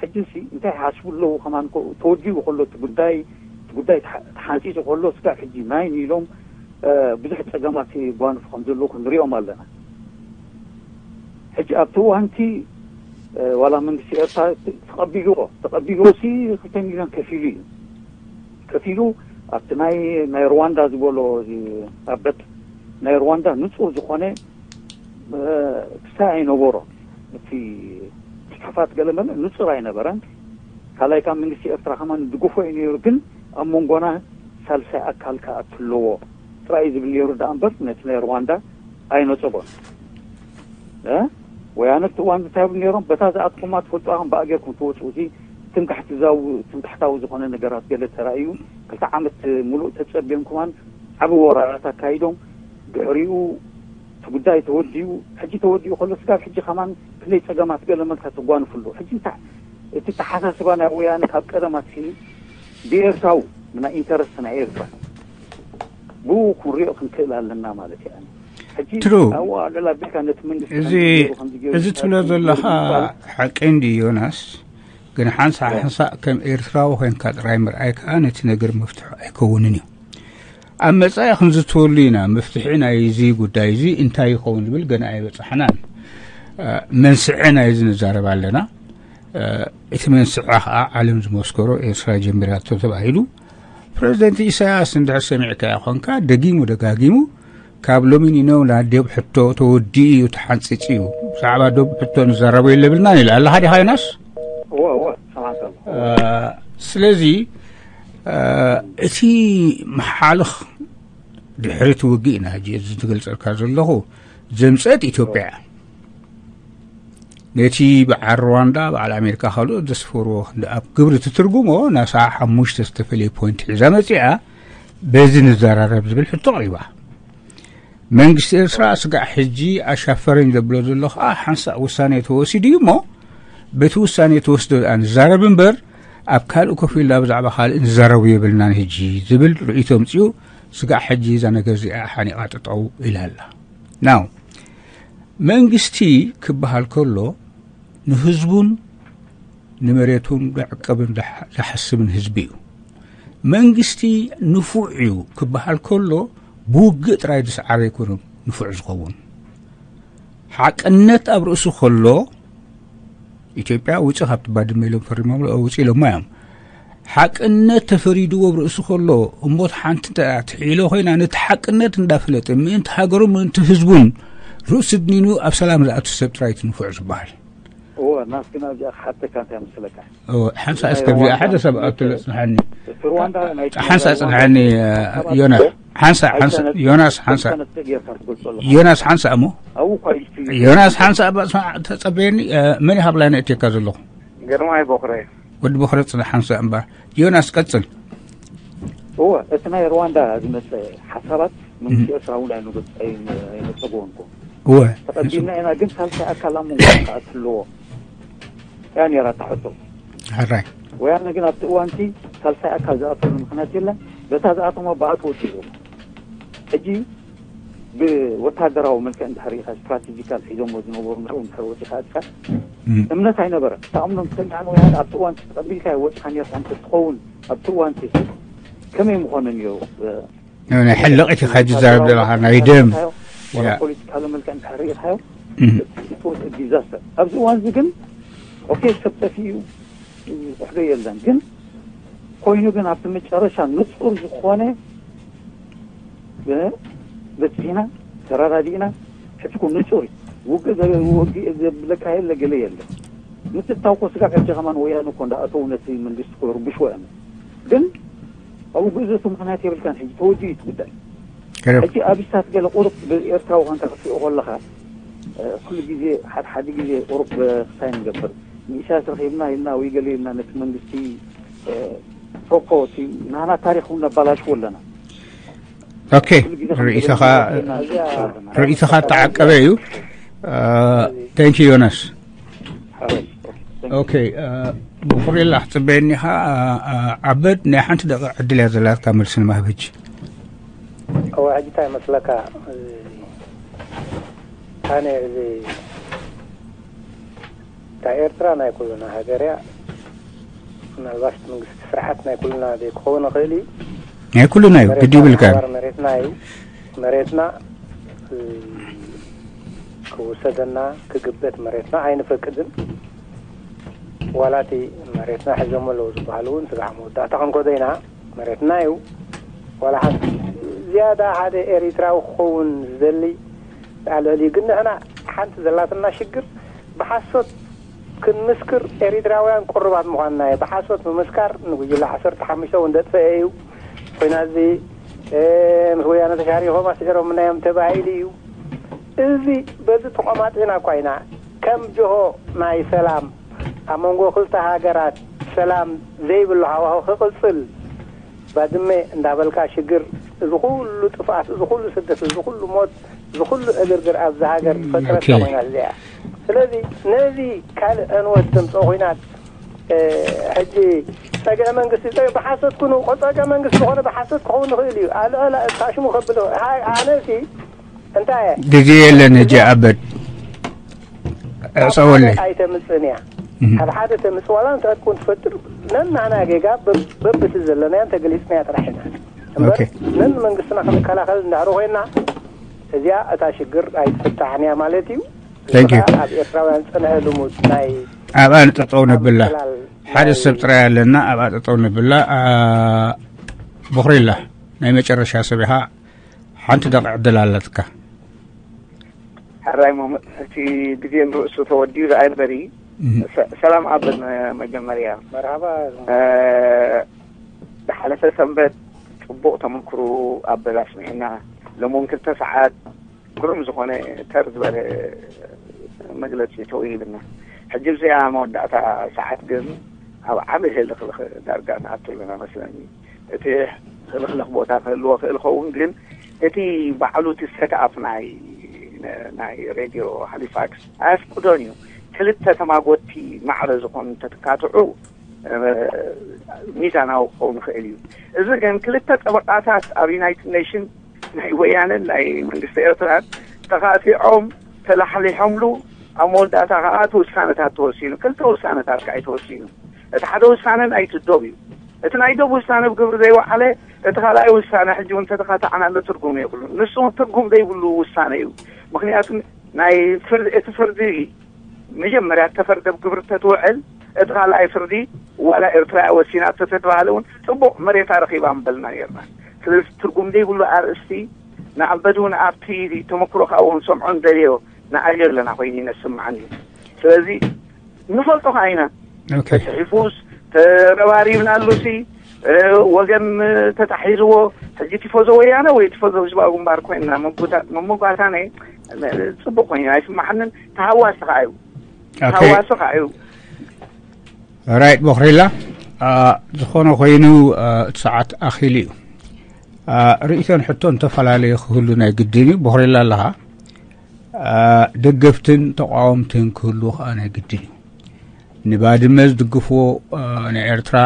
ሕጂ ሲ እንታይ ሓስቡ ኣለዉ ከማን እኮ ተወዲኡ ከሎ እቲ ጉዳይ፣ እቲ ጉዳይ ተሓ-፣ ተሓንጺጹ ከሎ ስጋብ ሕጂ ናይን ኢሎም፣ እ፣ ብዙሕ ጸገማት ይጓንፉ ከም ዘለዉ ክንሪኦም ኣለና። ሕጂ ኣብቲ እዋንቲ፣ እ፣ ዋላ መንግስቲ ኤርትራ ተቐቢልዎ፣ ተቐቢልዎ ሲ ክልተ ሚልዮን ከፊሉ እዩ። ከፊሉ ኣብቲ ናይ፣ ናይ ሩዋንዳ ዝበሎ እዚ ኣበት ናይ ሩዋንዳ ንጹር ዝኾነ፣ እ፣ ክሳይ ኣይነበሮን። እቲ ጽሑፋት ገለ መለ ንጹር ኣይነበረን። ካልኣይ ካብ መንግስቲ ኤርትራ ከማን ድግፎ እዩ ነይሩ፣ ግን ኣብ መንጎና ሳልሳይ ኣካል ከኣቱ ኣለዎ ጥራይ እዩ ዝብል ነይሩ ደኣ እምበር ነቲ ናይ ሩዋንዳ ኣይነጸጎን። እ? ወያነ እቲ እዋን እንታይ ይብሉ ነይሮም? በታ ዝኣትኹማ ትፈልጡ ኢኹም፣ ብኣ ጌርኩም ትወጽኡ። እዚ ትምክሕቲ ዛው-፣ ትምክሕታዊ ዝኾነ ነገራት ገለ ተራእዩ፣ ክልተ ዓመት ሙሉእ ተጸብዮም ከማን ዓቢ ወራራት ኣካይዶም፣ ድሕሪኡ እቲ ጉዳይ ተወዲኡ፣ ሕጂ ተወዲኡ ከሎ ስጋብ ሕጂ ከማን ክንደይ ጸገማት ገለ መልካ ተጓንፍሉ። ሕጂ እንታይ እቲ ተሓሳስባ ናይ ወያነ ካብ ቀደም ኣትሒዙ ብኤርትራዊ፣ ብናይ ኢንተረስት ናይ ኤርትራ ብኡ ክንሪኦ ክንክእል ኣለና ማለት እዩ። ሕጂ ትሩ። ኣብኡ ኣብ ልዕሊ ኣቢልካ ነቲ መንግስቲ እዚ፣ ከምዚ ገይሩ፣ ከምዚ ገይሩ እዚ ትብሎ ዘለኻ ሓቂ እንድዩ ዮናስ፣ ግን ሓንሳእ ሓንሳእ ከም ኤርትራዊ ኮይንካ ጥራይ ምርኣይ ከኣ ነቲ ነገር መፍትሑ ኣይከውንን እዩ። ኣብ መጻኢ ክንዝትወሉ ኢና። መፍትሒ ናይዚ ጉዳይ እዚ እንታይ ይኸውን ዝብል ገና ኣይበጻሕናን። እ፣ መንስዒ ናይዚ ንዛረብ ኣለና። እ፣ እቲ መንስዒ ከኣ ዓለም ዝመስከሮ ኤርትራ ጀሚራቶ ተባሂሉ። ፕረዚደንት ኢሳያስ እንድሕር ሰሚዕካዮ ኾንካ፣ ደጊሙ ደጋጊሙ ካብ ሎሚ ንነው ናደብ ሕቶ ተወዲኡ እዩ፣ ተሓንጺጹ እዩ። ብዛዕባ ዶብ ሕቶ ንዛረቦ የለብልናን ኢሉ። ኣለኻ ዲኻ ዮናስ? እወ፣ እወ፣ ሰማዕካ ኣለኹ። እ፣ ስለዚ፣ እ፣ እቲ መሓልኽ ድሕሪ እቲ ውግእ ኢና ሕጂ እዚ ዝገልጸልካ ዘለኹ፣ ዘምጸት ኢትዮጵያ እያ። ነቲ በዓል ሩዋንዳ፣ በዓል ኣሜሪካ ካልኦት ዘስፈርዎ ክንዲ ኣብ ግብሪ ትትርጉሞ፣ ናሳ ሓሙሽተ ዝተፈለየ ፖይንት ሒዛ መጺኣ፣ በዚ ንዘራረብ ዝብል ሕቶ ኣቕሪባ። መንግስቲ ኤርትራ ስጋዕ ሕጂ ኣሻፈረኝ ዘብሎ ዘሎ ከኣ ሓንሳእ ውሳኔ ተወሲዱ እዩ እሞ፣ በቲ ውሳኔ ተወስዶ ደኣ ንዛረብ እምበር፣ ኣብ ካልእ ኮፍ ኢልና ብዛዕባ ካልእ ንዛረቡ የብልናን ሕጂ ዝብል ርእይቶ ኣምጺኡ፣ ስጋዕ ሕጂ እዛ ነገር እዚኣ ሓኒቓ ጠጠው ኢላ ኣላ። ናው መንግስቲ ክበሃል ከሎ ንህዝቡን ንመሬቱን ዝዕቅብን ዝሓ-፣ ዝሓስብን ህዝቢ እዩ። መንግስቲ ንፉዕ እዩ ክበሃል ከሎ ብውግእ ጥራይ ዝሰዓረ ኣይኮነን ንፉዕ ዝኸውን። ሓቅነት ኣብ ርእሱ ከሎ ኢትዮጵያ ውጽእ ካብቲ ባድመ ኢሎም ፈሪሞም ውጽእ ኢሎማ እዮም። ሓቅነት ተፈሪድዎ ኣብ ርእሱ ከሎ እሞት ሓንቲ እንተ ትሕኢሎ ኮይና ነቲ ሓቅነት እንዳፈለጠ ምእንቲ ሃገሩን ምእንቲ ህዝቡን ርእሱ ድኒኑ ኣብ ሰላም ዝኣቱ ሰብ ጥራይ እቲ ንፉዕ ዝበሃል። እወ፣ ናስ ግን ኣብዚኣ ክሓተካ እንታይ መስለካ? እወ፣ ሓንሳእ እስከ ኣብዚኣ ሓደ ሰብ ኣቱ ጽንሓኒ። እቲ ሩዋንዳ ናይ ሓንሳእ ጽንሓኒ፣ እ፣ ዮናስ። ሓንሳእ፣ ሓንሳእ፣ ኣይተነስ-፣ ዮናስ፣ ሓንሳእ። ኣይተነስ ጌርካ ትገልጾ ኣለኻ። ዮናስ፣ ሓንሳእ እሞ። ኣብኡ እኳ እዩ። ዮናስ፣ ሓንሳእ እባ ስማዕ፣ ተጸበየኒ፣ እ፣ መን ይሃብላ ነእትየካ ዘለኹ? ግርማይ ቦኽረ። ወዲ ቦኽረ ጽንሕ ሓንሳእ እምበር። ዮናስ፣ ቀጽል። እወ፣ እቲ ናይ ሩዋንዳ ዝመጸ ሓሳባት መንግስቲ እም። ኤርትራ እውን ኣይነገ-፣ ኣይነ-፣ ኣይነጸጎን እኮ። እወ። ተቐቢልና ኢና፣ ግን ሳልሳይ ኣካል ኣብ መንጎ ከኣቱ ኣለዎ። እያ ነይራ እታ ሕቶ። ሕራይ። ወያነ ግን ኣብቲ እዋንቲ ሳልሳይ ኣካል ዝኣተሉ ምኽንያት የለን። በታ ዝኣተሞ ብኣት ወዲኡ። ሕጂ ብወታደራዊ መልክዕ እንድሕር ኢኻ ስትራቴጂካል ሒዞሞ ዝነበሩ ንዕኡ እንድሕር ወፂኻ ኣትካ እምነት ኣይነበረን። ተኣምኖም ሰሚዕን ወያነ ኣብቲ እዋን ተቐቢልካ ወፂኻ ነርካ እንተትኸውን ኣብቲ እዋን ከመይ ምኾነ ነይሩ? ናይ ሕልቕ እቲ ኸዚ ዝዛረብ ዘለኻ ናይ ደም ፖለቲካዊ መልክዕ እንድሕር ርኢኻዮ ዲዛስተር ኣብዚ እዋን እዚ ግን ኦኬ ሰብ ጠፊኡ እዩ ዝሕዶ የለን ግን ኮይኑ ግን ኣብቲ መጨረሻ ንፁር ዝኾነ በፂሕና ተረዳዲእና ሕጂ ኮ ንፁር እዩ ውግእ ዘ- ወጊእ ዘብለካ የለ ገለ የለ ምትታው ኮ ስጋዕ ሕጂ ከማን ወያነ ኮ እንዳኣተው ነቲ መንግስቲ ኮ ይርብሽዎ እዮም ግን ኣብ ውግእ ዘእቱ ምክንያት የብልካን ሕጂ ተወዲኡ እዩ እቲ ጉዳይ ሕጂ ኣብ ስታት ገለ ቁሩብ ብኤርትራዊ ኮንካ ክትሪኦ ከለኻ ኩሉ ግዜ ሓደ ሓደ ግዜ ቁሩብ ክሳይ ንገብር ንኢሳያስ ረኺብና ኢልና ወይ ገለ ኢልና ነቲ መንግስቲ ፎኮ እቲ ናና ታሪክ እውን ነባላሽዎ ኣለና ኦኬ ርእሰኻ ርእሰኻ ተዓቀበ እዩ thank you ዮናስ ኦኬ ብኩሬላ ክትፅበየኒ ኢኻ ዓበድ ናይ ሓንቲ ደቂቕ ዕድል እያ ዘላትካ መልሲ ንምሃብ ሕጂ እወ ሕጂ እንታይ መስለካ ኣነ እዚ እታ ኤርትራ ናይ ኩልና ሃገር እያ ምናልባሽ መንግስቲ ስርዓት ናይ ኩልና ዘይክኸውን ይኽእል እዩ ናይ ኩልና እዩ ግዲ ይብልካ መሬትና እዩ መሬትና ክውሰደና ክግበት መሬትና ኣይንፈቅድን ዋላ እቲ መሬትና ሒዞሞ ኣለዉ ዝበሃሉ እውን ስጋዕ መወዳእታ ክንኮዶ ኢና መሬትና እዩ ዋላ ሓንቲ ዝያዳ ሓደ ኤሪትራዊ ክኸውን ዝደሊ ኣልዕል እዩ ግን ንሕና ሓንቲ ዘላትና ሽግር ብሓሶት ክንምስክር ኤሪትራውያን ቁርባት ምዃንና እዩ ብሓሶት ምምስካር ንጉጅለ ዓሰርተ ሓሙሽተ እውን ደጥፈአ እዩ ኮይና እዚ ምስ ወያነ ተሻሪኾም ኣስዒሮምና እዮም ተባሂሉ እዩ እዚ በዚ ተቋማጢና እኳ ኢና ከም ጅሆ ናይ ሰላም ኣብ መንጎ ክልተ ሃገራት ሰላም ዘይብሉ ሃዋሁ ክቕፅል ባድመ እንዳበልካ ሽግር እዚ ኩሉ ጥፍኣት እዚ ኩሉ ስደት እዚ ኩሉ ሞት እዚ ኩሉ ዕግርግር ኣብዚ ሃገር ዝፈጥረት ኮይና እዚኣ ስለዚ ነዚ ካልእ ዕንወት ተምፅኦ ኮይናት ሕጂ ፀግዒ መንግስቲ ብሓሰት ኩኑ ፀግዒ መንግስቲ ዝኾነ ብሓሰት ክኸውን ይኽእል እዩ ኣልዕላ ታሽሙ ከብል ኣነሲ እንታይ ግዜ የለን ሕጂ ኣበድ ዕፀወለይ ኣይተምፅእን እያ ኣብ ሓደ ተምፅእ ዋላ እንታይ ትኮን ትፈጥር ነናና ጌጋ በብቲ ዘለናዮ ተገሊፅናያ ጥራሕ ኢና እምበር ነን መንግስትና ክንከላኸል እንዳሕሩ ኮይና እዚኣ እታ ሽግር ኣይትፍታሕን እያ ማለት እዩ Thank you. ኣብ ኤርትራውያን ፅንዐ ልሙድ ናይ ኣብኣ ንጠጠው ነብላ ሓደ ሰብ ጥራይ ኣለና ኣብኣ ጠጠው ነብላ ብኩሪላ ናይ መጨረሻ ሰብ ኢኻ ሓንቲ ደቂ ዕድል ኣለትካ ሕራይ ሞ እቲ ግዜ ንርእሱ ተወዲኡ ዝኣይ በሪ ሰላም ኣበል መጀመርያ መርሃባ ዝሓለፈ ሰንበት ፅቡቕ ተመክሩ ኣበል ኣስሚዕና ሎምውን ክልተ ሰዓት ግሩም ዝኾነ ተር ዝበለ መግለፂ ተወሂብና ሕጂ እዚኣ መወዳእታ ሰዓት ግን ኣብ ዓብ ህልኽልኽ ዳርጋ ንኣቱ ኣለና መስለኒ እቲ ህልኽልኽ ቦታ ክህልዎ ክእል ኸውን ግን እቲ ባዕሉ እቲ ሰትኣፕ ናይ ናይ ሬድዮ ሃሊፋክስ ኣያፍቅዶን እዩ ክልተ ተማጎቲ ማዕረ ዝኾኑ ተትካትዑ ሚዛናዊ ክኸውን ይኽእል እዩ እዚ ግን ክልተ ጠበቃታት ኣብ ዩናይትድ ኔሽን ናይ ወያነን ናይ መንግስቲ ኤርትራን ተኻቲዖም ተላሕሊሖምሉ ኣብ መወዳእታ ከዓ እቲ ውሳነታት ተወሲኑ ክልተ ውሳነታት ከዓ ተወሲኑ እቲ ሓደ ውሳነ ናይ ትዶብ እዩ እቲ ናይ ዶብ ውሳነ ብግብሪ ዘይወዓለ እቲ ካልኣይ ውሳነ ሕጂ እውን ተተኻታዕናሉ ትርጉም የብሉ ንሱ ትርጉም ዘይብሉ ውሳነ እዩ ምክንያቱ ናይ እቲ ፍርዲ መጀመርያ ተፈርደ ብግብሪ ተትውዕል እቲ ካልኣይ ፍርዲ ዋላ ኤርትራ ወሲና ተተባሃለ እውን ፅቡቅ መሬታ ረኺባ ምበልና ነርና ስለዚ ትርጉም ዘይብሉ ኣርእስቲ ንኣበድ እውን ኣብቲ ተመክሮ ካብኡ ክንሰምዖ ንደልዮ ንኣልዮ ኣለና ኮይኑ ይነስምዓኒ ስለዚ ንፈልጦ ከዓ ኢና ተፅሒፉስ ተረባሪብናሉሲ ወገን ተታሒዝዎ ሕጂ ቲፎዞ ወያነ ወይ ቲፎዞ ህዝባዊ ግንባር ኮይንና ምጉታነ ፅቡቅ ኮይኑ ኣይስማዓንን ተሃዋሲ ከዓ እዩ ተሃዋሲ ከዓ እዩ ራይት ቦክሪላ ዝኾነ ኮይኑ እቲ ሰዓት ኣኺሉ እዩ ርእይቶን ሕቶን ተፈላለየ ክህሉ ናይ ግድን እዩ ቦክሪላ ኣለኻ ደገፍትን ተቃወምትን ክህሉ ከዓ ናይ ግድን እዩ ንባድመ ዝድግፍዎ ንኤርትራ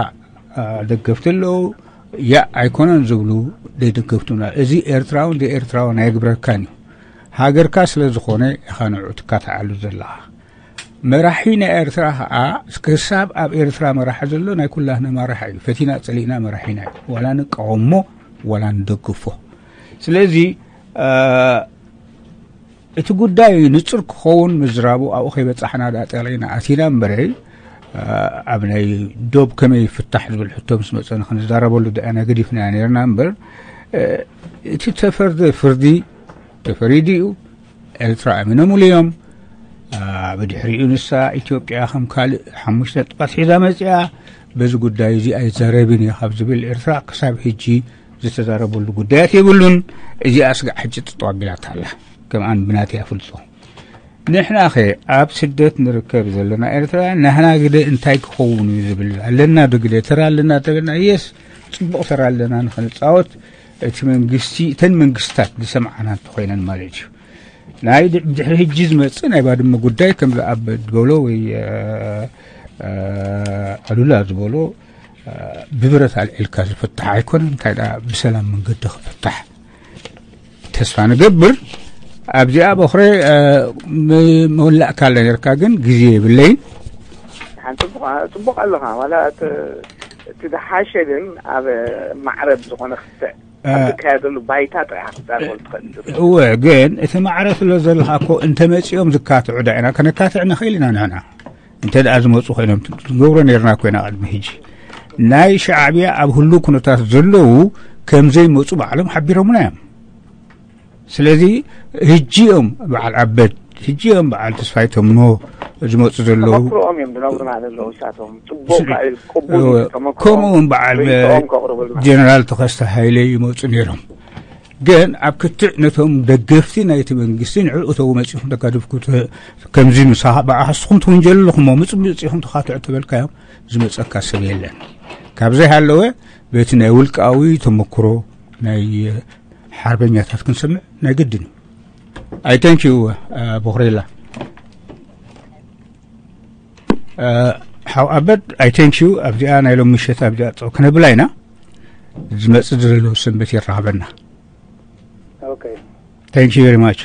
ደገፍቲ ኣለዉ ያ ኣይኮነን ዝብሉ ደይደገፍቱና እዚ ኤርትራውን ዘይኤርትራውን ኣይግብረካን እዩ ሃገርካ ስለ ዝኾነ ኢኻ ንዕኡ ትካታዓሉ ዘለኻ። መራሒ ናይ ኤርትራ ኸዓ ክሳብ ኣብ ኤርትራ መራሒ ዘሎ ናይ ኩላህና መራሒ እዩ። ፈቲና ጸሊእና መራሒና እዩ። ዋላ ንቃወሞ ዋላ ንደግፎ። ስለዚ እቲ ጉዳይ ንጹር ክኸውን ምዝራቡ ኣብኡ ከይበጻሕና ደኣ ጠሊዕና ኣቲና እምበረይ፣ ኣብ ናይ ዶብ ከመይ ይፍታሕ ዝብል ሕቶ ምስ መጸና ክንዛረበሉ ደኣ ገዲፍና ነርና እምበር፣ እቲ ተፈርደ ፍርዲ ተፈሪዱ እዩ። ኤርትራ ኣሚኖምሉ እዮም። ብድሕሪኡ ንሳ ኢትዮጵያ ከም ካልእ ሓሙሽተ ነጥባት ሒዛ መጺኣ። በዚ ጉዳይ እዚ ኣይዛረብን እየ ካብ ዝብል ኤርትራ ክሳብ ሕጂ ዝተዛረበሉ ጉዳያት የብሉን። እዚኣ ስጋዕ ሕጂ ጥጠው ኣቢላታ ኣላ። ከምኣን ብናተይ ኣፍልጦ። ንሕናኸ ኣብ ስደት ንርከብ ዘለና ኤርትራውያን ናህና ግደ እንታይ ክኸውን እዩ ዝብል ኣለና ዶ ግደ? ተራ ኣለና ተበልና፣ የስ፣ ጽቡቕ ተራ ኣለና ንኽንጻወት። እቲ መንግስቲ፣ እተን መንግስታት ዝሰምዓና እንተኾይነን ማለት እዩ። ናይ ድ-፣ ድሕሪ ሕጂ ዝመጽእ ናይ ባድመ ጉዳይ ከምዚ ኣብ ዝበሎ ወይ ኣሉላ ዝበሎ ብብረት ኣልዒልካ ዝፍታሕ ኣይኮነን። እንታይ ደኣ ብሰላም መንገዲ ክፍታሕ ተስፋ ንገብር። ኣብዚኣ በኽረ መወላእካ ኣለ ነርካ፣ ግን ግዜ የብለይን። ሓንቲ ጽቡቕ ኣለኻ። ዋላ እቲ ዝሓሸ ግን ኣብ ማዕረብ ዝኾነ ክትዕ ኣብ ዝካየደሉ ባይታ ጥራሕ ክትዛረበሉ ትኽእል። እወ፣ ግን እቲ ማዕረ ስለ ዘለካ እኮ እንተመጺኦም ዝካትዑ ዳኢና ከነካትዕ ንኽእል ኢና ንሕና። እንተ ደኣ ዝመጹ ኮይኖም ትገብሮ ነርና ኮይና ቅድሚ ሕጂ። ናይ ሻዕብያ ኣብ ህሉ ኩነታት ዘለዉ ከም ዘይመጹ ባዕሎም ሓቢሮምና እዮም። ስለዚ ሕጂ እዮም በዓል ኣበድ፣ ሕጂ እዮም በዓል ተስፋይ ተምኖ ዝመጹ ዘለዉ። ተመክሮኦም እዮም ዝነግሩና ዘለዉ። እሳቶም ጽቡቕ ስለ-፣ ቃል ቅቡል እወ፣ ተመክሮኦም ከምኡ እውን በዓል ርእይቶኦም ከቕርቡልና። ጀነራል ተኸስተ ሃይለ ይመጹ ነይሮም። ግን ኣብ ክትዕ ነቶም ደገፍቲ ናይቲ መንግስቲ ንዕኡ እተው መጺኹም ተጋድፍኩ ተ-፣ ከምዚ ምሳኻ ብኣኻስኹም ትውንጀሉ ኣለኹም፣ ምጽ-፣ መጺኹም ተኻትዑ ተበልካዮም ዝመጸካ ሰብ የለን። ካብ ዘይሃለወ በቲ ናይ ውልቃዊ ተመክሮ ናይ ሓርበኛታት ክንሰምዕ ናይ ግድን እዩ። I thank you, uh, ቦኽሬላ። Uh, ሓው ኣበድ፣ I thank you። ኣብዚኣ ናይ ሎም ምሸት ኣብዚኣ ጸው ክነብላ ኢና። ዝመጽእ ዘሎ ሰንበት የራኽበና። Okay. Thank you very much.